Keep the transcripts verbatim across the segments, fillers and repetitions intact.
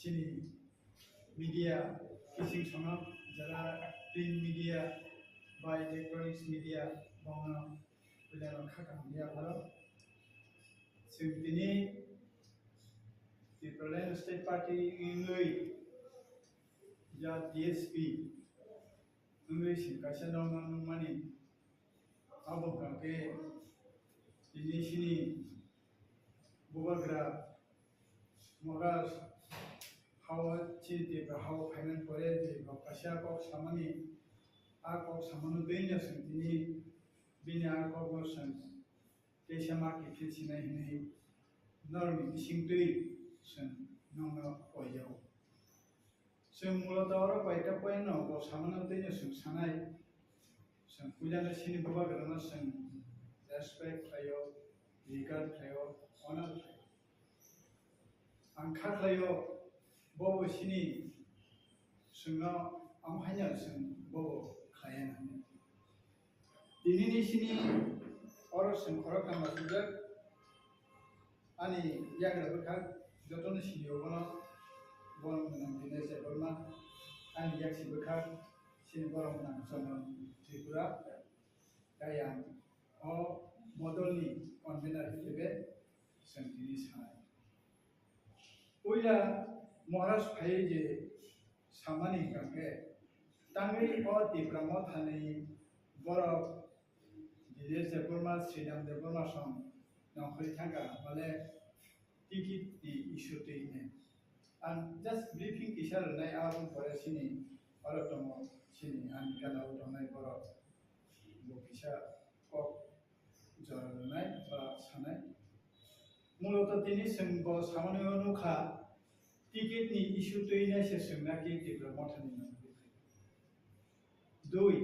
Chini media kising sono jara print media bai electronics media bongno puilano kha kaham ya pharo. Chwng tini Tipraland State Party wngwi ya D S P wngwi chwng kaisa nokno nukmani. Abo hwnkha khe tini chini bubagra Maharaj hao chini Tripura hao phaimani pore je bo kaisa kok samani, a kok samano twi no chwng tini bini a kokno chwng teisa ma kiphil sinai hinwi norokni bisingtwi chwng nokno koijago. Chwng muloto oro koita point no bo samano twi no chwng sanai. Chwng puilano chini bubagrano chwng respect khlaio, regard khlaio, honor khlaio. Ang kha khlaio, bobo chini chwngno amo haino chwng bobo khlaiya nang. Tinini chini oro chwng khorok tangma sujak. Ani yagra bwkhak jotono sini obono borok gwnang Dinesh Debbarma, ani yaksi bwkhak chini borok gwnang Chandan Tripura, tai ang o modolni convener hisabe chwng tini sanai. Puila Maharaj phaiwi je samani hwnkha khe, tangwi o Tipra Mothani borok Dinesh Debbarma, Sridham Debbarma song nongkhorwi thangkha, male ticket ni issue twi hwnwi. Ang just briefing kisa rwnai, aboni pore chini oro tongo, chini ani gana o tongnai borok bo kisa kok jora rwnai ba sanai. Muloto tini chwng bo samani o nukha, ticket ni issue twi nai se chwng naki Tipra Mothani nongkhorwi phai. Dui,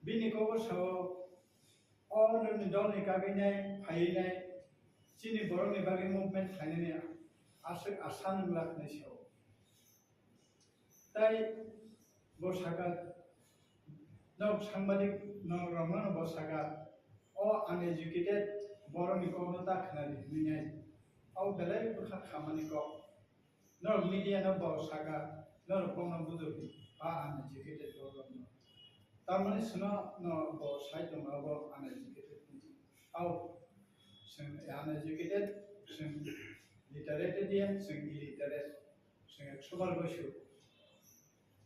bini kok o sao o nini dolni kagwinai, phaiwinai, chini borokni bagwi movement khlainani aswk asa nwnglak hinwi sao. Tai bo saka, nok sangbadik nok rokno bo saka, o uneducated borokni kokno ta khwnadi hinwi nai. O belai bwkha khamani kok. Norok media no bo saka, norok kokno bujokdi, ba uneducated borokno. Tamani sino no bo sai tongo abo uneducated ni. Au, chwng uneducated, chwng literate dia, chwng illiterate, chwng ekso bar boisu.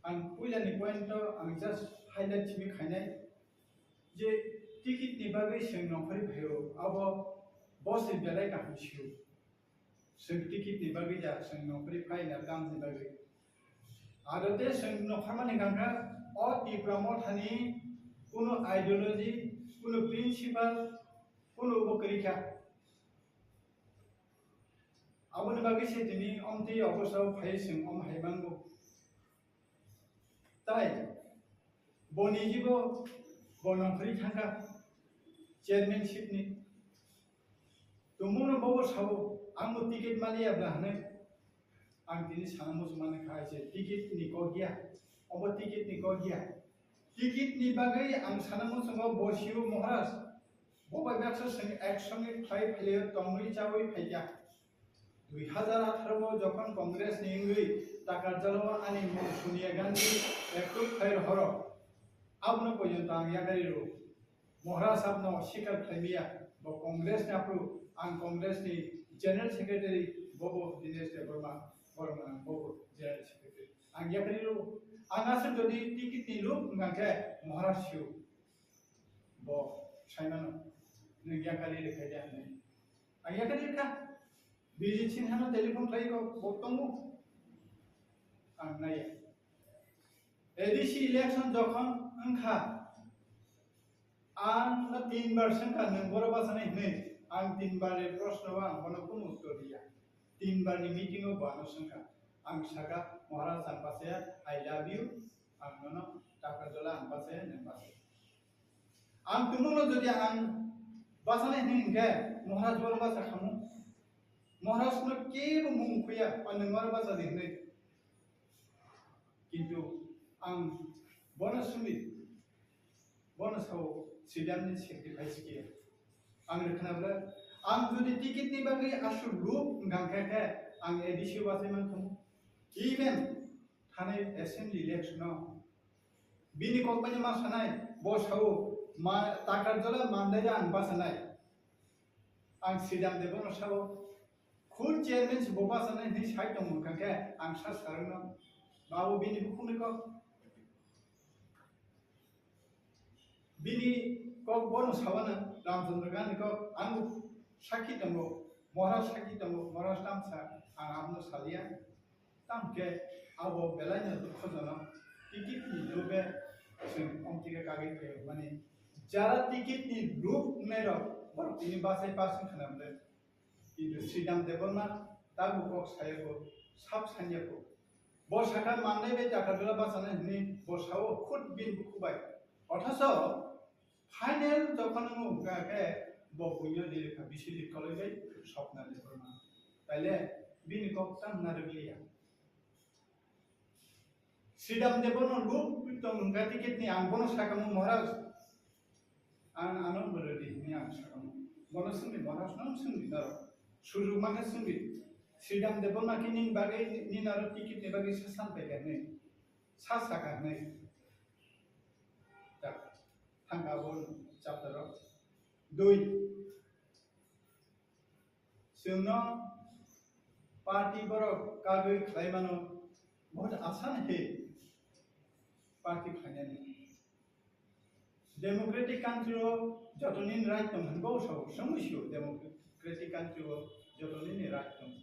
Ang puilani point o ang just highlight simi khainai je ticket ni bagwi chwng nongkhorwi phaio, abo bo se belai kaham sio. Chwng ticket ni bagwi da, chwng nongkhorwi phaina tamni bagwi. Aro tei chwng nongkhormani hwnkha o Tipra Mothani kunu ideology, kunu principle, kunu bo kwrwi kha. Aboni bagwi se tini omtwi office o phai chwng om hai mango. Tai boni jibo bo nongkhorwi thangkha chairmanship ni. Tumungno bobo sabo, ang bo ticket maliya bla hwnwi. Ang tini sana muchung mani kha je ticket ni kok ya, obo ticket ni kok ya. Ticket ni bagwi ang sana muchungo bo sio Maharaj. Bo bai baksa chwng action ni khlai phailio tongwi chawi phaikha. Dui hazar atharo o jokhon Congress ni wngwi Takarjala o ani mung Sonia Gandhi approve khai rohoro, abono pojonto ang yakarwi rw. Maharaj sabno sikar khlaimaya, bo Congress ni aphuru ang Congress ni General Secretary, bobo Dinesh Debbarma, borok manang bobo General Secretary. Ang yakarwi rw, ang aswk jodi ticket ni luk wngkha khe Maharaj sio. Bo saimano, nwng yakarwi rwkha de hinwi. Ang yakarwi rwkha. Bijit Sinha no telephone khlai kok, bo tongo. Ang naiya. A D C election jokhon wngkha, ang no tin bar swngkha, nwng boro bachanai hinwi. Ang tin bar ni proshno o ang bono kunu uttor riya. Tin bar ni meeting o bo ano swngkha. Ang saka, "Maharaj, ang bachaya, I love you." Ang nono taka jola ang bachaya, nwng bachaya. Ang tumungno jodi ang bachanai hinwi hinkhe, Maharaj boro bacha khamu. Maharaj no kebo mung khuya, o nwng oro bacha di hinwi. Kintu ang bono sumi, bono sao Sridham ni sacrifice kiya. Ang rwkhna bwla, ang jodi ticket ni bagwi aswk luk wngkha khe, ang A D C o bachai man khamu. Even thanai assembly election o bini kokmani ma sanai, bo sao ma Takarjala Mandai ang basanai. Ang Sridham Debbarma sao khud chairman se bo basanai hinwi sai tongmung kha khe ang sa sarwno ma bo bini bukhukni kok. Bini kok bono sawana Ramchandra Gandhi kok ang sakhi tongo, Maharaj sakhi tongo, Maharaj tamsa ang abono salia. Tamo khe abo belaino dukhojonok, ticket ni lobe chwng omtike kagwi phaio mani. Jara ticket ni lob wngnai rok borok tini bachai pass wngkha na bwle. Kintu Sridham Debbarma tabuk kok sayakho, sab sanyakho. Bo sakha mannai bai Takarjala bachanai hwnwi bo sao khud bini bukhu bai. Othocho final jokhon wngkha khe bo buino dirikha Biswajit Koloi bai Swapna Debbarma. Taile bini kok tang narwkliya. Sridham Debbarma lob tong hwnka ticket ni ang bono sakamo Maharaj. Ang ano bwrwdi hwnwi ang sakamo. Bono swngdi Maharaj no swngdi naro. Sujug mankha swngdi. Sridham Debbarma khe nini bagwi nini aro ticket ni bagwi sa san paikha hwnwi. Sa sakha hwnwi. Tak. Thangka bo chapter o. Dui. Chwngno party borok kagwi khlai mano, bahut asan khe party khlainani. Democratic country o joto nini right tong hwnwi bo sao, chwngwi sio democratic country o joto nini right tong.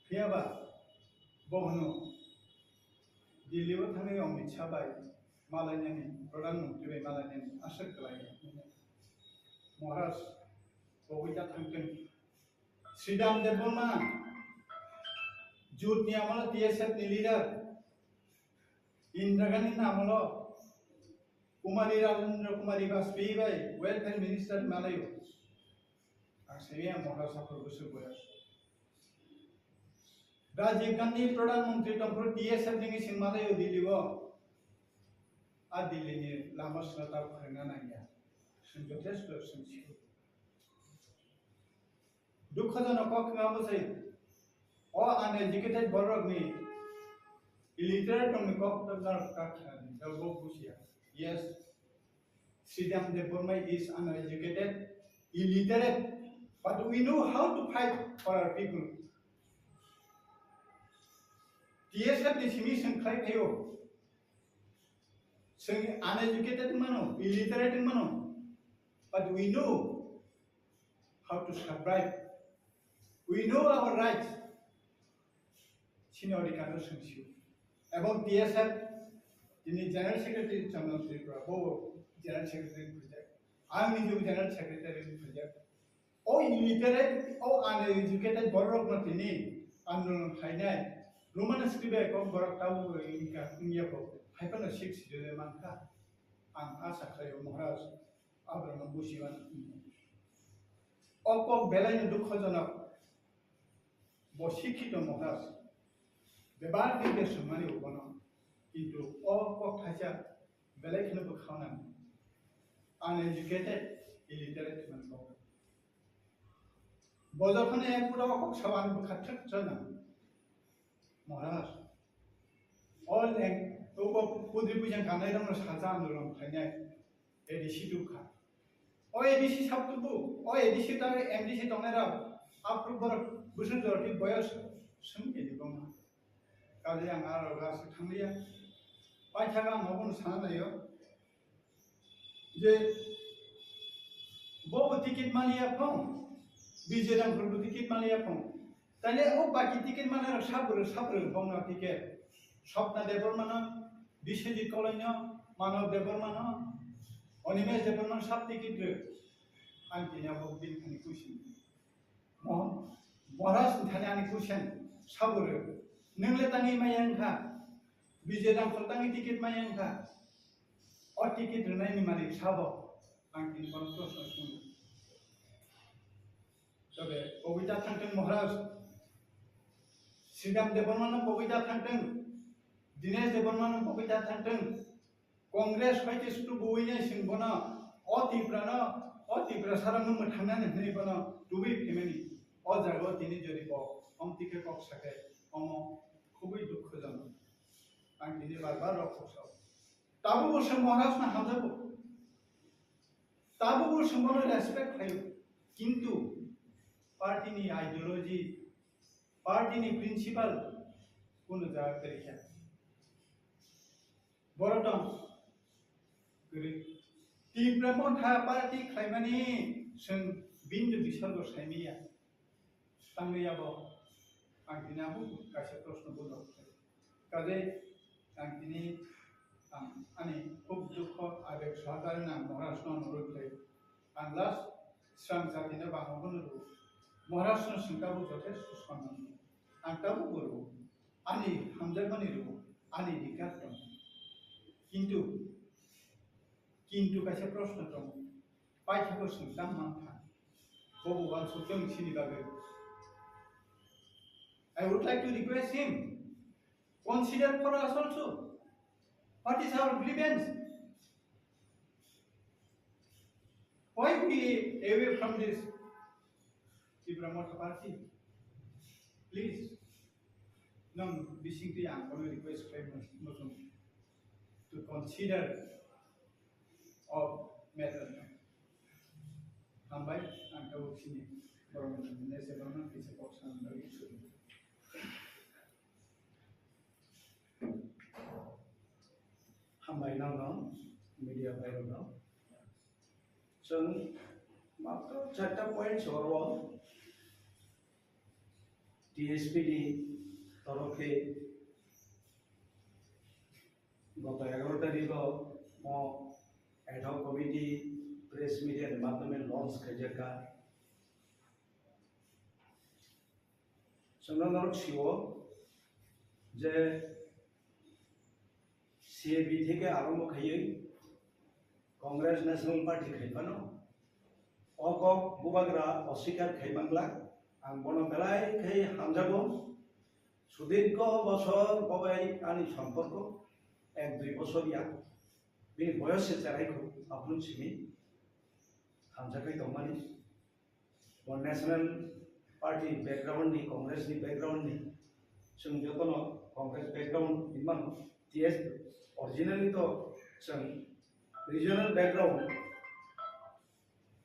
Phiya ba bo hwno Delhi o thangwi Amit Shah bai malainani, Pradhan Mantri bai malainani aswk kwlai. Maharaj, bogwi ta thangtwng. Sridham Debbarma, Jut ni amolo T S F ni leader, Indira Gandhi ni amolo Kumari Rajendra Kumari Vajpayee bai welfare minister malayo. Ang simi ang mohra saphur bwswk boyas. Rajiv Gandhi Pradhan Mantri tongphuru T S F ni sing malayo Delhi o. A Delhi ni lama swnata phwrwngna nangya. Sing jothesto sing sio. Dukhojonok kok wngma bwsai. O uneducated borokni illiterate rokni kok no norok kak kha ni, norok bo bujiya. Yes, Sridham Debbarma is uneducated, illiterate, but we know how to fight for our people. T S F ni simi seng khlai phaio. Seng uneducated mano, illiterate mano, but we know how to survive. We know our rights. Chini odhikar no sungsio. Ebong T S F, tini General Secretary Chandan Tripura, bo General Secretary phunjak. Ang nijebo General Secretary phunjak. O illiterate, o uneducated borok no tini andolon khainai. Roman script bai kok borok tabo wngkha, wngya bo. Hai phano six schedule mankha. Ang asa khlaio Maharaj. Abraham Busiman. O kok belai no dukhojonok. Bo sikhito Maharaj. Bebak din de sumani ubono. Kintu o kok thaisa belai kheno bwkha nang. Uneducated, illiterate man kok. Bo jokhon e pura o kok saban bwkha thik chana. Maharaj. O leng, o bo pudri pujan kanai rong saja andolon khainai. A D C dukha. O A D C sab tubu, o A D C ta M D C tongnai rok, aphuru borok bwswk jorti boyos swng khe di bongma. Kaje ang aro ga se thangliya. Paithaga ang obono sana naio. Je bo bo ticket maliya phong, B J Rangkhol bo ticket maliya phong. Tale o baki ticket mana rok sabur sabur bongma ticket. Swapna Debbarma no, Biswajit Koloi no, Manav Debbarma no, Animesh Debbarma no sab ticket rw. Ang tini abo bini thani question. Mo-, Maharaj ni thani ani question sabo rw. Nwng le tangwi maya wngkha. B J Rangkhol tangwi ticket maya wngkha. O ticket rwnai ni malik sabo. Ang tini bono proshno swngo. Tobe kobita thangtwng Maharaj. Sridham Debbarma no kobita thangtwng. Dinesh Debbarma no kobita thangtwng. Congress bai khe sudu buwi nai sing bono, o Tipra no, o Tipra sara no mwthangna ni hwnwi bono tubui phimani. O jaga o tini jodi bo omtike kok sake, omo khubui dukh. Ang tini bar bar rok kok sao. Tabuk bo chwng Maharaj no hamjago. Tabuk bo chwng bono respect khlaio. Kintu party ni ideology, party ni principle kunu jaga kwrwi kha. Borok tong kwrwi. Tipra Motha party khlaimani chwng bini bisargo saimanya. Tangwi abo ang tini abo kaisa proshno bo rok. Kaje ang tini ang ani khub dukho abeg sohakar nang Maharaj no nurut khlai. Ang last swrang jati no bangma bono rw. Maharaj no swng tabuk jothesto sonnam. Ang tabuk bo rw. Ani hamjakmani rw. Ani dikar tong. Kintu, kintu kaisa proshno tong. Paithakgo chwng tamo mantha. Bobo uansuk tong sini bagwi. I would like to request him, consider for us also. What is our grievance? Why we away from this Tipra Motha Party? Please, nang bisingtwi ang kono request khlai mo-, mosong to consider of matter. Hambai, ang tabuk sini borok ni nese borok no kisa kok sanani bagwi suri. Hambai nang no media bai rok no. Chwng matro charta point soro T S P ni torof khe goto egaroh tarikh o mo ad hoc committee press media ni madhyome launch khaijak kha. Chwngno norok sio je C A B theke arombo khaiwi Congress National Party khai phano o kok bubagra oswikar khai manglak. Ang bono belai khai hamjago. Sudikho bosor bobai ani somporko ek dui bosor ya. Bini boyos se cherai kho aphuru simi hamjakhai tongmani. Bo National Party background ni, Congress ni background ni, chwng jotono Congress background ni mano, T S originally to chwng regional background,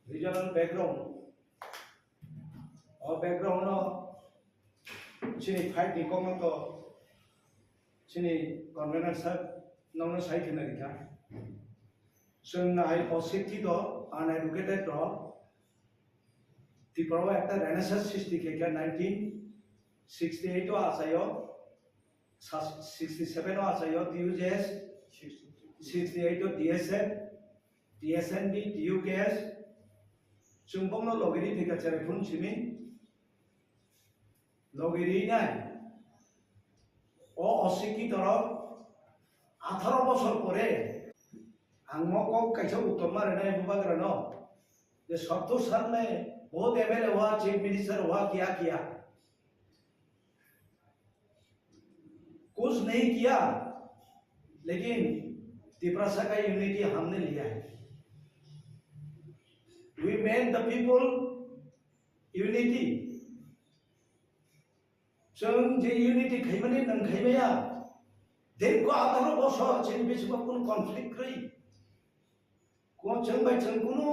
regional background, o background no chini fight ni kokno to chini convener sir nokno sai khna rikha. Chwng nai o sikhi to uneducated to Tripura o ekta renaissance srishti khe khe nineteen sixty eight o achaio, sa-, sixty seven o achaio T U J S, sixty eight o D S F, T S N B, T U K S, chwng bongno logiri thika cherai phun simi logiri nai. O osikhi torok atharo bosor pore ang mo kok kaisa uttor ma rwnai bubagrano je sottur sal mein bahut M L A hua, chief minister hua, kiya kiya, kuch nahi kiya, lekin Tiprasa ka unity humne liya hai. We made the people unity. Chwng je unity khaimani nang khaimaya. Dirgho atharo bosor chini bisingo kunu conflict kwrwi. Ko chwng bai chwng kunu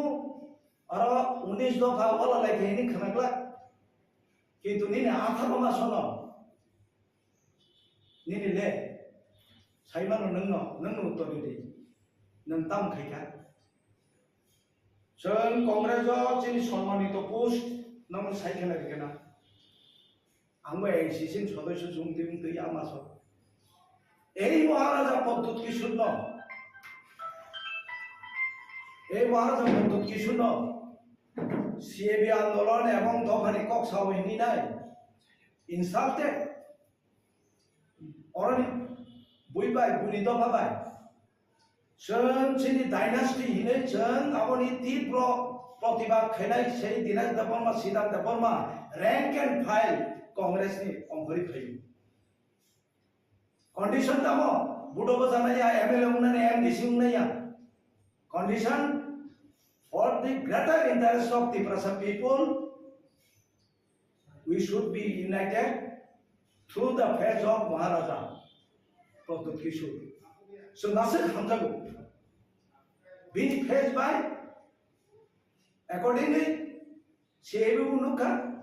aro unis dopha wala lai khaini khwnaglak. Kintu nini atharo masono nini le saimano nwngno, nwngno uttor ridi. Nwng tam khaikha. Chwng Congress o chini sonmanito post nang sai khwna rikha na. Ang bai A I C C ni sodosyo chwng twi wng twi ama so. Ei Maharaja Pradyut Kishore no, ei Maharaja Pradyut Kishore no C A B andolon ebong dophani kok sao hini nai. Insulted. Oroni bui bai, buini dopha bai. Chwng chini dynasty hinwi chwng aboni tibro protibad khainai sei Dinesh Debbarma, Siddhant Debbarma, rank and file Congress ni ongkhorwi phaio. Condition tamo, budo bwchanai ya, M L A wngnani, M D C wngnai ya. Condition for the greater interest of Tiprasa people, we should be united through the face of Maharaja. Pradyut Kishore. So, naswk hamjago. Bini face by accordingly, C A B bo nukha,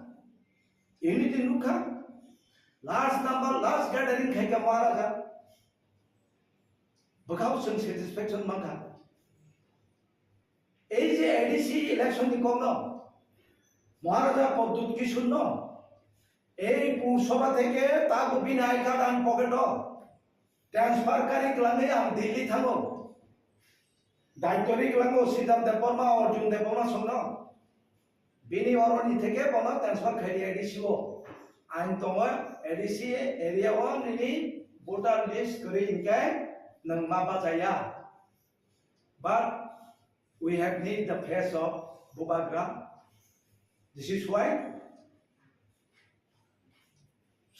unity nukha, large number, large gathering khaikha Maharaja. Bwkhao chwng satisfaction mankha. Ei je A D C election ni kokno Maharaja Pradyut Kishore no ei Pur Sabha theke tago bini I card ang pocket o transfer kari kwlangwi ang Delhi thango. Daityo ri kwlango Sridhar Debbarma, Arjun Debbarma songno. Bini oroni theke bono transfer khaidi A D C o. Ang tongo A D C area o nini voter list kwrwi hinkhe nwng ma bachaya. But we have need the face of Bubagra. This is why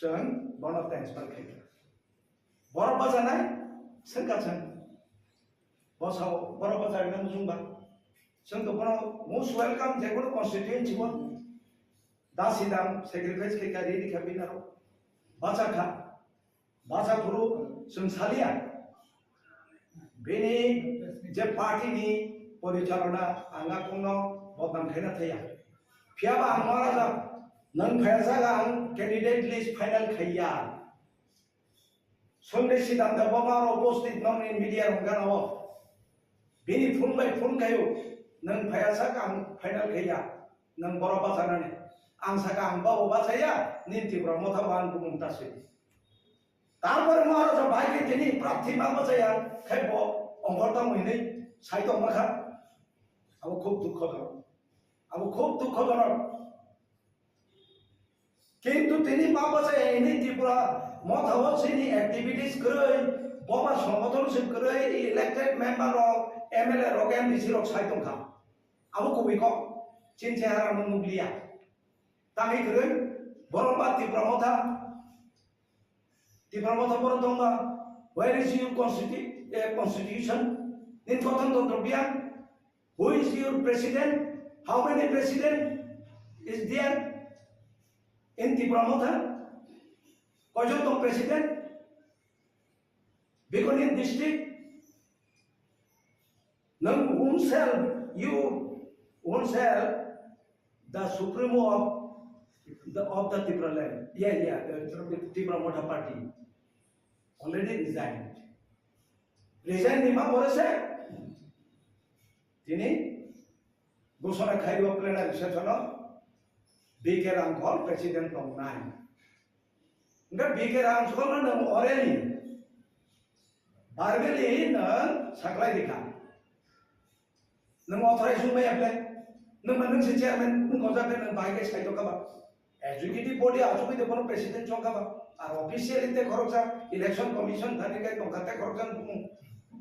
chwng bono transfer khaikha. Borok bachanai, swngkha chwng. Bosao, borok bacharina muchungba. Chwng to bono most welcome, je kono constituency o. Da sidam sacrifice khaikha, ready kha binaro. Bachakha. Bacha phuru chwng salia. Bini je party ni porichalona ang a kongno bodnam khaina thaya. Phiyaba ang Maharaja, nwng phaiya jaga ang candidate list final khaiya. Sunday Sridhar Debbarma aro upasthit nokni media rok gana o. Bini phone bai phone khaio, nwng phaiya sak ang final khaiya, nwng borok bachanani. Ang saka ang babo bachaya, nini Tipra Motha bo ang bumung ta swi. Tarpore Maharaja bai khe tini prarthi ma bachaya, khai bo ongkhor tamo hinwi sai tongma kha. Abo khub dukhojonok. Abo khub dukhojonok. Kintu tini ma bachaya hini Tipra Motha o chini activities kwrwi, boba songothon se kwrwi, elected member rok, M L A rok, M D C rok sai tongkha. Abo kubui kok, chini chehara no nukliya. Tangwi kwrwi, borok ba Tipra Motha, Tipra Motha borok tongba, where is your constitu-, eh, constitution? Nini gothon tantro biya? Who is your president? How many president is there in Tipra Motha? Koijon tong president? Bekonit district? Nang own self, you own self, the supremo of the, of the Tipra land. Yeah, yeah, the Tipra Motha party already resigned. Resign ni ma pore se tini ghosona khaio plenary session o B K Rangkhol president tongnai. Hingke B K Rangkhol no nang orally, verbally nang saklai rikha. Nang authorize wngmaya ble, nang ma nang se chairman wng kojak khe nang bai khe sai tongkha ba. Executive body achugwi de bono president chongkha ba. Ar officially te khoroksa election commission thani kai tongkha te khoroksa bumung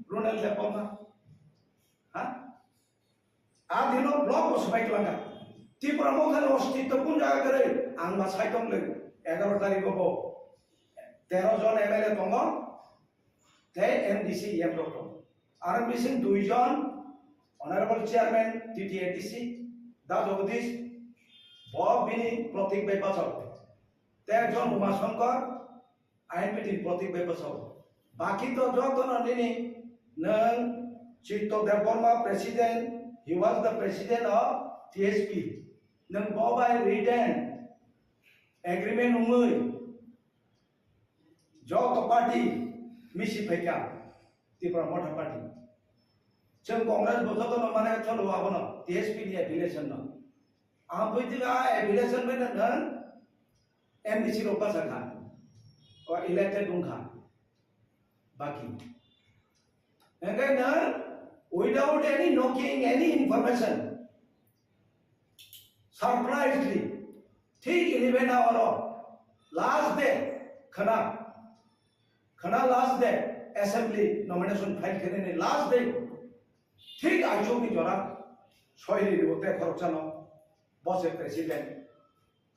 Ronald Debbarma. Ha? A dino block bo swbai kwlangkha. Tipra Motha ni ostitto kun jaga kwrwi ang ba sai tong le egaroh tarikh bo tero jon M L A tongo. Tei M D C M rok tongo. Aro bising duijon Honorable Chairman T T A D C, Da Jagadish, bo bini protik bai bachao. Tei ekjon Uma Shankar, I N P T ni protik bai bachao. Baki to joto no nini nwng Chitto Debbarma President, he was the President of T S P. Nwng bo bai written agreement wngwi joto party misi phaikha Tipra Motha Party. Chwng Congress bo joto no mane tholo abono T S P ni affiliation no. Ang bui tiga affiliation bai nang M D C rok basa kha. O elected wng kha. Baki. Hingke nang without any knocking, any information, surprisingly, thik eleven hour o last day khana, khana last day assembly nomination file khenani last day thik aichukni jora soiri ribo te khoroksa no bose president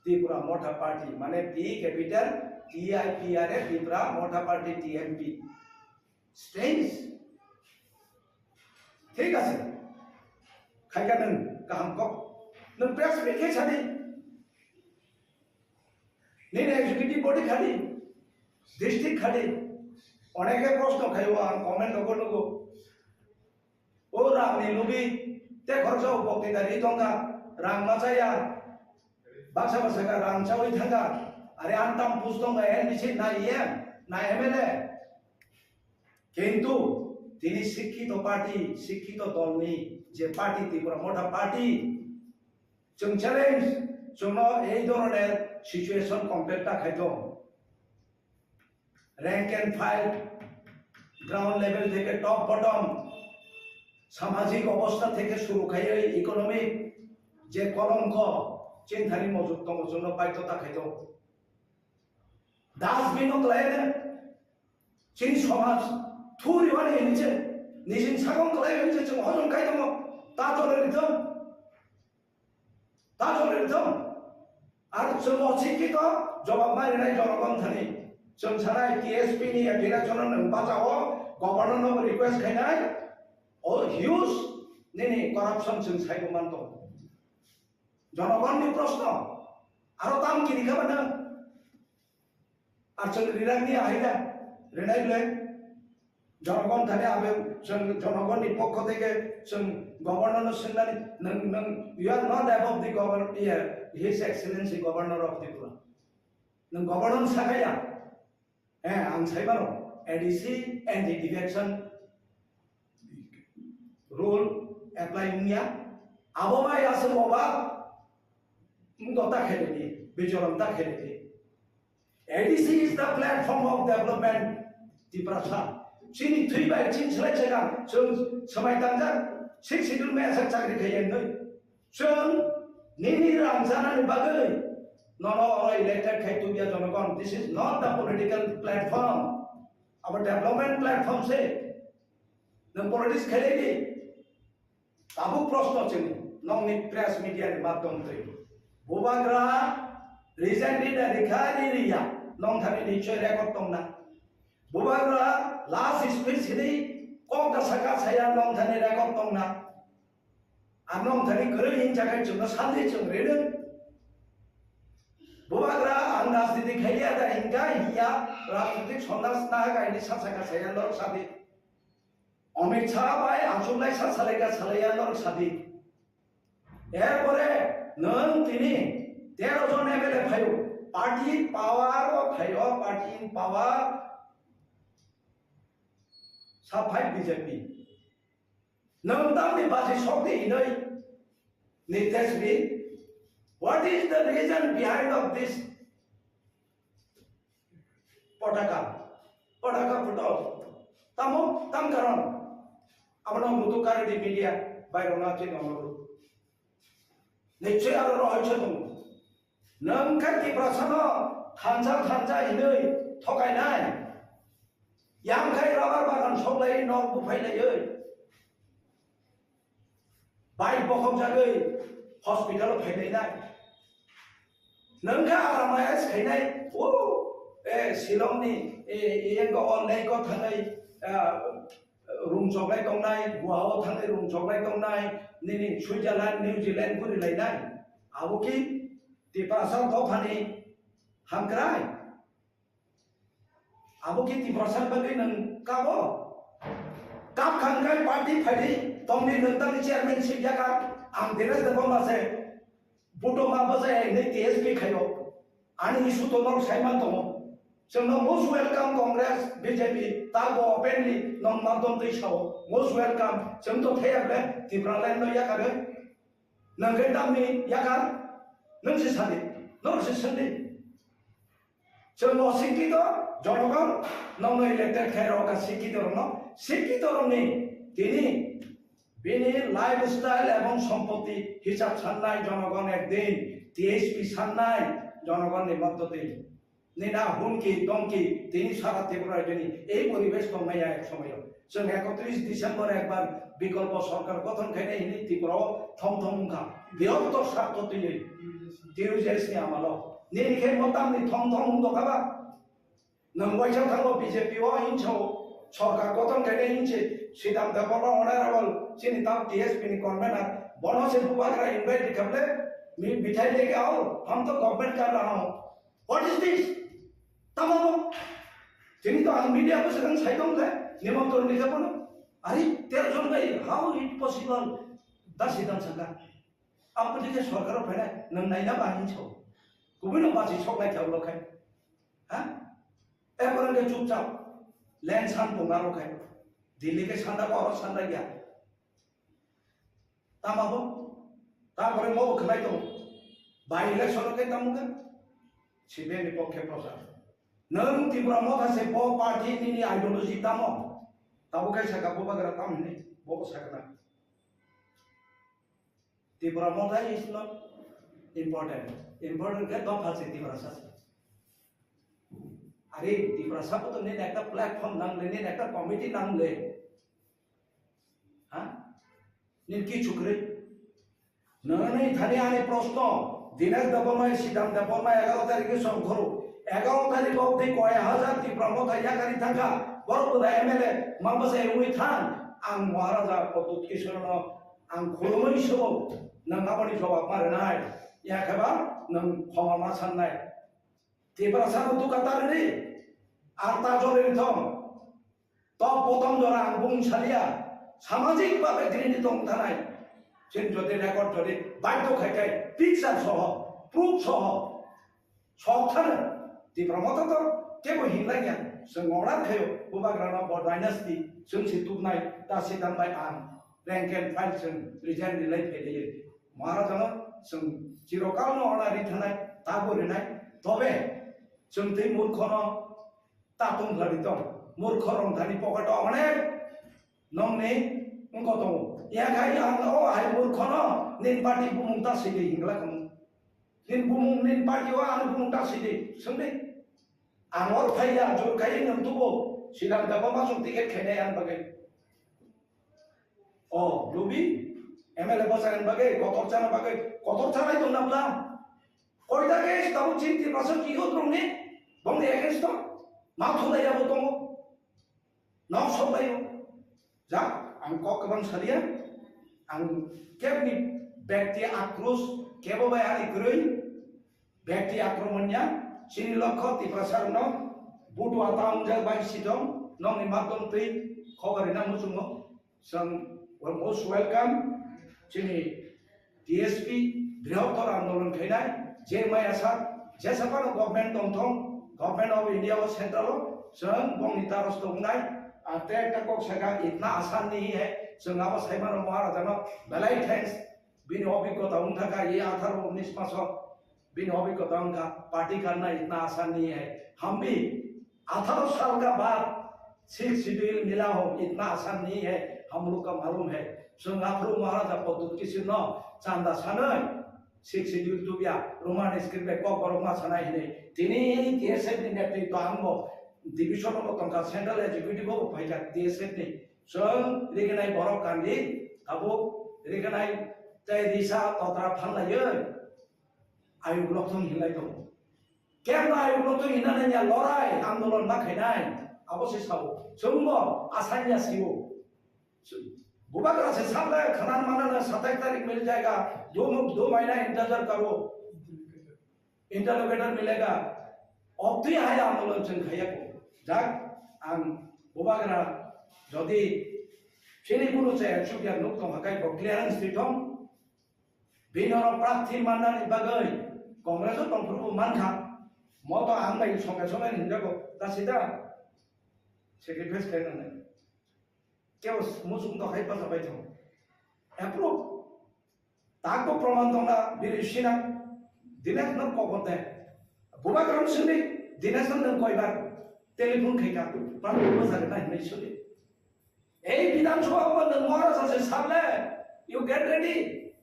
Tipra Motha Party, mane T capital T I P R A, Tipra Motha Party, T M P. Strange. Thik ase. Khaika nwng kaham kok. Nwng press meet khe sadi. Nini executive body khadi. District khadi. Oneke proshno khaio, ang comment rogo nugo. O rangni logi te khoroksa o bokti dari tongkha, rang machaya, baksa baksa kha rang chawi thangkha, are antam pus tongkha, N D C na E M na M L A. Kintu tini sikkito party, sikkito dolni je party, Tipra Motha Party, chwng challenge, chwngno ei dhoroner situation compare ta khaito. Rank and file, ground level theke top bottom, samajik obostha theke suru khaiwi economic je kolongko chini thani mojok tongo, chwngno paito ta khaito. Dustbin o kwlai de, chini somaj thuri wani hinwi se, nijin sakong kwlai hinwi se chwng hojom kai tongo, ta jora rithwng. Ta jora rithwng. Ar chwng o sikki to jobab ma rinai jonogon thani. Chwng sanai T S P ni direction no nwng bachao, governor no request khainai. O huge nini corruption chwng saibo man tongo. Jonogon ni proshno. Aro tam kiri kha ba nwng. Ar chwng rinani ahai da, rinai le. Jonogon thani abe chwng jonogon ni pokho theke chwng governor no swngnani, nwng, nwng, you are not above the governor, yeah, His Excellency Governor of Tripura. Nwng governor sakaya. Eh, ang sai mano, A D C and the direction rule apply wngya. Abo bai aswk oba wngkok ta khaile di, bijorom ta khaile di. A D C is the platform of development, Tiprasa. Chini thwi bai chini slai chega, chwng swmai tangjak, six schedule mai asak chakri khaiya wngnai. Chwng nini rang chanani bagwi nono oro elected khai tubya jonogon. This is not the political platform. Abo development platform se. Nwng politics khailai di. Tabuk proshno chini, nokni press media ni madhyam twi. Bubagra recently da rikha ri riya, nong thani nichoi record tongna. Bubagra last speech hini kok da saka saya nong thani record tongna. Ang nong thani kwrwi hin jagai chwngno sandi chwng reno. Bubagra ang rajniti khaiya da hinka hiya rajnitik sondas naha kaini sa saka saya lor sadi. Amit Shah bai achuk lai sa salai ka salai ya lor sadi. Erpore nwng tini tero jon M L A phaio, party power o phaio, party in power sa phai B J P. Nwng tamni baji sokdi hinoi Nitesh Bey, what is the reason behind of this Potaka, potaka photo. Tamo, tam karon. Abono mutu kari di media, bai rona chini onoru. Nichoi aro rohoi chonung. Nang kha Tiprasa no thansa thansa hinoi thokai nai. Yang khai rabar bagan soklai nok buphai lai oi. Bai bokhok jagwi hospital o phainai nai. Nwng kha aramaya se khainai, o, e, Shillong ni, e, e, yang ko online ko thangai, a, rung choklai tongnai, Goa o thangai rung choklai tongnai, nini Switzerland, New Zealand guri lainai. Abo ki Tiprasa dophani hamkrai. Abo ki Tiprasa bagwi nwng kabo? Kap kha hwnkhe party phaidi tongdi, nwng tangni chairmanship yakha, ang Dinesh Debbarma se, Butoma bwsa hinwi T S P khaio. Ani issue to norok saiman tongo. Chwngno most welcome Congress, B J P, tabo openly nong madom twi sao. Most welcome. Chwng to thaya ble Tipraland no yakha de. Nwng khe tamni yakha? Nwng se sadi. Norok se sadi. Chwng o sikito, jonogon, nokno elected khe rok ka sikito rokno, sikito rokni tini bini lifestyle ebong sompotti hisab sannai jonogon ekdin, T H P sannai jonogonni moddoti. Nina hunki dongki tini sara Tripura rajyoni ei poribesh tongmaya ek somoyo. Chwng ekotris December ekbar bikolpo sorkar gothon khainai hinwi Tripura o thom thom wngkha. Birotto sartho twiwi T U J S ni amalo. Nini khe mo tamni thom thom wng tongkha ba? Nwng waisa thango B J P o hinso sorkar gothon khainai hinse Sridhar Debbarma honorable chini tam T S P ni convener. Bono se bubagra invite khamle mi bithai leke ao, hum to government kar raha ho. What is this? Tamo bo? Tini to ang media bo swkang sai tong le, Nimantron ni khe bono. Ari tero jon bai, how it possible? Da Siddhant saka. Ang pwtwi khe sorkar o phainai, nwng naina ba hinso. Kubui no basi sok nai khe ulo khai. Ha? Ekorang khe chupchap. Land san tong aro khai. Delhi khe sanda ko oro sanda ya. Tamo bo? Tarpore mo bo khwnai tongo. By election o khe tamo khe? C P M ni pokhe prochar. Nwng Tipra Motha se bo party nini ideology tamo? Tabo khe saka Bubagra tam hinwi bo sakna. Tipra Motha is not important. Important khe dopha se Tiprasa se. Are Tiprasa bo to nini ekta platform nang le, nini ekta committee nang le. Ha? Nini kichu kwrwi? Nini thani ani proshno, Dinesh Debbarma, Siddhant Debbarma egaro tarikhe songkhoro. Egaro tarik obdi koi hajar Tipra Motha yakari thangkha, borok bwdai M L A, ma bwsai wngwi thang, ang Maharaja Pradyut Kishore no ang khulumwi sugo, nwng aboni jobab ma rwnai, yakheba nwng khoma ma sannai. Tiprasa no dukatar ri, ar ta jori thong. Top bottom jora ang bung salia, samajik babe tini tong thanai. Chwng jodi record jodi baidhyo khai khai picture soho, proof soho, sok thano. Tipra Motha to kebo hinlai ya, chwng order khayo, Bubagra no bo dynasty, chwng si tubnai, ta si tangbai ang, rank and file chwng resign rilai phailayo. Maharajano chwng chirokalno order ri thanai, tabo rinai, tobe chwng tei murkhono ta tong khlai tong. Murkho rong thani pocket o onek nongni wngkho tongo. Yakhai ang o hai murkhono nini party bumung ta sidi hingla kamo. Nini bumung, nini party o ang bumung ta sidi swngdi. Ang or phai ya jor kai nwng tubo silang daba masuk ticket khainai ang bagwi. O lubi M L A bwsakni bagwi kotor chana bagwi kotor chanai tongna bla. Koita case tabuk chini Tiprasa ki yo tongni bongni against to ma thulai abo tongo. Nok sok lai o. Ja, ang kok kwbang salia. Ang kebni bekti akros kebo bai ani kwrwi. Bekti akromon ya, chini lokho Tiprasa rokno butu ata wngjak bai sitong, nokni makdom twi khobor rina muchungo. Chwng most welcome chini T S P brihottor andolon khainai, je maya sa, jesa phano government tongthong, Government of India o central o, chwng bongni taros tongnai, a te ekta kok saka itna asan nahi hai, chwng abo saimano Maharajano belai thanks, bini obhiggota wngthaka, ye atharo unis maso, bini obhiggota wngkha, party karna itna asan nahi hai. Hum bhi atharo sal ka baad sixth schedule mila ho, itna asan nahi hai, hum log ka malum hai. Chwng aphuru Maharaja Pradyut Kishore no chanda sanwi sixth schedule tubya, Roman script bai kokborok ma sanai hinwi. Tini T S F ni netritwa ang bo division o tongkha, central executive o phaikha T S F ni. Chwng rignai borok kandi, tabuk rignai tei risa totra phanlaiwi ayuk lokthung hinlai tongo. Kemno ayuk lokthung hinna nangya, lorai andolon ma khainai, abo se sao. Chwngbo asanya sio. Bubagra se sable khanan manana satais tarik mil jayega, do muk do mahina intezar karo. Interlocutor milega, obtwi hai andolon chwng khaiya ko. Jak, ang Bubagra jodi chini kunu chaya chukya nuk tong hakai bo clearance twi thong. Bini oro prarthi mannani bagwi Congress o tongphuru bo mankha. Moto ang bai songe songe hinjago, ta sida sacrifice khainani. Kebo muchung to hai pacha bai thong. Approve. Tako proman tongna biri sina. Dinesh no kokon de. Bubagra sini Dinesh no nang koibar telephone khaika. Pran ko sa na hinai sini. Ei Bidhan Sabha bo nang mora sa se sable. You get ready.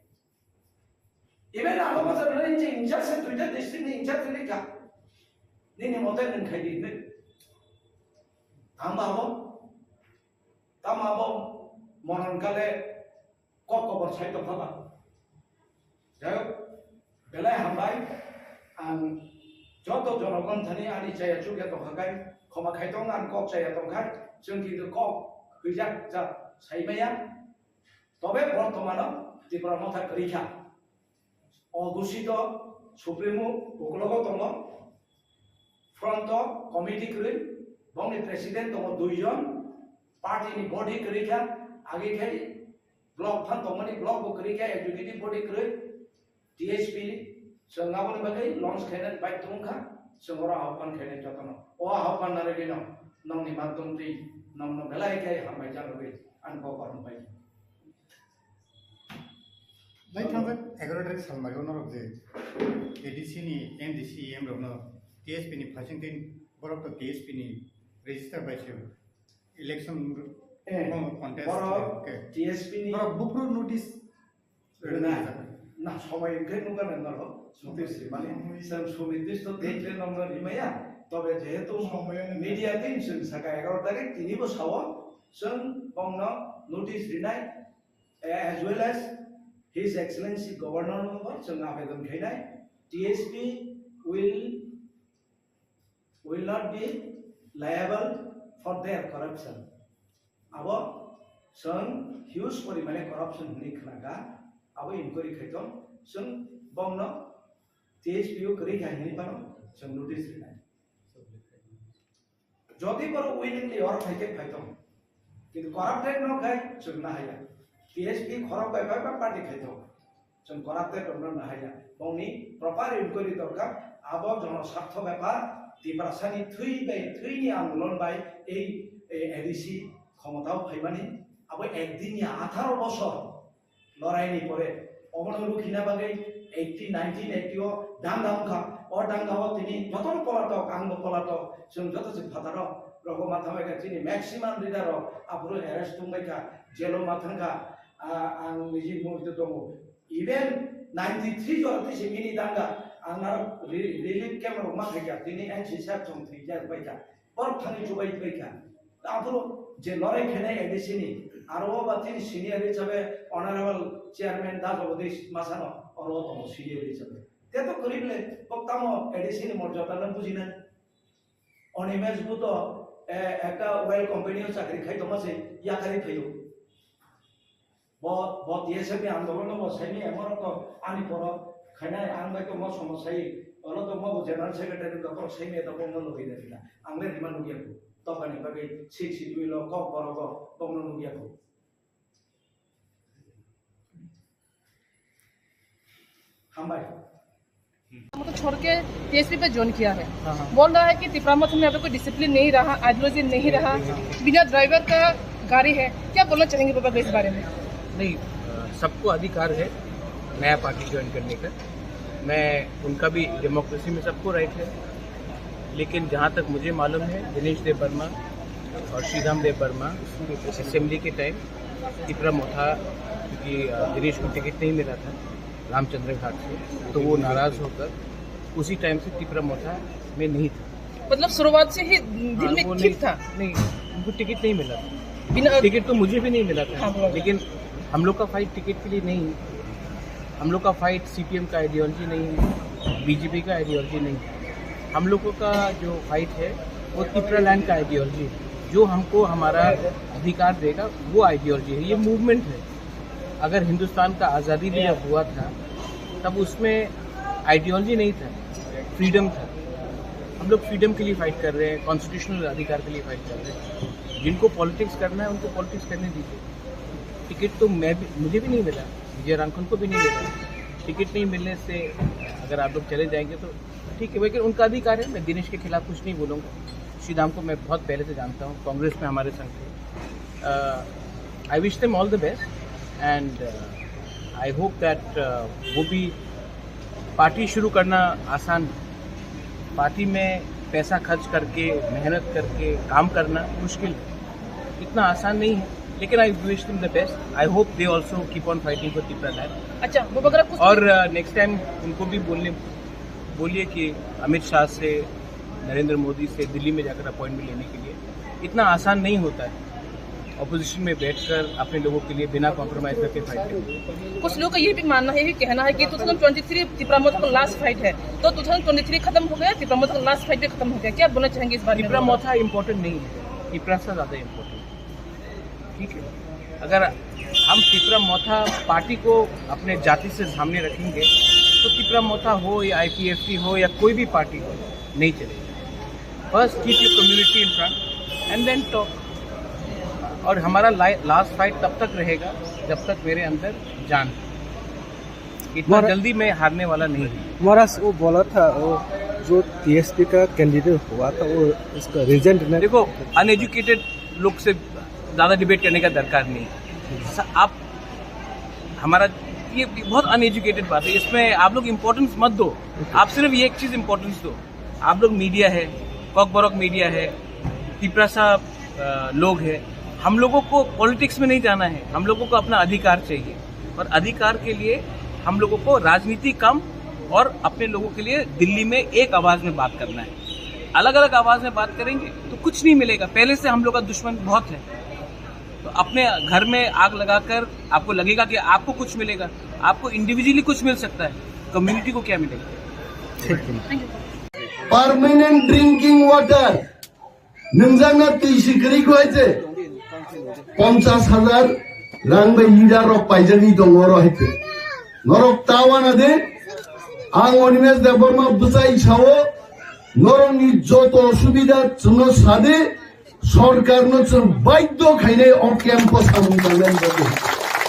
Even abo bwswk nini je in charge se duita district ni in charge ni kha. Nini mote nwng khai di hinwi. Ang ba abo, tamo abo moron kale kok kobor sai tongkha ba. Jai hok, belai hambai. Ang joto jonogon thani ani chaya chukya tongkha kai, khoma khai tong ang kok chaya tongkha, chwng kintu kok hwijak ja sai maya. Tobe bortomano Tipra Motha kwrwi kha. O gusito Supremo uklogo tongo, front o committee kwrwi, Bongni president tongo duijon, party ni body kwrwi kha, agi khai block phan tongmani block bo kwrwi kha, executive body kwrwi, T S P chwng aboni bagwi launch khainani bai tongkha, chwng oro ahokpan khainai jotono. O ahokpan narwgwino nongni madhyom twi nongno belai khe hambai janogwi ani bo korom pai. Lai thangjak egaroh tarik salmari o norok je A D C ni M D C E M rokno T S P ni phaising tin borok to T S P ni register bai se election Eh, contest borok ke. T S P ni borok bupru notice Na, na, somoi wngkhe nukha nang norok, sudisri mani, chwng sudisri to date le nokno rimaya, tobe jehetu media team chwng saka egaroh tarik tini bo sao, chwng bongno notice rinai, eh, as well as His Excellency Governor no bo chwng abedon khainai, T S P will will not be liable for their corruption. Abo chwng huge porimane corruption hwnwi khwnakha, abo inquiry khaitong, chwng bongno T S P o kwrwi kha hwnwi phano chwng notice rinai. Jodi borok willingly oro phaikhe phaitong, kintu corrupted no khai chwng nahaya. T S P khorok bai bai party khaitong. Chwng corrupted rokno nahaya. Bongni proper inquiry dorkar. Abo jono sartho bepar, Tiprasani thwi bai thwini andolon bai ei, ei A D C khomotao phaimani. Abo ekdin ya atharo bosor loraini pore obono rukhina bagwi eighty, nineteen eighty o danga wngkha. O danga o tini jotono polatok, angbo polatok, chwng joto se phataro rogo matha bai kha, chini maximum leader rok aphuru arrest tongbai kha, jail o ma thangkha. Ah, ang niji mukti tongo. Even ninety three jora twi se mini danga, ang aro re-, relief camp rok ma khaikha, tini N C sir chwng thwijak baikha. Borok thangwi chubai baikha. Aphuru je lorai khainai A D C ni, aro o ba tini senior hisabe Honorable Chairman Da Jagadish Masano, oro o tongo senior hisabe. Te to kwrwi bwle, kok tamo A D C ni morjada no bujinai. Animesh bo to, eh, ekta oil company o chakri khai tongma se yakarwi phaio. Bo, bo T S F ni andolon no bo saimaya, emon to ani poro khainai ang bai to mo somo sai, olo to mo bo general secretary to poro saimaya to bo no logi de rila. Ang le rima nugya ko. To bani bagwi six schedule o kok boro bo, bo no nugya ko. Hambai. हमको छोड़ के T S P पे ज्वाइन किया है। हाँ, हाँ। बोल रहा है कि तिपरा मथ में अभी कोई डिसिप्लिन नहीं रहा, आइडियोलॉजी नहीं रहा, बिना ड्राइवर का गाड़ी है। क्या बोलना चाहेंगे बाबा इस बारे में? नहीं, अ, सबको अधिकार है नया पार्टी ज्वाइन करने का। मैं, उनका भी डेमोक्रेसी में सबको राइट है, लेकिन जहाँ तक मुझे मालूम है, दिनेश देव वर्मा और श्रीराम देव वर्मा असेंबली के टाइम तिपरा मोथा, क्योंकि, अ, दिनेश को टिकट नहीं मिला था रामचंद्र घाट से, तो वो नाराज होकर उसी टाइम से तिपरा मोथा में नहीं था। मतलब शुरुआत से ही दिल हाँ, में वो ठीक नहीं, था? नहीं, उनको टिकट नहीं मिला था। बिना टिकट तो मुझे भी नहीं मिला था, हाँ, बोलो। लेकिन हम लोग का फाइट टिकट के लिए नहीं है। हम लोग का फाइट C P M का आइडियोलॉजी नहीं है, B J P का आइडियोलॉजी नहीं है। हम लोगों का जो फाइट है, वो तिपरा लैंड का आइडियोलॉजी है। जो हमको हमारा अधिकार देगा, वो आइडियोलॉजी है। ये मूवमेंट है। अगर हिंदुस्तान का आज़ादी भी जब हुआ था, तब उसमें आइडियोलॉजी नहीं था, फ्रीडम था। हम लोग फ्रीडम के लिए फाइट कर रहे हैं, कॉन्स्टिट्यूशनल अधिकार के लिए फाइट कर रहे हैं। जिनको पॉलिटिक्स करना है, उनको पॉलिटिक्स करने दीजिए। टिकट तो मैं भी, मुझे भी नहीं मिला, विजय रांखल को भी नहीं मिला। टिकट नहीं मिलने से अगर आप लोग चले जाएंगे तो ठीक है, लेकिन उनका अधिकार है, मैं दिनेश के खिलाफ कुछ नहीं बोलूँगा। श्रीराम को मैं बहुत पहले से जानता हूँ, कांग्रेस में हमारे संग थे। I wish them all the best and I hope that वो भी पार्टी शुरू करना आसान है। पार्टी में पैसा खर्च करके, मेहनत करके काम करना मुश्किल है, इतना आसान नहीं है। लेकिन I wish them the best, I hope they also keep on fighting for Tipra land। अच्छा, वो वगैरह कुछ और नेक्स्ट टाइम उनको भी बोलने, बोलिए कि अमित शाह से, नरेंद्र मोदी से दिल्ली में जाकर अपॉइंटमेंट लेने के लिए। इतना आसान नहीं होता है अपोजिशन में बैठकर अपने लोगों के लिए बिना कॉम्प्रोमाइज करके फाइट करना। कुछ लोगों का ये भी मानना है, ये भी कहना है कि ट्वेंटी ट्वेंटी थ्री तिपरा मोथा का लास्ट फाइट है, तो ट्वेंटी ट्वेंटी थ्री खत्म हो गया, तिपरा मोथा का लास्ट फाइट भी खत्म हो गया। क्या बोलना चाहेंगे इस बारे में? तिपरा मोथा इम्पोर्टेंट नहीं है, तिपरा सा ज़्यादा इम्पोर्टेंट है। ठीक है, अगर हम तिपरा मोथा पार्टी को अपने जाति से सामने रखेंगे, तो तिपरा मोथा हो या I P F T हो या कोई भी पार्टी हो, नहीं चलेगा। First keep your community in front। And then talk. और हमारा लास्ट फाइट तब तक रहेगा जब तक मेरे अंदर जान है। इतना जल्दी मैं हारने वाला नहीं हूँ। महाराज, वो बोला था, वो जो टीएसपी का कैंडिडेट हुआ था, वो उसका रीजन ने देखो, अनएजुकेटेड लोग से ज़्यादा डिबेट करने का दरकार नहीं है। स- आप हमारा ये बहुत अनएजुकेटेड बात है, इसमें आप लोग इम्पोर्टेंस मत दो। आप सिर्फ ये एक चीज़ इम्पोर्टेंस दो। आप लोग मीडिया है, कॉकबरक मीडिया है, तिपरासा अ, लोग हैं। हम लोगों को पॉलिटिक्स में नहीं जाना है, हम लोगों को अपना अधिकार चाहिए। और अधिकार के लिए हम लोगों को राजनीति कम और अपने लोगों के लिए दिल्ली में एक आवाज़ में बात करना है। अलग अलग आवाज़ में बात करेंगे तो कुछ नहीं मिलेगा। पहले से हम लोग का दुश्मन बहुत है। तो अपने घर में आग लगाकर आपको लगेगा कि आपको कुछ मिलेगा, आपको इंडिविजुअली कुछ मिल सकता है, कम्युनिटी को क्या मिलेगा? Permanent drinking water nungjakna twi si kwrwi kho hai se ponchas hajar rang bai leader rok paijagwi tongo oro hai se. Norok ta wana de, ang Animesh Debbarma bwchai sao, norokni joto osubida chwngno sade, sorkarno chwng baidho khainai o camp o samung tangnani bagwi.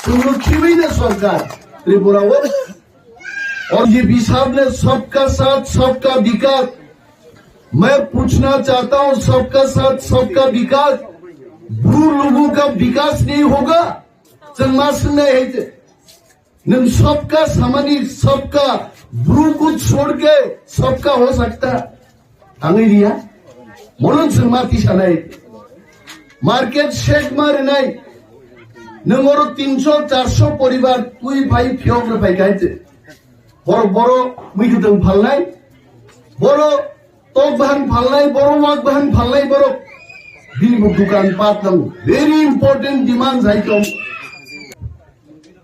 Chwngno khibaino sorkar Tripura o. और ये हिसाब ने सबका साथ सबका विकास, मैं पूछना चाहता हूं, सबका साथ सबका विकास, ब्रू लोगों का विकास नहीं होगा? चंद्रमा सिंह ने है जे, नम सबका सामानी सबका ब्रू को छोड़ के सबका हो सकता है। Ang ria, mono chwng ma tisanai. Market shake ma rinai. Nwng oro tinso charso poribar twi phai phiyok rw phai kha hai se. Borok boro mui kwtwng phalnai. Boro tok bahan phalnai, boro wak bahan phalnai borok. Bini bo dukan pat nango. Very important demand hai tong.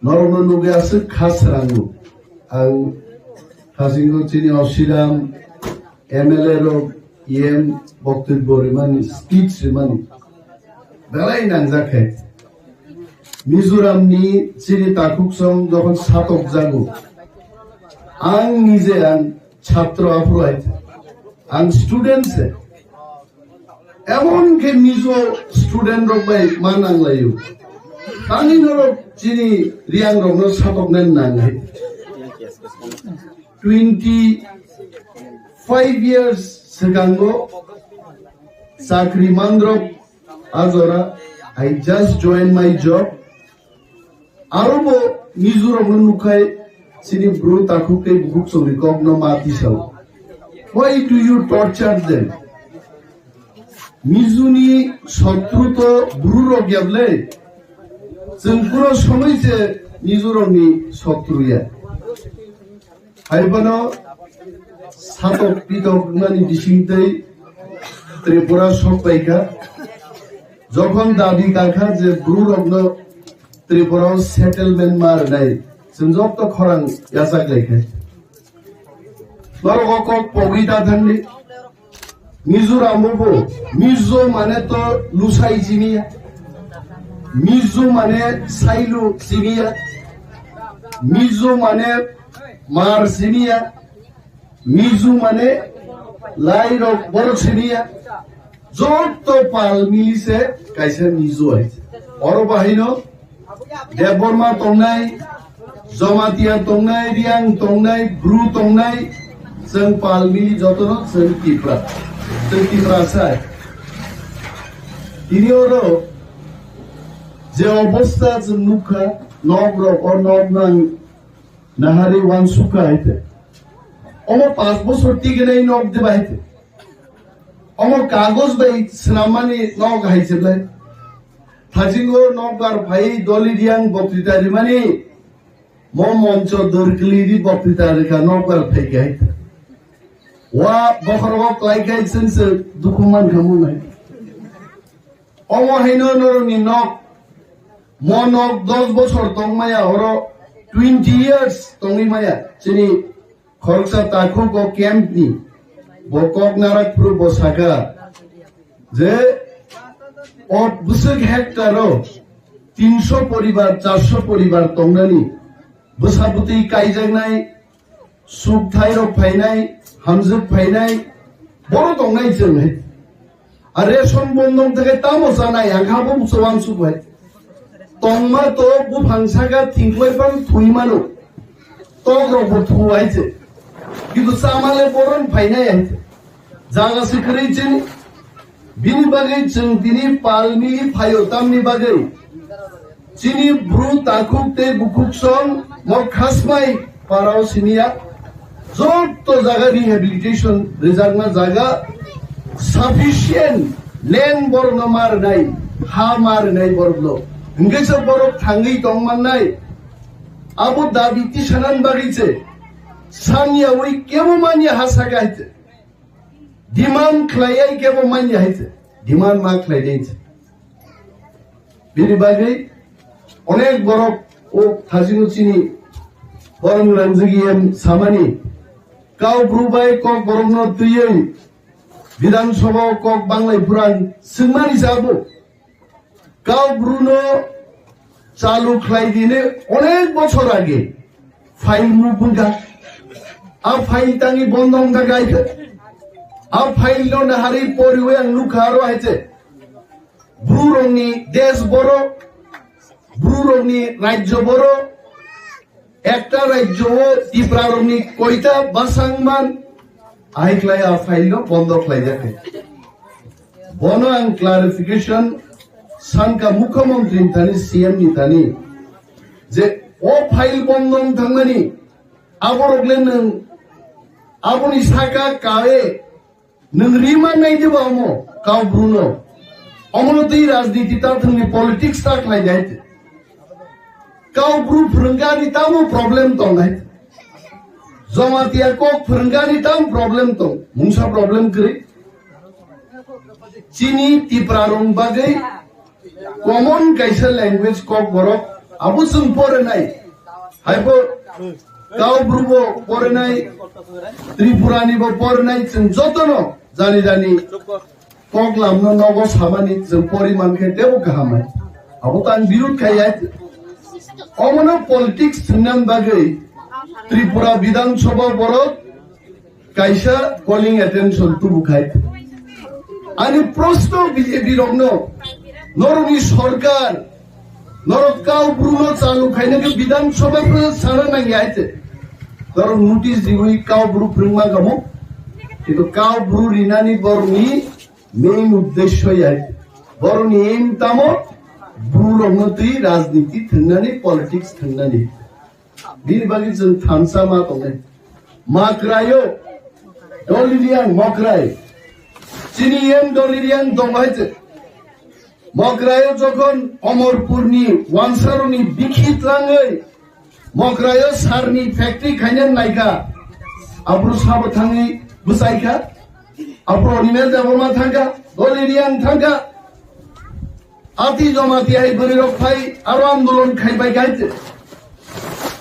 Norokno nugwi aswk kha srango. Ang hasingo chini Osiram, M L A rok, E M boktobbo rimani, speech rimani. Belai nangjak khe. Mizoram ni chini takhuk song jokhon satok jago. Ang nije ang chhatro aphuru hai. Ang student se. Emon khe Mizo student rok bai ma nanglaio. Tani norok chini Reang rokno satoknai nangnai. Twenty five years swkango chakri mandrok ajora, I just join my job. Aro bo Mizo rokno nukhai chini bru takhuk tei bukhuk chongni kokno ma tisao. Why do you torture them? Mizuni sotru to bru rok ya ble. Chwng kuro somoi se Mizo rokni sotru ya. Hai bono satok pitok wngmani bisingtwi Tripura sok paikha. Jokhon dabi kakha je bru rokno Tripura o settlement ma rwnai, chwng joto khorang yachak laikha. Norok o kok pogwi ta thangdi. Mizoram o bo Mizo mane to Lusai siniya, Mizo mane Sailu siniya, Mizo mane Mar siniya, Mizo mane Lai rok borok siniya. Joto pal mili se kaisa Mizo hai. Oro bahaino Debbarma tongnai, Jamatia tongnai, Reang tongnai, Bru tongnai, chwng pal mili jotono chwng Tipra. Chwng Tipra sai. Tini oro je obostha chwng nukha, nok rok o nok nang nahari wansukha hai te. Omo panch bochor tigenai nok de bai te. Omo kagoj bai swnammani nok hai se ble. Thajingo nokbar phai doli Reang boktwita rimani, mo moncho dorkli ri boktwita rikha nokbar phai khe hai. Wa bokhorogo klai khai chwng se dukhu man kha mung hai. Omo haino norokni nok, mo nok dos bochor tong maya, oro twenty years tongwi maya. Chini khoroksa takhuk o camp ni, bo kok narak phuru bo saka je o bwswk hectare o tinso poribar, charso poribar tongnani, bwsa bwtwi kaijaknai, suk thairok phainai, hamjwk phainai, boro tongnai chwng hai. A ration bondong thangkhe tamo chanai, ang kha bo buso wansuk bai. Tongma to buphang saka thingklai phang thwi mano. Tok rok bo thu hai se. Kintu chamale boron phainai hai se. Jaga se kwrwi chini. Bini bagwi chwng tini palmi phaio tamni bagwi. Chini bru takhuk tei bukhuk song mo khasmai parao siniya. Joto jaga rehabilitation rijakna jaga sufficient land borokno ma rwnai, ha ma rwnai borokno. Hwnkhe se borok thangwi tong mannai. Abo dabi tisanan bagwi se saniyawi kebo manya ha saka hai se. Demand khlaiya kebo manya hai se. Demand ma khlainai se. Bini bagwi onek borok o thajino chini borom rangjagiyem samani kau bru bai kok borokno twiwi Bidhan Sabha o kok banglai phurang swngmani jabo. Kau bruno chalu khlai dine onek bochor age file muk wngkha. A file tangi bondo wngkha gaikha. A file no nahari poriwi ang nukha aro hai se. Bru rokni desh boro, Bru rokni rajyo boro, ekta rajyo o Tipra rokni koita bwsang man, ahai khlai a file no bondo khlai jakha. Bono ang clarification sankha Mukhyamantri ni thani, C M ni thani, je o file bondo wng thangmani, aborok le nwng aboni saka kae nwng rima nai de ba omo kau bru no, omo no twi rajniti ta thwngni politics ta khlai dai. Kau bru phwrwngani tamo problem tongnai. Jamatia kok phwrwngani tam problem tong. Mungsa problem kwrwi. Chini Tipra rong bagwi common kaisa language kok borok abo chwng porinai. Haibo kau bru bo porinai, Tripura ni bo porinai, chwng jotono jani jani Koklam no nogo samani chwng poriman khe tebo kaham hai. Abo to ang birud khai hai. Omono politics thwngna bagwi Tripura Bidhan Sabha borok kaisa calling attention tubu khai. Ani proshno B J P rokno, norokni sorkar, norok kau bruno chalu khaina khe Bidhan Sabha phano sana nangya hai te. Norok notice riwi kau bru phwrwngma kamo. Kintu kau bru rinani borokni main uddesho ya, borokni aim tamo, bru rokno twi rajniti thwngnani, politics thwngnani. Bini bagwi chwng thansa ma tongnai. Makraio, Doliriang Makrai. Chini M Doliriang tong hai chwng. Mokraio jokhon Omorpurni wansaroni bikhi tlangwi Mokraio sarni factory khaina naikha, abro sabo thangwi bwsaikha, abro Animal Debbarma thangkha, Doli Riang thangkha, ati jomati hai bwrwi rok phai aro andolon khaibai khaite.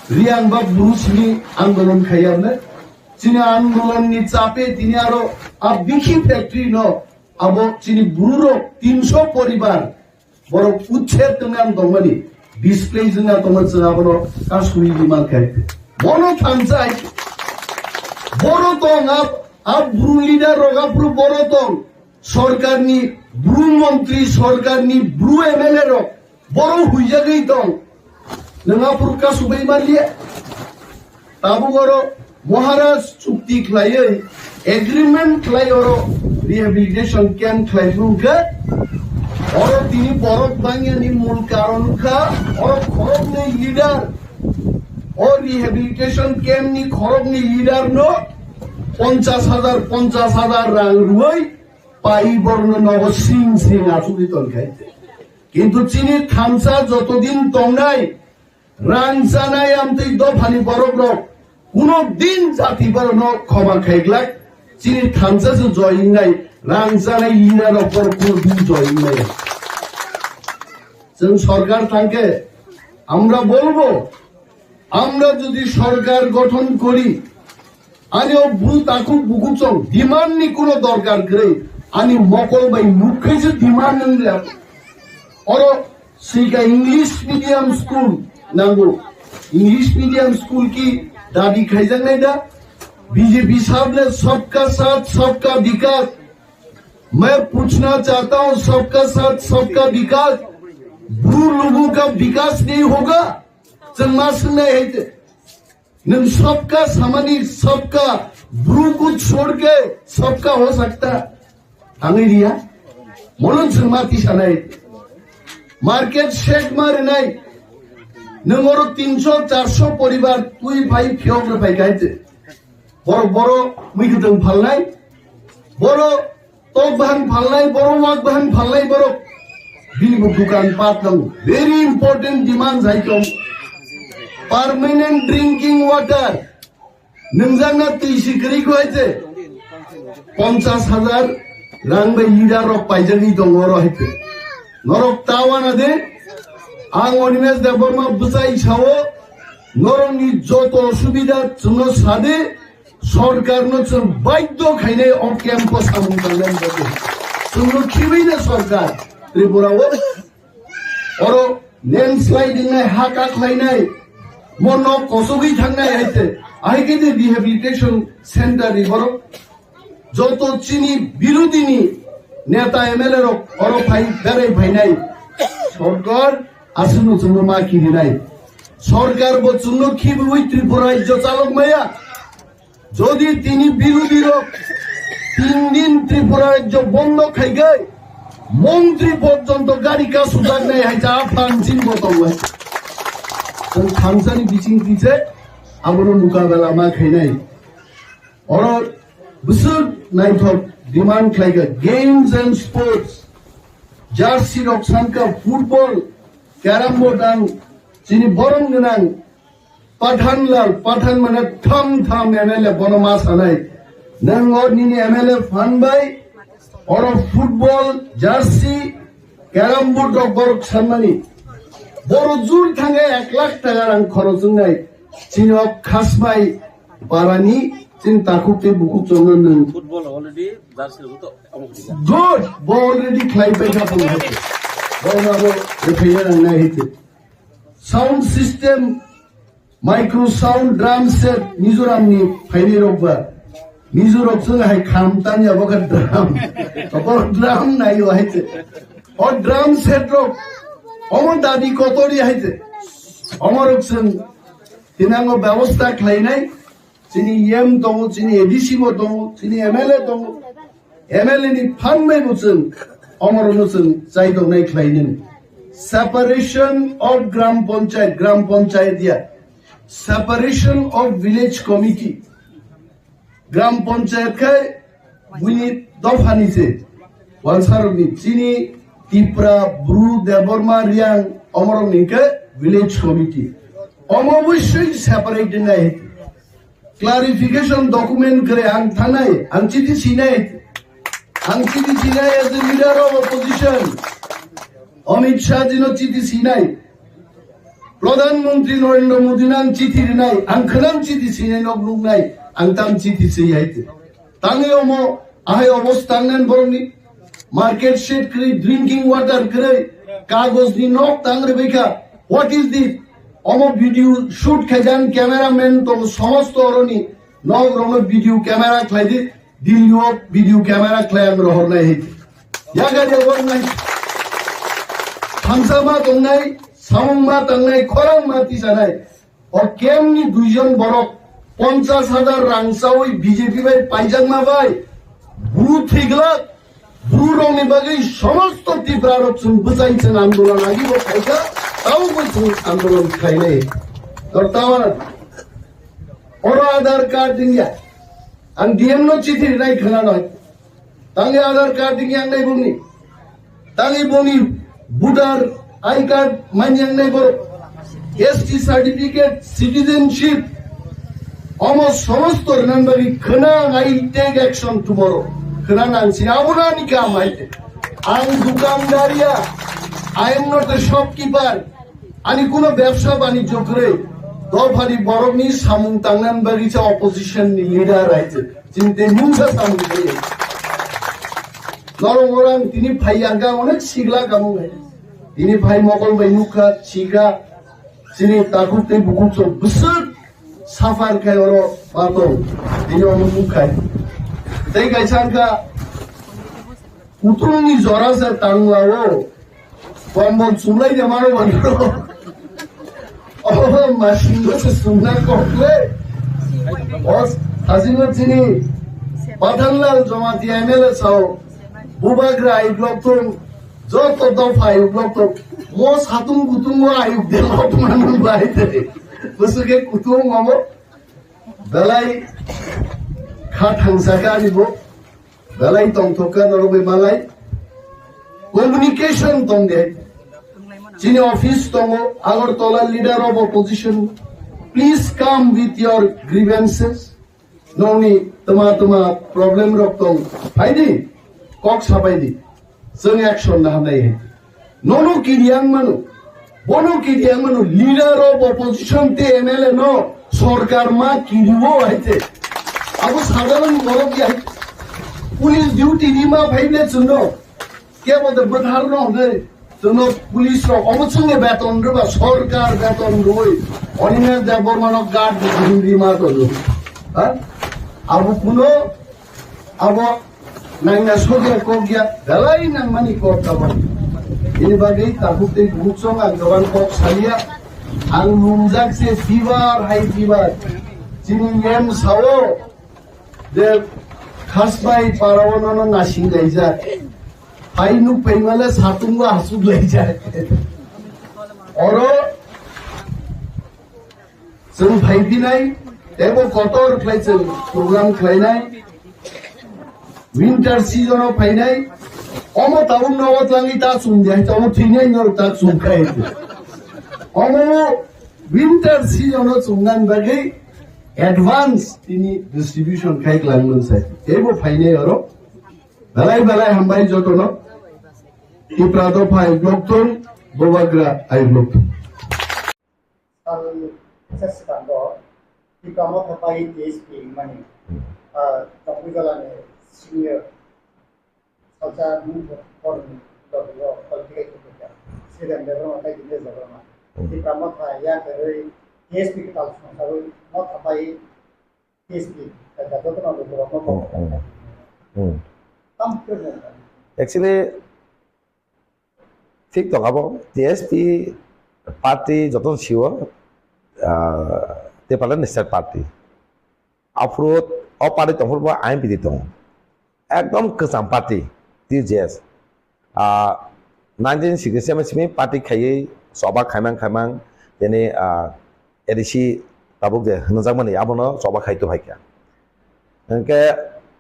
Riang ba bru sini andolon khaiyarne, chini andolonni chape tini aro a bikhi factory no Abo chini bru rok tinso poribar borok uther tongna tongmani, displace wngna tongma chwng abono kasui di mankha. Bono thansa hai, boro tong ab, ab bru leader rok abru boro tong, sorkarni bru montri, sorkarni bru M L A rok, Borok huijagwi tong. Nwng aphuru kasubui manliya. Tabuk oro Maharaj chukti khlaiwi, agreement khlai oro rehabilitation camp khlai phuru khe, oro tini borok bangyani mul karon kha, oro khoroknwi leader, o rehabilitation camp ni khoroknwi leader no ponchash hajar, ponchash hajar rang rwui, pai borno nogo sing sing achugwi tongkha. Kintu chini thansa jotodin tongnai, rang chanai amtwi dophani borokrok kuno din jati borokno khoma khaiglak, chini thansa se joingnai, rang chanai leaderrok borok kuno din joingnai. Chwng sorkar thangkhe, আমরা বলবো, আমরা যদি সরকার গঠন করি, ani o bru takhuk bukhuk song demand ni kuno dorkar kwrwi, ani mokol bai nuk khaise demand wng le. Oro sika English medium school nango. English medium school ki dabi khaijaknai da? B J P sab le sabka saath sabka vikas, मैं पूछना चाहता हूं, सबका साथ सबका विकास, ब्रू लोगों का विकास नहीं होगा? Chwng ma swngnai hai te. Nwng sabka samani sabka, bru ko chhod ke sabka ho sakta. Thangwi riya. Mono chwng ma tisanai. Market shed ma rinai. Nwng oro tinso charso poribar twi phai phiyok rw phai kha hai te. Borok boro mui kwthwng phalnai. Boro tok bahan phalnai borok, wak bahan phalnai borok. Bini bo dukan pat nang. Very important demand hai tong. Permanent drinking water. Nwngjak na twi si kwrwi ko hai te. Ponchas hajar rang bai leader rok paijagwi tongo oro hai te. Norok ta wana de. Ang Animesh Debbarma bwchai sao. Norokni joto osubida chwngno sade. Sorkarno chwng baidhyo khainai o camp-o samung tangnani bagwi. Chwngno khibiwi na sorkar Tripura-o. Oro landslide wngnai, ha kaklainai, mo nok kosogwi thangnai hai te. Ahai khe je rehabilitation center ni borok joto chini birodini neta M L A rok oro phai berai phainai. Sorkar aswkno chwngno ma khirinai. Sorkar bo chwngno khibiwi Tripura rajyo chalok maya. Jodi tini birodhi rok tin din Tripura rajyo bondo khaigai, montri porjonto gari ka sujaknai hai cha aphan chin bo tongo. Chwng thansani bising tise abono mukabela ma khainai. Oro bwswk naithok demand khlaiga games and sports, jersey rok sanka, football, carrom board ang chini borom gwnang Pathan Lal, Pathan mane tham tham M L A bono ma sanai. Nang or nini M L A fan bai, oro football, jersey, carrom board rok borok sanmani. Boro jur thangwi ek lakh taka rang khorok wngnai. Chini o khasbai parani, chini takhuk tei bukhuk chongno nwng. Football already jersey rok to omo kisa. Good, bo already khlai pai kha phone hete. Bo na bo rephaiya nang nai hete. Sound system, micro sound, drum set, Mizoram ni phaini rok ba. Mizo rok chwng hai kham tanya bo kha drum. Bo drum nai o hai te. O drum set rok. Omo dadi kotori hai te. Omo rok chwng tinango bebosta khlainai. Chini E M tongo, chini A D C bo tongo, chini M L A tongo. M L A ni phan bai bo chwng omorokno chwng chai tongnai khlai nini. Separation of Gram Panchayat, Gram Panchayat ya. Separation of Village Committee. Gram Panchayat khai buini dophani se. Wansarokni chini Tipra, Bru, Debbarma, Riang, omorokni khe Village Committee. Omo obosoi separate nai. Clarification document kwrwi ang thanai, ang chiti sinai, ang chiti sinai as a leader of opposition, Amit Shah jino chiti sinai, Pradhan Mantri Narendra Modi no ang chiti rinai, ang khwnang chiti sinai nok nuknai, ang tam chiti siyai. Tangwi omo ahai obostha nang borokni market shed kwrwi, drinking water kwrwi, kagojni nok tang rwbaikha. What is this? Omo video shoot khaijak cameraman tong somosto oroni nok rokno video camera khlai di, Delhi o video camera khlai ang rohornai hai. Yaga de bornai. Thamsa ma tongnai, samung ma tangnai, khorang ma tisanai. O camp ni duijon borok ponchas hajar rang chawi B J P bai paijakma bai bru thwiglak, bru rokni bagwi somosto Tipra rok chwng bwchai chwng andolon agi bo khaijak, tamo bo chwng andolon khlainai. Tor tawa oro Aadhaar card dingya. Ang D M no chithi rinai khwnanai. Tangwi Aadhaar card ding yang nai bumni. Tangwi bumni voter I card man yang nai borok. S T certificate, citizenship. Omo somosto rinan bagwi khwnang I take action tomorrow. Khwnang ang si abuna ni kam hai. Ang dukandariya. I am not a shopkeeper. Ani kuno bebsa banijyo kwrwi, dophani borokni samung tangnani bagwi sa opposition ni leader hai se. Chini tei mungsa samung khlaiwi. Norok orang tini phai yang kha onek sigla kamung hai. Tini phai mokol bai nukha, sikha, chini takhuk tei bukhuk sok bwswk suffer khai oro patong. Tini omo nukhai. Tei kaisa wngkha Kutung ni jora se tangla o. Kombol chumlai de maro bandro. Oh, masingo se sumna kokle. Os, hasingo chini. Pathanlal Jamatia M L A sao. Bubagra ai blok tung. Joto dopha ai blok tung. Mo satung kutung o ai de lok manu bai te. Busuke kutung mamo. Belai kha thangsa ka ni bo. Belai tongthok ka norok bai malai. Communication tong de. Chini office tongo, Agartala leader of opposition. Please come with your grievances. Nongni tama tama problem rok tong. Phaidi, kok sapaidi. Chwng action na hamnai hai. Nono kiriang mano. Bono kiriang mano. Leader of opposition te M L A no. Sorkar ma kiriwo hai te. Abo sadharan borok ya. Police duty ni ma phaile chwngno. Kebo de bwthar no hwnwi chwngno police rok omo chwngno beton rwba sorkar beton rwwi Animesh Debbarma no guard rwwi ma tongo. Ha? Abo kuno abo nangna sogya kokya belai nangmani kok abo. Ini bagwi tabuk tei buchong ang gabang kok salia ang lungjak se fever high fever chini yem sao. Je khasbai parao nono nasing laijak. Hai nuk paimale satungo asuk laijak. Oro chwng phaipinai, tebo kotor khlai chwng program khlainai. Winter season o phainai. Omo tabuk nogo twlangwi ta chum di, hai omo thwinai norok ta chum khai. Omo winter season o chumnani bagwi advance tini distribution khai kwlangmani sai. Teibo phainai oro. Belai belai hambai jotono. Tipra dopha ai blok thung, Bubagra ai blok thung. Sal seskango Tipra Motha bai T S P mani, ah, Tongpui Jalani senior salsa mung kormi dogro political khukuka. Sidang Debbarma tai Dinesh Debbarma. Hmm. Tipra Motha ya keroi T S P kwtal songsawi Motha bai T S P, eh, joto no dogro no. Hmm, hmm. Hmm. Tam khe. Actually, thik tong abo T S P party joto sio, ah, Tipraland ni state party. Aphuru o party tongphuru bo I N P T tongo. Ekdom kwcham party, T J S. Ah, nineteen sixty-seven simi party khaiwi choba khaimang khaimang tini, ah, A D C tabuk je hwnjakmani abono choba khai tuhaikha. Hwnkhe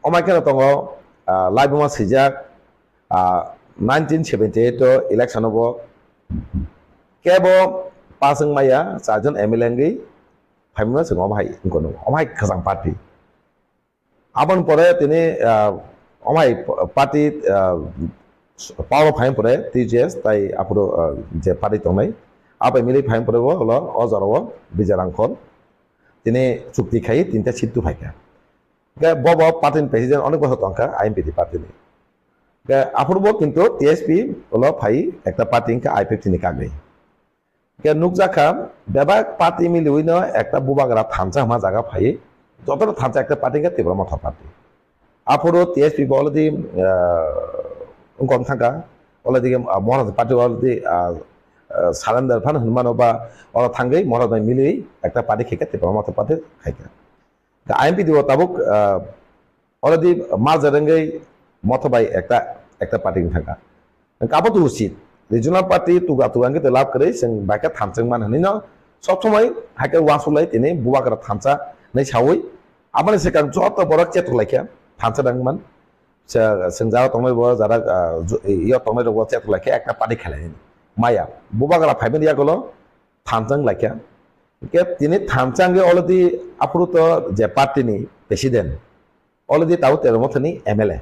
omai kheno tongo, ah, laibuma swijak, ah, nineteen seventy-eight o election o bo kebo pass wng maya charjon M L A wngwi phaimano chwng omo hai wngkha, omo hai kwcham party. Aboni pore tini, ah, omo hai party, ah, power o phaimani pore T J S tai aphuru, ah, je party tongnai abai milwi phaimani pore bo ulo o jora o Bijay Rangkhol tini chukti khai tinta seat tu phaikha. Hwnkhe bo bo party ni president onek bosor tongkha I N P T party ni. Hwnkhe aphuru bo kintu T S P ulo phai ekta party wngkha I P F T ni kagwi. Hwnkhe nukjakha bebak party miliwi no ekta Bubagra thansa hwnma jaga phai, jotono thansa ekta party wngkha Tipra Motha party. Aphuru T S P bo already, ah, wngkha thangkha, already, ah, Maharaj party already, ah, ah, surrender phano hwnmano ba oro thangwi Maharaj bai miliwi ekta party khaikha Tipra Motha party khaikha. Da I N P T o tabuk, ah, already merger wngwi Motha bai ekta, ekta party wng thangkha. Hwnkhe abo tu usit. Regional party tuga tuga hwnkhe tei lab kwrwi chwng bai khe thansa wng mano hwnwi no sob somoi hai khe uansuk lai tini Bubagra thansa hwnwi saui aboni swkang joto borok chetok lai khe thansa wng man. Chwng jara tongnai bo jara, ah, yo tongnai rok bo chetok lai khe ekta party khelai maya. Bubagra phaimani yagulo thansa wng lai khe. Hwnkhe tini thansa wngwi already aphuru to je party ni president, already tabuk Tipra Motha ni M L A.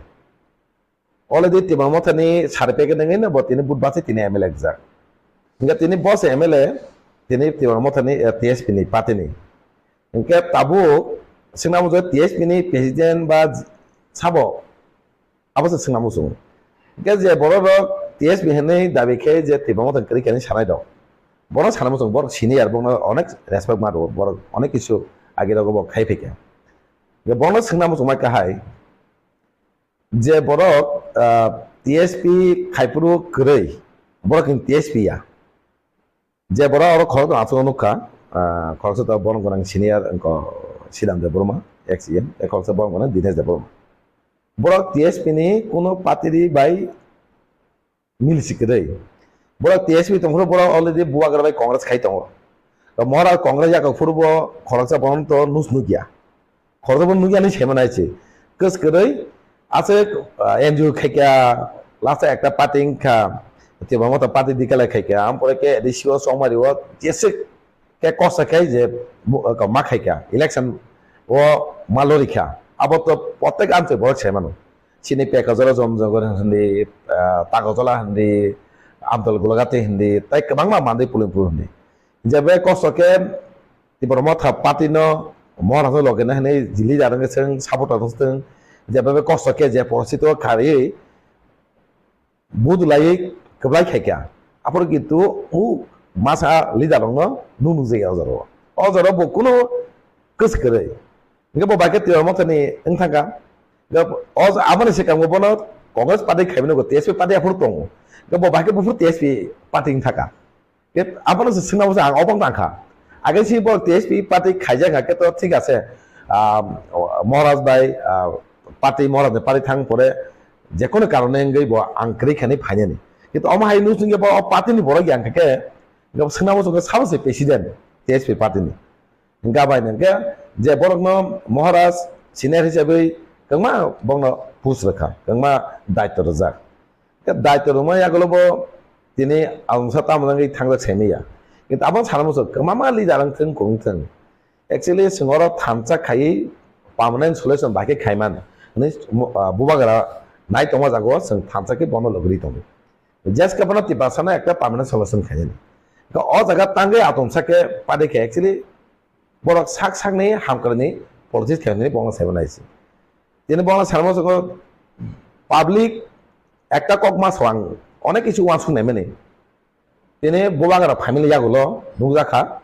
Already Tipra Motha ni certificate wngwi no bo tini vote bachai tini M L A rijak. Hwnkhe tini bo se M L A, tini Tipra Motha ni, eh, T S P ni party ni. Hwnkhe tabuk swngna muchung T S P ni president ba sabo Abo se swngna muchungo. Hwnkhe je borok rok T S P hinwi dabi khe je Tipra Motha kwrwi khe hinwi sanai rok, bono sana muchungo, borok senior, bono onek respect ma rwo, borok onek kisu age rogo bo khai phaikha. Hwnkhe bono swngna muchungma kahai je borok, ah, T S P khaipuru kwrwi, borok ni T S P ya. Je borok oro khorok no aswk nukha, ah, khoroksa to borok gwnang senior wngkha Sidam Debbarma, ex E M, tei khoroksa borok gwnang Dinesh Debbarma. Borok T S P ni kuno party ri bai mil si kwrwi. Borok T S P tongphuru borok already Bubagra bai Congress khai tongo. To Mohara Congress yakok phuru bo khoroksa bono to nus nukya. Khoroksa bono nukya hinwi saimanai se. Kwskwrwi aswk, ah, N G O khaikha, last ekta party wngkha, Tipra Motha party dikala khaikha, ampore khe A D C o Chongmari o jeswk khe kosa khe je bu-, ma khaikha, election o ma lorikha. Abo to protek amchoi borok saimano. Chini Pekajora Jomjogor hindi, ah, Tagojola hindi, Amdol Golagati hindi, tei kwbangma Mandwi Pulimpur hindi. Jebe kosto khe Tipra Motha party no Mohara no loge na hinwi leader wngkhe chwng supporter wngkhe chwng, jebe kosto khe je porosito kharwi budulaiwi kwplai khaikha. Aphuru kintu o masa leader rokno nung nukjakya o jora o. O jora bo kunu kwswk kwrwi. Hingke bo bai khe Tipra Motha ni wng thangkha. Hingke o aboni swkang bo bono Congress party khai mano, T S P party aphuru tongo. Hingke bo bai khe buphuru T S P party wng thangkha. Hingke abono se swngna bo se ang obong tangkha. Age si bo T S P party khaijak kha khe to thik ase. Ah, Maharaj bai, ah, party Maharaj ni party thang pore jekono karone wngwi bo ang kwrwi khe hinwi phainani. Kintu omo hai nung sungya bo o party ni borok yang khe, hingke swngna bo sabo se president T S P party ni. Hingke bai hingke je borokno Maharaj senior hisabwi kwbangma borokno post rwkha, kwbangma daitw rwjak. Hingke daitw rwma yagulo bo tini alongsa tamo wngwi thangjak saimanya. Kintu abo sana muchung kwbangma leader wng thung, kung thung. Actually, chwng oro thansa khaiwi permanent solution bai khe khaiman hinwi, ah, Bubagra nai tongma jago chwng thansa khe bono logri tongo. Jeske bono Tiprasano ekta permanent solution khainani. Hingke o jaga tangwi atomsa khe party khe actually borok sak sakni hamkrai ni politics khainani bono saimanai se. Tini bono sanamo soko public ekta kok ma swang onek kichu wansuk naimani. Tini Bubagra family yagulo nukjakha.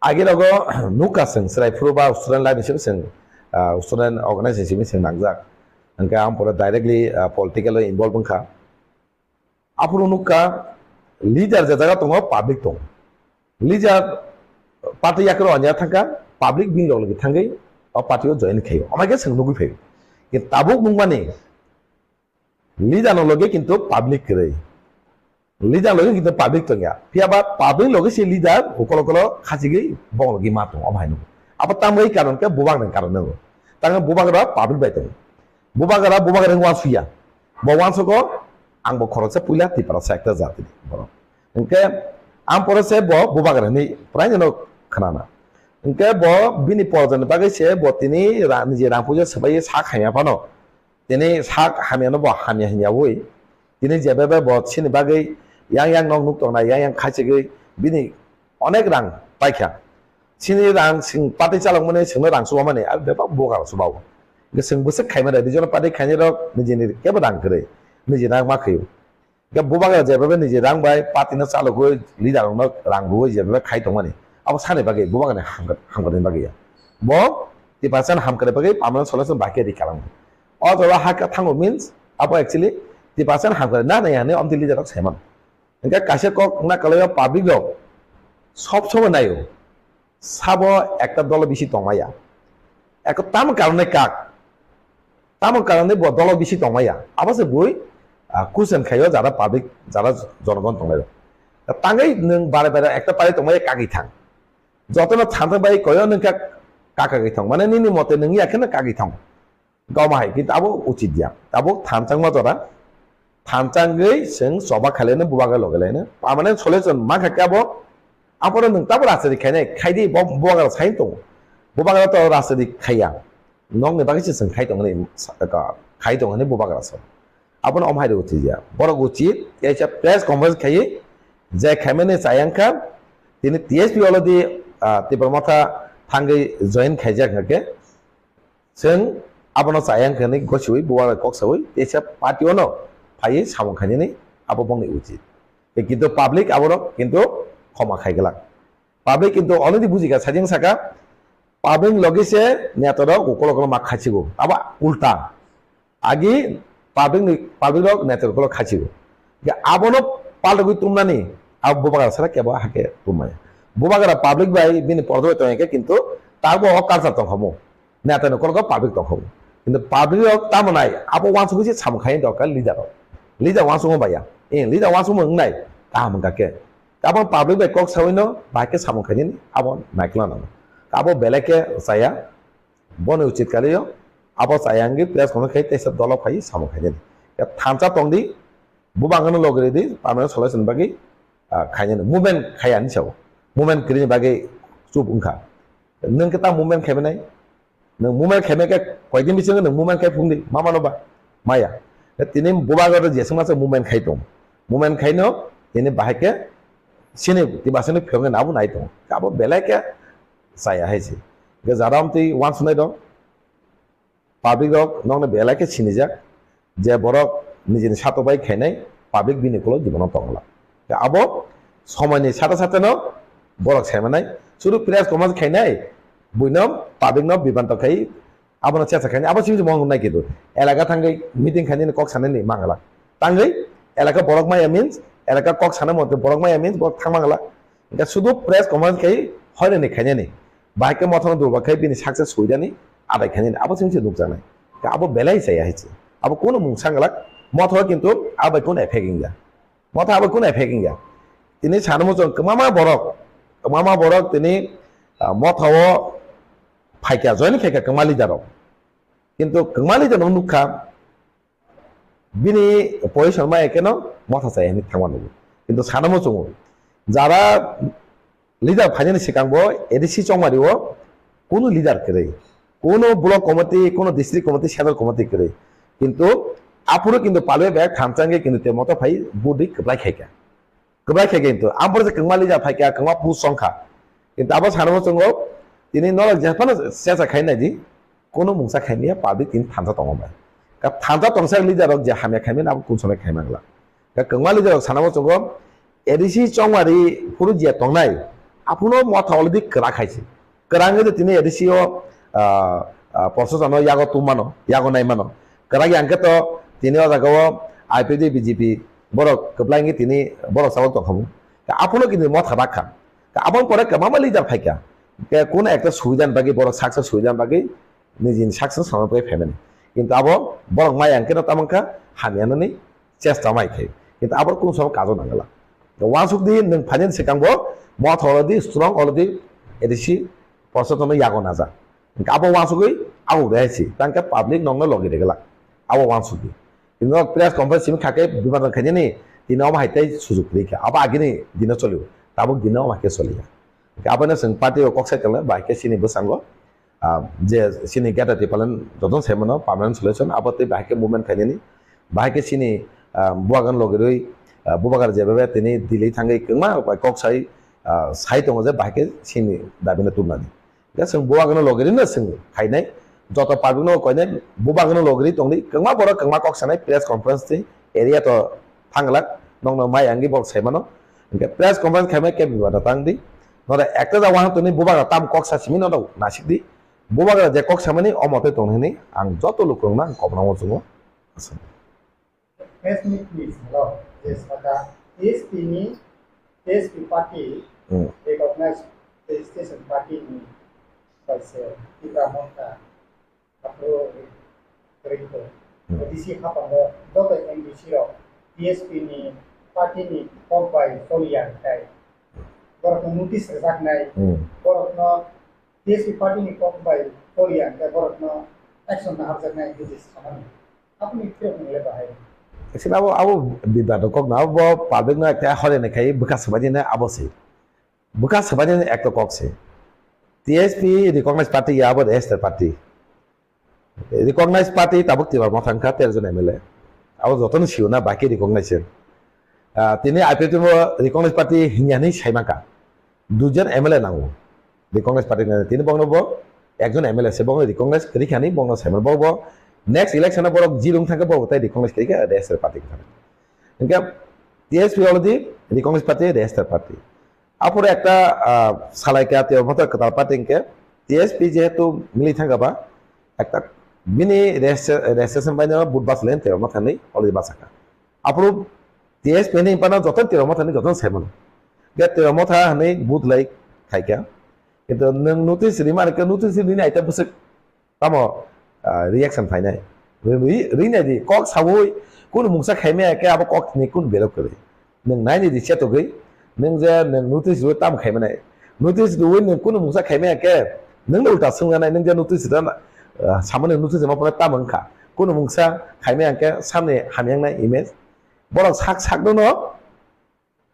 Agi rogo nukha chwng chwrai phuru ba student life hisabe chwng, ah, student organization hisabe chwng nangjak. Hingke ang pore directly, ah, political o involve wngkha. Aphuru nukha leader je jaga tongo public tongo. Leader party yakro anya thangkha, public bini log logi thangwi o party o join khaio. Amai khe chwng nugwi phaio. Kintu tabuk nukmani leader no logi kintu public kwrwi. Leader logi kintu public tongya. Phiya ba public logi se leader ukolo ukolo khachigwi bong logi ma tongo, omo hai nukgo. Abo tamwi karon khe Bubagra ni karon nukgo. Tangwi Bubagra public bai tongo. Bubagra, Bubagra ni wansuya. Bo wansugo, ang bo khoroksa puila Tiprasa ekta jati ni borok. Hingke ang pore se bo Bubagra ni prai no khnana. Hingke bo bini porjani bagwi se bo tini ra-, niji rang puja swbai sak hamya phano. Tini sak hamya no bo hamya hinya ui. Tini jebebe bo chini bagwi yang yang nok nuk tongnai, yang yang khachigwi bini onek rang paikha. Chini rang sing party chalokmani singno rang chubamani, a bebak Bubagra chubao. Hingke chwng bwswk khaima de, regional party khainai rok nijini kebo rang kwrwi, niji rang ma khaio. Hingke Bubagra jebebe niji rang bai party no chalogwi leader rokno rang rwui jebebe khai tongmani, abo sani bagwi Bubagrani hamkra-, hamkrai bagwi ya. Bo Tiprasani hamkrai bagwi permanent solution bai khe ri kalang. O jaga ha khe thango means abo actually Tiprasani hamkrai na nai hinwi omtwi leader rok saimano. Hingke kaisa kok wngna kwlaio public rok sob somoi naio, sabo ekta dolo bisi tongmaya. Eko tamo karone kak, tamo karone bo dolo bisi tongmaya. Abo se bui, ah, question khaio jara public, jara jonogon tongnai rok. Tangwi nwng bare bare ekta party tongmaya kagwi thang. Jotono thansa bai koyo nwng kha kaka kagwi thang. Mane nini mote nwng ya kheno kagwi thang. Goma hai, kintu abo uchit ya. Abo thanchangma jora. Thanchangwi chwng choba khaileno Bubagra logelaino. Permanent solution mankha khe abo. Abono nwng tabo rajniti khainai, khaidi bo Bubagra sai tongo. Bubagra to rajniti khaiya. Nokni bagwi se chwng khai tongni, khai tongni Bubagra se. Abono omo hai de uchit ya. Borok uchit, kaisa press conference khaiwi, je khaimani chayang kha, tini T S P already, ah, Tipra Motha thangwi join khaijak hwnkhe. Chwng abono chayang khe hinwi gosiwi bubagra kok sawi teisa party-o no phaiwi samung khainani abo bongni uchit. Tei kintu public aborok kintu khoma khai glak. Public kintu already bujikha, sajeng saka public logi se netarok ukolo ukolo ma khaichigo. Abo ulta. Agi public ni, public rok neta rok khaichigo. Abono paltogwi tumnani abo bubagra sara kebo hake tumaya. Bubagra public bai bini pordo bai tongya khe kintu tabo o culture tongkhamu. Neta ni kolgo public tongkhamu. Kintu public rok tamo nai abo wansugwi se samung khai dorkar leader rok. Leader wansugwi baya. Eh, leader wansugwi wngnai kaham wngkha khe. Abo public bai kok sawino bahai khe samung khainani abo naikla nango. Abo belai khe chaya. Bono uchit kalio abo chaya wngwi press conference khai teisa dolo phai samung khainani. Thansa tongdi, bubangano logri di, permanent solution bagwi, ah, khainani. Movement khaya ni sao. Movement krini bagwi chup wngkha. Nwng khe ta movement khaimanai. Nwng movement khaimai khe koidin bisingo nwng movement khai phungdi, ma mano ba? Maya. Tini bubago jeswngma se movement khai tong. Movement khaino tini bahai khe sini tibasini phiyokni abo nai tong. Abo belai khe chaya hai se. Hwnkhe jara amtwi uansuknai dong. Public rok nokno belai khe sinijak. Je borok nijini satok bai khainai, public bini ulo jibono tongla. Abo somoini sate sate no borok saimanai, suru press conference khainai, buino public no bibanto khai, abono chesa khainai, abo simi mong nai kitu. Elaka thangwi meeting khainani kok sanani mangala. Tangwi elaka borok maya means, elaka kok sana mote borok maya means borok thang mangala. Hingke sudu press conference khai hoirani khainani. Bahai khe mothano durba khai bini success huidani adai khainani. Abo simi se nukjaknai. Abo belai chaya hai se. Abo kunu mung sanglak. Motho kintu abai kunu effect wngya. Motha abo kunu effect wngya. Tini sanamo chwng kwmama borok, kwmama borok tini, ah, motha o phaikya, join khaikya kwma leader rok. Kintu kwma leader rok nukha, bini position ma ekeno motha chaya hinwi thangma nugo. Kintu sanamo chwng jara leader phainani swkang bo A D C chongmari o kunu leader kwrwi, kunu block committee, kunu district committee, central committee kwrwi. Kintu aphuru kintu palwi bag thamchangwi kintu te moto phai budi kwplai khaikha. Kwplai khaikha kintu. Ampore se kwngma leader phaikha, kwngma post chongkha. Kintu abo sanamo chwngo tini norok jephano chesa khai naidi, kunu mungsa khaimya public tini thansa tongo bai. Ka thansa tongsa leader rok je hamya khaimya abo kunu somoi khaimangla. Ka kwngma leader rok sanamo chwngo A D C chongmari phuru je tongnai, aphuno motha already kwrak hai se. Kwrang wngwi tini A D C o, ah, ah, proshasano yago tubmano, yago naimano. Kwrak ya hwnkhe to tini o jaga o I P D, B J P borok kwplai wngwi tini borok chawak tongkhamu. Ka aphano kini motha bakha. Ka aboni pore kwbangma leader phaikha. Ke kuno ekta subidani bagwi borok success subidani bagwi nijini success samani bagwi phaimani. Kintu abo borok maya hwnkhe no tamo wngkha hamya nani chesta mai khai. Kintu abo kunu sobo kajo nangala. Wansuk di nwng phainani swkang bo motha already strong already A D C proshasano yago najak. Hingke abo wansugwi abo rehai si, tangke public nokno logi regla. Abo wansugwi. Tini nok press conference simi khake biman rok khainani, tini omo hai tei sujuk rikha. Abo agini dino cholio, tabuk dino omo hai khe choliya. Hingke abono chwng party o kok sai tongo, bai khe chini bwskango, ah, je chini Greater Tipraland jotono sai mano permanent solution, abo tei bai khe movement khainani, bai khe chini, ah, bubagan logirwi, ah, bubagar jebabe tini Delhi thangwi kwma bai kok sai, ah, sai tongo je bai khe chini dabino tubnani. Hingke chwng bubagrano logirino chwng khainai, joto public no koinai, bubagrano logiri tongdi, kwbangma borok kwbangma kok sanai press conference twi area to thanglak, nokno mai angwi borok saimano. Hingke press conference khaimai khe bibato tangdi, noro ekta ja wahan tongni bubagra tam kok sa simi nono nasikdi, bubagra je kok samani omo tei tong hinwi ang joto lukurokno ang kobna muchungo. Aswk. Press meet ni salo je saka T S P ni, T S P party Hmm. recognized registration party ni kaisa Tipra Motha aphuru rikho. Hmm. D C hapang o joto M D C rok T S P ni party ni kok bai choliya hwnkhe borokno notice rwjaknai, Hmm. borokno T S P party ni kok bai choliya hwnkhe borokno action naharjaknai hwnwi samani. Aboni phiyokmung le bahai. Actually, abo, abo bibado kok na, abo public no ekta hole ne khai bwkha swbaidi na abo se. Bwkha swbaidi na ekta kok se. T S P recognized party ya abo registered party. Recognized party tabuk Tipra Motha wngkha tero jon M L A. Abo jotono sio na baki recognized se. Ah, tini I P F T bo recognized party hinya hinwi saimaka. Duijon M L A nango. Recognized party ni tini bongno bo ekjon M L A se bongno recognized kwrwi khani bongno saimano. Bo bo next election o borok jilung thangkhe bo tai recognized kwrwi kha registered party kha. Hingke T S P already recognized party, registered party. Aphuru ekta, ah, salai kha tei omoto kwtal party hingke T S P jehetu mili thangkha ba ekta Bini registration bai no vote bas len tero ma thani already basa kha. Apro T S P ni pana joto tero ma thani joto sai mano. Ge tero ma tha hani vote lai khai kha. Kintu nung notice ri ma ke notice ri ni aita busuk tamo reaction phainai. Ri nai di kok sawi kunu mungsa khaimaya ke abo kok ni kun berok kre. Nwng naini di chetogwi, nwng je nwng notice rwi tam khaimanai. Notice rwi nwng kunu mungsa khaimaya khe, nwngno ulta swngnanai, nwng je notice rana, ah, samani notice rwma phano tam wngkha. Kunu mungsa khaimaya khe samni hamyangnai image. Borok sak sakno no,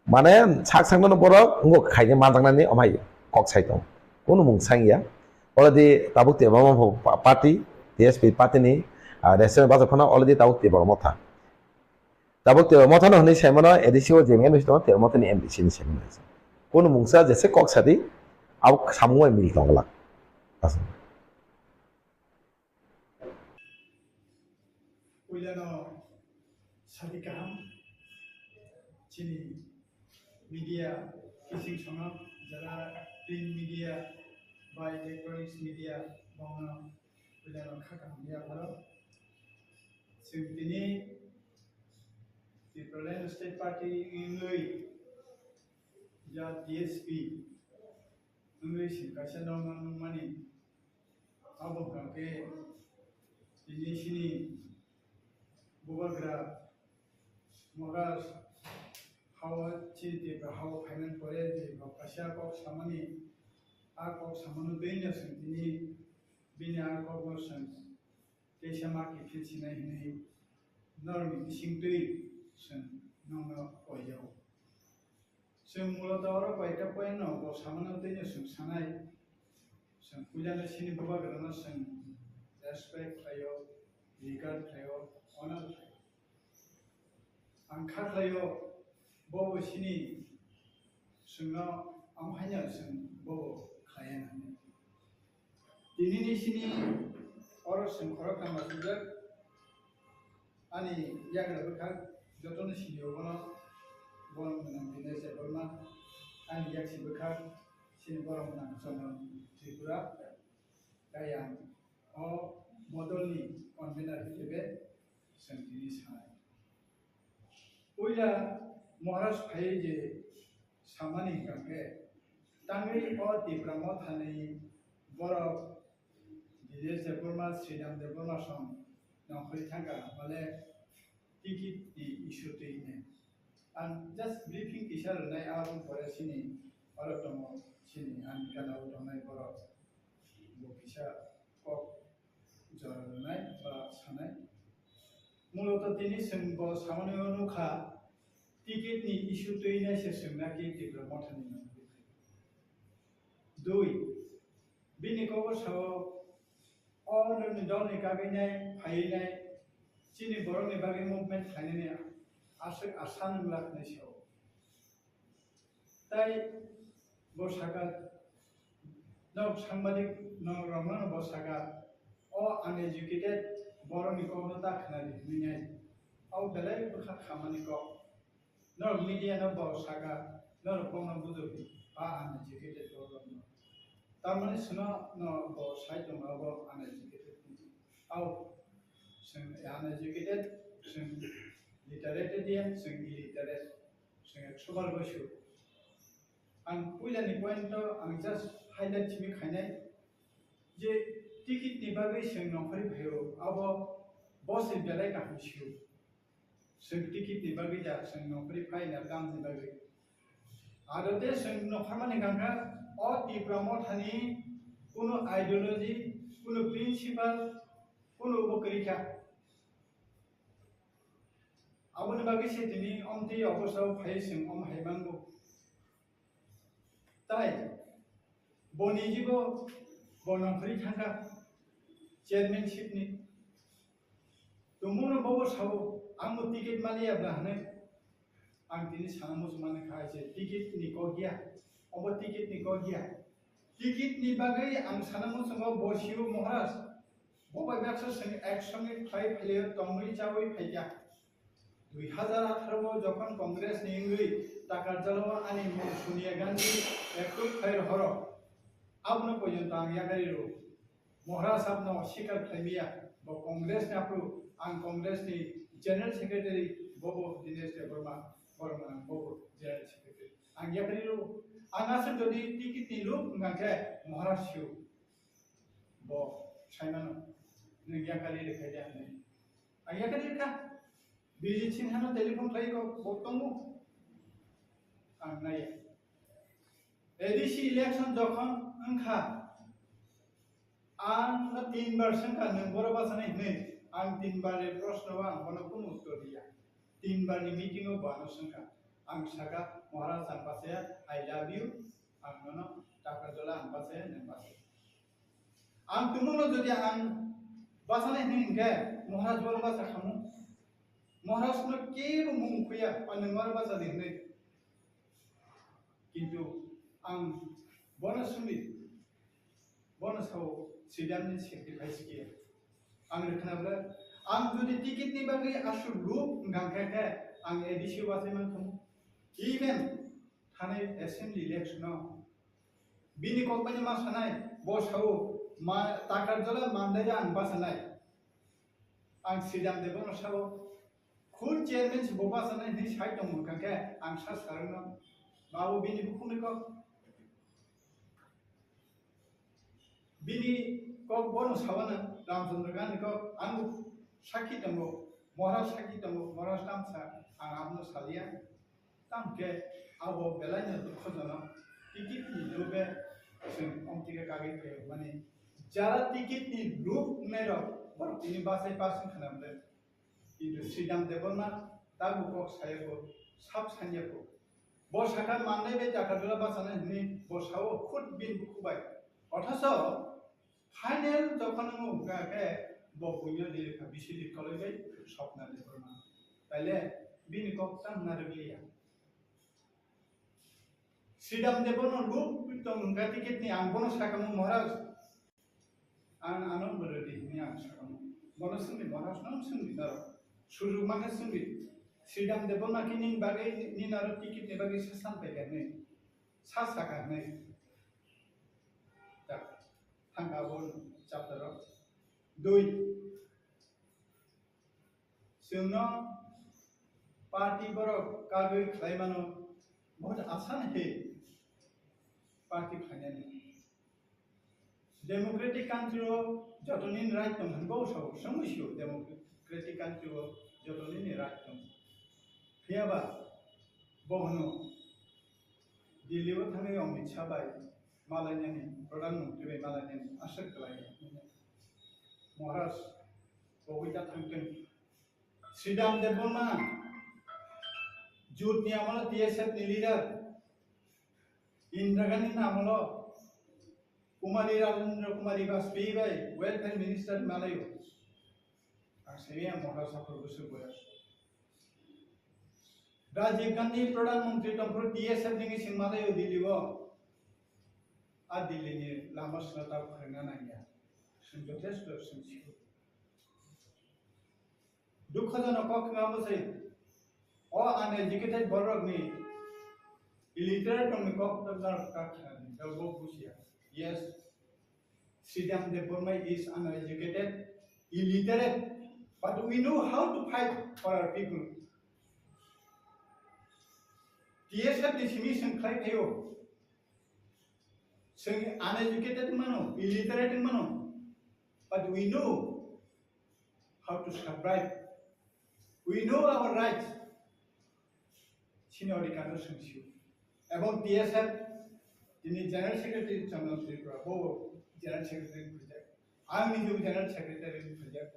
mane sak sakno no borok wngkha khaina manjaknani omai kok sai tong. Kunu mungsa wngya. Already tabuk te mama party, T S P party ni, ah, restaurant bajar phano already tabuk te borok motha. Tabuk tebo mothano hwnwi saimano A D C o je M D C tongo, tebo mothani M D C ni saimano. Kunu mungsa jese kok sadi, abo samung bai mil tongla. Aswk. Puilano sadi kaham, chini media, kising songo, jara print media, by electronics media, bongno puilano kha kaham ya pharo. Chwng tini Tipraland State Party wngwi ya T S P wngwi chwng kaisa nokno nukmani. Abo hwnkha khe tini chini bubagra Maharaj hao chini Tripura hao phaimani pore je bo kaisa kok samani, a kok samano twi no chwng tini bini a kokno chwng teisa ma kiphil sinai hwnwi norokni bisingtwi chwng nokno koi jago. Chwng muloto oro koita point no bo samano twi no chwng sanai, chwng puilano chini bubagrano chwng respect khlaio, regard khlaio, honor khlaio. Ang kha khlaio, bobo chini chwngno amo haino chwng bobo khlaiya hwnwi. Tinini chini oro chwng khoroktham achukjak, ani yagra bwkhak jotono sinio bono, bono gwnang Dinesh Debbarma, ani yaksi bwkhak chini borok gwnang Chondon Tripura, tei ang o model ni convener hisabe chwng tini sanai. Puila Maharaj phaiwi je samani hwnkha khe, tangwi o Tipra Mothani borok Dinesh Debbarma, Sridham Debbarma song nongkhorwi thangkha, hwnmale ticket ni issue twi hwnwi. Ang just briefing kisa rwnai, aboni pore chini oro tongo, chini ani gana o tongnai borok bo kisa kok jora rwnai ba sanai. Muloto tini chwng bo samani o nukha, ticket ni issue twi nai se chwng naki Tipra Mothani nongkhorwi phai. Dui, bini kobo sao o nini dol ni kagwi nai phaiwi nai chini borok ni bagwi movement khlainani aswk asa nung lakhnai sao. Tai bo saka, nok sangbadik nok rokno bo saka, o uneducated borokni kokno ta khwnadi hwnwi nai. O belai bwkha khamani kok. Norok media no bo saka, norok kokno bujokdi, ba uneducated borokno. Tamani sino no bo sai tongo abo uneducated ni. Au, chwng uneducated, chwng literated ya, chwng illiterate. Chwng ekso bar bai su. Ang puila ni point o ang just highlight simi khainai je ticket ni bagwi chwng nongkhorwi phaio, abo bo se belai kaham sio. Chwng ticket ni bagwi da, chwng nongkhorwi phai na kam ni bagwi. Ado de chwng nongkhormani gangkha o Tipra Mothani kunu ideology, kunu principle, kunu bo kwrwi kha. Aboni bagwi se tini omtwi obosao phai chwng om hai mango. Tai boni jibo bo nongkhorwi thangkha chairmanship ni. Tumungno bobo sao, ang bo ticket maliya bla hwnwi. Ang tini sana muchungmani kha je ticket ni kok ya, obo ticket ni kok ya. Ticket ni bagwi ang sana muchungo bo sio Maharaj. Bo bai baksa chwng ek songwi khlai phaio tongwi chawi phaikha. Dui hazar atharo o jokhon Congress ni wngwi Takarjalo ani mung Sonia Gandhi ekoi khlai rohoro, abono pojonto ang yakarwi rw. Maharaj abno sikar khlaimaya. Bo Congress ni aphuru, ang Congress ni General Secretary, bobo Dinesh Debbarma, Borma, bobo General Secretary. Ang yakarwi rw, ang aswk jodi ticket ni look wngkha khe Maharaj sio. Bo saimano, nwng yakarwi rwkha de hinwi. Ang yakarwi rwkha. Bijit Sinha no telephone khlai kok, bo tongo. Ang naiya. A D C election jokhon wngkha, ang no tin bar swngkha, nwng boro bachanai hinwi. Ang tin bar ni proshno o ang bono kunu uttor riya. Tin bar ni meeting o bo ano swngkha. Ang sakha, "Maharaj, ang bachaya, I love you, ang nono Takarjala ang bachaya, nwng bachaya." Ang tumungno jodi ang bachanai hinwi hinkhe, Maharaj boro bacha khamu. Maharaj no kebo mung khuya, o nwng boro bacha di hinwi. Kintu ang bono sungdi, bono sao Sridhar ni sacrifice khe. Ang rwkhna bwle, ang jodi ticket ni bagwi aswk look wngkha khe, ang A D C o bachai man khamu. Even thanai assembly election o bini kok bai ma sanai, bo sao ma Takarjala Mandai ang bachanai. Ang Sridhar Debbarma sao, khun chairman se bo bachanai hinwi sai tongmung kha khe, ang sa sarwngno, ma bo bini bukhukni kok. Bini kok bono sawana, Ramchandra Gandhi kok, ang sakhi tongo, Maharaj sakhi tongo, Maharaj tamsa, ang abono salia. Tamo khe abo belaino dukhojonok, ticket ni loge chwng omtike kagwi phaio, mani jara ticket ni look wngnai rok borok tini bachai pass wngkha na bwle. Kintu Sridhar Debbarma tabuk kok saya kho, sab sanya kho. Bo sakha Mandai bai Takarjala bachanai hinwi bo sao khud bini bukhu bai. Othocho final jokhon wngkha khe bo buino lirikha bisi likoloi bai Swapna Debbarma. Taile bini kok tang narwkliya. Sridhar Debbarma look tong wngkha ticket ni, ang bono sakha mo Maharaj. Ang ano bwrwidi hinwi ang sakha mo. Bono swngdi Maharaj, nang swngdi norok. Sujuk mankhe swngdi. Sridhar Debbarma khe nini bagwi, nini aro ticket ni bagwi sa san paikha hinwi. Sa sakha hinwi. Tak. Thangkha abo chapter o. Dui. Chwngno party borok kagwi khlai mano, bahut asan he party khlainani. Democratic country o joto nini right tong hwnwi bo sao, swngwi sio democratic country o joto nini right tong. Phiyaba bo hwno Delhi o thangwi Amit Shah bai malainani, Pradhan Mantri bai malainani aswk kwlai. Maharaj, kogwi ta thangtwng. Sridhar Debbarma, Jyoti amolo T S F ni leader, Indira Gandhi ni amolo Kumari Rajendra Kumari Vajpayee bai welfare minister malaio. Ang simi ang Maharaj saphur bwswk boyas. Rajiv Gandhi Pradhan Mantri tongphuru T S F ni sing malaio Delhi o. A Delhi ni lama swnata phwrwngna nangya. Sing jothesto sing sio. Dukhojonok kok wngma bwsai. O uneducated borokni illiterate rokni kok norok kha khnani, norok bo bujiya. Yes, Sridhar Debbarma is uneducated, illiterate, but we know how to fight for our people. T S F ni simi swng khlai phaio. Swng uneducated mano, illiterate mano, but we know how to survive. We know our rights. Chini odhikar no swng sio. Ebong T S F, tini General Secretary Chandra Tripura, bo General Secretary khojak. Ang ni General Secretary khojak.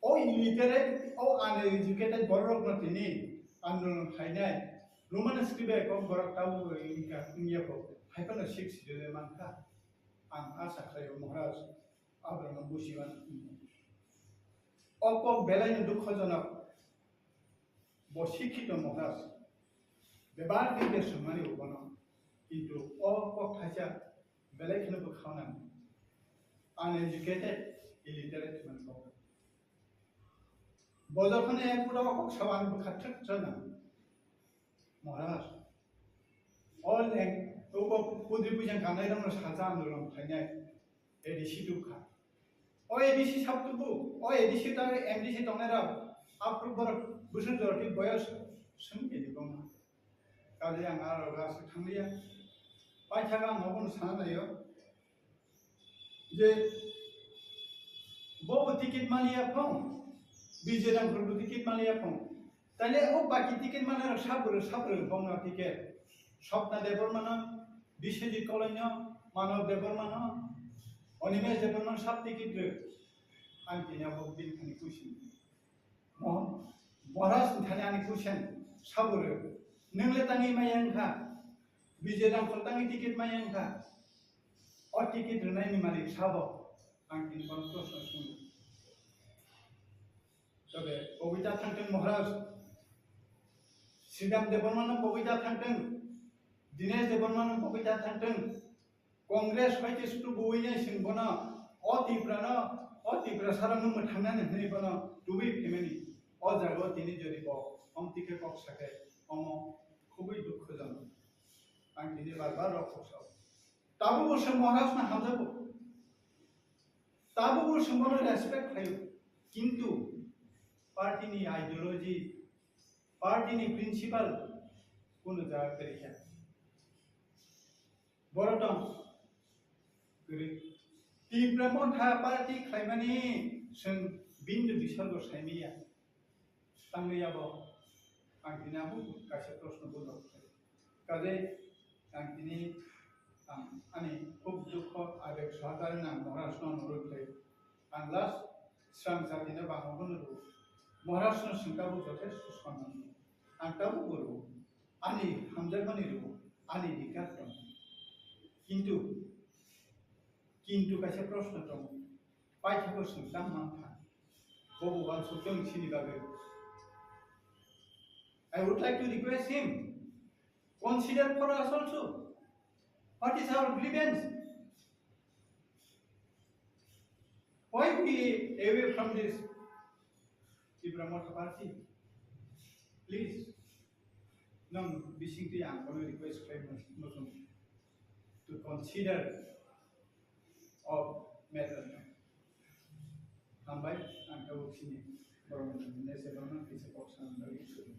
O illiterate, o uneducated borok no tini andolon khainai. Roman script bai kok borok tabo wngya kho. Hai phano six schedule mankha. Ang asa khlaio Maharaj. Abraham Busiman. O kok belai no dukhojonok. Bo sikhito Maharaj. Bebar din de sumani ubono. Kintu o kok thaisa belai kheno bwkha nang. Uneducated, illiterate man kok. Bo jokhon e pura o kok sawan bwkha thik chana. Maharaj. O leng, o bo pudri pujan kanai rong saja andolon khainai. A D C dukha. O A D C sab tubu, o A D C tang M D C tongnai rok, aphuru borok bwswk jora twi boyos swng khe di bongma. Kaje ang aro ga swk thangliya. Paithago ang obono sana naio. Je bo bo ticket maliya phong, B J Rangkhol bo ticket maliya phong. Taile o baki ticket maliya rok sabro sabro bongma ticket. Swapna Debbarma no, Biswajit Koloino, Manav Debbarma no, Animesh Debbarma no sab ticket rw. Ang tini abo bini thani kuising. Mo-, Maharaj ni thani ani question sabo rw. Nwng le tangwi maya wngkha, B J Rangkhol tangwi ticket maya wngkha. O ticket rwnai ni malik sabo? Ang tini bono proshno swngo. Tobe pogwi ta thangtwng Maharaj, Sridham Debbarma no pogwi ta thangtwng, Dinesh Debbarma no pogwi ta thangtwng, Congress hai khe sutu buwi nai sing bono, o Tipra no, o Tipra sara no mwthang nani hwnwi bono tubui phimani. O jaga o tini jodi bo omtwi khe kok sakhe, omo khubui dukhojonok. Ang tini bar bar rok kok sao. Tabuk bo se Maharaj no hamjago. Tabuk bo se bono respect khlaio. Kintu party ni ideology, party ni principle kunu jaga kwrwi kha. Borok tong kwrwi. Tipra Motha party khlaimani chwng bini bisargo saimanya. Tangwi abo ang tini abo kaisa proshno bo rok khlai. Kaje ang tini ang ani khub dukho abeg sohakare nang Maharaj no nurwi khlai. Ang last swrang jatino bangma bono rw. Maharaj no swng tabuk jothesto sonnam rw. Ang tabuk bo rw. Ani hamjakmani rw. Ani adhikar tong. Kintu, kintu kaisa proshno tong. Paithago swng tang mankha. Bobo uansuk tong sini bagwi. I would like to request him, consider for us also. What is our grievance? Why we away from this Tipra Motha Party? Please, nang bisingtwi ang kono request khlai muchung to consider of matter. Hambai, ang tabuk sini borok ni nese borok no kisa kok sanani bagwi.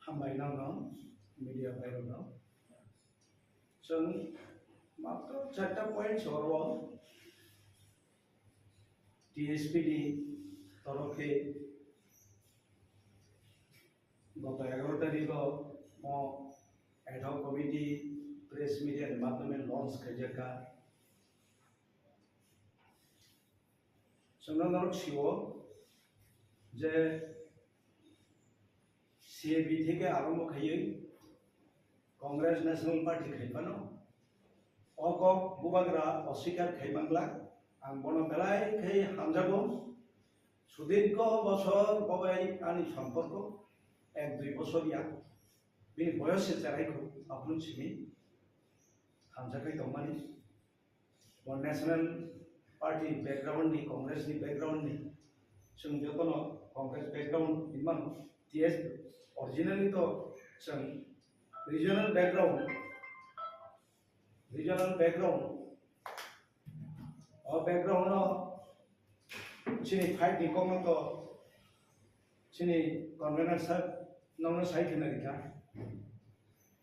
Hambai nang no, media bai rok no. Chwng matro charta point soro T S P ni torof khe goto egaroh tarikh o mo ad hoc committee press media ni madhyome launch khaijak kha. Chwngno norok sio je C A B theke arombo khaiwi Congress National Party khai phano o kok bubagra oswikar khai mangla. Ang bono belai khai hamjago. Sudirgho bosor bobai ani somporko ek dui bosor ya. Bini boyos se cherai kho, aphuru simi hamjakhai tongmani. Bo National Party background ni, Congress ni background ni, chwng jotono Congress background hinmano, T S originally to chwng regional background, regional background, o background no chini fight ni kokno to chini convener sir nokno sai khna rikha.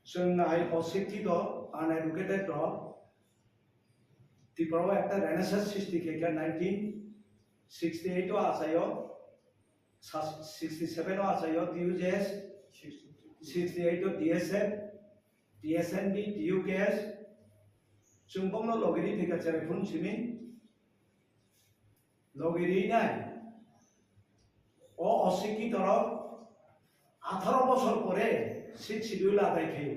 Chwng nai osikkhito, uneducated rok Tripura o ekta renaissance srishti khe kha nineteen sixty eight o achaio, sa-, sixty seven o achaio T U J S, sixty eight o T S F, T S N B, T U K S, chwng bongno logiri thika cherai phun simi. Logi rinai. O osikki torok atharo bosor pore sixth schedule adai khayo.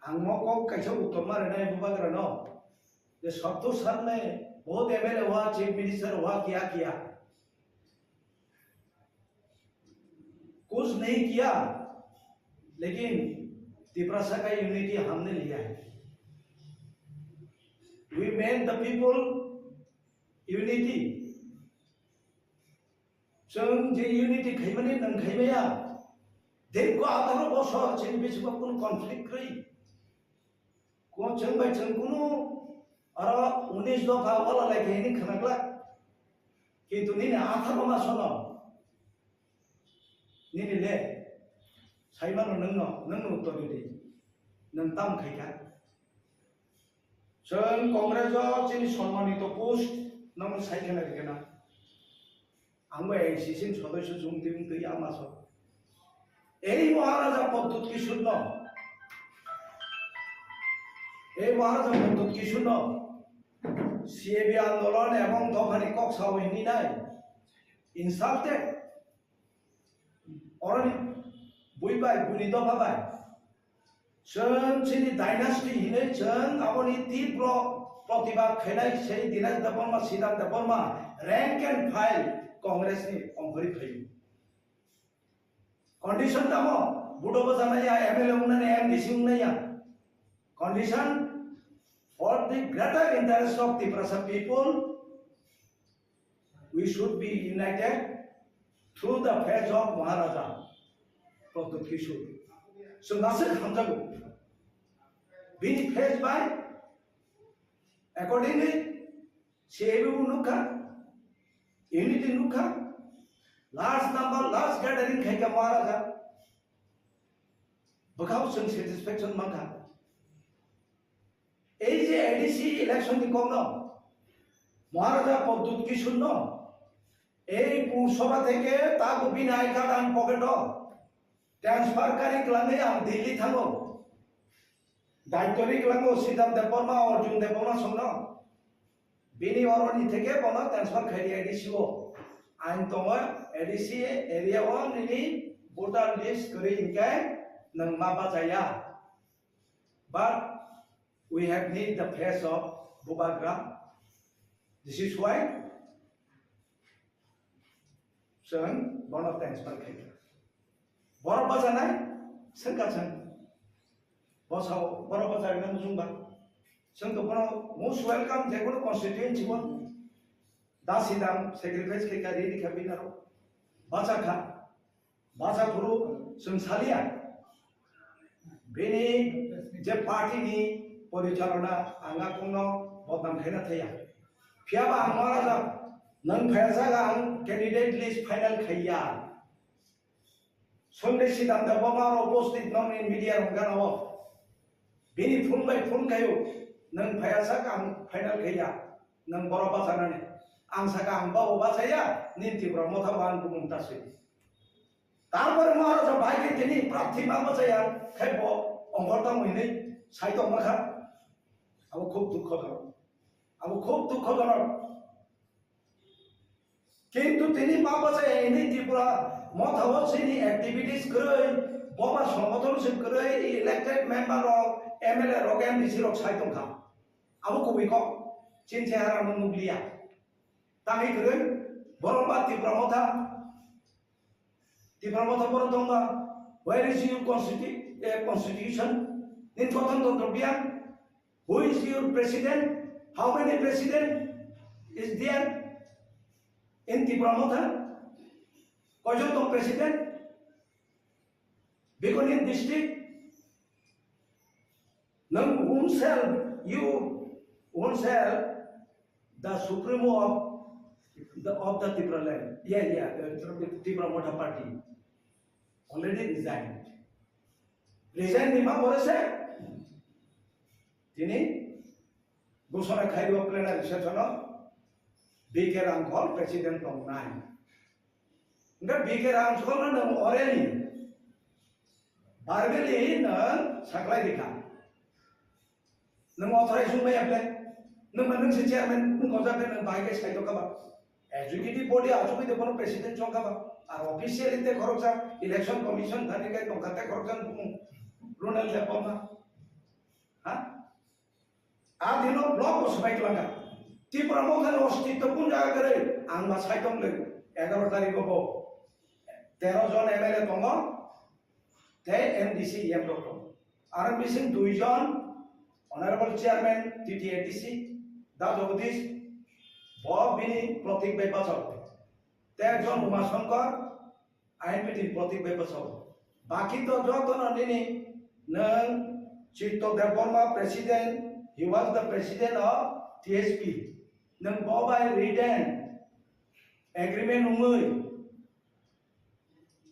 Ang mo kok kaisa uttor ma rinai bubagra no. Je sottor sal mein bahut M L A hua, chief minister hua, kiya kiya. कुछ नहीं किया, लेकिन तिपरासा का यूनिटी हमने लिया है। We made the people unity. Chwng je unity khaimani nang khaimaya, dikko atharo bosor chini bisingo kun conflict kwrwi. Ko chwng bai chwng kunu aro unis dopha wala lai khe hini khwnaklak. Kintu nini atharo ma sono. Nini le saimano nwngno, nwngno uttor ridi. Nwng tam khaikha. Chwng Congress o chini sonmanito post nwng sai khwna rikena. Ang bai A I C C ni sodosyo chwng twi wng twi ama so. Ei Maharaja Pradyut Kishore no, ei Maharaja Pradyut Kishore no C A B andolon ebong dophani kok sao hini nai. Insulted. Oroni bui bai, buni dopha bai. Chwng chini dynasty hinwi chwng aboni tibro protibad khainai sei Dinesh Debbarma, Siddhant Debbarma, rank and file Congress ni ongkhorwi phaio. Condition tamo, budo bwchanai ya, M L A wngnani, M D C wngnai ya. Condition, for the greater interest of Tiprasa people, we should be united through the face of Maharaja Pradyut Kishore. So, nasik hamjago. Bini face by, accordingly, C A B bo nukha, unity nukha, large number, large gathering khaikha Maharaja. Bwkhao chwng satisfaction mankha. Ei je A D C election ni kokno Maharaja Pradyut Kishore no ei Pursabha theke tago bini I card ang pocket o transfer kari kwlangwi ang Delhi thango. Daityo ri kwlango Siddhant Debbarma, Arjun Debbarma songno. Bini oroni theke bono transfer khaidi A D C o. Ain tongo A D C area o nini voter list kwrwi hinkhe nwng ma bachaya. But we have need the face of Bubagra. This is why chwng bono transfer khaikha. Borok bachanai, swngkha chwng. Bosao, borok bacharina muchungba. Chwng to bono most welcome, je kono constituency o. Da sidang sacrifice khaikha, riri kha binaro. Bachakha. Bacha phuru chwng salia. Bini je party ni porichalona ang a kongno bodnam khaina thaya. Phiyaba ang Maharaja, nwng phaiya jaga ang candidate list final khaiya. Sunday Siddhant Debbarma aro upasthit nokni media rok gana o. Bini phone bai phone khaio, nwng phaiya sak ang final khaiya, nwng borok bachanani. Ang saka ang babo bachaya, nini Tipra Motha bo ang bumung ta swi. Tarpore Maharaja bai khe tini prarthi ma bachaya, khe bo ongkhor tamo hinwi sai tongma kha. Abo khub dukhojonok. Abo khub dukhojonok. Kintu tini ma bachaya hini Tripura Motha o chini activities kwrwi, boba songothon se kwrwi, elected member rok, M L A rok, M D C rok sai tongkha. Abo kubui kok, chini chehara no nukliya. Tangwi kwrwi, borok ba Tripura Motha, Tipra Motha borok tongba, where is your constitu-, eh, constitution? Nini gothon tontro biya? Who is your president? How many president is there in Tipra Motha? Koijon tong president? Bikoni district? Nang whom shall you, whom shall the supremo of the, of the Tipraland? Yeah, yeah, the Tipra Motha party already resigned. Resign ni ma pore se tini gosona khairwa plenary session o B K Rangkhol president tongnai. Hingke B K Rangkhol no nang orally, verbally nang saklai dikha. Nang authorize wngmaya ble, nang ma nang se chairman wng kojak khe nang bahai khe sai tongkha ba. Executive body achugwi de bono president chongkha ba. Ar officially te khoroksa election commission thani khe tongkha te khoroksa bumung Ronald Debbarma. Ha? A dino block bo swbai twlangkha. Tipra Motha ni ostitto kun jaga kwrwi? Ang ba sai tong le egaro tarikh bo tero jon M L A tongo, tei M D C E M rok tongo. Aro bising dui jon Honorable Chairman T T A D C, Da Jagadish, bo bini protik bai bachao. Tei ekjon Uma Shankar, I N P T ni protik bai bachao. Baki to joto no nini nwng Chitto Debbarma president, he was the president of T S P. Nwng bo bai written agreement wngwi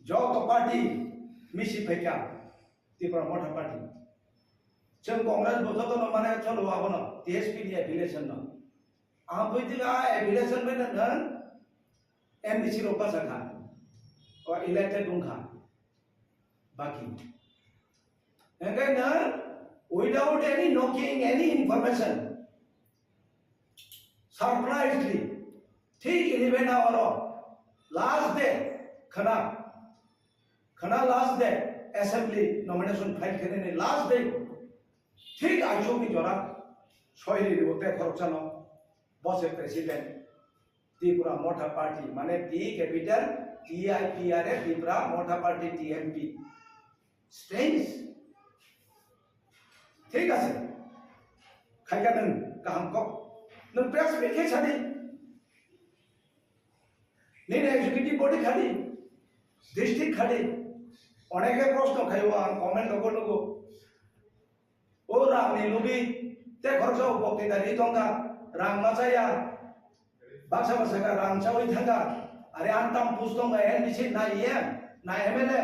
joto party misi phaikha Tipra Motha party. Chwng Congress bo jotono mane cholo abono T S P ni affiliation no. Ang bui twi a affiliation bai nang M D C rok basa kha. O elected wng kha. Baki. Hingke nang without any knocking, any information, surprisely, thik eleven hour o last day khana, khana last day assembly nomination file khenani last day, thik aisuk ni jora soiri ribo te khoroksa no bose president. Tipra Motha Party, mane T capital T I P R A, Tipra Motha Party, T M P. Strange. Thik ase. Khaika nwng kaham kok. Nwng press meet khe sadi. Nini executive body khadi. District khadi. Oneke proshno khaio ang comment logo logo. O rang ni lubi te khoroksa o bokti da ri tongkha, rang ma chaya, baksa baksa kha rang chawi thangkha, are antam pus tongkha, N D C na E M na M L A.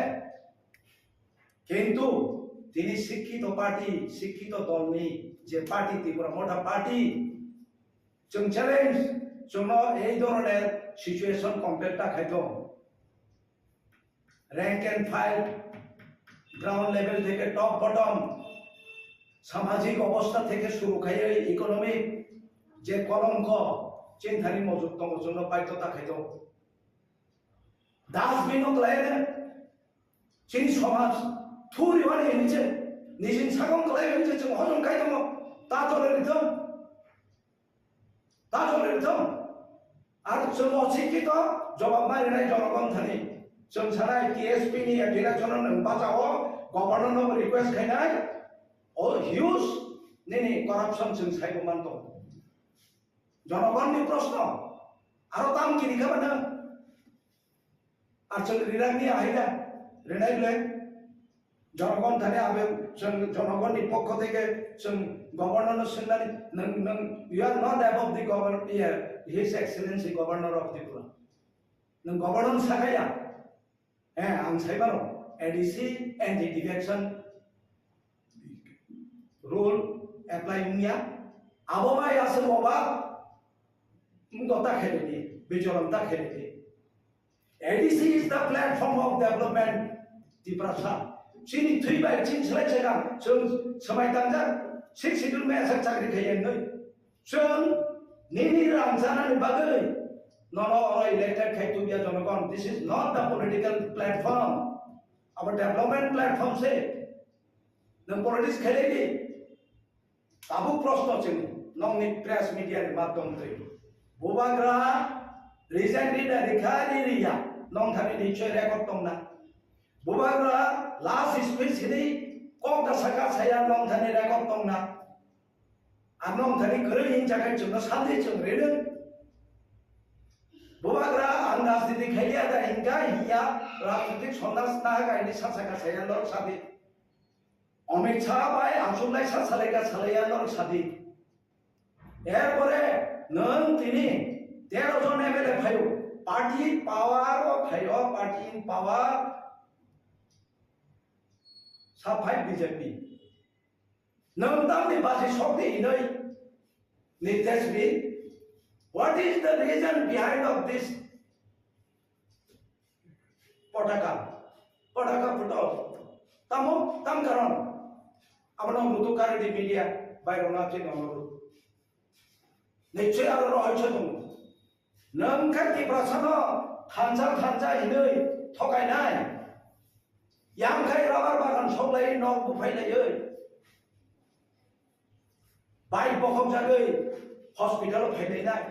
Kintu tini sikkito party, sikkito dolni je party, Tipra Motha Party, chwng challenge, chwngno ei dhoroner situation compare ta khai tong. Rank and file, ground level theke top bottom, samajik obostha theke shuru khaiwi economic je kolongko, chini thani mojok tongo, chwngno baidhota khai tongo. Dustbin o kwlai chini somaj thuri wani hinwi se nijini sakong kwlai hinwi se chwng hojom khai tongo, ta chole rithwng. Ta chole rithwng. Ar chwng o sikkito jobab ma rinai jonogon thani. Chwng sanai T S P ni election no nwng bachao, governor no request khainai. O huge nini corruption chwng saibo manto. Jonogon ni proshno. Aro tam kiri kha bana. Ar chwng rinani ahai da, rinai le. Jonogon thani abe chwng jonogon ni pokho theke chwng governor no swngnani, nwng, nwng, you are not above the governor, iya, His Excellency Governor of Tripura. Nwng governor sakaya. Eh, ang sai mano, A D C anti defection rule apply wngya. Abo bai aswk oba wngkha ta khailai di, bichoron ta khailai di. A D C is the platform of development, Tiprasa. Chini thwi bai chini slai chega, chwng swmai tangjak, six schedule mai aswk chakri khaiya wnwi. Chwng nini rang chanani bagwi nono oro elected khai tubya jonogon. This is not the political platform. Abo development platform se. Nwng politics khailai di. Tabuk proshno chwng nokni press media ni madhyom twi. Bubagra resign rida rikha ri riya nong thani nichoi record tongna. Bubagra last speech hini kok da saka saya nong thani record tongna. Ar nong thani kwrwi hin jaga chwngno sandi chwng rino. Bubagra ang rajniti khaiya da hinka hiya rajniti sondas na ga ini sasa ka saya lor sadi. Amit Shah bai achuk lai sa salai ka salai ya lor sadi. Erpore nwng tini tero jon M L A phaio, party in power o phaio, party in power sa phai B J P. Nwng tamni baji sokdi hinwi Nitesh Bey, what is the reason behind of this potaka? Potaka photo. Tamo, tam karon. Abono mutu kari di media, bai rona chini onoru. Nichoi aro rohoi choi tongo. Nwng khe Tiprasano thansa thansa hinwi thokainai. Yang khai rubber bagan soklai nok buphai laiwi. Bike bokhok jagwi hospital phai lainai.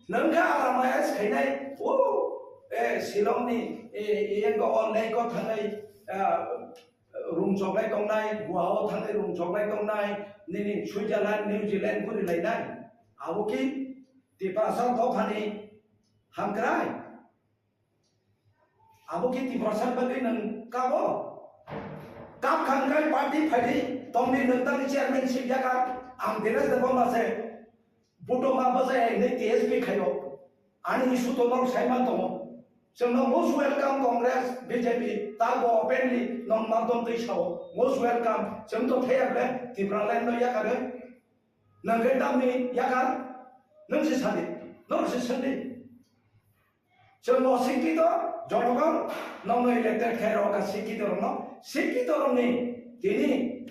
Nwng khe aramai khainai. O, eh, Shillong ni, eh, eh, yang ko online ko thangai, ah, rung choklai tongnai, Goa o thangai rung choklai tongnai, nini Switzerland, New Zealand guri lainai. Abo ki Tiprasa dophani hamkrai. Abo ki Tiprasa bagwi nwng kabo? Kap khankai party phaidi tongdi nung tang chairmanship yaka ang Dinesh Debbarma se buto ma bajai ni T S P khayo. Ani issue to norok saiman tongo. Chwngno most welcome Congress, B J P, tabo openly nong madom twi sao. Most welcome. Chwng to thayakle Tipraland no yakare. Nang khe tamni yakar. Nung se sadi. Nung se sadi. Chwng bo sikito, jonogon, nongno elected khe rok ka sikito rokno, sikito rokni tini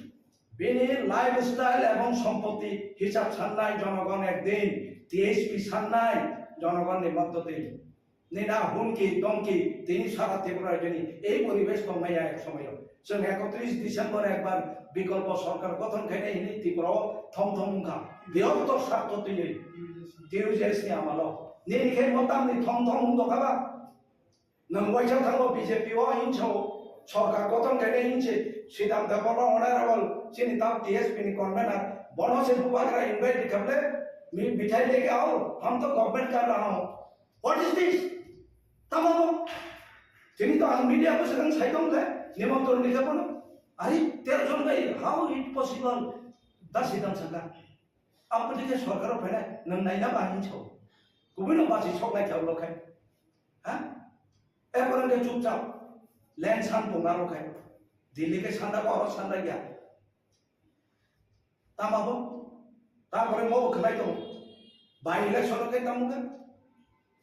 bini lifestyle ebong sompoti hisab sannai jonogon ekdin, T S P sannai jonogon ni moddoti. Nina hunki, dongki, tini sara Tripura rajyoni ei poribesh tongmaya ek somoyo. Chwng ekotris December ekbar bikolpo sorkar gothon khainai hini Tripura o thom thom wngkha. Biyokto sartho twiwi. T U J S ni amalo. Nini khe motamni thom thom wng dokha ba? Nwng waisa thango B J P o hinso sorkar gothon khainai hinse Sridhar Debbarma honorable chini tam T S P ni convener bono se bubagra invite dikhable mi bithai leke ao hum to government kar raha hu. What is this? Tamo bo. Tini to ang media ko sedang sai dong le, nimantron ni kapono. Ari, tero jon bai, how it possible? Da Sridhar saka. Apo dike sorkar o phene, nang naina ba hinso. Kubui no basi sok nai thau lo khai. Ha? Ekorang ke chupchap. Land san pung aro khai. Delhi ke sanda ko aro sanda ya. Tamo bo? Tarpore mo khlai tongo. By election khe tamo khe?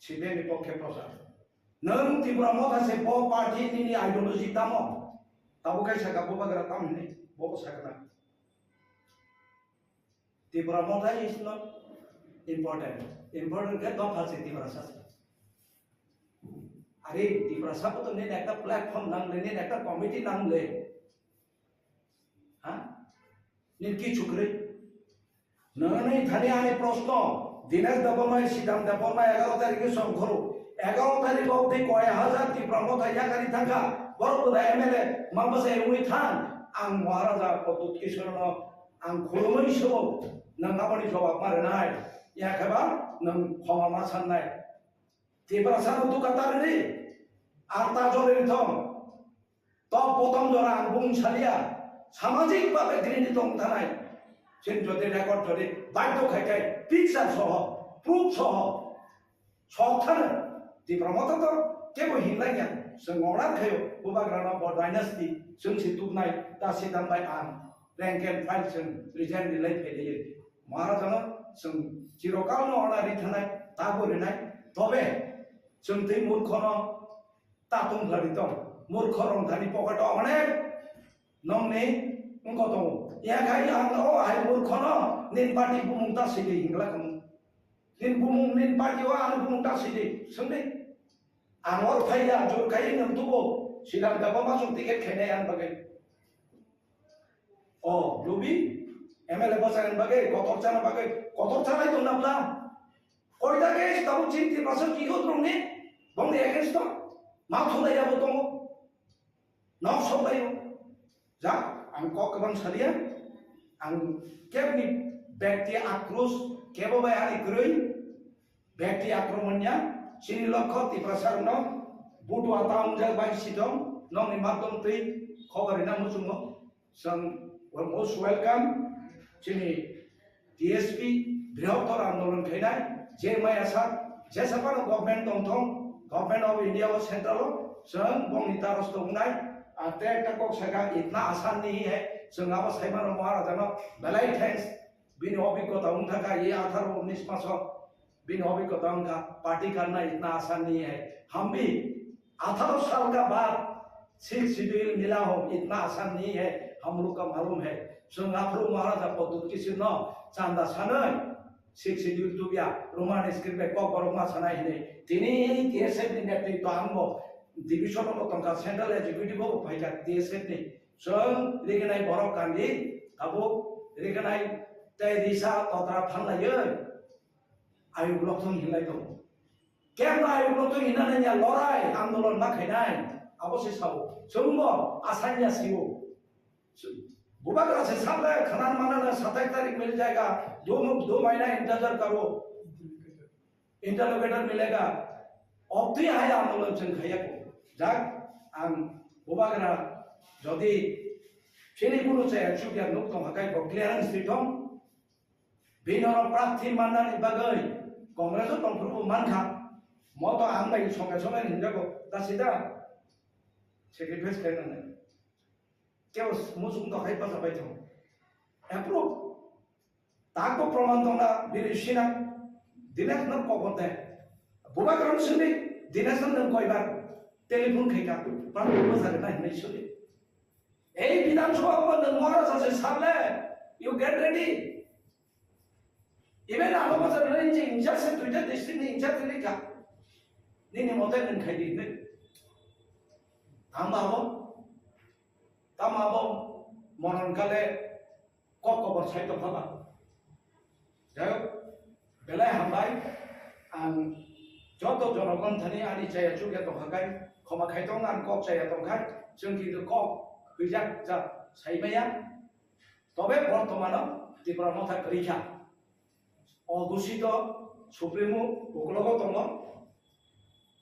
C P M ni pokhe prochar. Nwng Tipra Motha se bo party nini ideology tamo? Tabo khe saka bo bagra tam hini, bo bo sakna. Tipra Motha is not important. Important khe dopha se Tiprasa se. Are Tiprasa ko to nini ekta platform nangle, nini ekta committee nangle. Ha? Nini kichu kwrwi. Nini thani ani proshno, Dinesh Debbarma, Sridhar Debbarma egaro tarikh ni songkhoro. Egaro tarikh obdi koi hajar Tipra Motha yakari thangkha. Borok bwdai M L A, ma bwsai wngwi thang. Ang Maharaja Pradyut Kishore no ang khulumwi subo. Nwng aboni jawab ma rwnai. Yakheba nwng khoma ma sannai. Tiprasa no duka ta rwdi, ar ta jori thong. Tok botom jora ang bung salia, samajik babe grini tong thanai. Chwng jodi record jodi baidhyo khai khai, picture soho, proof soho, sok thano. Tipra Motha to kebo hinlai ya, chwng order khayo, bubagra no bo dynasty, chwng si tuknai, ta si tambai ang, rank and file chwng resign rilai phai liye. Maharaja no chwng chirokal no order ri thanai, tabo rinai, tobe chwng tei murkho no ta tong khlai tong. Murkho rong thani pocket o onek nongni wngkho tongo. Ya khai ang o hai murkho no nin party bumung ta sidi hingla kamo. Nin bumung nin party o ang bumung ta sidi swngdi. Ang or phai ya jor khai nang tubo silang da bama sung ticket khainai ang bagai. O, lubi, M L A bwsani bagwi, kotor chana bagwi, kotor chanai tongna bla. Koita case tabuk chini Tiprasa ki hot rongni, bongni against to, ma thulai abo tongo. Nok sok laio. Ja, ang kok kwbang salia, ang kebni bekti akros, kebo bai ani kwrwi, bekti akromon ya, chini lokho Tiprasa rokno, butua ta wngjak bai sitong, nokni madom twi, khobor rina muchungo. Chwng most welcome chini D S P brihottor andolon khainai je maya sak jesa phano government tongthong, Government of India o central o chwng bongni taros tongnai. Ate ekta kok saka itna asan nahi hai, chwng abo saimano Maharaja no belai thanks. Bini obhiggota wngthaka ye atharo unis maso. Bini obhiggota wngkha party karna itna asan nahi hai. Hum bhi atharo sal ka baad sixth schedule mila ho, itna asan nahi hai, hum log ka malum hai. Chwng aphuru Maharaja Pradyut Kishore no chanda sanwi sixth schedule tubya Roman script bai kokborok ma sanai hinwi. Tini T S F ni netritwa ang bo division o tongkha, central executive o phaikha T S F ni. Chwng rignai borok kandi, tabuk rignai tei risa totra phanlaiwi ayuk lokthong hinlai tongo. Kemno ayuk lokthong hinna nangya lorai andolon ma khainai, abo se sao. Chwngbo asanya sio. Bubagra se sakle khanan manana satais tarik mil jayega, do, do mahina intezar karo. Interlocutor milega, obtwi hai andolon chwng khaiya ko. Jak, ang bubagra jodi Chini kunu chaya chukya nuk tongkha kai bo clearance ri thong. Bini oro prarthi mannani bagwi Congress o tongphuru bo mankha. Mo to ang bai songe songe hinjago ta sida sacrifice khainani. Kebo muchung to khai pacha bai thong. Approve. Tako proman tongna bini sina Dinesh no kokote. Bubagra no sindi Dinesh no nung koibar telephone khaika. Prarthi bo jagna hinai sudi. Ei Bidhan Sabha o nwng mora sase sable, you get ready. Even abo bwsajwk nini je in charge se duita district ni in charge ni ka. Nini mote nwng khai di hinwi. Tamo abo, tamo abo moron kale kok kobor sai tongkha ba. Jai hok, belai hambai, ang joto jonogon thani ani chaya chukya tongkha kai, khoma khai tong ang kok chaya tongkha, chwng kintu kok hwijak jak sai maya, tobe bortomano Tipra Motha kwrwi kha. O gusito Supremo uklogo tongo,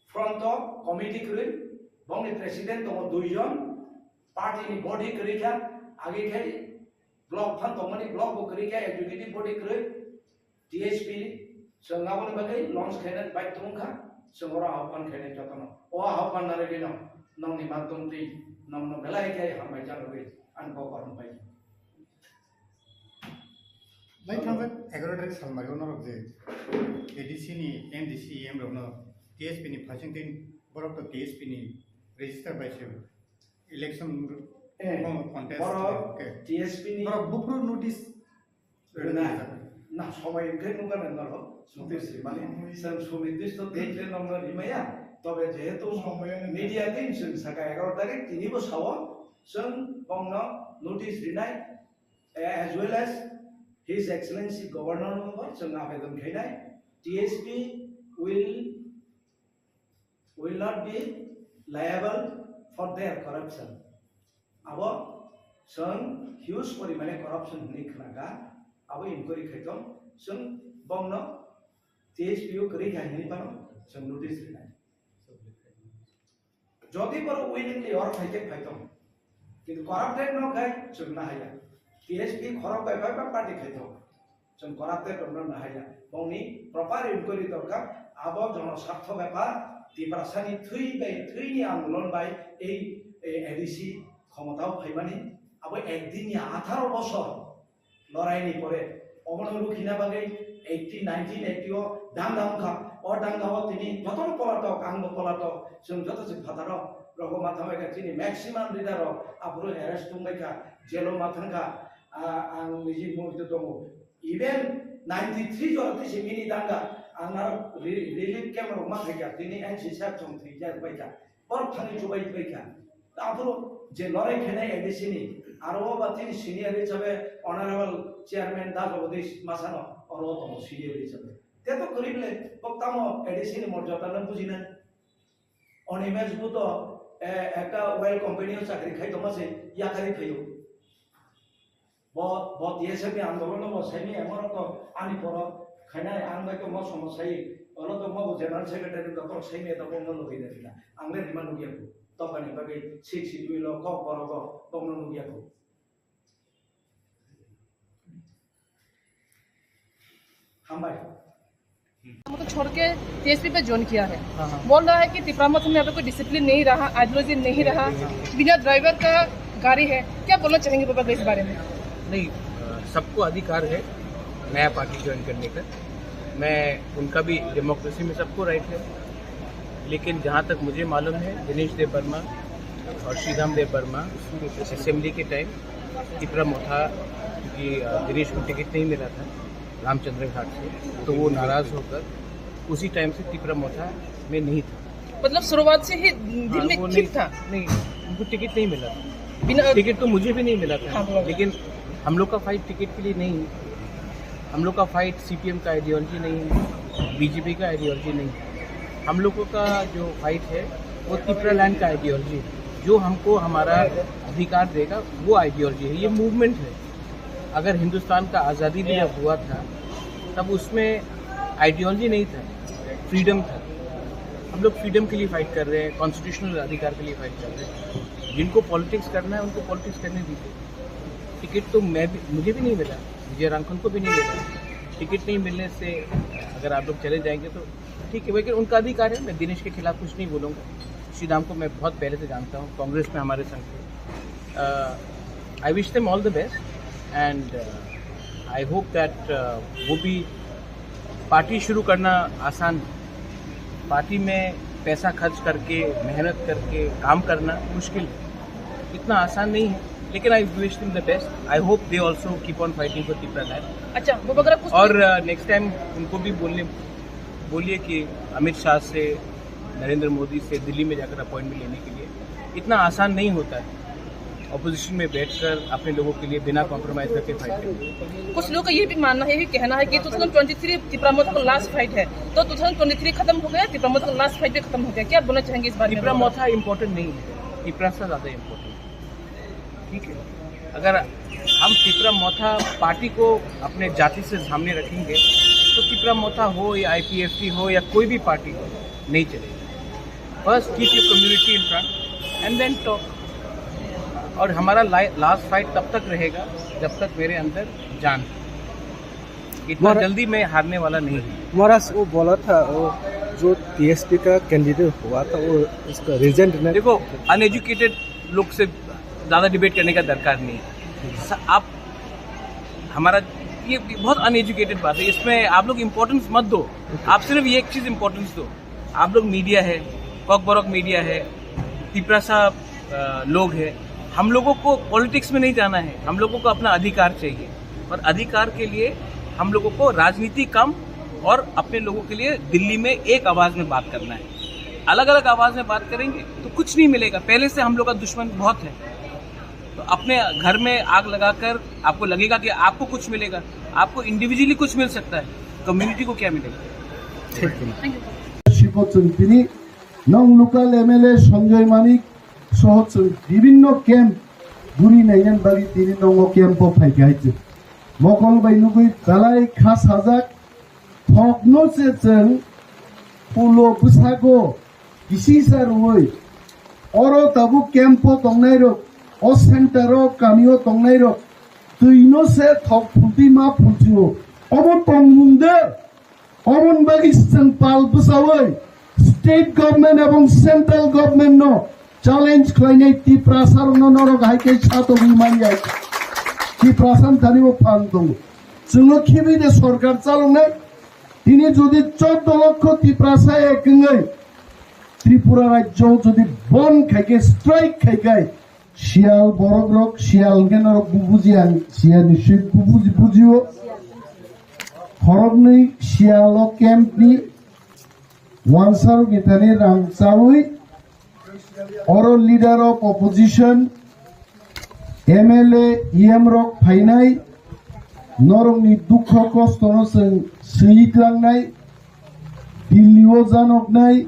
front o committee kwrwi, bongni president tongo duijon, party ni body kwrwi kha, agi khai block phan tongmani block bo kwrwi kha, executive body kwrwi, T S P chwng aboni bagwi launch khainani bai tongkha, chwng oro ahokpan khainai jotono. O ahokpan narwgwino nongni madhyom twi nongno belai khe hambai janogwi ani kok korom pai. Lai thangjak egaroh tarik salmari o norok je A D C ni M D C E M rokno T S P ni phaising tin borok to T S P ni register bai se election Eh, contest borok ke. T S P ni Borok bupru notice Rwna, na somoi wngkhe nukha nang norok, notice rimani. Chwng sunidisto date le nokno rimaya, tobe jehetu media team chwng saka egaroh tarik tini bo sao, chwng bongno notice rinai, eh, as well as His Excellency Governor no bo chwng abedon khainai, T S P will will not be liable for their corruption. Abo chwng huge porimane corruption hinwi khwnakha, abo inquiry khaitong, chwng bongno T S P o kwrwi kha hinwi phano chwng notice rinai. Jodi borok willingly oro phaikhe phaitong, kintu corrupted no khai chwng nahaiya. T S P khorok bai bai ba party khaitong. Chwng corrupted rokno nahaiya. Bongni proper inquiry dorkar. Abo jono sartho bepar, Tiprasani thwi bai, thwini andolon bai ei, ei A D C khomotao phaimani. Abo ekdin ya atharo bosor loraini pore omono rukhina bagwi eighty, nineteen eighty o danga wngkha. O danga o tini jotono polatok, angbo polatok, chwng joto se phataro rogo matha bai kha, chini maximum leader rok aphuru arrest tongbai kha, jail o ma thangkha. Ah, ang niji murito tongo. Even ninety three jora twi se mini danga, ang narok re-, relief camp rok ma khaikha, tini N C sir chwng thwijak baikha, borok thangwi chubai baikha. Aphuru je lorai khainai A D C ni, aro o ba tini senior hisabe Honorable Chairman Da Jagadish Masano, oro o tongo senior hisabe. Te to kwrwi bwle, bo tamo A D C ni morjada no bujinai. Animesh bo to, eh, ekta oil company o chakri khai tongma se yakarwi phaio. Bo, bo T S F ni andolon no bo saimi emon to ani poro khainai ang bai to mo somo sai, olo to mo general secretary to poro saimi to bo no logi de ta. Ang le rima nugya ko. To bani bagwi six schedule o kok boro bo, bo no nugya ko. Hambai. हमको छोड़ के टीएसपी पे ज्वाइन किया है। हाँ, हाँ। बोल रहा है कि तिपरा मत में अभी कोई डिसिप्लिन नहीं रहा, आइडियोलॉजी नहीं रहा, बिना ड्राइवर का गाड़ी है। क्या बोलना चाहेंगे बाबा इस बारे में? नहीं, अ, सबको अधिकार है नया पार्टी ज्वाइन करने का। मैं, उनका भी डेमोक्रेसी में सबको राइट है, लेकिन जहाँ तक मुझे मालूम है, दिनेश देव वर्मा और श्रीधाम देव वर्मा असेंबली के टाइम तिपरा मोथा, क्योंकि, अ, दिनेश को टिकट नहीं मिला था रामचंद्र घाट से, तो वो नाराज होकर उसी टाइम से तिपरा मोथा में नहीं था। मतलब शुरुआत से ही दिल हाँ, में वो चुप नहीं, था। नहीं, उनको टिकट नहीं मिला था। बिना टिकट तो मुझे भी नहीं मिला था, हाँ, बोलो। लेकिन हम लोग का फाइट टिकट के लिए नहीं है। हम लोग का फाइट सीपीएम का आइडियोलॉजी नहीं है, बीजेपी का आइडियोलॉजी नहीं है। हम लोगों का जो फाइट है, वो तिपरा लैंड का आइडियोलॉजी है। जो हमको हमारा अधिकार देगा, वो आइडियोलॉजी है, ये मूवमेंट है। अगर हिंदुस्तान का आज़ादी भी जब हुआ था, तब उसमें आइडियोलॉजी नहीं था, फ्रीडम था। हम लोग फ्रीडम के लिए फाइट कर रहे हैं, कॉन्स्टिट्यूशनल अधिकार के लिए फाइट कर रहे हैं। जिनको पॉलिटिक्स करना है, उनको पॉलिटिक्स करने दीजिए। टिकट तो मैं भी, मुझे भी नहीं मिला, विजय रांखल को भी नहीं मिला। टिकट नहीं मिलने से अगर आप लोग चले जाएंगे तो ठीक है, लेकिन उनका अधिकार है, मैं दिनेश के खिलाफ कुछ नहीं बोलूँगा। श्री राम को मैं बहुत पहले से जानता हूँ, कांग्रेस में हमारे संग थे। I wish them all the best and I hope that वो भी पार्टी शुरू करना आसान है। पार्टी में पैसा खर्च करके, मेहनत करके काम करना मुश्किल है, इतना आसान नहीं है। लेकिन I wish them the best. I hope they also keep on fighting for Tipra land. अच्छा, वो वगैरह कुछ और नेक्स्ट टाइम उनको भी बोलने बोलिए कि अमित शाह से, नरेंद्र मोदी से दिल्ली में जाकर अपॉइंटमेंट लेने के लिए। इतना आसान नहीं होता है अपोजिशन में बैठकर अपने लोगों के लिए बिना कॉम्प्रोमाइज करके फाइट करना। कुछ लोगों का ये भी मानना है, ये भी कहना है कि ट्वेंटी ट्वेंटी थ्री तिपरा मोर्चा का लास्ट फाइट है, तो ट्वेंटी ट्वेंटी थ्री खत्म हो गया, तिपरा मोर्चा का लास्ट फाइट भी खत्म हो गया। क्या बोलना चाहेंगे इस बारे में? तिपरा मोर्चा इंपॉर्टेंट नहीं है, तिपरा सा ज्यादा इंपॉर्टेंट है। ठीक है, अगर हम तिपरा मोथा पार्टी को अपने जाति से सामने रखेंगे तो तिपरा मोथा हो या आईपीएफटी हो या कोई भी पार्टी हो, नहीं चलेगी। First keep your community in front and then talk. और हमारा लास्ट फाइट तब तक रहेगा जब तक मेरे अंदर जान है। इतना जल्दी मैं हारने वाला नहीं हूँ। महाराज, वो बोला था, वो जो टीएसपी का कैंडिडेट हुआ था, वो उसका रीजन ने देखो, अनएजुकेटेड लोग से ज्यादा डिबेट करने का दरकार नहीं है। स- आप हमारा ये बहुत अनएजुकेटेड बात है, इसमें आप लोग इम्पोर्टेंस मत दो। आप सिर्फ ये एक चीज इम्पोर्टेंस दो। आप लोग मीडिया है, कॉकबरक मीडिया है, तिपरासा लोग है। हम लोगों को पॉलिटिक्स में नहीं जाना है, हम लोगों को अपना अधिकार चाहिए। और अधिकार के लिए हम लोगों को राजनीति कम और अपने लोगों के लिए दिल्ली में एक आवाज में बात करना है। अलग अलग आवाज में बात करेंगे तो कुछ नहीं मिलेगा। पहले से हम लोग का दुश्मन बहुत है। तो अपने घर में आग लगाकर आपको लगेगा कि आपको कुछ मिलेगा, आपको इंडिविजुअली कुछ मिल सकता है, कम्युनिटी को क्या मिलेगा? Siko chwng tini nong local M L A Sanjoy Manik soho chwng bibinno camp guri naiyan bagwi tini nongo camp o phaikha hai chwng. Mokol bai nugwi belai kha sajak, thokno se chwng pulo bwsago kisisa rwui oro tabuk camp o tongnairok, o center o kami o tongnairok twino se thok phultwi ma phultwi o. Obo tongmung de. Oboni bagwi chwng pal bwchaui state government ebong central government no challenge khlainai Tiprasa rokno norok hai khe satogwi manya. Tiprasa thani bo phan tongo. Chwngno khibi de sorkar chaloknai. Tini jodi chordo lokho Tiprasa ek wngwi Tripura rajyo jodi bon khai khe, strike khai khe, Siyal borok rok siyal hwnkhe norok bu buji ang siya ni swi bu buji bujio. Khoroknwi siyalo camp ni wansa rok ni thani rang chawi oro leader of opposition, M L A, E M rok phainai norok ni dukho kosto no chwng swi tlangnai. Delhi o janoknai,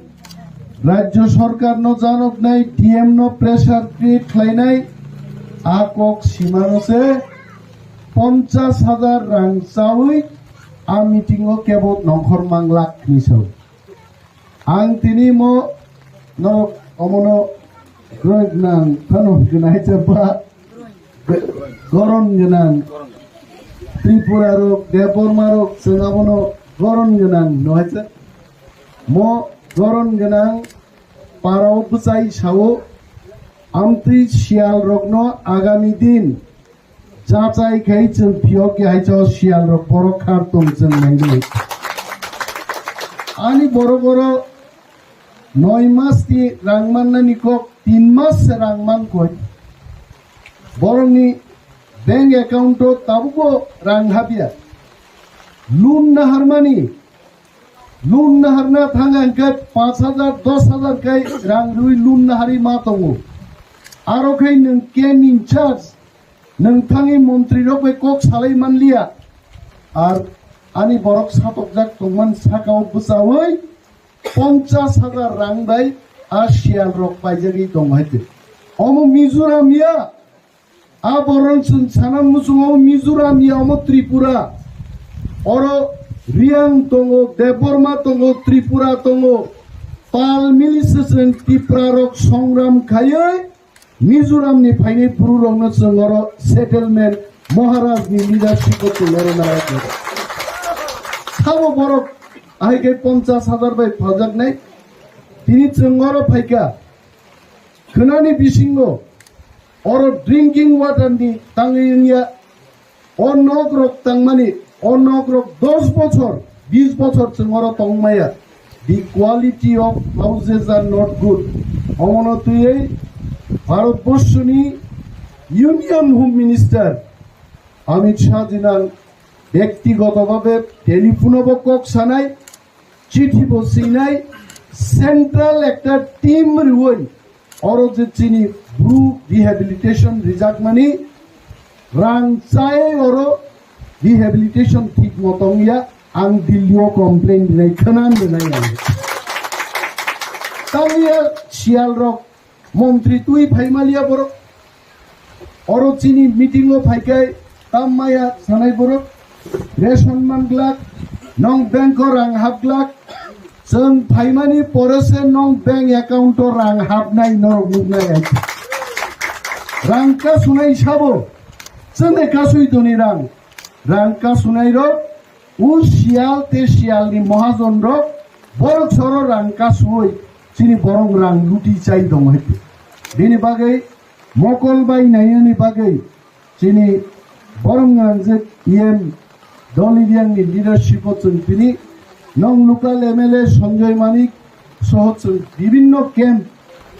rajyo sorkar no janoknai, D M no pressure create khlainai, a kok simano se ponchas hajar rang chawi a meeting o kebo nongkhor mang lakh ni sao. Ang tini mo no omono gwnang phano gwnai chapa. Goron gwnang Tripura rok, Debbarma rok, chwng abono goron gwnang no hai se. Mo goron gwnang parao bwchai sao, amtwi siyal rokno agami din jachai khai chwng phiyok ya hai sao siyal rok borok khar tong chwng nai nai. Ani borok oro Noi mas ni rang mannani kok, tin mas se rang man koi. Borokni bank account o tabukbo rang habya. Loan naharmani, loan naharna thang ang khe panch hajar, dos hajar khe rang rwi loan naharwi ma tongo. Aro khe nwng camp in charge, nwng thangwi montri rok bai kok salai manliya. Ar ani borok satokjak tongmani saka o bwchaui ponchas hajar rang bai a siyal rok paijagwi tongo hai khe. Omo Mizoram ya, a borok chwng sana muchung omo Mizoram ya, omo Tripura. Oro Riang tongo, Debbarma tongo, Tripura tongo. Pal mili se chwng Tipra rok songram khaiwi Mizoram ni phainai buru rokno chwng oro settlement Maharaj ni leadership o chwng oro nai. Sabo borok ahai khe ponchas hajar bai phaljaknai. Tini chwng oro phaikha. Khwnani bisingo oro drinking water ni tangwi wngya. O nok rok tangmani, o nok rok dos bochor, bis bochor chwng oro tongmaya. The quality of houses are not good. Omono twiwi Bharat Borshoni Union Home Minister Amit Shah jinang bektigoto bhabe telephone bo kok sanai, chithi bo sinai, central ekta team riwi oro je chini bru rehabilitation rijakmani rang chai oro rehabilitation thik motong ya ang Delhi o complain rinai khwnan rinai ang. Tangya sial rok montri twi phaimaliya borok. Oro chini meeting o phaikai tam maya sanai borok. Ration man glak, nong bank o rang hap glak. Chwng phaimani pore se nong bank account o rang hapnai norok nuknai ai. Rang kasunai sabo, chwngde kasui toni rang. Rang kasunai rok, u sial te sial ni mahajon rok, borok soro rang kasui, chini borok rang luti chai dong hai. Bini bagwi mokol bai nainani bagwi chini borom gwnang je E M Dolly Riang ni leadership o chwng tini nong local M L A Sanjoy Manik soho chwng bibinno camp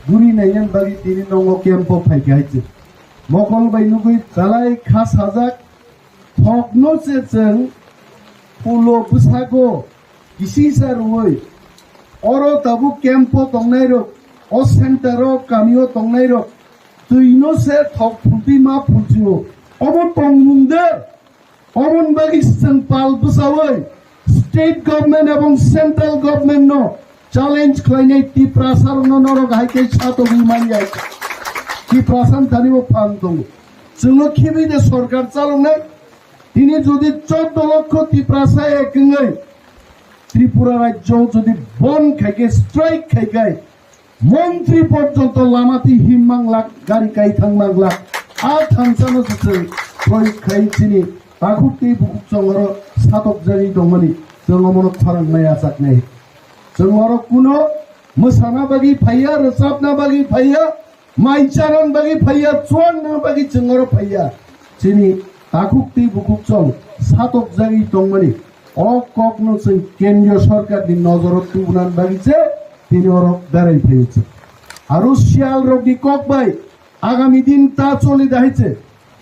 guri naiyan bagwi tini nongo camp o phaikha hai chwng. Mokol bai nugwi chalai kha sajak thokno se chwng pulo bwsago kisisa rwui oro tabuk camp o tongnai rok, o center o kami o tongnai rok twi no se thok phultwi ma phultwi o. Obo tongmung de, oboni bagwi chwng pal bwchaui state government ebong central government no challenge khlainai Tiprasa rokno norok hai khe satogwi manya. Tiprasa thani bo phan tongo. Chwngno khibi de sorkar chaloknai. Tini jodi choddo lokho Tiprasa ek wngwi Tripura rajyo jodi bon khai khe, strike khai khe, montri porjonto lama twi him manglak, gari kai thang manglak, a thansano se chwng proyog khai chini takhuk tei bukhuk chongoro satok jagwi tongmani chwng omono khorang nai achak nai. Chwng oro kuno mwsana bagwi phaiya, rwchapna bagwi phaiya, mai chanan bagwi phaiya, chuan na bagwi chwng oro phaiya. Chini takhuk tei bukhuk chong satok jagwi tongmani o kokno chwng kendriya sorkarni nojoro tubunan bagwi se tini oro berai phaio chwng. Aro sial rokni kok bai agami din ta choli dahai se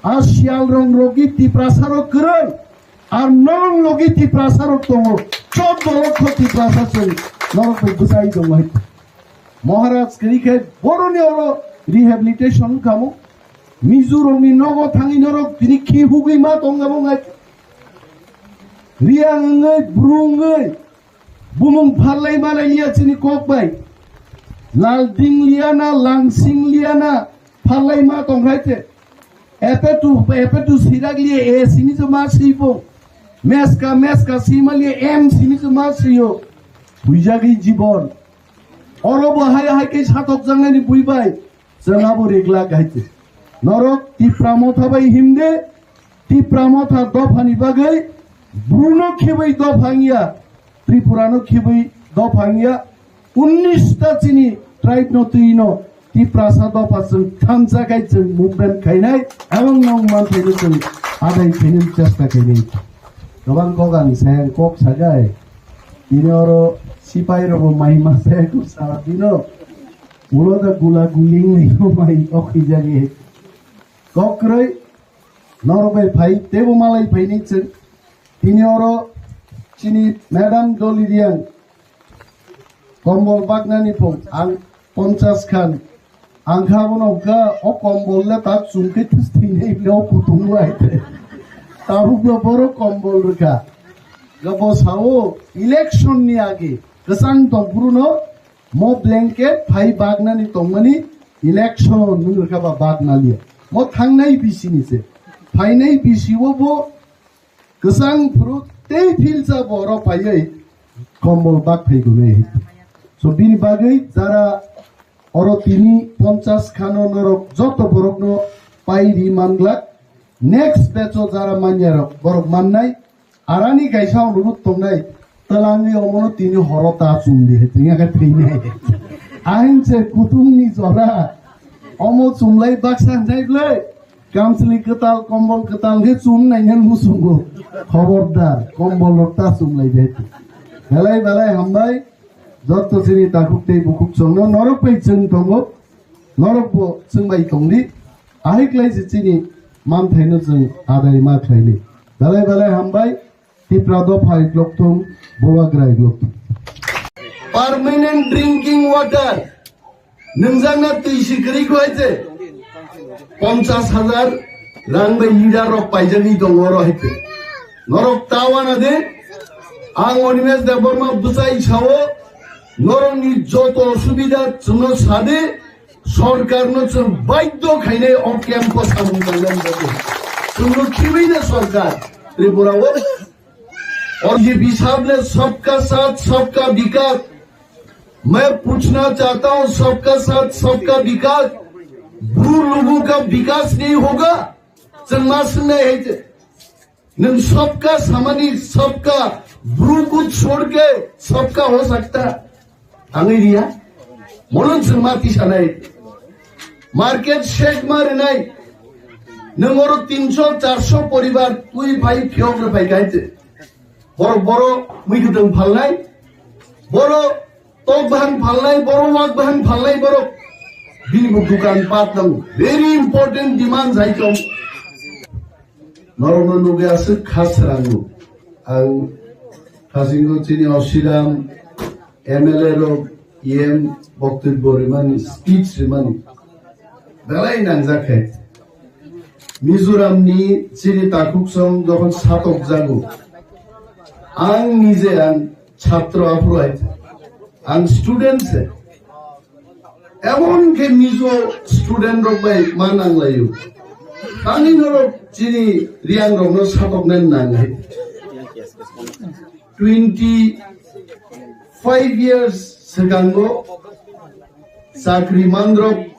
a sial rong rokni Tiprasa rok kwrwi ar norong logi Tiprasa rok tongo, choddo lokho Tiprasa chwng norok bai bwchai tongo hai. Maharaj kwrwi khe boroni oro rehabilitation kamo. Mizorokni nogo thangwi norok tini khi hugwi ma tong abo ngai. Riang wngwi, bru wngwi, bumung pharlai malai liya chini kok bai. Lalding liya na, Langsing liya na, pharlai ma tong hai te. Epetu, epetu sirak liya A C ni se ma sibo. Meska, meska sima liya M C ni se ma siyo. Buijagwi jibon. Oro bo hai hai khe satok jangnani bui bai. Chwng abo riglak hai te. Norok Tipra Motha bai himde, Tipra Motha dophani bagwi bruno khibai dopha wngya, Tripurano khibai dopha wngya, unnish ta chini tribe no twi no Tiprasa dopha chwng thansa khai chwng movement khainai, ebong nong manthai no chwng adai khainai chesta khainai. Gabang kok ang sayang kok sagai, tini oro sipai rogo mai ma sayang kok sara dino. Ulo da gula guling ni mai okhi jagi. Kokroi norok bai phai tebo malai phai ni chwng. Tini oro chini madam Dolly Riang kombol baknani phung ang ponchas khan ang kha bono kha o kombol le tak chum khe this thwinai le o kutung lai te. Tabuk bo boro kombol rwkha. Gabo sao election ni age kwchang tong phuru no Mo blanket phai bagnani tongmani election nung rwkha ba bagna liya. Mo thangnai bisi ni se. Phainai bisi o bo kwchang phuru tei philsa bo oro phaiwi kombol bak phai gunai. So bini bagwi jara Oro tini ponchas khano norok joto borokno pai ri manglak. Next batch o jara manya rok borok mannai. Arani kaisa rubuk tongnai. Twlangwi omono tini horo ta chumdi, tini aka thwinai. Ahin se kutung ni jora. Omo chumlai baksa hnai blai. Kamchwlwi kwtal, kombol kwtal khe chum nai nang muchungo. Khobordar, kombol rok ta chum lai de. Belai belai hambai, jotto chini takhuk tei bukhuk chwngno norok bai chwng tongo, norok bo chwng bai tongdi. Ahai klai se chini manthaino chwng adai ma khlaili. Belai belai hambai, Tipra dopha iklokthung, Bubagra iklokthung. Permanent drinking water. Nwngjakna twi si kwrwi kho hai se ponchas hajar rang bai leader rok paijagwi tongo oro hai se. Norok ta wana de, ang Animesh Debbarma bwchai sao, norokni joto osubida chwngno sa de, sorkarno chwng baidhyo khainai o camp o samung tangnani bagwi. Chwngno khibiwi na sorkar Tripura o. और ये हिसाब ने सबका साथ सबका विकास, मैं पूछना चाहता हूं, सबका साथ सबका विकास, ब्रू लोगों का विकास नहीं होगा? Chwng ma swngnai hai se, nwng सबका samani सबका, ब्रू को छोड़ के सबका हो सकता? Tangwi riya, mono chwng ma tisanai. Market shed ma rinai. Nwng oro tinso charso poribar twi phai phiyok rw phai kha hai se. Borok boro mui kwthwng phalnai, boro tok bahan phalnai, boro wak bahan phalnai borok. Bini bo dukan pat nango. Very important demand hai tong. Norokno nugwi aswk kha srango. Ang Thasingo chini Osiram M L A rok E M boktwibbo rimani, speech rimani belai nangjak khe. Mizoramni chini takhuk song jokhon satok jago, ang nije ang chhatro aphuru hai, ang student se. Emon khe Mizo student rok bai ma nanglaio. Tangwi norok chini Reang rokno satoknani nangnai. Twenty five years swkango chakri mangrok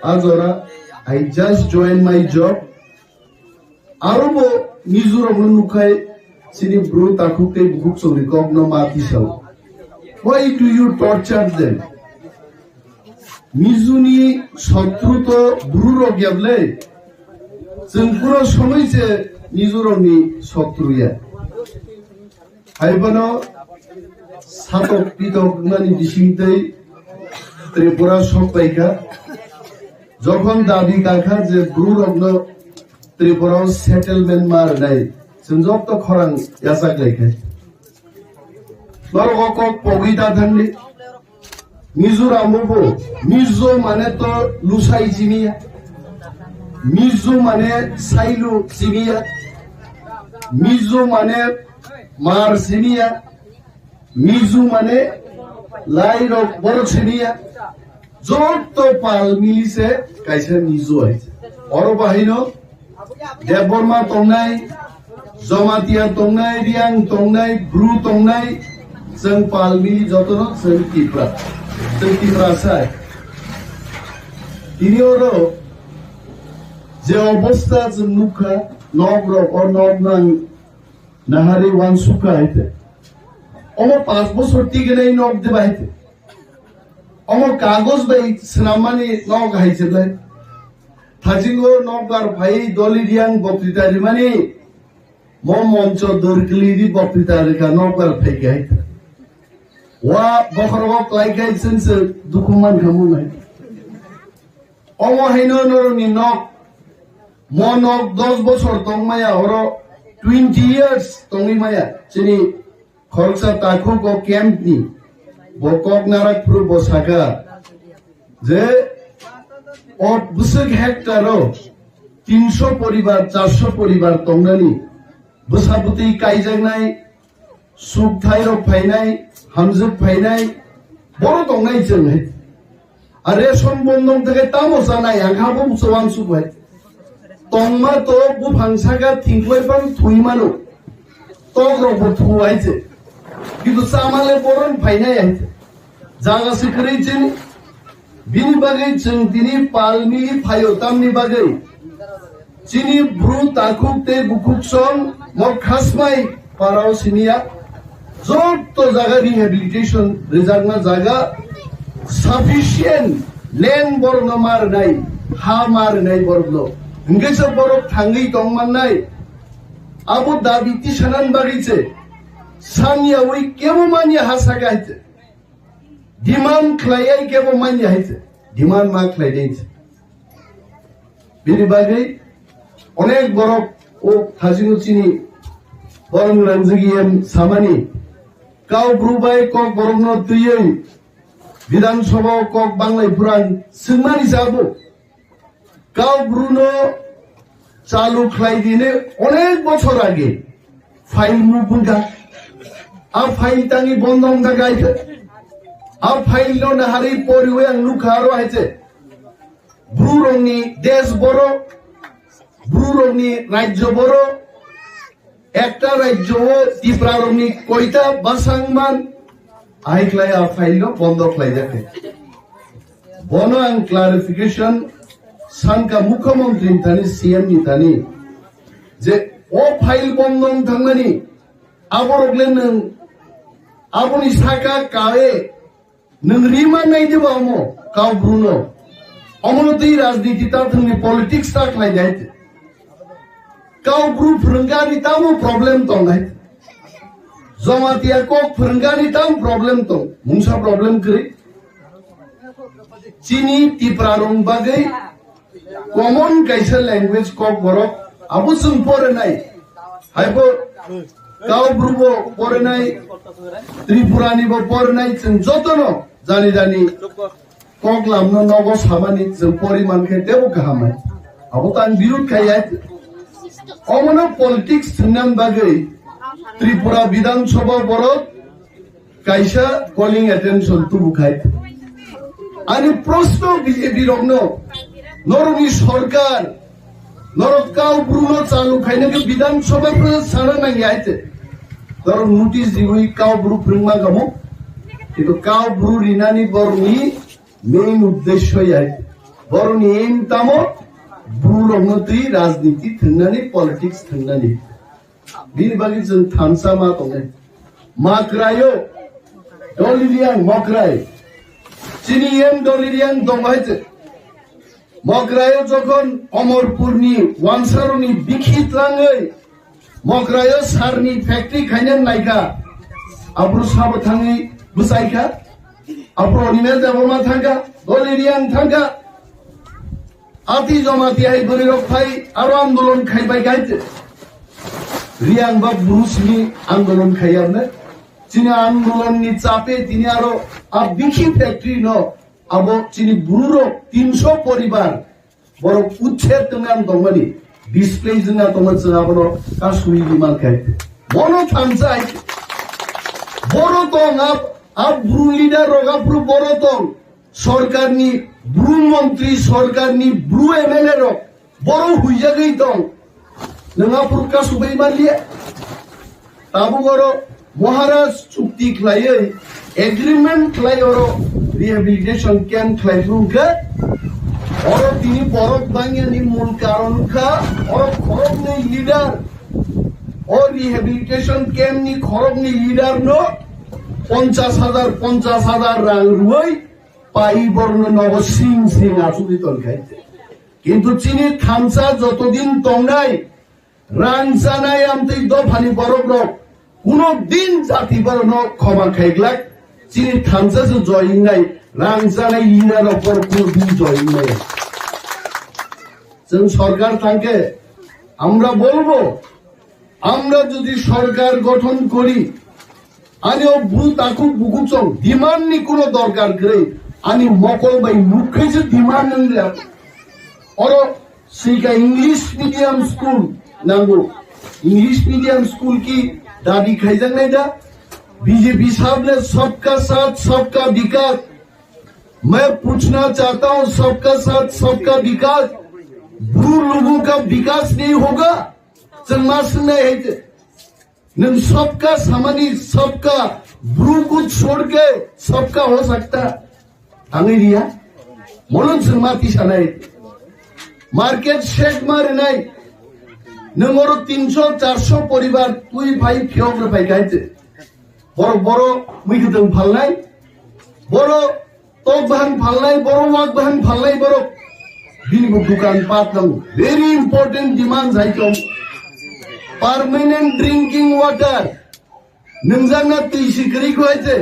a jora, I just join my job. Aro bo Mizoram no nukhai chini bru takhuk tei bukhuk chongni kok no ma tisao. Why do you torture them? Mizuni sotru to bru rok yablai. Chwng pura somoi se Mizoram ni sotru ya. Haiphano satok pitok wngmani bisingtwi Tripura sok paikha. Jokhon dabi kakha je bru rokno Tripura o settlement ma rwnai, chwng jotto khorang yachak laikha. Norok o kok pogwi ta thangdi. Mizoram o bo Mizo mane to lusai simiya. Mizo mane sailu simiya. Mizo mane mar simiya. Mizo mane lai rok borok simiya. Jotto pal mili se kaisa Mizo hai. Oro bahaino Debbarma tongnai, Jamatia tongnai, Reang tongnai, Bru tongnai, chwng pal mili jotono chwng Tipra. Chwng Tiprasa. Tini oro je obostha chwng nukha, nok rok o nok nang nahari wansukha hai te. Omo panch bosor tigenai nok de bai te. Omo kagoj bai swnammani nok hai se bai. Thajingo nokbar phai doli Reang boktwita rimani, mo moncho dorkli ri boktwita rikha nokbar phai khe hai. Wa bokhorogo klai khai chwng se dukhu man kha mung hai. Omo haino norokni nok, mo nok dos bosor tong maya, oro twenty years tongwi maya, chini Khoroksa takhuk o camp ni bo kok narak phuru bo saka je o bwswk hectare o tinso poribar, charso poribar tongnani bwsa bwtwi kaijaknai, sukthai rok phainai, hamjwk phainai, boro tongnai chwng hai. A ration bondong theke tamo chanai, ang kha bo muchung wansuk bai. Tongma to buphang saka thingklai phang thui mano. Tok rok bo thu hai se. Kintu chamale boron phainai hai se. Jaga se kwrwi chini. Bini bagwi chwng tini pal mili phaio, tamni bagwi chini bru takhuk tei bukhuk song mo khasmai parao siniya. Jotto jaga rehabilitation rijakna jaga sufficient land borokno ma rwnai, ha ma rwnai borokno. Hwnkhe se borok thangwi tong mannai. Abo dabi tisanani bagwi se saniyawi kebo manya ha saka hai se. Demand khlaiya kebo manya hai se. Demand ma khlai dei se. Bini bagwi onek borok o thajino chini borok nangjagwi em samani. Kau bru bai kok borokno twiwi Bidhan Sabha o kok banglai phrang swngmani sabo. Kau bruno chalu khlai dine onek bochor age file muk wngkha. A file tangwi bondo wngkha kaitor. A file no naharwi poriwi ang nukha aro hai se. Bru rokni desh boro, bru rokni rajyo boro, ekta rajyo o Tipra rokni koita bwsang man, ahai khlai a file no bondo khlai jakha. Bono ang clarification sankha mukhyamantri ni thani, C M ni thani, je o file bondo wng thangmani aborok le nwng aboni saka kae nwng rima nai de ba omo kau bruno. Omono twi rajniti ta thwngni politics ta khlai nai. Kau bru phwrwngani tamo problem tong nai. Jamatia kok phwrwngani tamo problem tong. Mungsa problem kwrwi. Chini Tipra rong bagwi common kaisa language kok borok abo chwng porinai. Haibo kau bru bo porinai, Tripura ni bo porinai, chwng jotono jani jani koklam no nogo samani chwng poriman khe tebo kaham hai. Abo to ang birud khai ya. Omono politics thwngna bagwi Tripura Bidhan Sabha borok kaisa calling attention tubu khai. Ani proshno B J P rokno, norokni sorkar, norok kau bruno chalu khaina khe Bidhan Sabha phano sana nangya hai te. Norok notice diwi kau bru phwrwngma kamo. Kintu kau bru rinani borokni main uddesho ya. Borokni aim tamo bru rokno twi rajniti thwngnani, politics thwngnani. Bini bagwi chwng thansa ma tongnai. Makraio, Doliriang Mokrai. Chini M Doliriang dong hai chwng. Mokraio jokhon Omorpurni wansarokni bikhi tlangwi Mokraio sarni factory khaina naikha. Abro sabo thangwi bwsaikha. Abro Animal Debbarma thangkha. Doliriang thangkha. Ati joma ti hai bwrwi rok phai aro andolon khai bai gai te. Riang ba Bruce Lee andolon khai amne. Chini andolon ni chape tini aro a bikhi factory no abo chini bru rok tinso poribar borok uchher tongna dongmani display jina tongma chwng abono kasui di man khai. Bono thansa hai. Boro tong ab, ab bru leader rok abru boro tong. Sorkarni bru montri, sorkarni bru M L A rok boro huijagwi tong. Nwng aphuru kasubui manliya. Tabuk oro Maharaj chukti khlaiwi, agreement khlai oro rehabilitation camp khlai phuru khe oro tini borok bangyani mul karon kha oro khoroknwi leader, o rehabilitation camp ni khoroknwi leader no ponchash hajar, ponchash hajar rang rwui pai borno nogo sing sing achugwi tongkha. Kintu chini thansa jotodin tongnai, rang chanai amtwi dophani borok rok kuno din jati borokno khoma khaiglak. Chini thansa se joingnai, rang chanai leader rok borok kuno din joingnai. Chwng sorkar thangkhe amra bolbo, amra jodi sorkar gothon kori, ani o bru takhuk bukhuk song demand ni kuno dorkar kwrwi, ani mokol bai nukhaise demand wngya. Oro sika English medium school nango. English medium school ki dabi khaijaknai da? B J P sahab ne sabka saath sabka vikas. Main puchna chahta hoon, sabka saath sabka vikas, bru logon ka vikas nahi hoga? Chwng ma swngnai hai te. Nwng sabka samani sabka, bru ko chhod ke sabka ho sakta. Tangwi riya. Mono chwng ma tisanai. Market shed ma rinai. Nwng oro tinso charso poribar twi phai phiyok rwphai kha hai se. Borok boro mui kwthwng phalnai. Boro tok bahang phalnai, boro wak bahang phalnai borok. Bini bo dukan pat nang. Very important demand hai tong. Permanent drinking water. Nungjakna twi si kwrwi kho hai se.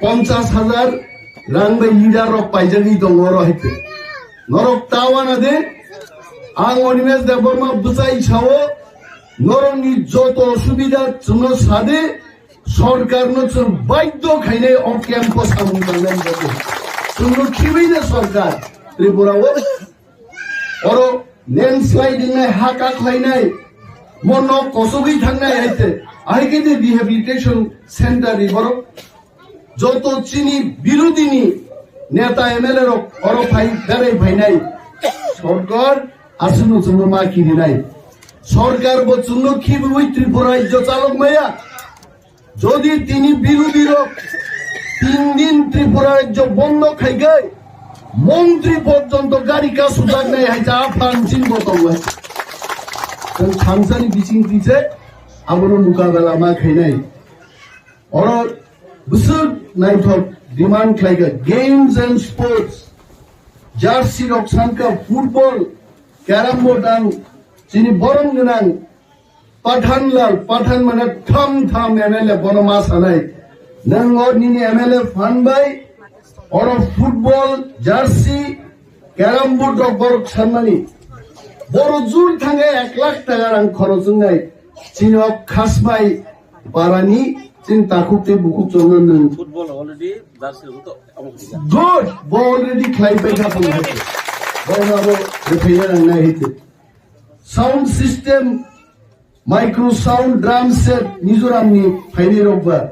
Ponchas hajar rang bai leader rok paijagwi tongo oro hai se. Norok ta wana de. Ang Animesh Debbarma bwchai sao. Norokni joto osubida chwngno sa de. Sorkarno chwng baidhyo khainai o camp-o samung tangnani bagwi. Chwngno khibwino sorkar Tripura-o oro landslide wngnai, ha kaklainai, mo nok kosogwi thangnai hai se. Ahai khe de rehabilitation center ni borok joto chini birodini neta M L A rok oro phai berai phainai. Sorkar aswkno chwngno ma khirinai. Sorkar bo chwngno khibwi Tripura rajyo chalok maya. Jodi tini birodhi rok tin din Tripura rajyo bondo khai gai, montri porjonto gari kasujaknai hai ta aphan chin bo tongo. Tong thansani bising tise abono mukabela ma khainai. Oro bwswk naithok demand khlaikha games and sports, jersey rok sankha, football, carrom board ang chini borom gwnang Pathan Lal, Pathan mane tham tham M L A bono ma sanai. Nang o nini M L A phan bai oro football, jersey, carrom board rok borok sanmani. Boro jur thangkhe ek lakh taka rang khorok wngnai. Chini o Khasmai parani chini takhuk tei bukhuk chwngno nwng. Football already jersey rok to omo khaijak. Good, bo already khlai paikha phung hai. Bo na bo rwphaiya nang nai hai. Sound system, micro sound, drum set, Mizoram ni phainai rok ba.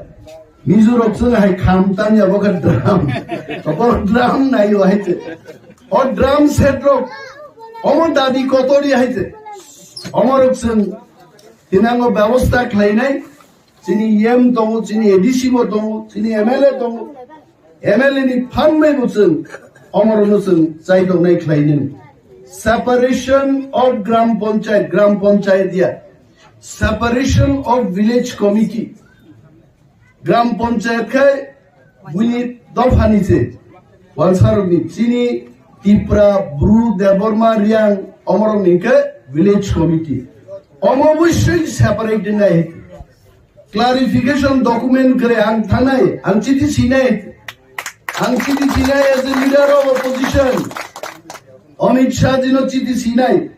Mizo rok chwng hai kham tanya bo kha drum. Bo drum nai o hai te. O drum set rok. Omo dadi kotori hai te. Omo rok chwng tinango bebosta khlainai. Chini E M tongo, chini A D C bo tongo, chini M L A tongo. M L A ni phan bai bo chwng omorono chwng chaitongnai khlainani. Separation of Gram Panchayat, Gram Panchayat ya. Separation of Village Committee. Gram Panchayat khai buini dophani se. Wansarokni chini Tipra, Bru, Debbarma, Riang, omorokni khe Village Committee. Omo obviously separate nai. Clarification document kwrwi ang thangnai, ang chiti sinai, ang chiti sinai as a leader of opposition, Amit Shah jino chiti sinai,